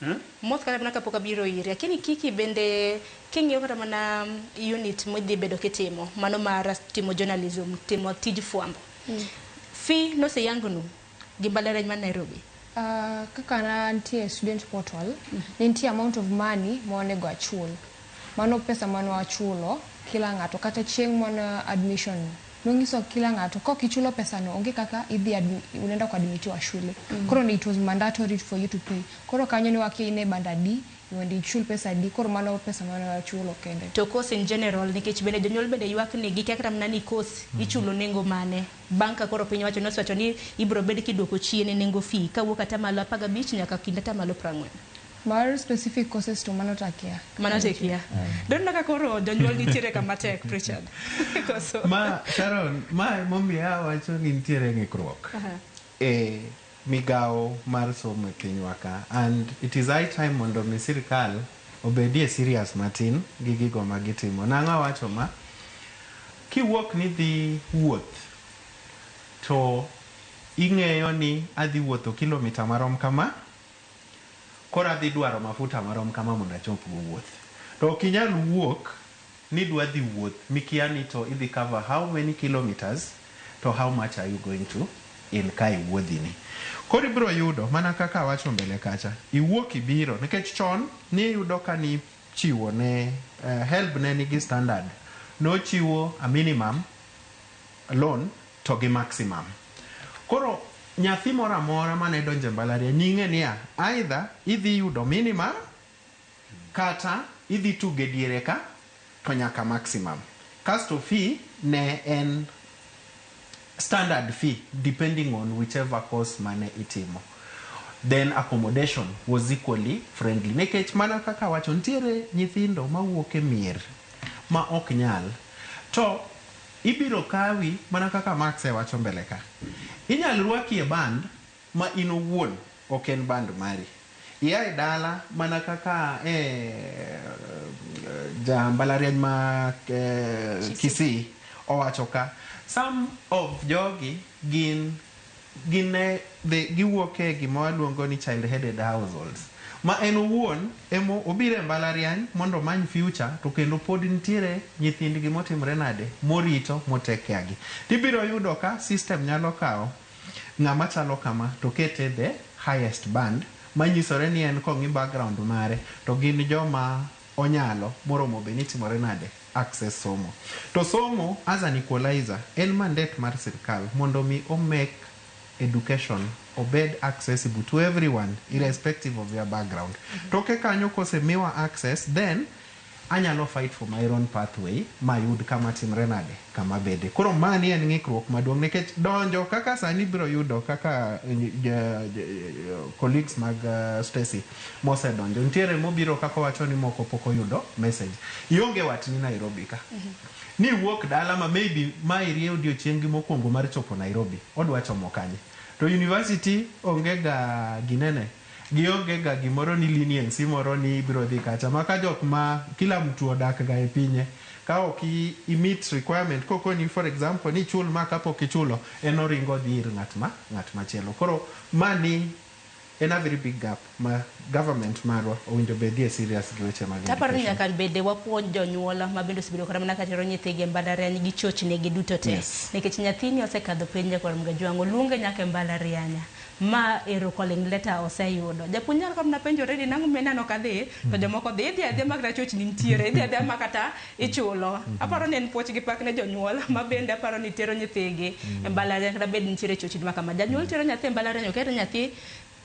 Eh? Moth kata mana kapok abiro iri, lakini Kiki bende king'iyo kata mana unit midhi bedo kitimo, mano mar timo journalism, timo tij fwambo. Fee noseyangnu gi mbalariany mar Nairobi? Kaka nantie student portal, ne nitie amount of money ma onego achul. Mano pesa mane wachulo kila ng'ato kata chieng' mana admission nonyiso kila ng'ato kok ichulo pesa no onge kaka idhi unaenda kuadmitiwa shule. Koro it was mandatory for you to pay. Koro kanyo ne wakia in e band adi, mondo ichul pesa adi, koro mano pesa mane wachulo kende. To course in general, nikech bende jonyuol bende ywak ni gikia kata mana ni course ichulo nengo mane. Bang' ka koro piny owacho nosewacho ni ibiro bed kiduoko chien nengo fee kawuok atamalo 15 nyaka kind atamalo 40. Mar specific courses to mano takia. Mano takia. Doneno ka koro jonyuol nitiere kama tek, Richard. Koso. Ma Sharon, ma emomiyo awacho ni nitiere ng'ikruok e migawo mar somo e pinywa ka, and it is high time mondo mi sirikal obedie serious matin gi gigo ma gitimo. Nang'o awacho ma? Kiwuok ni dhi wuoth to ing'eyo ni adhi wuotho kilomita marom kama, koro adhi dwaro mafuta marom kama mondo achop go wuoth. To ok inyal wuok ni dwa dhi wuoth mikia ni to idhi cover how many kilometers to how much are you going to incur e wuodhini. Koro ibiro yudo mana kaka awacho mbele kacha, iwuok ibiro nikech chon niyudo ka ni chiwo ne HELB ne nigi standard, nochiwo a minimum loan to gi maximum. Koro nyathi moro amora mane donjo e mbalariany ning'e niya, either idhi yudo minimum kata idhi tuge diere ka to nyaka maximum. Kasto fee ne en standard fee depending on whichever course mane itimo. Then accommodation was equally friendly. Nikech mana kaka wacho, nitiere nyithindo mawuok e mier ma ok nyal. To ibiro kawi mana kaka Max e wacho mbele ka. Inyal rwaki e band ma in owuon ok en band mari. Ia e dala mana kaka ja mbalariany ma Kisii owacho ka. Some of jogi gin giwuok e gima waluongo ni child headed households. Ma en owuon emo obiro e mbalariany mondo omany future to kendo pod nitiere nyithindgi motimre nade morito motekea gi. Tibiro yudo ka system nyalo kawo ng'ama chalo kama to kete the highest band manyisore ni en kong'i background mare to gin joma onyalo moromo bed ni timore nade access somo. To somo as an equalizer en mandate mar sirkal mondo mi o make education obed accessible to everyone irrespective of their background. Toke kanyo kosemiwa access, then anyalo fight for my own pathway mayud kama timre nade kama bede. Koro mani en ng'ikruok maduong' nikech donjo kaka sani biro yudo kaka colleagues mag Stacy mosedonjo nitiere mobiro kaka wacho ni moko pok oyudo message. Ionge watni Nairobi ka. Ni wuok dala ma maybe ma irie odiochieng'gi mokwongo mar chopo Nairobi, odwa chomo kanye? To university onge ga ginene, gionge ga gimoro ni leniency moro ni ibiro dhi kacha ma ka jok ma kila mtu odak ga e pinye ka ok i meet requirement kokoni for example ni chul ma kapok ichulo en oringo dhi ir ng'at machielo. Koro mani en a very big gap ma government marwa owinjo bedie serious gi weche mag Taparo ni education. nyaka bende wapuonj jonyuol ma bende osebedo kata mana ka tero nyithigi e mbalariany gi chochni gi duto te. Nikech nyathini osekadho penj nyakwar Mgajwang', oluonge nyaka e mbalariany. Ma ero calling letter oseyudo. Japuonj nyalo mana penjore ni nang'o miyo an ok adhi to jomoko dhi. Idhi adhiya ma kata chochni nitiere, idhi adhiya ma kata ichulo. Aparo ni en puoch gi pak ne jonyuol ma bende aparo ni tero nyithigi e mbalariany kata bed nitiere chochni ma kama. Janyuol tero nyathi e mbalariany, oketo nyathi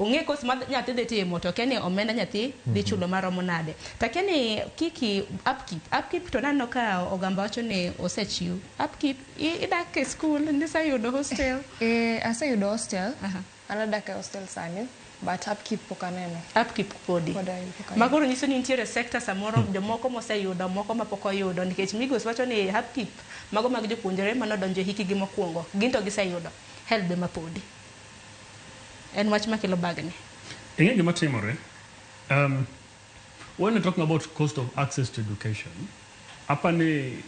Ong'e course ma nyathi dhi timo to okia ni omenda nyathi dhi chulo maromo nade. To akia ni Kiki upkeep, upkeep to naneno ka Ogamba wacho ni osechiw. Upkeep idak e school niseyudo hostel? Eh, aseyudo hostel. An adak e hostel sani, but upkeep pok aneno. Upkeep podi. Pod pok aneno. Magoro nyiso ni nitiere sector samoro jomoko moseyudo moko mapok oyudo nikech Migos wacho ni upkeep mago mag jopuonjre manodonjo e hikgi mokwongo gin to giseyudo HELB ema podi. En wach makelo bagni. Ing'e gima timore? When we're talking about cost of access to education, apani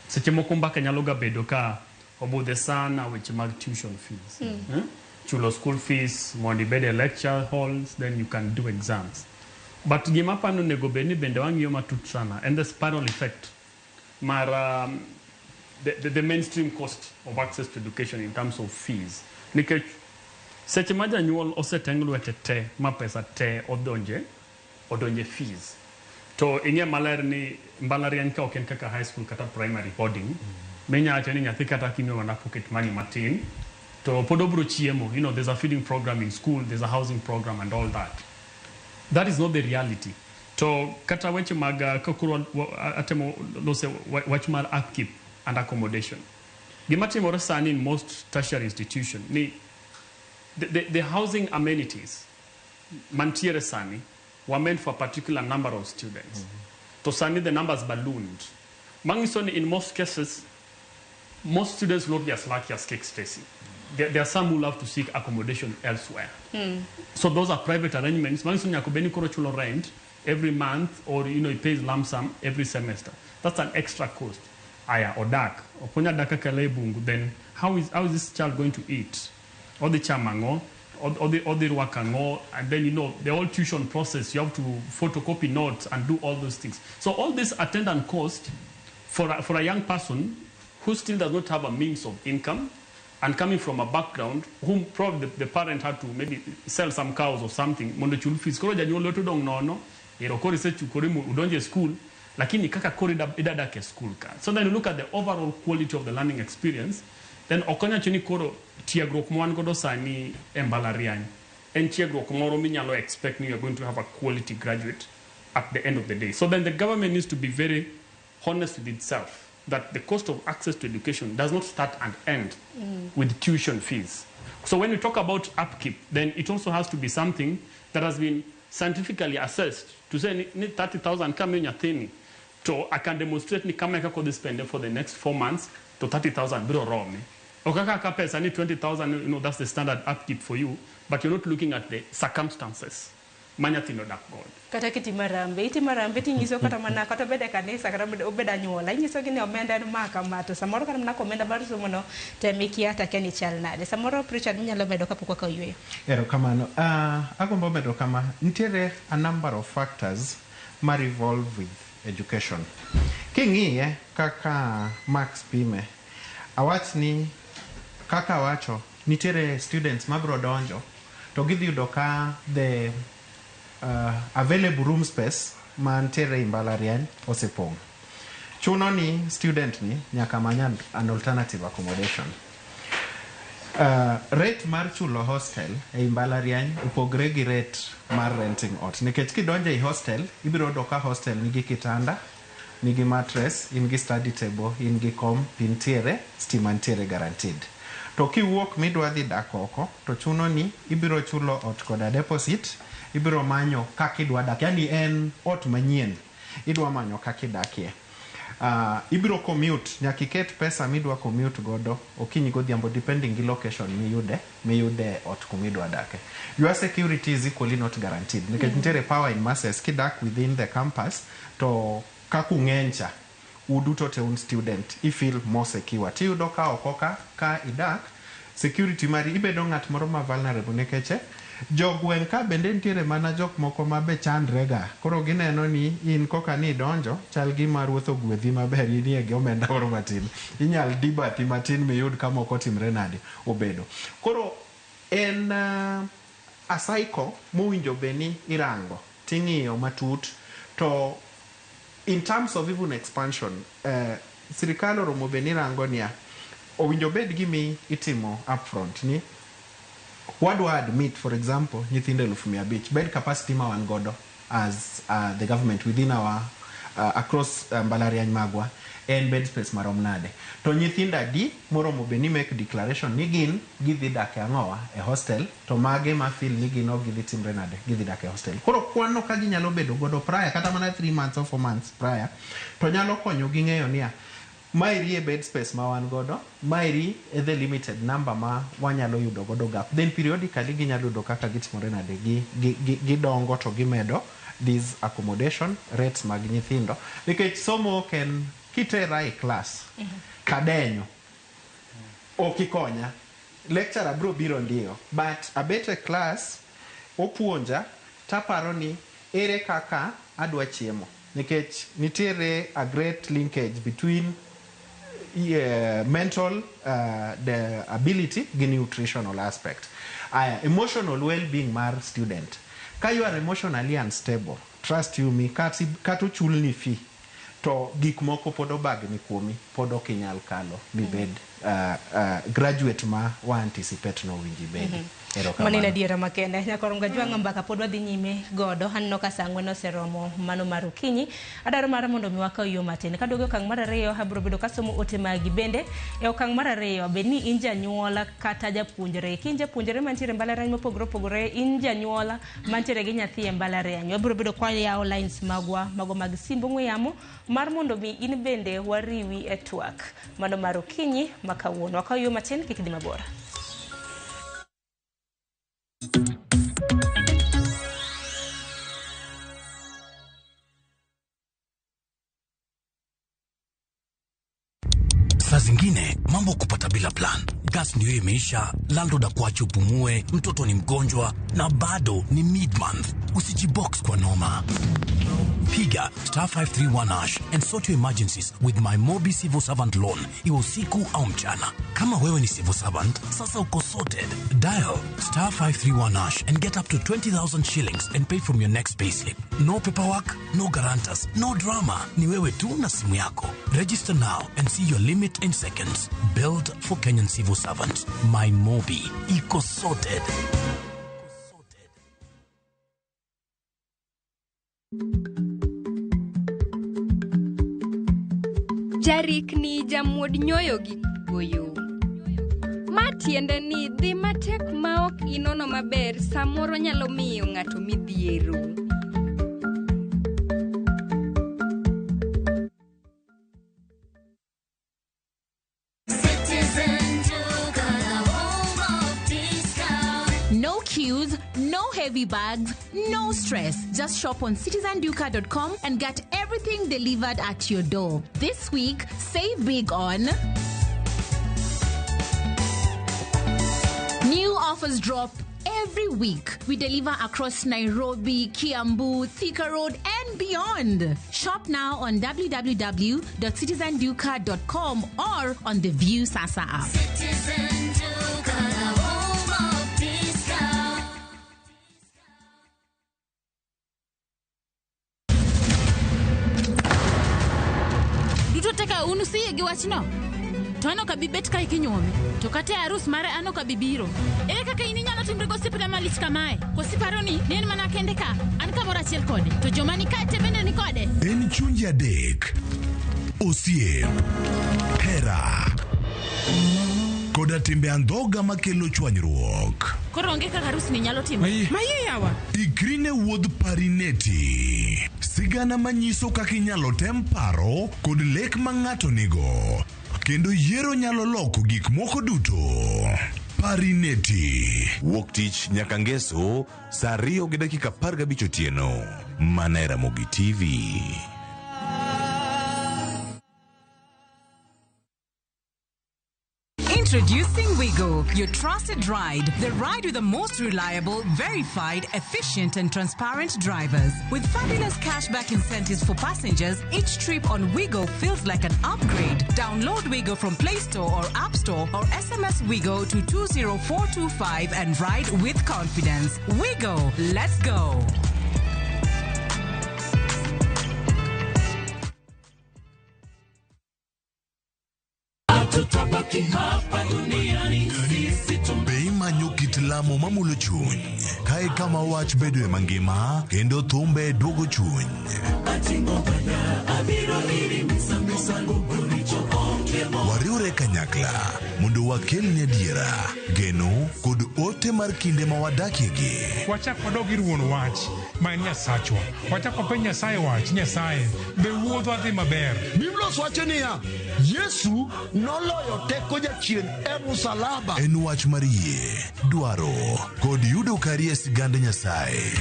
seche moko mbaka nyalo ga bedo ka obudhe sana weche mag tuition fees. Eh? Chulo school fees, mondo ibed e lecture halls, then you can do exams. But gima apani onego bed ni bende wang'iyo matut sana and the spiral effect mar the mainstream cost of access to education in terms of fees. Nikech seche ma janyuol oseteng lwete te ma pesa te odonje fees. To ing'e maler ni mbalariany ka ok en kaka high school kata primary boarding, minya wacho ni nyathi kata kimiyo mana pocket money matin, to pod obro chiemo. There's a feeding program in school, there's a housing program and all that. That is not the reality. To kata weche mag ka koro atemo lose wach mar upkeep and accommodation. Gima timore sani in most tertiary institution ni the housing amenities mantiere sani were meant for a particular number of students. To sani the numbers ballooned. Mangiso ni in most cases, most students will not be as lucky as Kik Stacy. There are some who love to seek accommodation elsewhere. So those are private arrangements. Mangiso nyaka bed ni koro chulo rent every month or he pays lump sum every semester. That's an extra cost. Aya, odak. Okonya dak kaka lee bungu, then how is this child going to eat? Odhi chamo ang'o? Odhi rwako ang'o? And then the whole tuition process, you have to photocopy notes and do all those things. So all this attendant cost for a young person who still does not have a means of income and coming from a background whom probably the parent had to maybe sell some cows or something mondo chul fees. Koro janyuol lwete odong' nono, ero koro isechukori udonjo e school, lakini kaka koro ida dak e school ka. So then you look at the overall quality of the learning experience, then ok onyal wacho ni koro tiegruok ma wan godo sani e mbalariany en tiegruok moro minyalo expect ni you are going to have a quality graduate at the end of the day. So then the government needs to be very honest with itself that the cost of access to education does not start and end with tuition fees. So when we talk about upkeep, then it also has to be something that has been scientifically assessed to say ni 30,000 kamiyo nyathini to I can demonstrate ni kama e kaka odhi spend for the next 4 months to 30,000 biro rome. Ok kaka ka pesa ni 20,000, that's the standard upkeep for you, but you're not looking at the circumstances ma nyathino dak godo. Kata kitimo harambee, itimo harambee tinyiso kata mana kata obed e kanisa kata obed anyuola, inyisogi ni omenda en ma kama to samoro kata mana komenda mar somo no tem ikia to akia ni chal nade. Samoro Richard minyalo medo kapok wakawo yueyo. Erokamano. Agombo medo kama, nitiere a number of factors ma revolve with education. King'iye kaka Max pime, awach ni kaka awacho, nitiere students mabiro donjo to gidhi yudo ka the available room space mantiere e mbalariany osepong'. Chuno ni student ni nyaka many an alternative accommodation. Rate mar chulo hostel ei mbalariany opogre gi rate mar renting ot nikech kidonjo ei hostel ibiro yudo ka hostel nigi kitanda, nigi mattress, in gi study table, in gi kom, pi nitiere, stima nitiere guaranteed. To kiwuok midwa dhi dak oko to chuno ni ibiro chulo ot koda deposit, ibiro manyo kaka idwa dak, yani en ot manyien idwa manyo kaka idakie. Ibiro commute, nyaka iket pesa midwa commute godo okinyi godhiambo depending gi location miyude ot kumidwa dake. Your security is equally not guaranteed nikech nitiere power in masses kidak within the campus to kaka ung'eny cha uduto te un student i feel more secure. Tiyudo ka oko ka idak security mari ibedo ng'at moro ma vulnerable nikech jogweng' ka bende nitiere mana jok moko ma be chandre ga koro gineno ni in koka ni idonjo chal gima ruoth ogwedhi maber inie gi omenda moro matin inyal di bathi matin miyud ka moko otimre nade obedo koro en a cycle mowinjo bed ni irango ting'iyo matut to in terms of even expansion sirikal oromo bed ni rango niya owinjo bed gimi itimo upfront ni Wadwa admit, for example, nyithindo 500,000 bed capacity ma wan godo as the government within our across mbalariany magwa en bed space marom nade, to nyithindo adi moromo bed ni make declaration ni gin gidhi dak e ang'owa e hostel, to mage ma feel ni gin ok gidhi timre nade gidhi dak e hostel. Koro kwan no ka ginyalo bedo godo prior, kata mana 3 months or 4 months prior, to nyalo konyo gi ng'eyo niya, maeri e bed space ma wan godo, maeri e the limited number ma wanyalo yudo godo gap. Then periodically ginyalo yudo kaka gitimore nade, gidongo to gimedo these accommodation rates mag nyithindo, nikech somo ok en kitera e class kadenyo ok ikonya, lecturer bro biro ndiyo, but abet e class opuonja taparo ni ere kaka adwa chiemo, nikech nitiere a great linkage between mental the ability gi nutritional aspect. Aya, emotional well-being mar student. Ka you are emotionally unstable, trust you me, kata ochulni fee, to gik moko pod obagni kuomi, pod ok inyal kalo mibed graduate ma wa anticipate no winji bedi. Mano en adiera makende. Nyakoronga Jwang'a, mbaka pod wadhi nyime godo. Aneno ka sa 4 oseromo mano mar okinyi. Adwaro mar mondo mi wakaw yo matin. Kaduogo e okang' mar ariyo, abiro bedo kasomo ote magi bende. E okang' mar ariyo, bed ni in janyuola kata japuonjre. Ka in japuonjre mantiere e mbalariany mopogore opogore, in janyuola mantiere gi nyathi e mbalariany, wabiro bedo kwa yawo lines magwa mago mag simb ong'we yamo mar mondo mi in bende wariwi e twak mano mar okinyi ma kawuono. Wakaw yo matin, kik idhi mabor. Saa zingine mambo kupata bila plan. Gas ndio imeisha, landlord akuache upumue, mtoto ni mgonjwa na bado ni mid-month. Usijibox kwa noma. Piga star 531 hash and sort your emergencies with my Mobi Civil Servant Loan, iwe usiku au mchana. Kama wewe ni civil servant, sasa uko sorted. Dial star 531 hash and get up to 20,000 shillings and pay from your next payslip. No paperwork, no guarantors, no drama. Ni wewe tu na simu yako. Register now and see your limit in seconds. Build for Kenyan civil servants. My Mobi. Iko sorted. Jarikni jamuod nyoyo gi goyo. Ma tiende ni dhi matek ma ok inono maber samoro nyalo miyo ng'ato midhiero. No queues, no heavy bags, no stress. Just shop on citizenduka.com and get everything delivered at your door. This week, save big on new offers drop every week. We deliver across Nairobi, Kiambu, Thika Road, and beyond. Shop now on www.citizenduka.com or on the View Sasa app. Citizen Duka, the home of discount. Duto teka un usiyie gi wachno? To an ok abi bet kae kinyuome. To kata e arus mare an ok abi biro. Ere kaka in inyalo timri gosiepna malich kamae? Koso iparo ni ne en mana kende ka? An kamoro achiel kode. To joma ni kae te bende ni kode. En chunje adek, osiep, hera koda timbe andhoga makelo chwanyruok. Koro onge kaka arus ni nyalo timore. Maye yawa. Ikri ne wuodh Parineti. Sigana manyiso kaka inyalo tem paro kod lek ma ng'ato nigo. Kendo yiero nyalo loko gik moko duto. Parineti. Wuok tich nyaka ngeso saa 2:15 otieno. Mana e Ramogi TV. Introducing Wigo, your trusted ride. The ride with the most reliable, verified, efficient, and transparent drivers. With fabulous cashback incentives for passengers, each trip on Wigo feels like an upgrade. Download Wigo from Play Store or App Store or SMS Wigo to 20425 and ride with confidence. Wigo, let's go. Hatutabaki hapa duniani, sisi Bei Kimanyo kit lamo mamulo chuny, kae kama wach bedoe mangima kendo thumbe duogo chuny. Wariwre kanyakla mondo wakelni adiera, geno kod ote mar kinde ma wadakiegi. Wachak wadog ir wuon wach ma en Nyasachwa. Wachak wapenj Nyasaye wach, Nyasaye, be wuodhwa dhi maber? Biblos wacho niya, Yesu noloyo teko jachien e musalaba. En wach mar yie, dwaro kod yudo kari e sigand Nyasaye.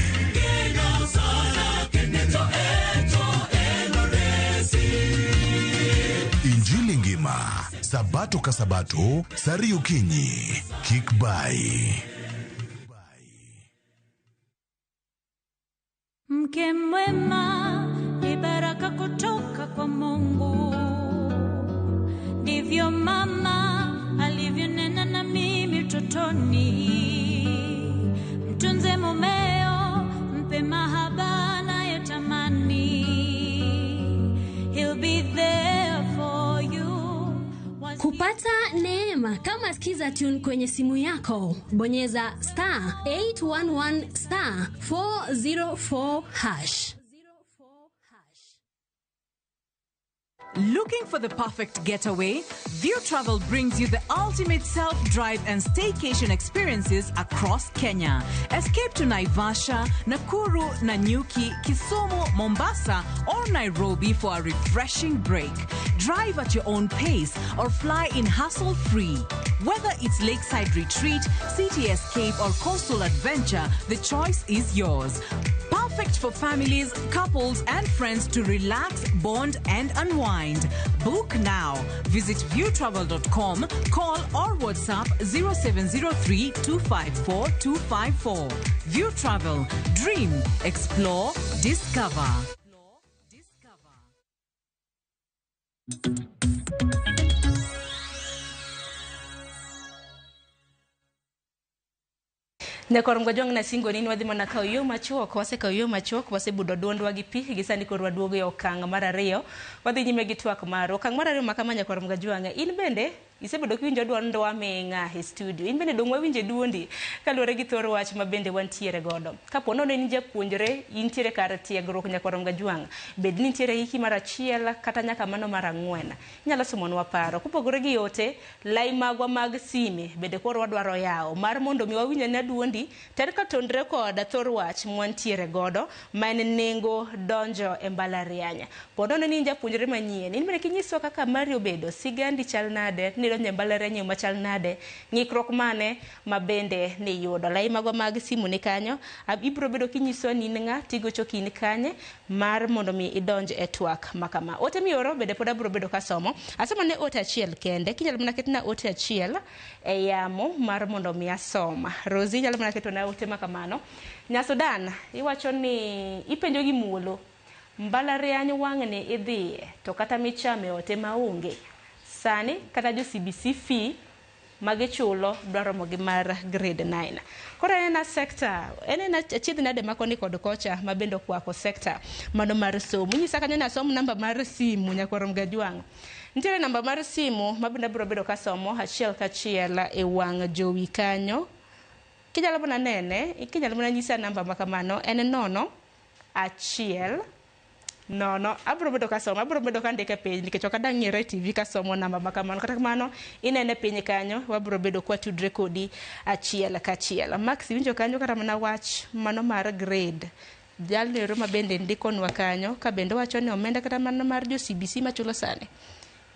Injili ngima, Sabato ka Sabato, saa ariyo okinyi. Kik bayi. Mke mwema ni baraka kutoka kwa Mungu, ndivyo mama alivyonena na mimi utotoni. Mtunze mumeo, mpe mahaba anayotamani. He'll be there for you. Kupata neema kama Skiza Tune kwenye simu yako, bonyeza star 811 star 404 hash. Looking for the perfect getaway? View Travel brings you the ultimate self-drive and staycation experiences across Kenya. Escape to Naivasha, Nakuru, Nanyuki, Kisumu, Mombasa, or Nairobi for a refreshing break. Drive at your own pace or fly in hassle-free. Whether it's lakeside retreat, city escape, or coastal adventure, the choice is yours. Perfect for families, couples, and friends to relax, bond, and unwind. Book now. Visit viewtravel.com, call or WhatsApp 0703 254 254. View Travel. Dream, explore, discover. Nyakor Mgajwang' nasingo ni wadhi mana kawo yo machuok, wasekawo yo machuok, wasebudo duondwa gi pi, gi sani koro waduogo e okang' mar ariyo. Wadhi nyime gi twak marwa. Okang' mar ariyo ma kama Nyakwar Mgajwang', in bende isebedo kiwinjo duondwa aming'a e studio. In bende dong' wawinje duondi kaluwore gi thor wach ma bende wantiere godo. Kapo nono in japuonjre, intiere kar tiegruok Nyakwar Mgajwang', bed ni intiere hiki mar achiel kata nyaka mano mar ang'wen. Inyalo somonwa paro. Kopogore gi ote, lai magwa mag sime bende koro wadwaro yawo mar mondo mi wawinj ane duondi ter katondre kod thor wach mwantiere godo ma en nengo donjo e mbalariany. Po nono ni in japuonjre manyien, in bende kinyiswa kaka mari obedo, sigandi chal nade, nidonjo e mbalariany e yo machal nade, ng'ikruok mane ma bende niyudo. Lai magwa mag simu ni kanyo, ibiro bedo kinyiswa ni in ng'a, tigocho ka in kanye mar mondo mi idonj e twak ma kama. Ote mioro bende pod abiro bedo kasomo. Asomo ne ote achiel kende, kinyalo mana ketna ote achiel e yamo mar mondo mi asoma. Rosie inyalo mana ketona ote ma kamano. Nyasudan, iwacho ni ipenjo gi muolo, mbalariany wang'ni idhiye to kata michame ote maonge. Sani kata jo CBC fee magichulo dwaro romo gi mar grade 9. Koro en sector, en achiedh nade ma koni kod kocha ma bende okwako sector mano mar somo. Inyisa kanyo ni asom namba mar simu Nyakwar Mgajwang'. Nitiere namba mar simu ma bende abiro bedo kasomo achiel kachiel e wang' jowi kanyo. Kinyalo mana nene, kinyalo mana nyisa namba ma kamano en 0 1 0. Abiro bedo kasomo, abiro bedo kandike piny nikech ok adang' ng'ere e TV kasomo namba ma kamano. Kata kamano, inene piny kanyo, wabiro bedo kwatudre kodi achiel kachiel. Max, iwinjo kanyo kata mana wach mano mar grade. Jalno ero ma bende ndikonwa kanyo, ka bende wacho ni omenda kata mana mar jo CBC machulo sani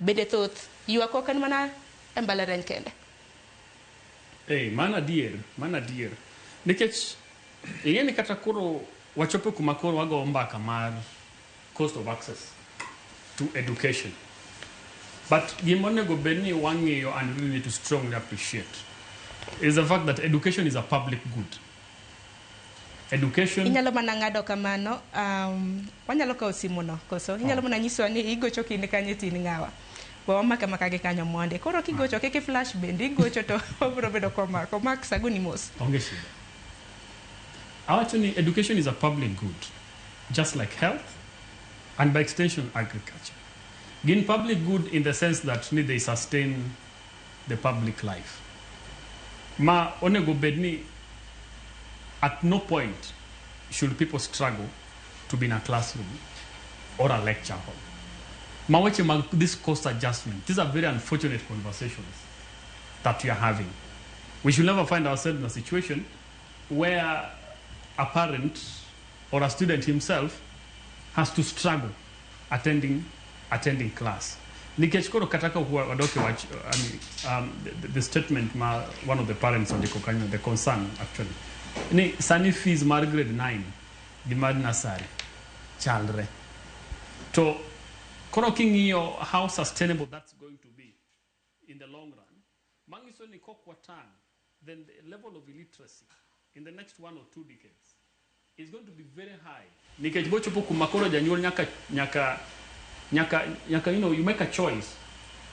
bende thoth, ywak ok en mana e mbalariany kende. Mano adier, mano adier. Nikech ing'e ni kata koro wachopo kuma koro wago mbaka mar cost of access to education. But gima onego bed ni wang'iyo and really need to strongly appreciate is the fact that education is a public good. Education... Inyalo mana ng'ado kamano, wanyalo kawo simu no, koso? Inyalo mana nyiswa ni igocho kinde kanye to in ng'awa. Wamaka maka gi kanyo monde. Koro kigocho kik flash bende igocho to wabiro bedo komako. Max, agoni mos. Onge shida. Awacho ni education is a public good, just like health and by extension agriculture. Gin public good in the sense that they sustain the public life. Ma onego bed ni at no point should people struggle to be in a classroom or a lecture hall. Ma weche mag this cost adjustment, these are very unfortunate conversations that we are having. We should never find ourselves in a situation where a parent or a student himself has to struggle attending class. Nikech koro kata ka wadok e wach, I mean, the statement ma one of the parents ondiko kanyo, the concern actually, ni sani fees mar grade 9 gi mar nursery chalre. To koro king'iyo how sustainable that's going to be in the long run, manyiso ni kok watang', then the level of illiteracy in the next 1 or 2 decades is going to be very high. Nikech bochopo kuma koro janyuol nyaka you make a choice.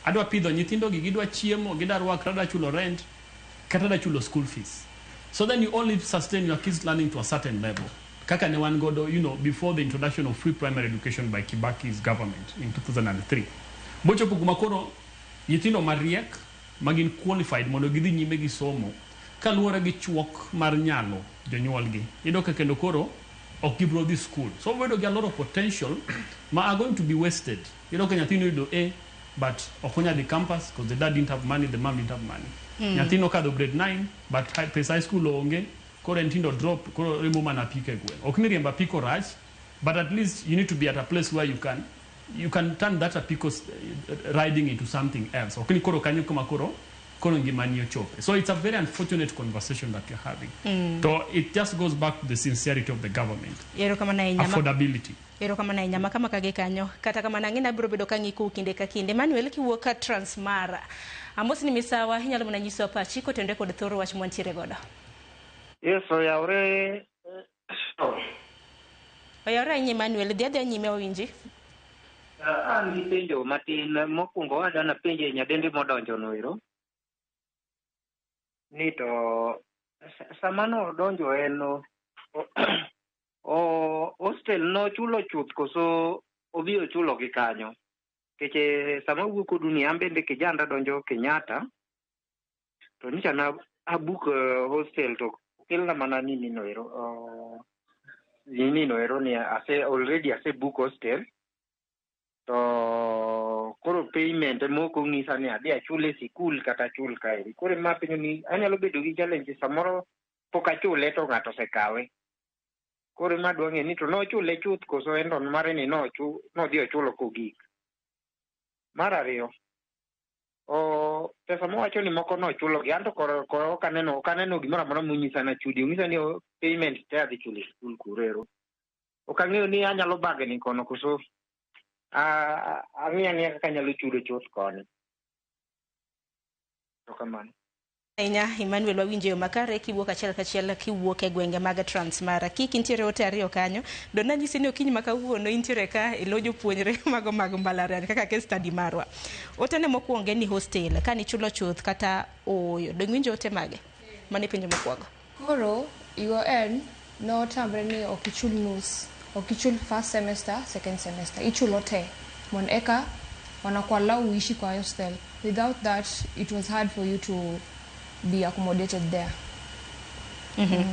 Adwa pidho nyithindo gi, gidwa chiemo, gidwa rwakre, adwa chulo rent, kata adwa chulo school fees. So then you only sustain your kids learning to a certain level. Kaka ne wan godo, before the introduction of free primary education by Kibaki's government in 2003. Bochopo kuma koro nyithindo mariek magin qualified mondo gidhi nyime gi somo kaluwore gi chuok mar nyalo jonyuolgi. Iyudo ka kendo koro ok gibro dhi school. So wabedo gi a lot of potential ma are going to be wasted. Iyudo ka nyathini oyudo A but ok onyal dhi campus because the dad didn't have money, the mom didn't have money. Nyathino okadho grade 9 but pesa high school onge, koro en tindo drop, koro riembo mana apiko e gweng'. Ok ni riembo apiko rach, but at least you need to be at a place where you can turn that apiko riding into something else. Ok ni koro kanyo kuma koro ngimani ochope. So it's a very unfortunate conversation that you're having. To it just goes back to the sincerity of the government. Erokamano ahinya. Affordability. Erokamano ahinya maka maka gi kanyo. Kata kamano ang'e ni abiro bedo ka ng'ikou kinde ka kinde. Emmanuel, kiwuok ka Transmara. Amos ni misawa, inyalo mana nyisowa pachi kotenore kod thor wach mwantiere godo. Yes, oyawre. Oyawre ahinya Emmanuel, dhi adhiya nyime wawinji. An gi penjo matin. Mokwongo adwa napenje nyadendi modonjo no ero ni to sama nodonjo en o hostel nochulo chuth koso obi ochulo gi kanyo? Nikech sama awuok kodu ni an bende kijanda donjo Kenyatta to nyocha na abook hostel to okelna mana nini no ero, nini no ero ni ase already ase book hostel, to koro payment mok onyisa ni adhi achul e sikul kata achul kaeri. Koro ema apenjo ni anyalo bedo gi challenge samoro pok achule to ng'ato osekawe. Koro ema adwa ng'e ni to nochule chuth koso en to mare ni nodhi ochulo kogik. Mar ariyo, o pesa mowacho ni moko nochulo gi anto koro ok aneno gimoro amora monyisa nachudi. Onyisa ni payment te adhi chulo e sikul kuro ero. Ok ang'eyo ni anyalo bagni kono koso ang'i ang'iya kaka anyalo chudo chuth koni. Erokamano. Ahinya Emmanuel, wawinjo yo makare kiwuok achiel kachiel kiwuok e gwenge mag Transmara. Kik intiere ote ariyo kanyo. Dona nyisi ni okinyi ma kawuono intiere ka e lo jopuonjre mago mag mbalariany kaka case study marwa. Ote ne mokwongo en ni hostel ka nichulo chuth kata ooyo. Dong winjo ote mage? Mano e penjo mokwongo. Koro UoN notamre ni ok ichul nus, ok ichul first semester, second semester, ichulo te mondo eka wanakuallow uishi kwa hostel. Without that, it was hard for you to be accommodated there. Yeah.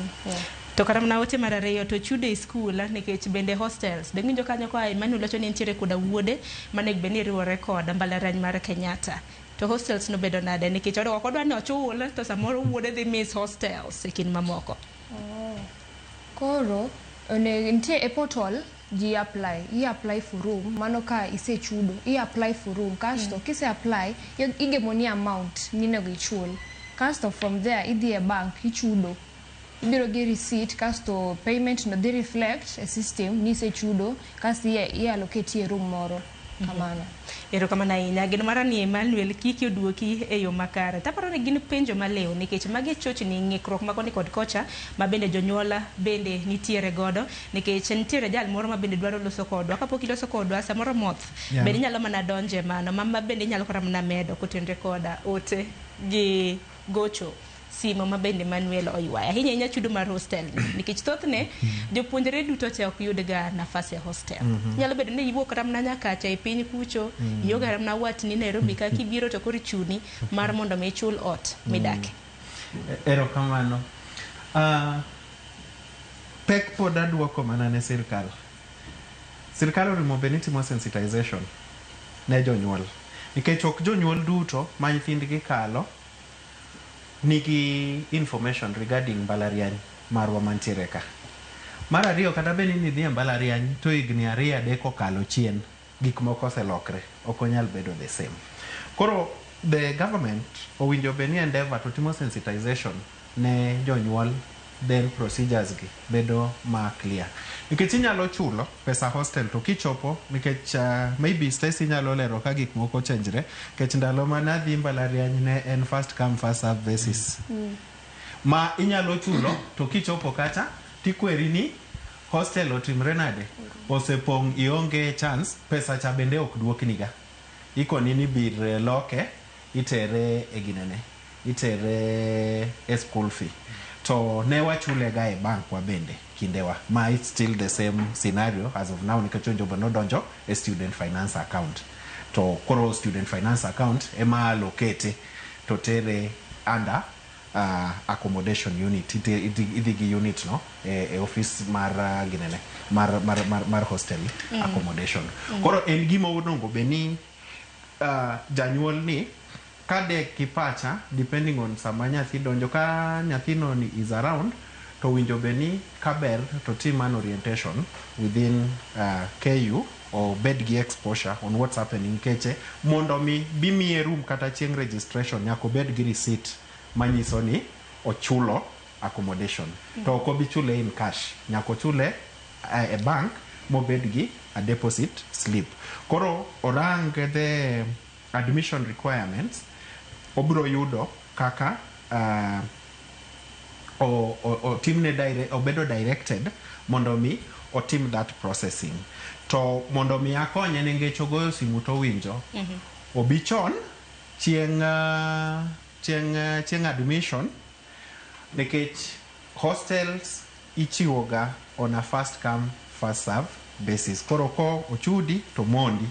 To kata mana ote mar ariyo to chudo e skul nikech bende hostels. Dong winjo kanyo koa Emmanuel wacho ni nitiere koda wuode manego bed ni riwore koda mbalariany mar Kenyatta. To hostels nobedo nade nikech ok odwa ni ochul to samoro wuode dhi miss hostels e kind mamoko. Oh. Koro one nitie e portal ji apply, i apply for room. Mano ka isechudo, i apply for room kasto kise apply igemoni amount minego ichul, kasto from there idhi e bank ichudo, ibiro gi receipt, kasto payment no dhi reflect e system ni isechudo, kasto i allocate e room moro kamano. Erokamano ahinya. Geno mara ni Emmanuel kiki oduoki e yo makare. Taparo ni gin penjo maliw nikech magi chochni ng'ikruok ma koni kod kocha ma bende jonyuol bende nitiere godo nikech nitiere jal moro ma bende dwaro loso kodwa. Kapok iloso kodwa samoro moth bende inyalo mana donje mano mama bende inyalo kata mana medo kotenre koda ote gi gocho simo ma bende Emmanuel oywayo ahinya ahinya chudo mar hostel ni nikech thothne jopuonjre duto te ok yud ga nafas e hostel. Nyalo bedo ni iwuok kata mana nyakacha e piny kucho, ionge kata mana watni Nairobi ka kibiro to koro ichuni mar mondo mi ichul ot midake. Erokamano. Pek pod aduoko mana ne sirkal. Sirkal onego bed ni timo sensitization ne jonyuol. Nikech ok jonyuol duto ma nyithindgi kalo nigi information regarding mbalariany marwa mantiere ka. Mar ariyo, kata bed ni idhi e mbalariany to higni 2-3 okalo chien, gik moko oselokre, ok onyal bedo the same. Koro the government owinjo bed ni endeavor to timo sensitization ne jonyuol, then procedures gi bedo ma clear. Nikech inyalo chulo pesa hostel to kichopo, nikech maybe Stacy nyalo lero ka gik moko change-re, nikech ndalo mane adhi mbalariany ne en first come first serve basis. Ma inyalo chulo to kichopo kacha tikweri ni hostel otimre nade, osepong', ionge chance, pesa cha bende ok duokniga. Ikoni ni bir loke itere e ginene, itere e school fee. To ne wachule ga e bank wa bende kindewa, ma it's still the same scenario as of now, nikech onjobo nodonjo e student finance account, to koro student finance account ema allocate to tere under accommodation unit. Idhi gi unit no e office mar ginene mar hostel accommodation. Koro en gima onego bed ni janyuol ni kadek gi pacha, depending on sama nyathi donjo, ka nyathino ni is around, to winjo bed ni kaber to tim an orientation within KU or bed gi exposure on what's happening, nikech mondo mi bimiye room kata chieng' registration nyaka obed gi receipt manyiso ni ochulo accommodation. To ok obi chule in cash, nyaka ochule e bank mobed gi a deposit slip. Koro orang the admission requirements, obro yudo kaka otimne obedo directed mondo mi otim that processing. To mondo mi akonye nikech ogoyo simu to winjo obi chon chieng' admission, nikech hostels ichiwo ga on a first come first serve basis. Koro ko ochudi to mondi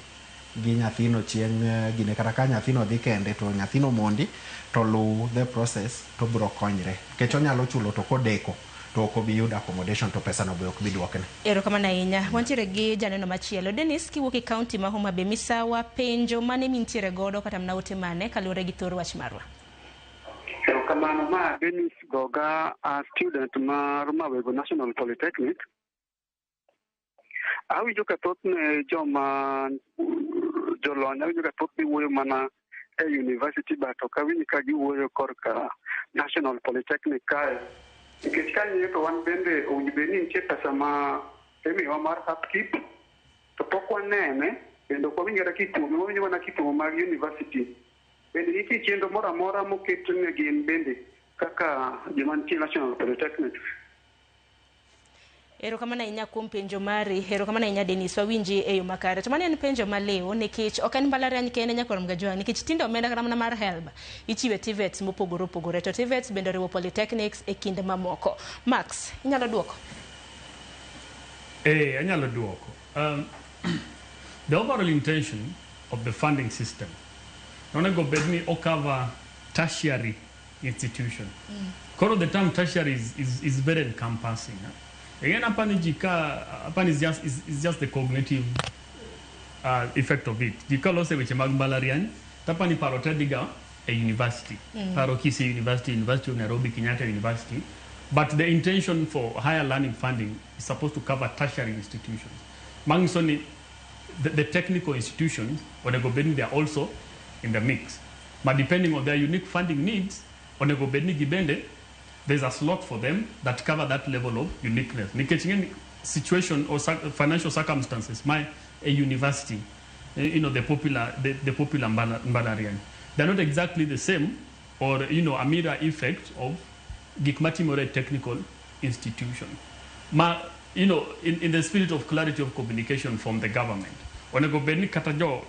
gi nyathino chieng' gine, kata ka nyathino dhi kende to nyathino mondi to luw the process to bro konyre, nikech onyalo chulo to kodeko to ok obi yudo accommodation to pesa no be ok bi duokne. Erokamano ahinya. Wantiere gi janeno machielo. Dennis, kiwuok e kaunti ma Homa Bay, misawa penjo mane mintiere godo kata mana ote mane kaluwore gi thor wach marwa? Erokamano. Ma Dennis Goga, a student mar Mawego National Polytechnic. Awinjo ka thothne joma jolony, awinjo ka thothne wuoyo mana e university, but ok awinj ka giwuoyo korka National Polytechnic kae. Nikech kang'iyo to wan bende owinjo bed ni nitie pesa ma imiyowa mar upkeep, to pok wanene, kendo ok wawinj kata kikuome, wawinjo mana kikuomo mag university. Bende nitie chenro moro amora moket ne gin bende kaka joma nitie National Polytechnic? Erokamano ahinya kuom penjo mari. Erokamano ahinya, Denis, wawinji e yo makare. To mano en penjo maliw, nikech ok en mbalariany kende, nyakwar Mgajwang', nikech tinde omenda kata mana mar HELB ichiwe TVETs mopogore opogore, to TVETs bende oriwo polytechnics e kind mamoko. Max, inyalo duoko? Anyalo duoko. The overall intention of the funding system onego bed ni ocover tertiary institution. Koro the term tertiary is very encompassing. Eh? Again, hapa ni jika hapa is just the cognitive effect of it. Jika lose weche mag mbalariany, tapa ni paro te dhiga e university. Paro Kisii University, University of Nairobi, Kenyatta University. But the intention for higher learning funding is supposed to cover tertiary institutions. Mangiso ni the technical institutions, onego bed ni they are also in the mix. But depending on their unique funding needs, onego bed ni gibende, there's a slot for them that cover that level of uniqueness. Nikech ing'e ni situation or financial circumstances, my a university, the popular mbalariany, they're not exactly the same or a mirror effect of gik matimore e technical institution. Ma, in the spirit of clarity of communication from the government, onego bed ni kata jo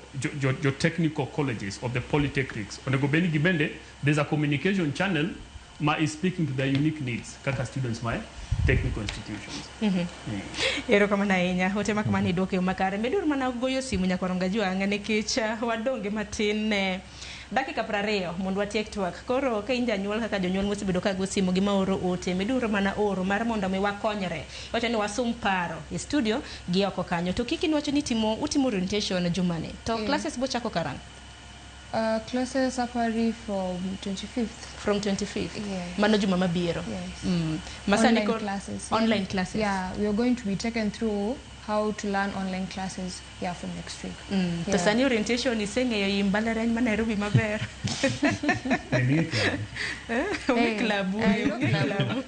technical colleges or the polytechnics, onego bed ni gibende, there's a communication channel ma is speaking to their unique needs kaka students ma e technical institutions. Erokamano ahinya. Ote mak mane idwoko e yo makare. Meduru mana goyo simu, nyakwar Mgajwang', nikech wadonge matin ne Dakika 20 mondo watiek twak. Koro ka in janyuol kaka jonyuol mosebedo ka go simu gi maoro ote, meduru mana oro mar mondo mi wakonyre. Wacho ni wasum paro e studio gi oko kanyo. To kik inwacho ni timo utimo orientation jumani. To classes bochako karang'o? Classes apari from 25th. From 25th? Yeah. Mano juma mabiro. Yes. Masani Online classes. Yeah. Online classes. Yeah, we are going to be taken through how to learn online classes, yeah, from next week. To Yeah. sani orientation iseng'eyo i mbalariany ma Nairobi maber. Onge klabu. Onge klabu.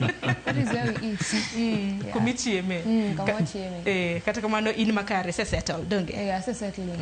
That is where we eat. Yeah. Kumichieme. Kama wachieme. Kata kamano in makare isesettle, donge? Yeah, asesettle.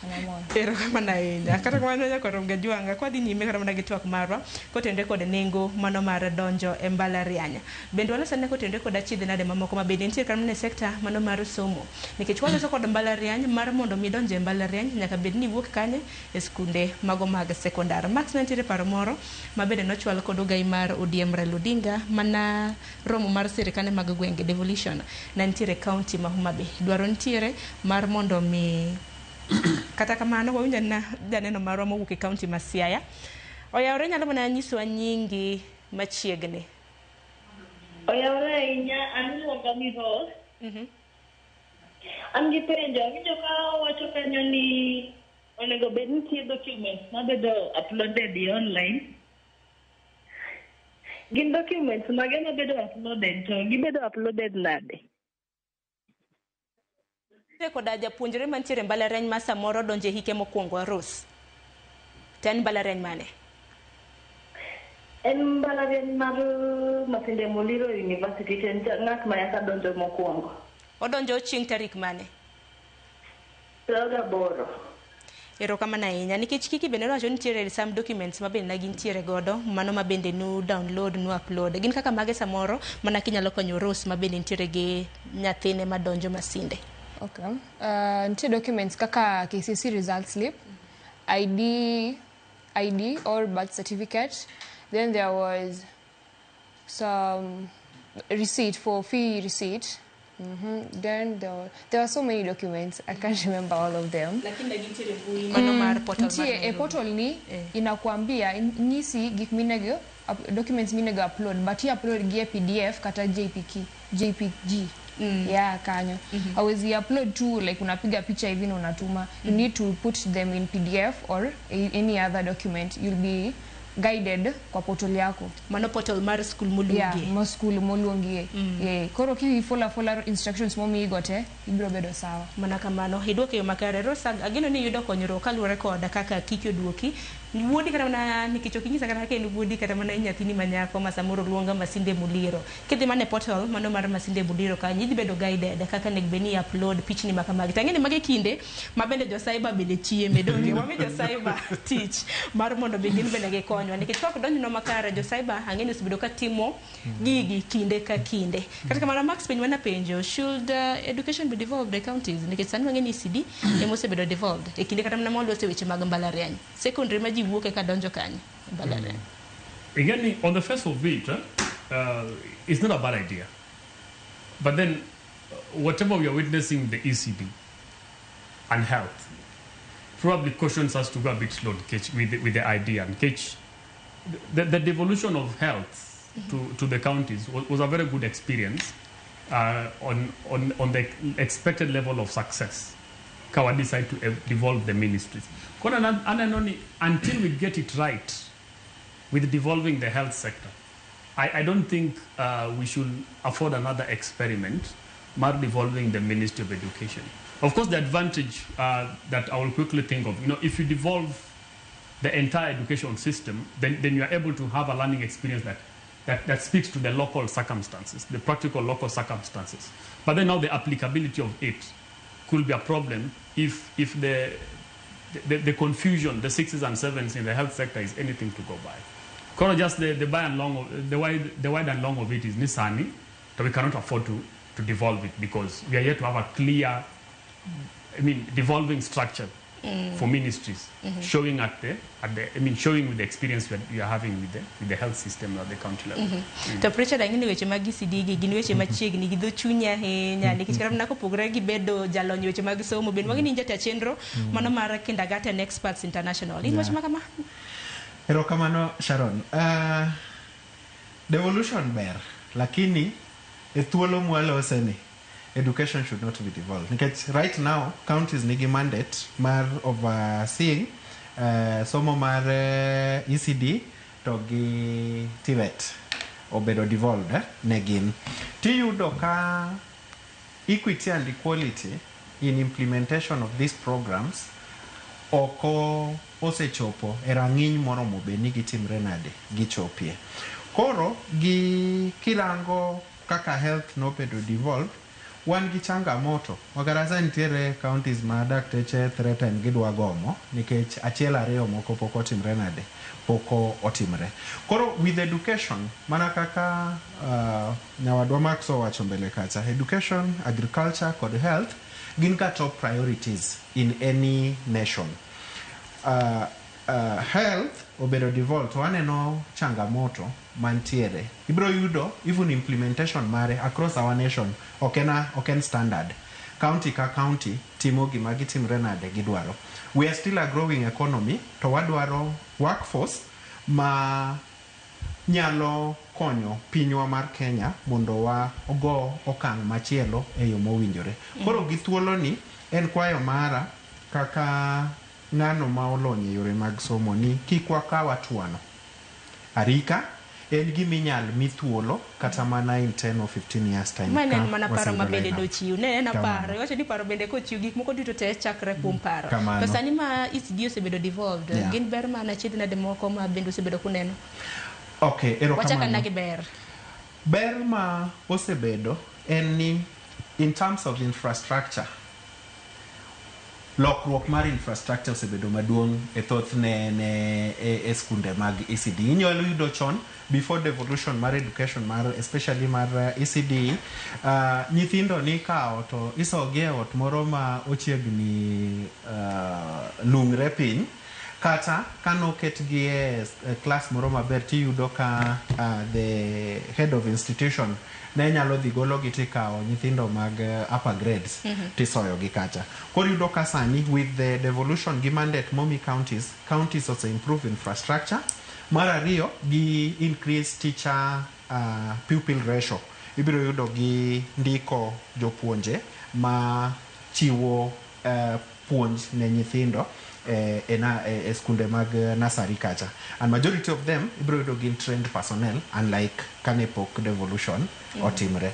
An amor. Erokamano ahinya. Kata kamano nyaka rom gajwanga kwadhi nyime kata mana gi twak marwa kotenore kod nengo mano mar donjo e mbalariany. Bende waloso ane kotenore kod achiedh nade mamoko ma bende nitie kata mana e sekta mano mar somo. Nikech waloso kod mbalariany mar mondo mi idonj e mbalariany nyaka bed ni iwuok kanye e skunde mago mag sekondar. Max ne nitiere paro moro ma bende nochwal kod ogai mar ODM Raila Odinga mana romo mar sirikande mag gwenge devolution ne nitiere e kaunti ma Homa Bay. Dwaro nitiere mar mondo mi kata kamano wawinjo na janeno marwa mowuok e kaunti ma Siaya. Oyawore nyalo mana nyisowa nyingi machiegni. Oyawore ahinya, an iluonga ni Rose. An gi penjo, awinjo ka owacho kanyo ni onego bed ni nitie documents mabedo uploaded e online. Gin documents mage mabedo uploaded to gibedo uploaded nade? Nitie koda japuonjre mantiere e mbalariany ma samoro donjo e hike mokwongo Rose. To en mbalariany mane? En mbalariany mar Masinde Muliro University to en ng'at ma eka donjo mokwongo. Odonjo chieng' tarik mane? 28. Erokamano ahinya nikech Kiki bende nowacho ni nitiere some documents ma bende ne gintiere godo mano ma bende nu download nu upload gin kaka mage samoro mana kinyalo konyo Rose ma bende nitiere gi nyathine madonjo Masinde. Okay. Nitie documents kaka KCSE result slip, ID or birth certificate. Then there was some receipt for fee receipt. Then there were so many documents. I can't remember all of them. Lakini ne gintiere e mbui mano mar portal mar Nitie e Nairobi. portal ni inakuambia nyisi gik minego documents minego upload, but i upload gi e PDF kata JPG. Yeah, kanyo. Hawezi upload tu like unapiga picha hivi na unatuma. You need to put them in PDF or any other document. You'll be guided kwa portal yako. Mano portal mar school moluongie. Yeah, mar school moluongie. Yeah. Koro ki follow instructions momiyigo te, ibiro bedo sawa. Mana kamano, idwoko e yo makare. Rose, ageno ni iyudo konyruok kaluwore kod kaka Kiki oduoki. Wuodi kata mana nikech ok inyisa kata ka en wuodi kata mana nyathini ma nyako ma samoro luonga Masinde Muliro. Kidhi mana e portal mano mar Masinde Muliro kanyo idhi bedo guided kaka onego bed ni i upload pichni ma kamagi. To ang'e ni magi kinde ma bende jo cyber bende chieme donge wami jo cyber tich mar mondo mi gin bende gikonywa nikech ka ok donjnwa makare jo cyber ang'e ni osebedo ka timo gigi kinde ka kinde. Kata kamano Max penj mana penjo should education be devolved e counties nikech sani wang'e ni ECD ema osebedo devolved e kinde kata mana mwaloso e weche mag mbalariany secondary ma ji wuok eka donjo kanye e mbalariany. Again, on the face of it, it's not a bad idea. But then, whatever we are witnessing with the ECD and health probably cautions us to go a bit slow with the idea. And catch the devolution of health to the counties was a very good experience on the expected level of success. Kawa decide to devolve the ministries. Kona aneno ni until we get it right with devolving the health sector, I don't think we should afford another experiment mar devolving the Ministry of Education. Of course, the advantage that I will quickly think of, if you devolve the entire education system, then you are able to have a learning experience that speaks to the local circumstances, the practical local circumstances. But then now the applicability of it could be a problem if the confusion, the 6s and 7s in the health sector is anything to go by. Koro just the by and long of, the wide and long of it is nisani, that we cannot afford to devolve it because we are yet to have a clear, devolving structure For ministries, showing at the I mean, showing with the experience we are having with the health system at the county level. To Richard, ang'e ni weche mag ECD gi gin weche machiegni gi dho chuny ahinya, nikech kata mana kopogore gi bedo jalony e weche mag somo, bende wang'e ni in jata chenro mano mar Kindergarten Experts International. In wach ma kama? Erokamano, Sharon. Devolution ber, lakini e thuolo mwalose ni education should not be devolved. Nikech right now counties nigi mandate mar overseeing somo mar ECD to gi TVET obedo devolved ne gin. Tiyudo ka equity and equality in implementation of these programs oko osechopo e rang'iny moromo bed ni gitimre nade gichopie. Koro gi kirango kaka health nobedo devolved, wan gi changamoto makarasa nitiere counties ma dakteche threaten gidwa gomo nikech achiel ariyo moko pok otimre nade pok otimre. Koro with education, mana kaka nyawadwa Max owacho mbele kacha, education, agriculture kod health gin ka top priorities in any nation. Health obedo devolved to waneno changamoto mantiere. Ibiro yudo even implementation mare across our nation ok en standard. County ka county timo gima gitimre nade gidwaro. We are still a growing economy to wadwaro workforce ma nyalo konyo pinywa mar Kenya mondo wa ogo okang' machielo e yo mowinjore. Koro gi thuolo ni en kwayo mara kaka ng'ano ma olony e yore mag somo ni kik wakaw atuano. Arika en giminyal mi thuolo kata mana in 10 or 15 years time. Ma ne en ka mana paro ma waseyudo bende lineup. Dochiw ne en Kamano. paro iwacho ni paro bende kochiw gik moko duto te chakre kuom paro. Kamano. To sani ma ECD osebedo devolved, gin ber mana achiedh nade moko ma bende osebedo kuneno? Okay, wachak erokamano. ana gi ber. Ber ma osebedo en ni in terms of infrastructure, lokruok mar infrastructure osebedo maduong' e thoth ne e skunde mag ECD. Inyalo yudo chon before devolution mar education mar especially mar ECD, nyithindo nikawo to isogi e ot moro ma ochiegni lung're piny, kata kanoketgi e class moro maber tiyudo ka the head of institution ne nyalo dhi gologi tikawo nyithindo mag upper grades tisoyogi kacha. Koro iyudo ka sani with the devolution gi mandate momi counties, counties ose improve infrastructure. Mar ariyo, gi increase teacher pupil ratio. Ibiro yudo gi ndiko jopuonje ma chiwo puonj ne nyithindo e skunde mag nursery kacha, and majority of them ibiro yudo gin trained personnel, unlike kane pok devolution otimre.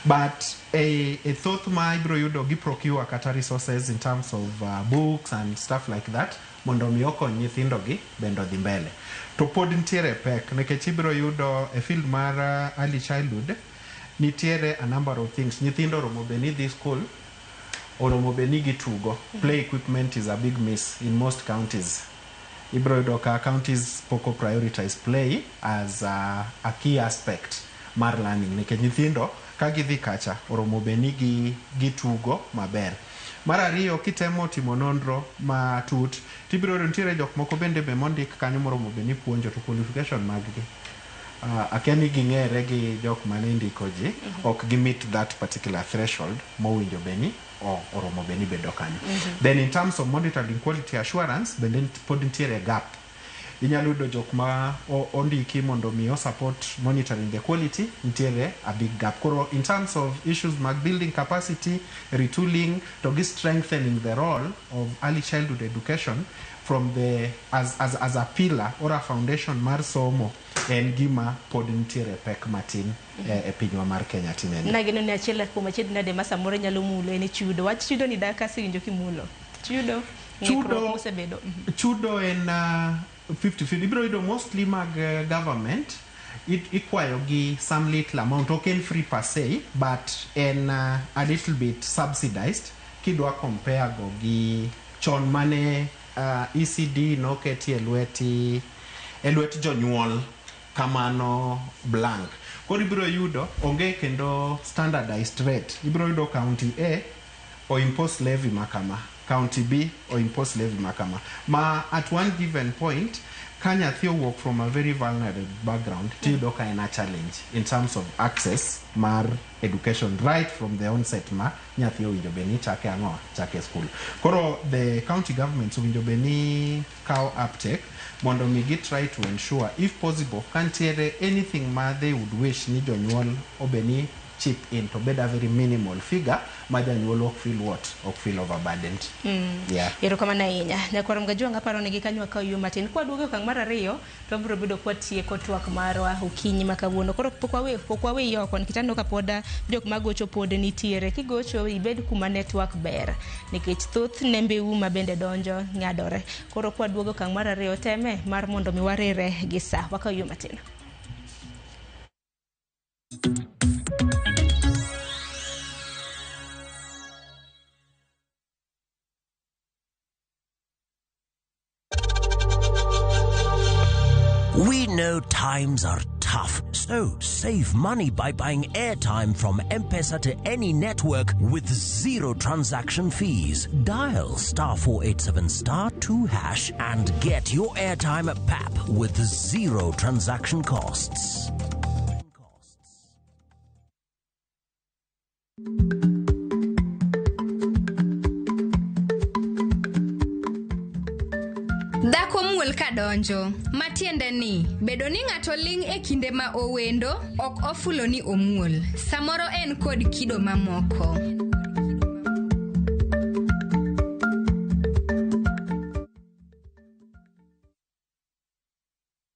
But e thoth ma ibiro yudo gi procure kata resources in terms of books and stuff like that mondo mi okony nyithindo gi bende odhi mbele. To pod nitiere pek nikech ibiro yudo e field mar early childhood nitiere a number of things. Nyithindo oromo bed ni dhi school, oromo bed ni gitugo. Play equipment is a big miss in most counties. Ibiro yudo ka counties pok o prioritize play as a key aspect mar learning, nikech nyithindo ka gidhi kacha oromo bed ni gitugo maber. Mar ariyo, kitemo timo nonro matut tibiro yudo nitiere jok moko bende be mondik kanyo moromo bed ni puonjo to qualification mag gi akia ni ging'ere gi jok mane ndiko ji ok gi meet that particular threshold mowinjo bed ni oromo bed ni bedo kanyo. Then in terms of monitoring quality assurance bende pod nitiere gap. Inyalo yudo jok ma ondiki mondo mi o support monitoring the quality, nitiere a big gap. Koro in terms of issues mag building capacity, retooling to gi strengthening the role of early childhood education from the as a pillar or a foundation mar somo en gima pod nitiere pek matin e pinywa mar Kenya tinende. Nageno ni achiel kuom achiedh nade ma samoro nyalo mulo en chudo. Wach chudo ni dak asewinjo kimulo. Chudo, ng'ikruok mosebedo. Chudo en 50-50. Ibiro yudo mostly mag government ikwayo gi some little amount. Ok en free per se, but en a little bit subsidized kidwa compare go gi chon mane ECD noketi e lwet jonyuol kamano blank. Koro ibiro yudo onge kendo standardized rate. Ibiro yudo county A o impose levy ma kama. County B o impose levy ma kama. Ma at one given point, ka nyathi owuok from a very vulnerable background, tiyudo ka en a challenge in terms of access mar education right from the onset ma nyathi owinjo bed ni chake ang'o chake school. Koro the county governments owinjo bed ni kawo uptake mondo mi gi try to ensure if possible ka ntiere anything ma they would wish ni jonyuol obed ni chip in to bed a very minimal figure ma janyuol ok feel what ok feel overburdened. Yeah. Erokamano ahinya. Nyakwar Mgajwang' aparo ni gikanyo wakaw yueyo matin. Kwaduogo e okang' mar ariyo to wabiro bedo kwatieko twak marwa okinyi ma kawuono. Koro pok wawe pok wawe oko nikech aneno ka pod jok magocho pod nitiere. Kigocho ibed kuma network ber nikech thoth nembeu ma bende donjo ng'adore. Koro kwaduogo e okang' mar ariyo teme mar mondo mi warire gi sa. Wakaw yueyo matin. We know times are tough, so save money by buying airtime from M-Pesa to any network with zero transaction fees. Dial star 487 star 2 hash and get your airtime at PAP with zero transaction costs. Dhako muol kadonjo, matiende ni bedo ni ng'ato ling' e kinde ma owendo ok ofulo ni omuol. Samoro en kod kido mamoko.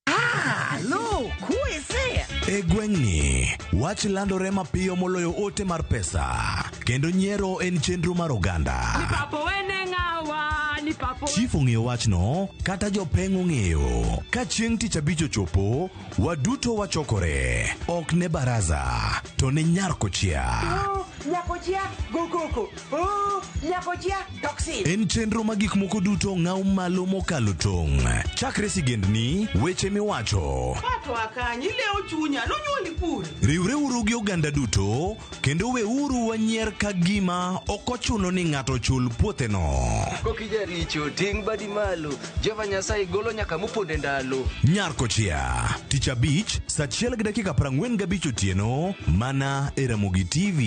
Ah, look, who is there? E gweng'ni, wach landore mapiyo moloyo ote mar pesa, kendo nyiero en chenro mar oganda. Papo wene ng'awa, ni papo. Chief ong'eyo wachno, kata jopeng' ong'eyo. Ka chieng' tich abich ochopo, waduto wachokore. Ok ne baraza, to ne nyar kochia. Oh, nyakochia, go koko. Oh, nyakochia, toxin. En chenro ma gik moko duto ng'aw malo mokalo tong'. Chakre sigendni, weche miwacho. Pato akanyi, ilewo chunya, nonyuoli kure. Riwreuru gi oganda duto kendo weuru wanyier ka gima ok ochuno ni ng'ato chul puotheno. Kokijaricho ting' badi malo Jehova Nyasaye golo nyaka moponde ndalo. Nyar Kochia, tich abich, saa achiel gi dakika 45 otieno, mana e Ramogi TV.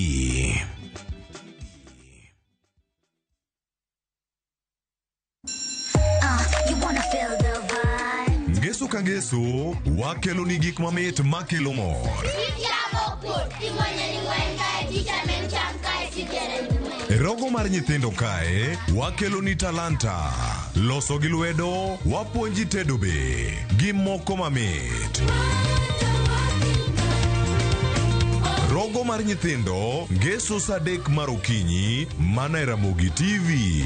You wanna feel the vibe. Ngeso ka ngeso, wakelo ni gik mamit makelo mor. E rogo mar nyithindo kae, wakelo ni talanta. Loso gi lwedo, wapuonji tedo be, gi moko mamit. Rogo mar nyithindo, ngeso saa 3 mar okinyi, mana e Ramogi TV.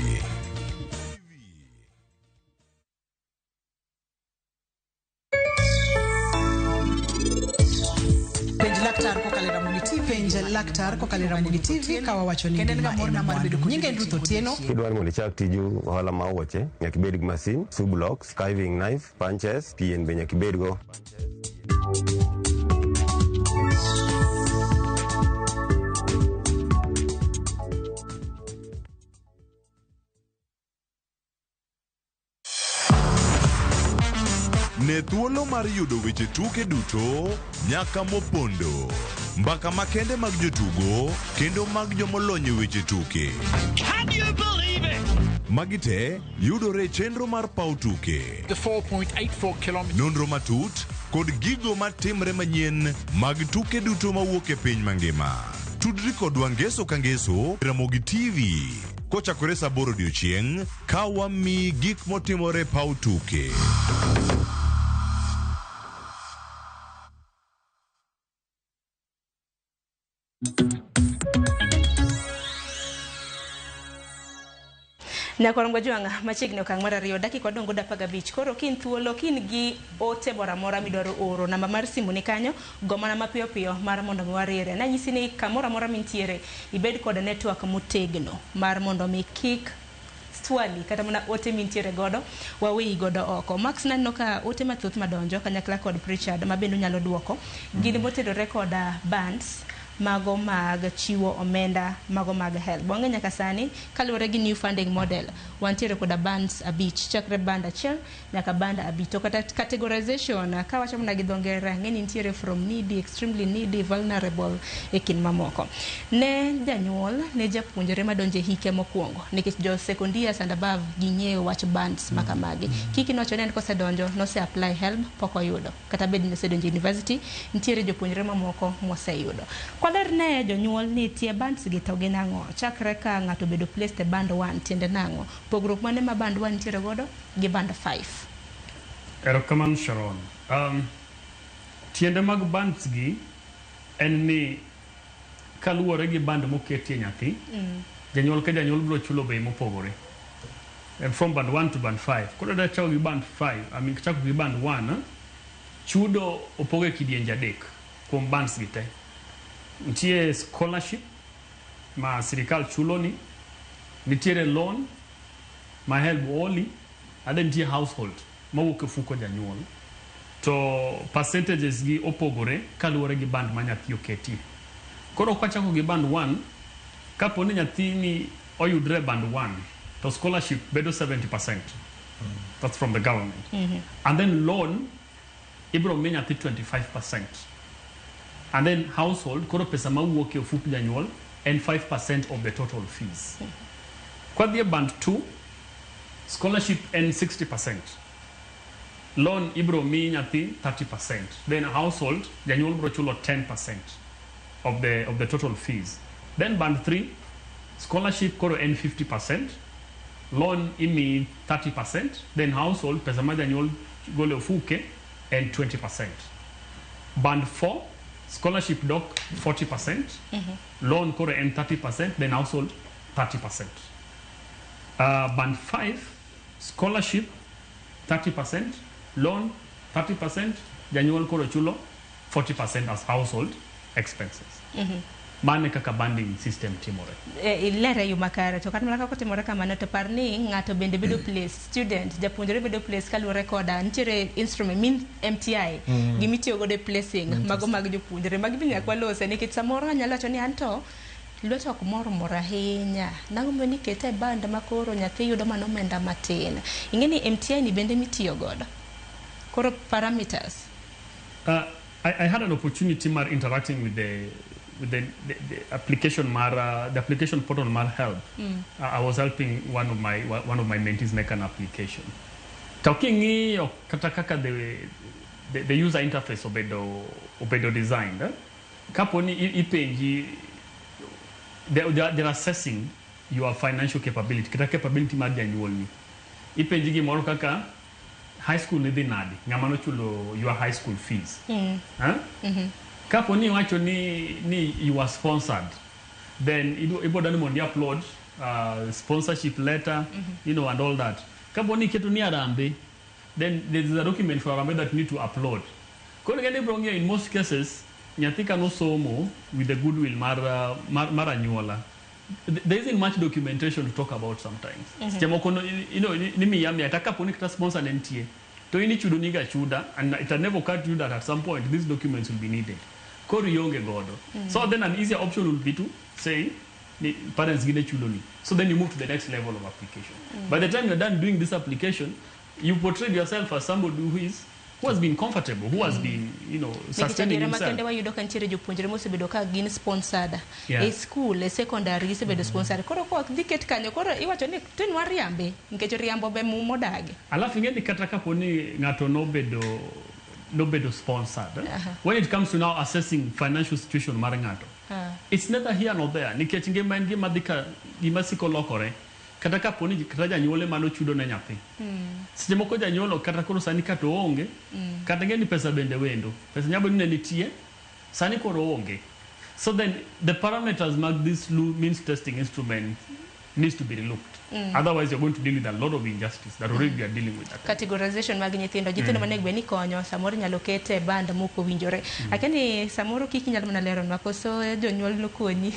Penj laktar kokalo e Ramogi TV. Penj laktar kokalo e Ramogi TV ka wawacho ni Kendo en ngima ga morna en mar bedo mwandu. kod Nyinga en Ruth Otieno. Kidwaro mondo ichak tiju ohala mar wuoche, nyaka ibed gi masin, shoe blocks, carving knife, punches, pien be nyaka ibedgo. Ne thuolo mar yudo weche tuke duto nyaka mopondo. Mbaka makende mag jotugo kendo mag jomolony e weche tuke. Can you believe it? Magi te yudore e chenro mar paw tuke. The 4.84 kilometers. Nonro matut kod gigo matimre manyien mag tuke duto mawuok e piny mangima. Tudri kodwa ngeso ka ngeso Ramogi TV kochakore saa 8 odiochieng' ka wamiyi gik motimore e paw tuke. Nyakwar Mgajwang' machiegni okang' mar ariyo dakika wadong' godo 15. Koro kin thuolo kin gi ote moro amora midwaro oro namba mar simu ni kanyo go mana mapiyo piyo mar mondo mi warire. Nanyisi ni kamoro amora mintiere ibed kod network motegno mar mondo mi kik swali kata mana ote mintiere godo waweyi godo oko. Max naneno ka ote mathoth madonjo kanyakla kod Pritchard ma bende unyalo duoko gin motenore koda bands mago mag chiwo omenda mago mag HELB. Wang'e nyaka sani kaluwore gi new funding model wantiere koda bands 5 chakre band 1 nyaka band 5 to kata categorization kawacho mana gi dho ngere ang'e ni nitiere from needy, extremely needy, vulnerable e kind mamoko. Ne janyuol ne japuonjre madonjo e hike mokwongo nikech jo second years and above ging'eyo wach bands makamagi. Kiki nowacho ni en kosedonjo nose apply HELB pok oyudo kata bed ni osedonjo university nitiere jopuonjre mamoko moseyudo. Kwaler ne jonyuol ni tie bands gi to gin ang'o chakre ka ng'ato obedo placed e band 1 tiende nang'o pogruok mane ma band 1 nitiere godo gi band 5. Erokamano Sharon. Tiende mag bands gi en ni kaluwore gi band moketie nyathi, janyuol ka janyuol biro chulo bei mopogore. And from band 1 to band 5. Koro da chako gi band 5, I mean chako gi band 1, chudo opog e kidienje 3 kuom bands gi te. Nitie scholarship ma sirikal chuloni, nitiere loan ma HELB holi, and then nitie household mawuok e ofuko janyuol. To percentages gi opogore kaluwore gi band ma nyathi oketie. Koro kwachako gi band 1, kapo ni nyathini oyudre e band 1, to scholarship bedo 70%. That's from the government. And then loan ibiro mi nyathi 25%. And then household, koro pesa mawuok e ofuk janyuol en 5% of the total fees. Kwadhi e band 2, scholarship en 60%. Loan ibiro mi nyathi 30%. Then household, janyuol biro chulo 10% of the total fees. Then band 3, scholarship koro en 50%, loan imi 30%, then household pesa ma janyuol golo e ofuke en 20%. Band 4, scholarship dok 40%, loan koro en 30%, then household 30%. Band 5, scholarship 30%, loan 30%, janyuol koro chulo 40% as household expenses. Mane kaka banding system timore. Ilere yo makare to kata mana kaka otimore kamano to par ni ng'ato bende bedo place student japuonjre bedo place kaluwore koda nitiere instrument min MTI gimitiyo godo e placing mago mag jopuonjre magi be nyaka walose nikech samoro anyalo wacho ni anto lwete ok mor mor ahinya nang'o momiyo nikete e band ma koro nyathi yudo mana omenda matin ing'e ni MTI ni bende mitiyo godo koro parameters. I had an opportunity mar interacting with the application mar the application portal mar HELB. I was helping one of my mentees make an application. Talking kata kaka the user interface obedo designed. Kapo ni ipenji they're assessing your financial capability. Kata capability mar janyuol ni. Ipenji gimoro kaka high school ni dhi nadi ng'ama nochulo your high school fees. Kapo ni wacho ni you are sponsored, then ibo dani mondo upload sponsorship letter, you know, and all that. Kapo ni keto ni Harambee, then there is a document for Harambee that you need to upload. Koro ng'e ni bro ng'eyo in most cases nyathi kanosomo with the goodwill mar anyuola. There isn't much documentation to talk about sometimes. Seche moko you know ni miya miya kata kapo ni kata sponsor ne nitie to in ichudo niga chuda and it had never occurred to you that at some point these documents will be needed. Koro ionge godo. So then an easier option will be to say parents gine chudo ni. So then you move to the next level of application. By the time you're done doing this application, you portrayed yourself as somebody who has been comfortable, who has been, you know, sustaining himself. Makende wayudo ka nitiere jopuonjre mosebedo ka gin sponsored e school, e secondary gisebedo sponsored. Koro kok dhi ket kanyo, koro iwacho ni tin wariambe, nikech riambo be modagi. Alafu ing'e ni kata kapo ni ng'ato nobedo sponsored. When it comes to now assessing financial situation mar ng'ato, it's neither here nor there. Nikech ngima en gima dhi ka gima siko lokore. Kata kapo ni kata janyuol ema nochudo ne nyathi. Seche moko janyuol kata koro sani kata oonge, kata ng'e ni pesa bende wendo. Pesa nyalo bedo ni ne nitie, sani koro oonge. So then the parameters mag this means testing instrument needs to be relooked. Otherwise you're going to deal with a lot of injustice that already we are dealing with. Categorization mag nyithindo, nyithindo manego bed ni konyo, samoro inyalo kete e band mok owinjore. Akia ni samoro kik inyalo mana leronwa koso jonyuol nokonyi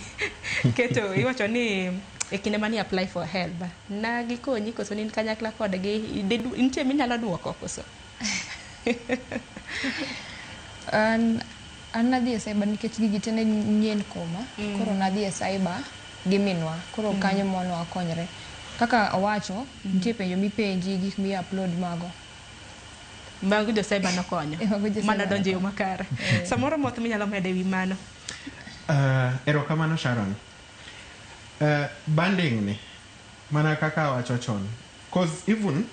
keto iwacho ni e kinde mane apply for HELB na gikonyi koso ni in kanyakla kodgi nitie minyalo duoko koso? An An nadhi e cyber nikech gigi te ne nyien kuoma. Koro nadhi e cyber gi minwa. Koro kanyo mondo wakonyre. Kaka owacho, nitie penjo mipenji, gik mi upload mago. Mago jo cyber nokonyo. Mago jo Mano cyber donjo e yo makare. Samoro moth minyalo medo e wi mano. Erokamano Sharon. Banding ni mana kaka awacho chon, cause even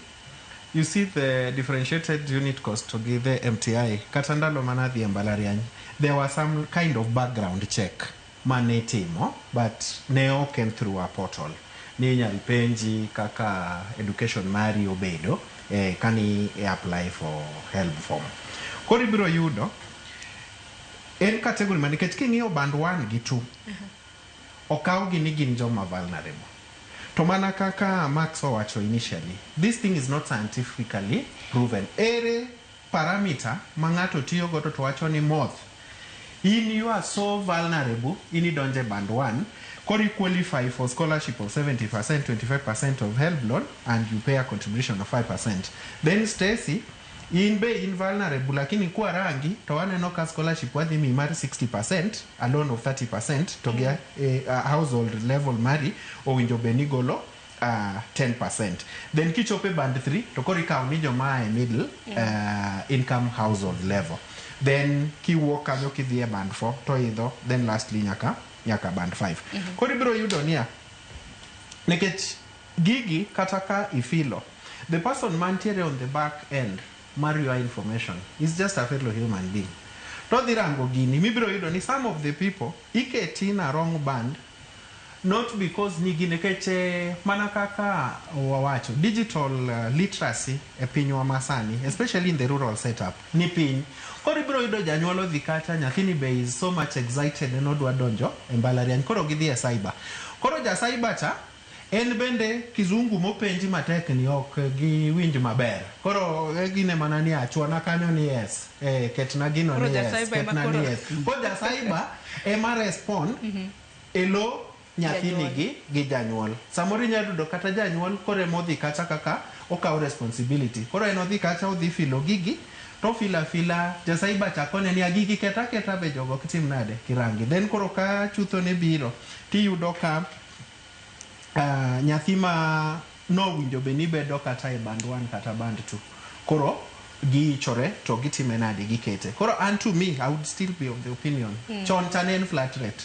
you see the differentiated unit cost to gi the MTI, kata ndalo mana adhi e mbalariany, there was some kind of background check mane itimo, but ne ok en through a portal. Ni inyal penji kaka education mari obedo kani i apply for HELB form. Koro ibiro yudo en category ma nikech king'iyo band 1 gi 2 okawgi ni gin joma vulnerable. To mana kaka Max owacho initially, this thing is not scientifically proven. Ere parameter ma ng'ato tiyo godo to wacho ni moth in you are so vulnerable, in idonje band 1, koro i qualify for scholarship of 70%, 25% of HELB loan, and you pay a contribution of 5%. Then Stacy, in be in vulnerable, lakini kwa rangi to waneno ka scholarship wadhi mi mar 60%, a loan of 30%, to gi household level mari owinjo bed ni golo 10%. Then kichopo e band 3 to koro ikawo ni joma e middle income household level. Then kiwuok kanyo kidhi e band 4 to idho, then lastly nyaka band 5. Koro ibiro yudo niya, nikech gigi kata ka ifilo, the person mantiere on the back end mar your information is just a fellow human being. To dhi rango gini, mibiro yudo ni some of the people iketi in a wrong band, not because ni gine nikech mana kaka wawacho digital literacy e pinywa masani, especially in the rural setup, ni piny. Koro ibiro yudo janyuol odhi kacha, nyathini be is so much excited en odwa donjo e mbalariany, koro gidhi e cyber. Koro ja cyber cha en bende kizungu mopenji matek ni ok giwinj maber. Koro gine mana ni achwana kanyo ni yes, ketna gino Koro ni ja yes, cyber ema ketna ni koro- yes. Koro ja cyber ema respond e lo nyathini gi janyuol. Samoro inyalo yudo kata janyuol koro ema odhi kacha kaka okawo responsibility. Koro en odhi kacha odhi filo gigi to fila fila ja cyber cha kone ni gigi keta keta be jogo ok tim nade kirangi. Then koro ka chutho ne biro tiyudo ka nyathi ma nowinjo bed ni bedo kata e band 1 kata band 2 koro giichore to gitime nade gikete. Koro an to me I would still be of the opinion chon cha ne en flat rate,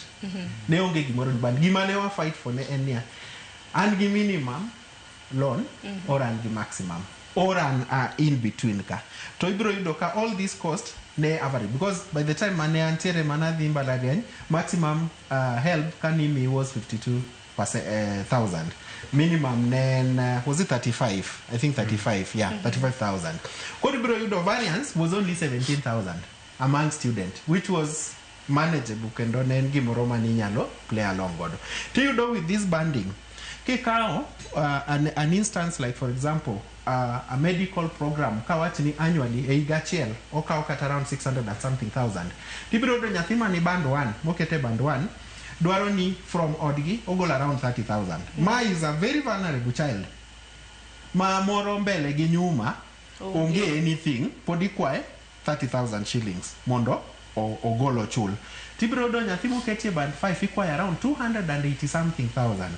ne onge gimoro ni band. Gima ne wa fight for ne en niya, an gi minimum loan or an gi maximum or an in between ka to ibiro yudo ka all this cost ne average, because by the time mane antiere mana dhi mbalariany, maximum HELB kanimi was 52,000, minimum ne en was it 35? I think 35, yeah. 35,000. Koro ibiro yudo variance was only 17,000 among student, which was manageable kendo ne en gimoro mane inyalo play along godo. Tiyudo with this banding kikawo an instance like for example a medical program, kawach ni annually e higa achiel okawo kata around 600 and something thousand, tibiro yudo nyathi mani band 1 mokete band 1 dwaro ni from odgi ogol around 30,000. Ma is a very vulnerable child ma moro mbele gi nyuma onge anything, pod ikwaye 30,000 shillings mondo ogol ochul. Tibiro yudo nyathi moketie band 5 ikwaye around 280 something thousand,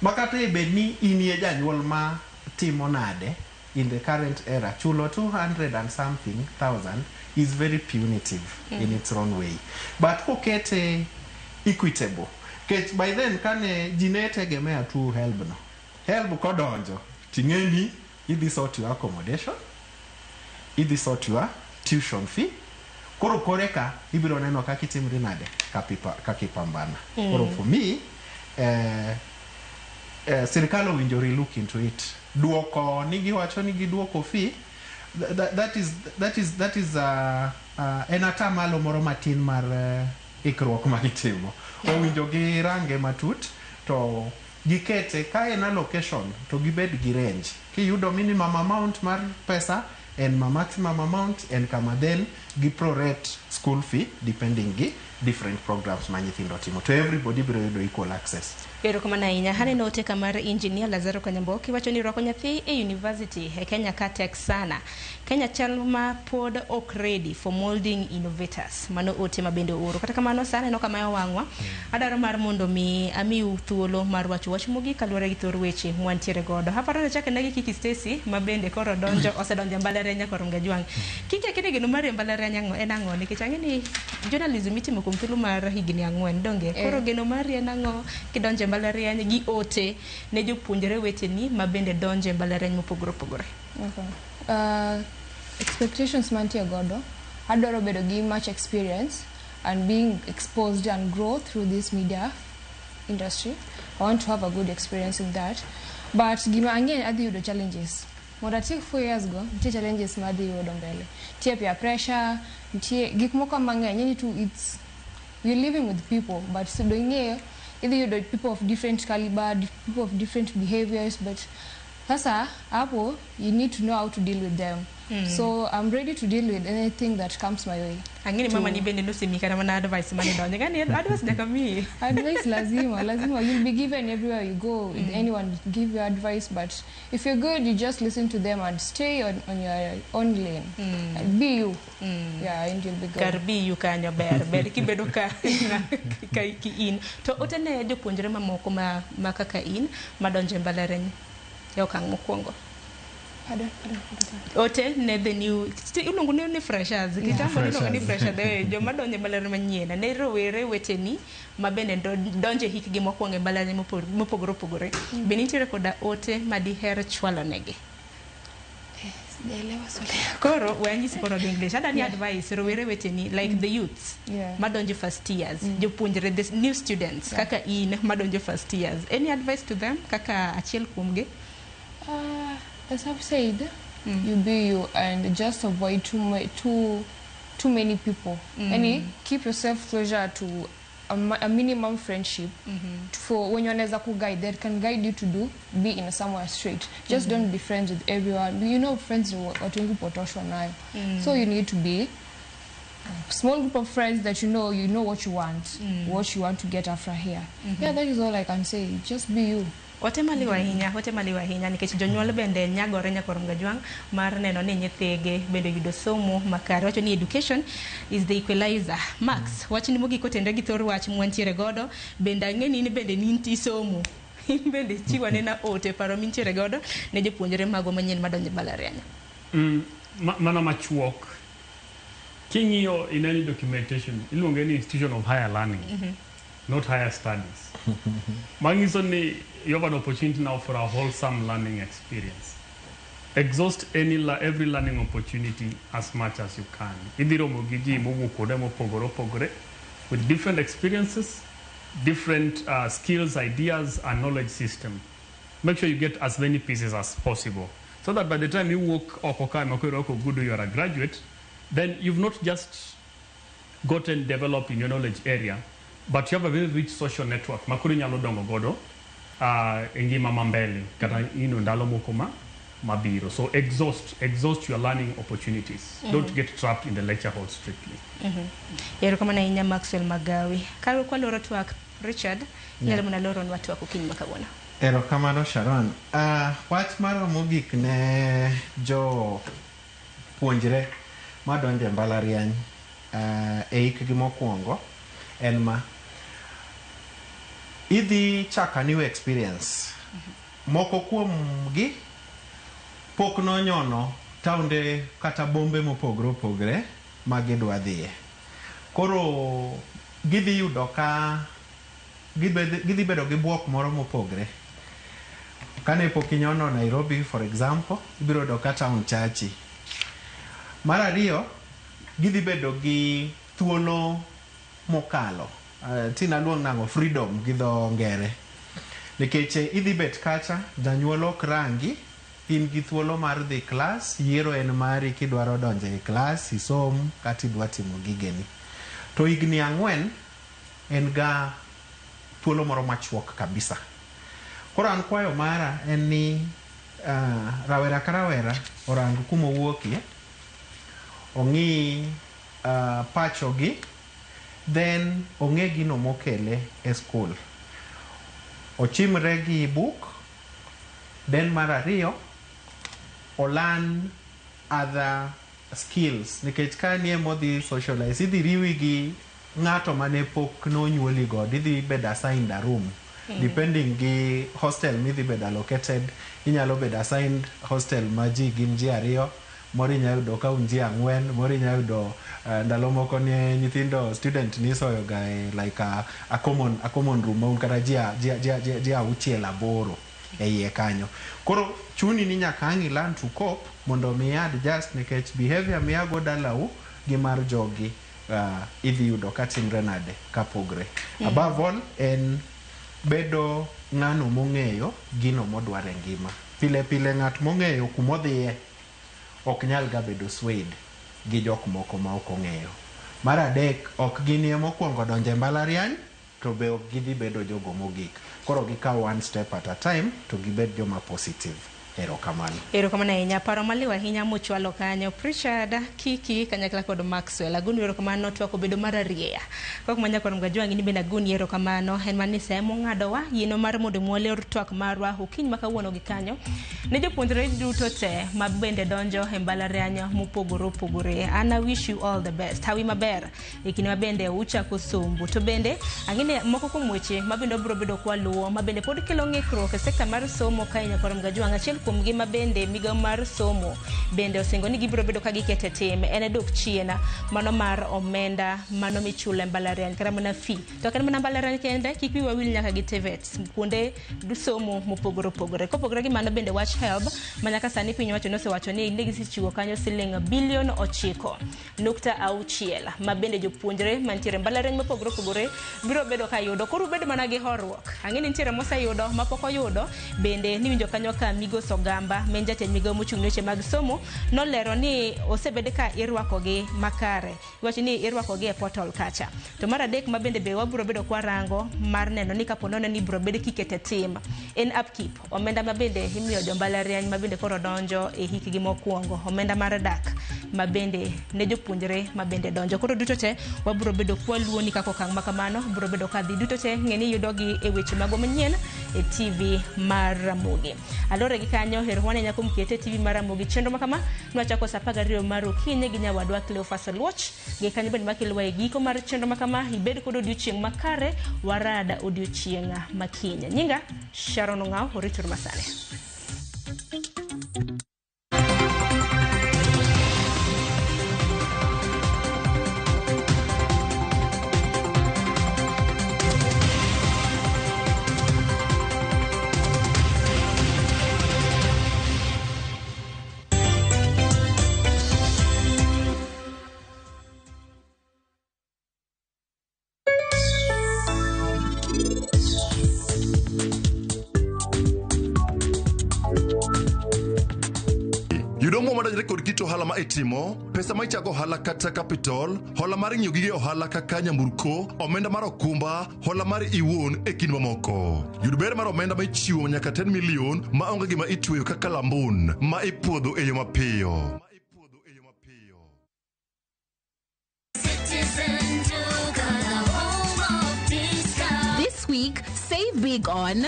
ma kata e bed ni inie janyuol ma timo nade in the current era, chulo 200 and something thousand is very punitive in its own way. But kokete equitable, kech by then kane ji ne tegemea tu HELB no, HELB kodonjo ting'e ni idhi sort your accommodation, idhi sort your tuition fee, koro kore ka ibiro neno kaka itimri nade kaka ipambana. Koro for me sirikal owinjo relook into it. Duoko ni giwacho ni giduoko fee, that is en atamalo moro matin mar ikruok ma gitimo. Owinjo girange matut to gikete ka en allocation to gibed gi range. Kiyudo minimum amount mar pesa en ma maximum amount en kama, then gi prorate school fee depending gi different programs ma nyithindo timo, to everybody biro yudo equal access. Erokamano ahinya. Aneno ote ka mar Engineer Lazaro Kanyamboki wacho ni rwako nyathi e university e Kenya ka tek sana. Kenya chal ma pod ok ready for molding innovators. Mano ote ma bende ooro. Kata kamano sa aneno kama owang'wa. Adwaro mar mondo mi amiu thuolo mar wacho wach mogik kaluwore gi thor weche mwantiere godo. Aparo ni achak gi Kiki Stacy ma bende koro donjo osedonjo e mbalariany nyaka Ronga Jwang'. Kiki akine geno mari e mbalariany ang'o en ang'o nikech ang'e ni journalism itimo kuom thuolo mar higni 4 donge. Koro geno mari en ang'o kidonjo e mbalariany gi ote ne jopuonjre weteni ma bende donjo e mbalariany mopogore opogore. Okay. Expectations mantie godo, adwaro bedo gi much experience and being exposed and grow through this media industry. I want to have a good experience in that. But gima ang'e adhi yudo challenges. Mondo atiek 4 years go, nitie challenges ma adhi yudo mbele. Nitie peer pressure, nitie gik moko mang'eny. Yani to it's you're living with people, but so do ing'eyo idhi yudo people of different caliber, people of different behaviors, but sasa hapo you need to know how to deal with them. So I'm ready to deal with anything that comes my way. Ang'e ni mama ni bende nosemiyi kata mana advice mane donjo. Ng'ani advice nyaka miyi. Advice lazima, lazima. You'll be given everywhere you go. Anyone give you advice, but if you're good, you just listen to them and stay on your own lane. And be you. Yeah, and you'll be good. Kar be you kanyo ber ber kibedo ka ki in to ote ne jopuonjre mamoko ma kaka in madonjo e mbalariany e okang' mokwongo. Pardon, pardon, pardon. Ote ne the new iluongo ni freshers kitambo niluongo ni Freshers. Freshers, joma donjo e mbalariany manyien ne rowere weteni ma bende donjo e hikgi mokwongo e mbalariany mopogore opogore be nitiere koda ote ma diher chwalo negi? Sijaelewa swali yako. Koro we anyisi koro gi English adani advice rowere weteni like the youths madonjo first years, jopuonjre, the new students kaka in madonjo first years, any advice to them kaka achiel kuomgi? As I've said, you be you and just avoid too many people. Yani, keep yourself closure to a minimum friendship for when you're ku guide that can guide you to do be in a somewhere straight. Just don't be friends with everyone. You know, friends ni watu wengi hupotoshwa nayo. So you need to be small group of friends that you know what you want, what you want to get after here. Yeah, that is all I can say. Just be you. Ote maliw ahinya, ote maliw ahinya nikech jonyuol bende nyagore nyakor Mgajwang' mar neno ni nyithigi bende oyudo somo makare. Wacho ni education is the equalizer. Max, wachni mogik kotenore gi thor wach mwantiere godo, bende ang'e ni in bende ninti somo. In bende chiw anena ote paro mintiere godo ne jopuonjre magwa manyien madonjo e mbalariany. Mana machuok king'iyo in any documentation iluonge ni institution of higher learning, not higher studies, manyiso ni you have an opportunity now for a wholesome learning experience. Exhaust every learning opportunity as much as you can. Idhi romo gi ji mowuok kuonde mopogore opogore with different experiences, different skills, ideas and knowledge system. Make sure you get as many pieces as possible so that by the time you walk oko kae ma koro oko gudo, you are a graduate, then you've not just gotten developed in your knowledge area, but you have a very rich social network ma koro inyalo dongo godo e ngima ma mbele kata ndalo moko ma mabiro. So exhaust your learning opportunities. Don't get trapped in the lecture hall strictly. Erokamano ahinya Maxwell Magawi. Ka kwaloro twak, Richard, inyalo mana loronwa twak okinyi ma kawuono. Erokamano Sharon. Wach mar mogik ne jo puonjre madonjo e mbalariany e hikgi mokwongo en ma idhi chako a new experience. Moko kuom gi pok nonyono taonde kata bombe mopogore opogore ma gidwa dhiye. Koro gidhi yudo ka gidhi bedo gi buok moro mopogre. Kane pok inyono Nairobi, for example, ibiro yudo ka town chachi. Mar ariyo, gidhi bedo gi thuolo mokalo. Tina luong nang'o freedom gi dho ngere. Nikech idhi bet kacha, janyuol ok rangi, in gi thuolo mar dhi klas, yiero en mari kidwaro donjo e klas, isom kata idwa timo gigeni. To higni 4 en ga thuolo moro machuok kabisa. Koro an kwayo mara en ni rawera ka rawera orang kuma owuokie, ong'i pachogi, then ong'e gino mokele e skul. Ochimre gi book, then mar ariyo, olearn other skills nikech ka nie modhi socialize, idhi riwi gi ng'ato mane pok nonyuoli godo, idhi bedo assigned a room. Depending gi hostel midhi bedo allocated, inyalo bedo assigned hostel ma ji gin ji ariyo, moro inyalo yudo ka un ji ang'wen, moro inyalo yudo ndalo moko ne nyithindo student nisoyo ga e like a common room ma un kata ji auchiel, aboro e iye kanyo. Koro chuni ni nyaka ang' i learn to cope mondo mi adjust, nikech behavior miago dalau gi mar jogi idhi yudo ka timre nade ka pogre. Above all en bedo ng'ano mong'eyo gino modwaro e ngima. Pile pile ng'at mong'eyo kumodhiye ok nyal ga bedo swayed gi jok moko ma ok ong'eyo. Mar adek, ok gin mokwongo donjo e mbalariany, to be ok gidhi bedo jogo mogik. Koro gikaw one step at a time to gibed joma positive. Erokamano. Erokamano ahinya, paro maliw ahinya mochwalo kanyo Richard Kiki kanyakla kod Maxwell. Agoni erokamano, twak obedo mar arieya. Kok manya kod Mgajwang' in bende agoni erokamano. En mana ni sa emong'adowa yieno mar mondo mi waler twak marwa okinyi ma kawuono gi kanyo. Ne jopuonjre duto te ma bende donjo e mbalariany mopogore opogore. An I wish you all the best. Hawi maber e kinde ma bende uchako sombu. To bende ang'e ni moko kuom weche ma bende wabiro bedo kwaluwo ma bende pod kelo ng'ikruok e sekta mar somo ka nyakwar Mgajwang' achiel kuom gi ma bende migawo mar somo bende osingo ni gibiro bedo ka giketo e tim en dok chien mano mar omenda mano michulo e mbalariany kata mana fee. To ok en mana mbalariany kende, kik wiwa wil nyaka gi TVETs, kuonde somo mopogore opogore. Kopogore gi mano bende wach HELB ma nyaka sani piny owacho nosewacho ni ne gisechiwo kanyo siling bilion 9.6 ma bende jopuonjre mantiere e mbalariany mopogore opogore biro bedo ka yudo. Koro ubed mana gi horuok. Ang'e ni nitiere moseyudo mapok oyudo bende niwinjo kanyo ka Migos Ogamba ma en jatend migawo mochung' ne weche mag somo nolero ni osebed ka irwakogi makare. Iwacho ni irwakogi e portal kacha. To mar adek ma bende be wabiro bedo kwarango mar neno ni kapo nono ni ibiro bed kikete tim en upkeep, omenda ma bende imiyo jo mbalariany ma bende koro donjo e hikgi mokwongo, omenda mar dak ma bende ne jopuonjre ma bende donjo. Koro duto te wabiro bedo kwaluwo ni kaka okang' ma kamano biro bedo kadhi. Duto te ng'e ni yudogi e weche magwa manyien e TV mar Ramogi. Alore gi kanyo erokamano ahinya kuom kete e TV mar Ramogi. Chenro ma kama nwachako sa 12 mar okinyi gi nyawadwa Cleophas Oluoch. Gi kanyo bende makelowa e giko mar chenro ma kama. Ibed kod odiochieng' makare, warada odiochieng' makiny. Nyinga Sharon Ong'aw, orituru masani. Yudo omuom madonjore kod kit ohala ma itimo, pesa ma ichago ohala kata capital, hola mar ng'iewo gige ohala kaka nyamburko, omenda mar okumba, hola mar iwuon e kind mamoko. Yud ber mar omenda ma ichiwo nyaka 10 million ma onge gima itweyo kaka lambun ma ipuodho e yo mapiyo. Citizen Duka, the home of discount. This week, save big on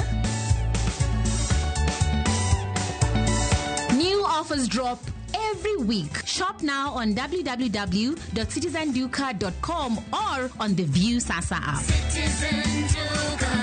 new offers drop every week. Shop now on www.citizenduka.com or on the View Sasa app. Citizen Duka.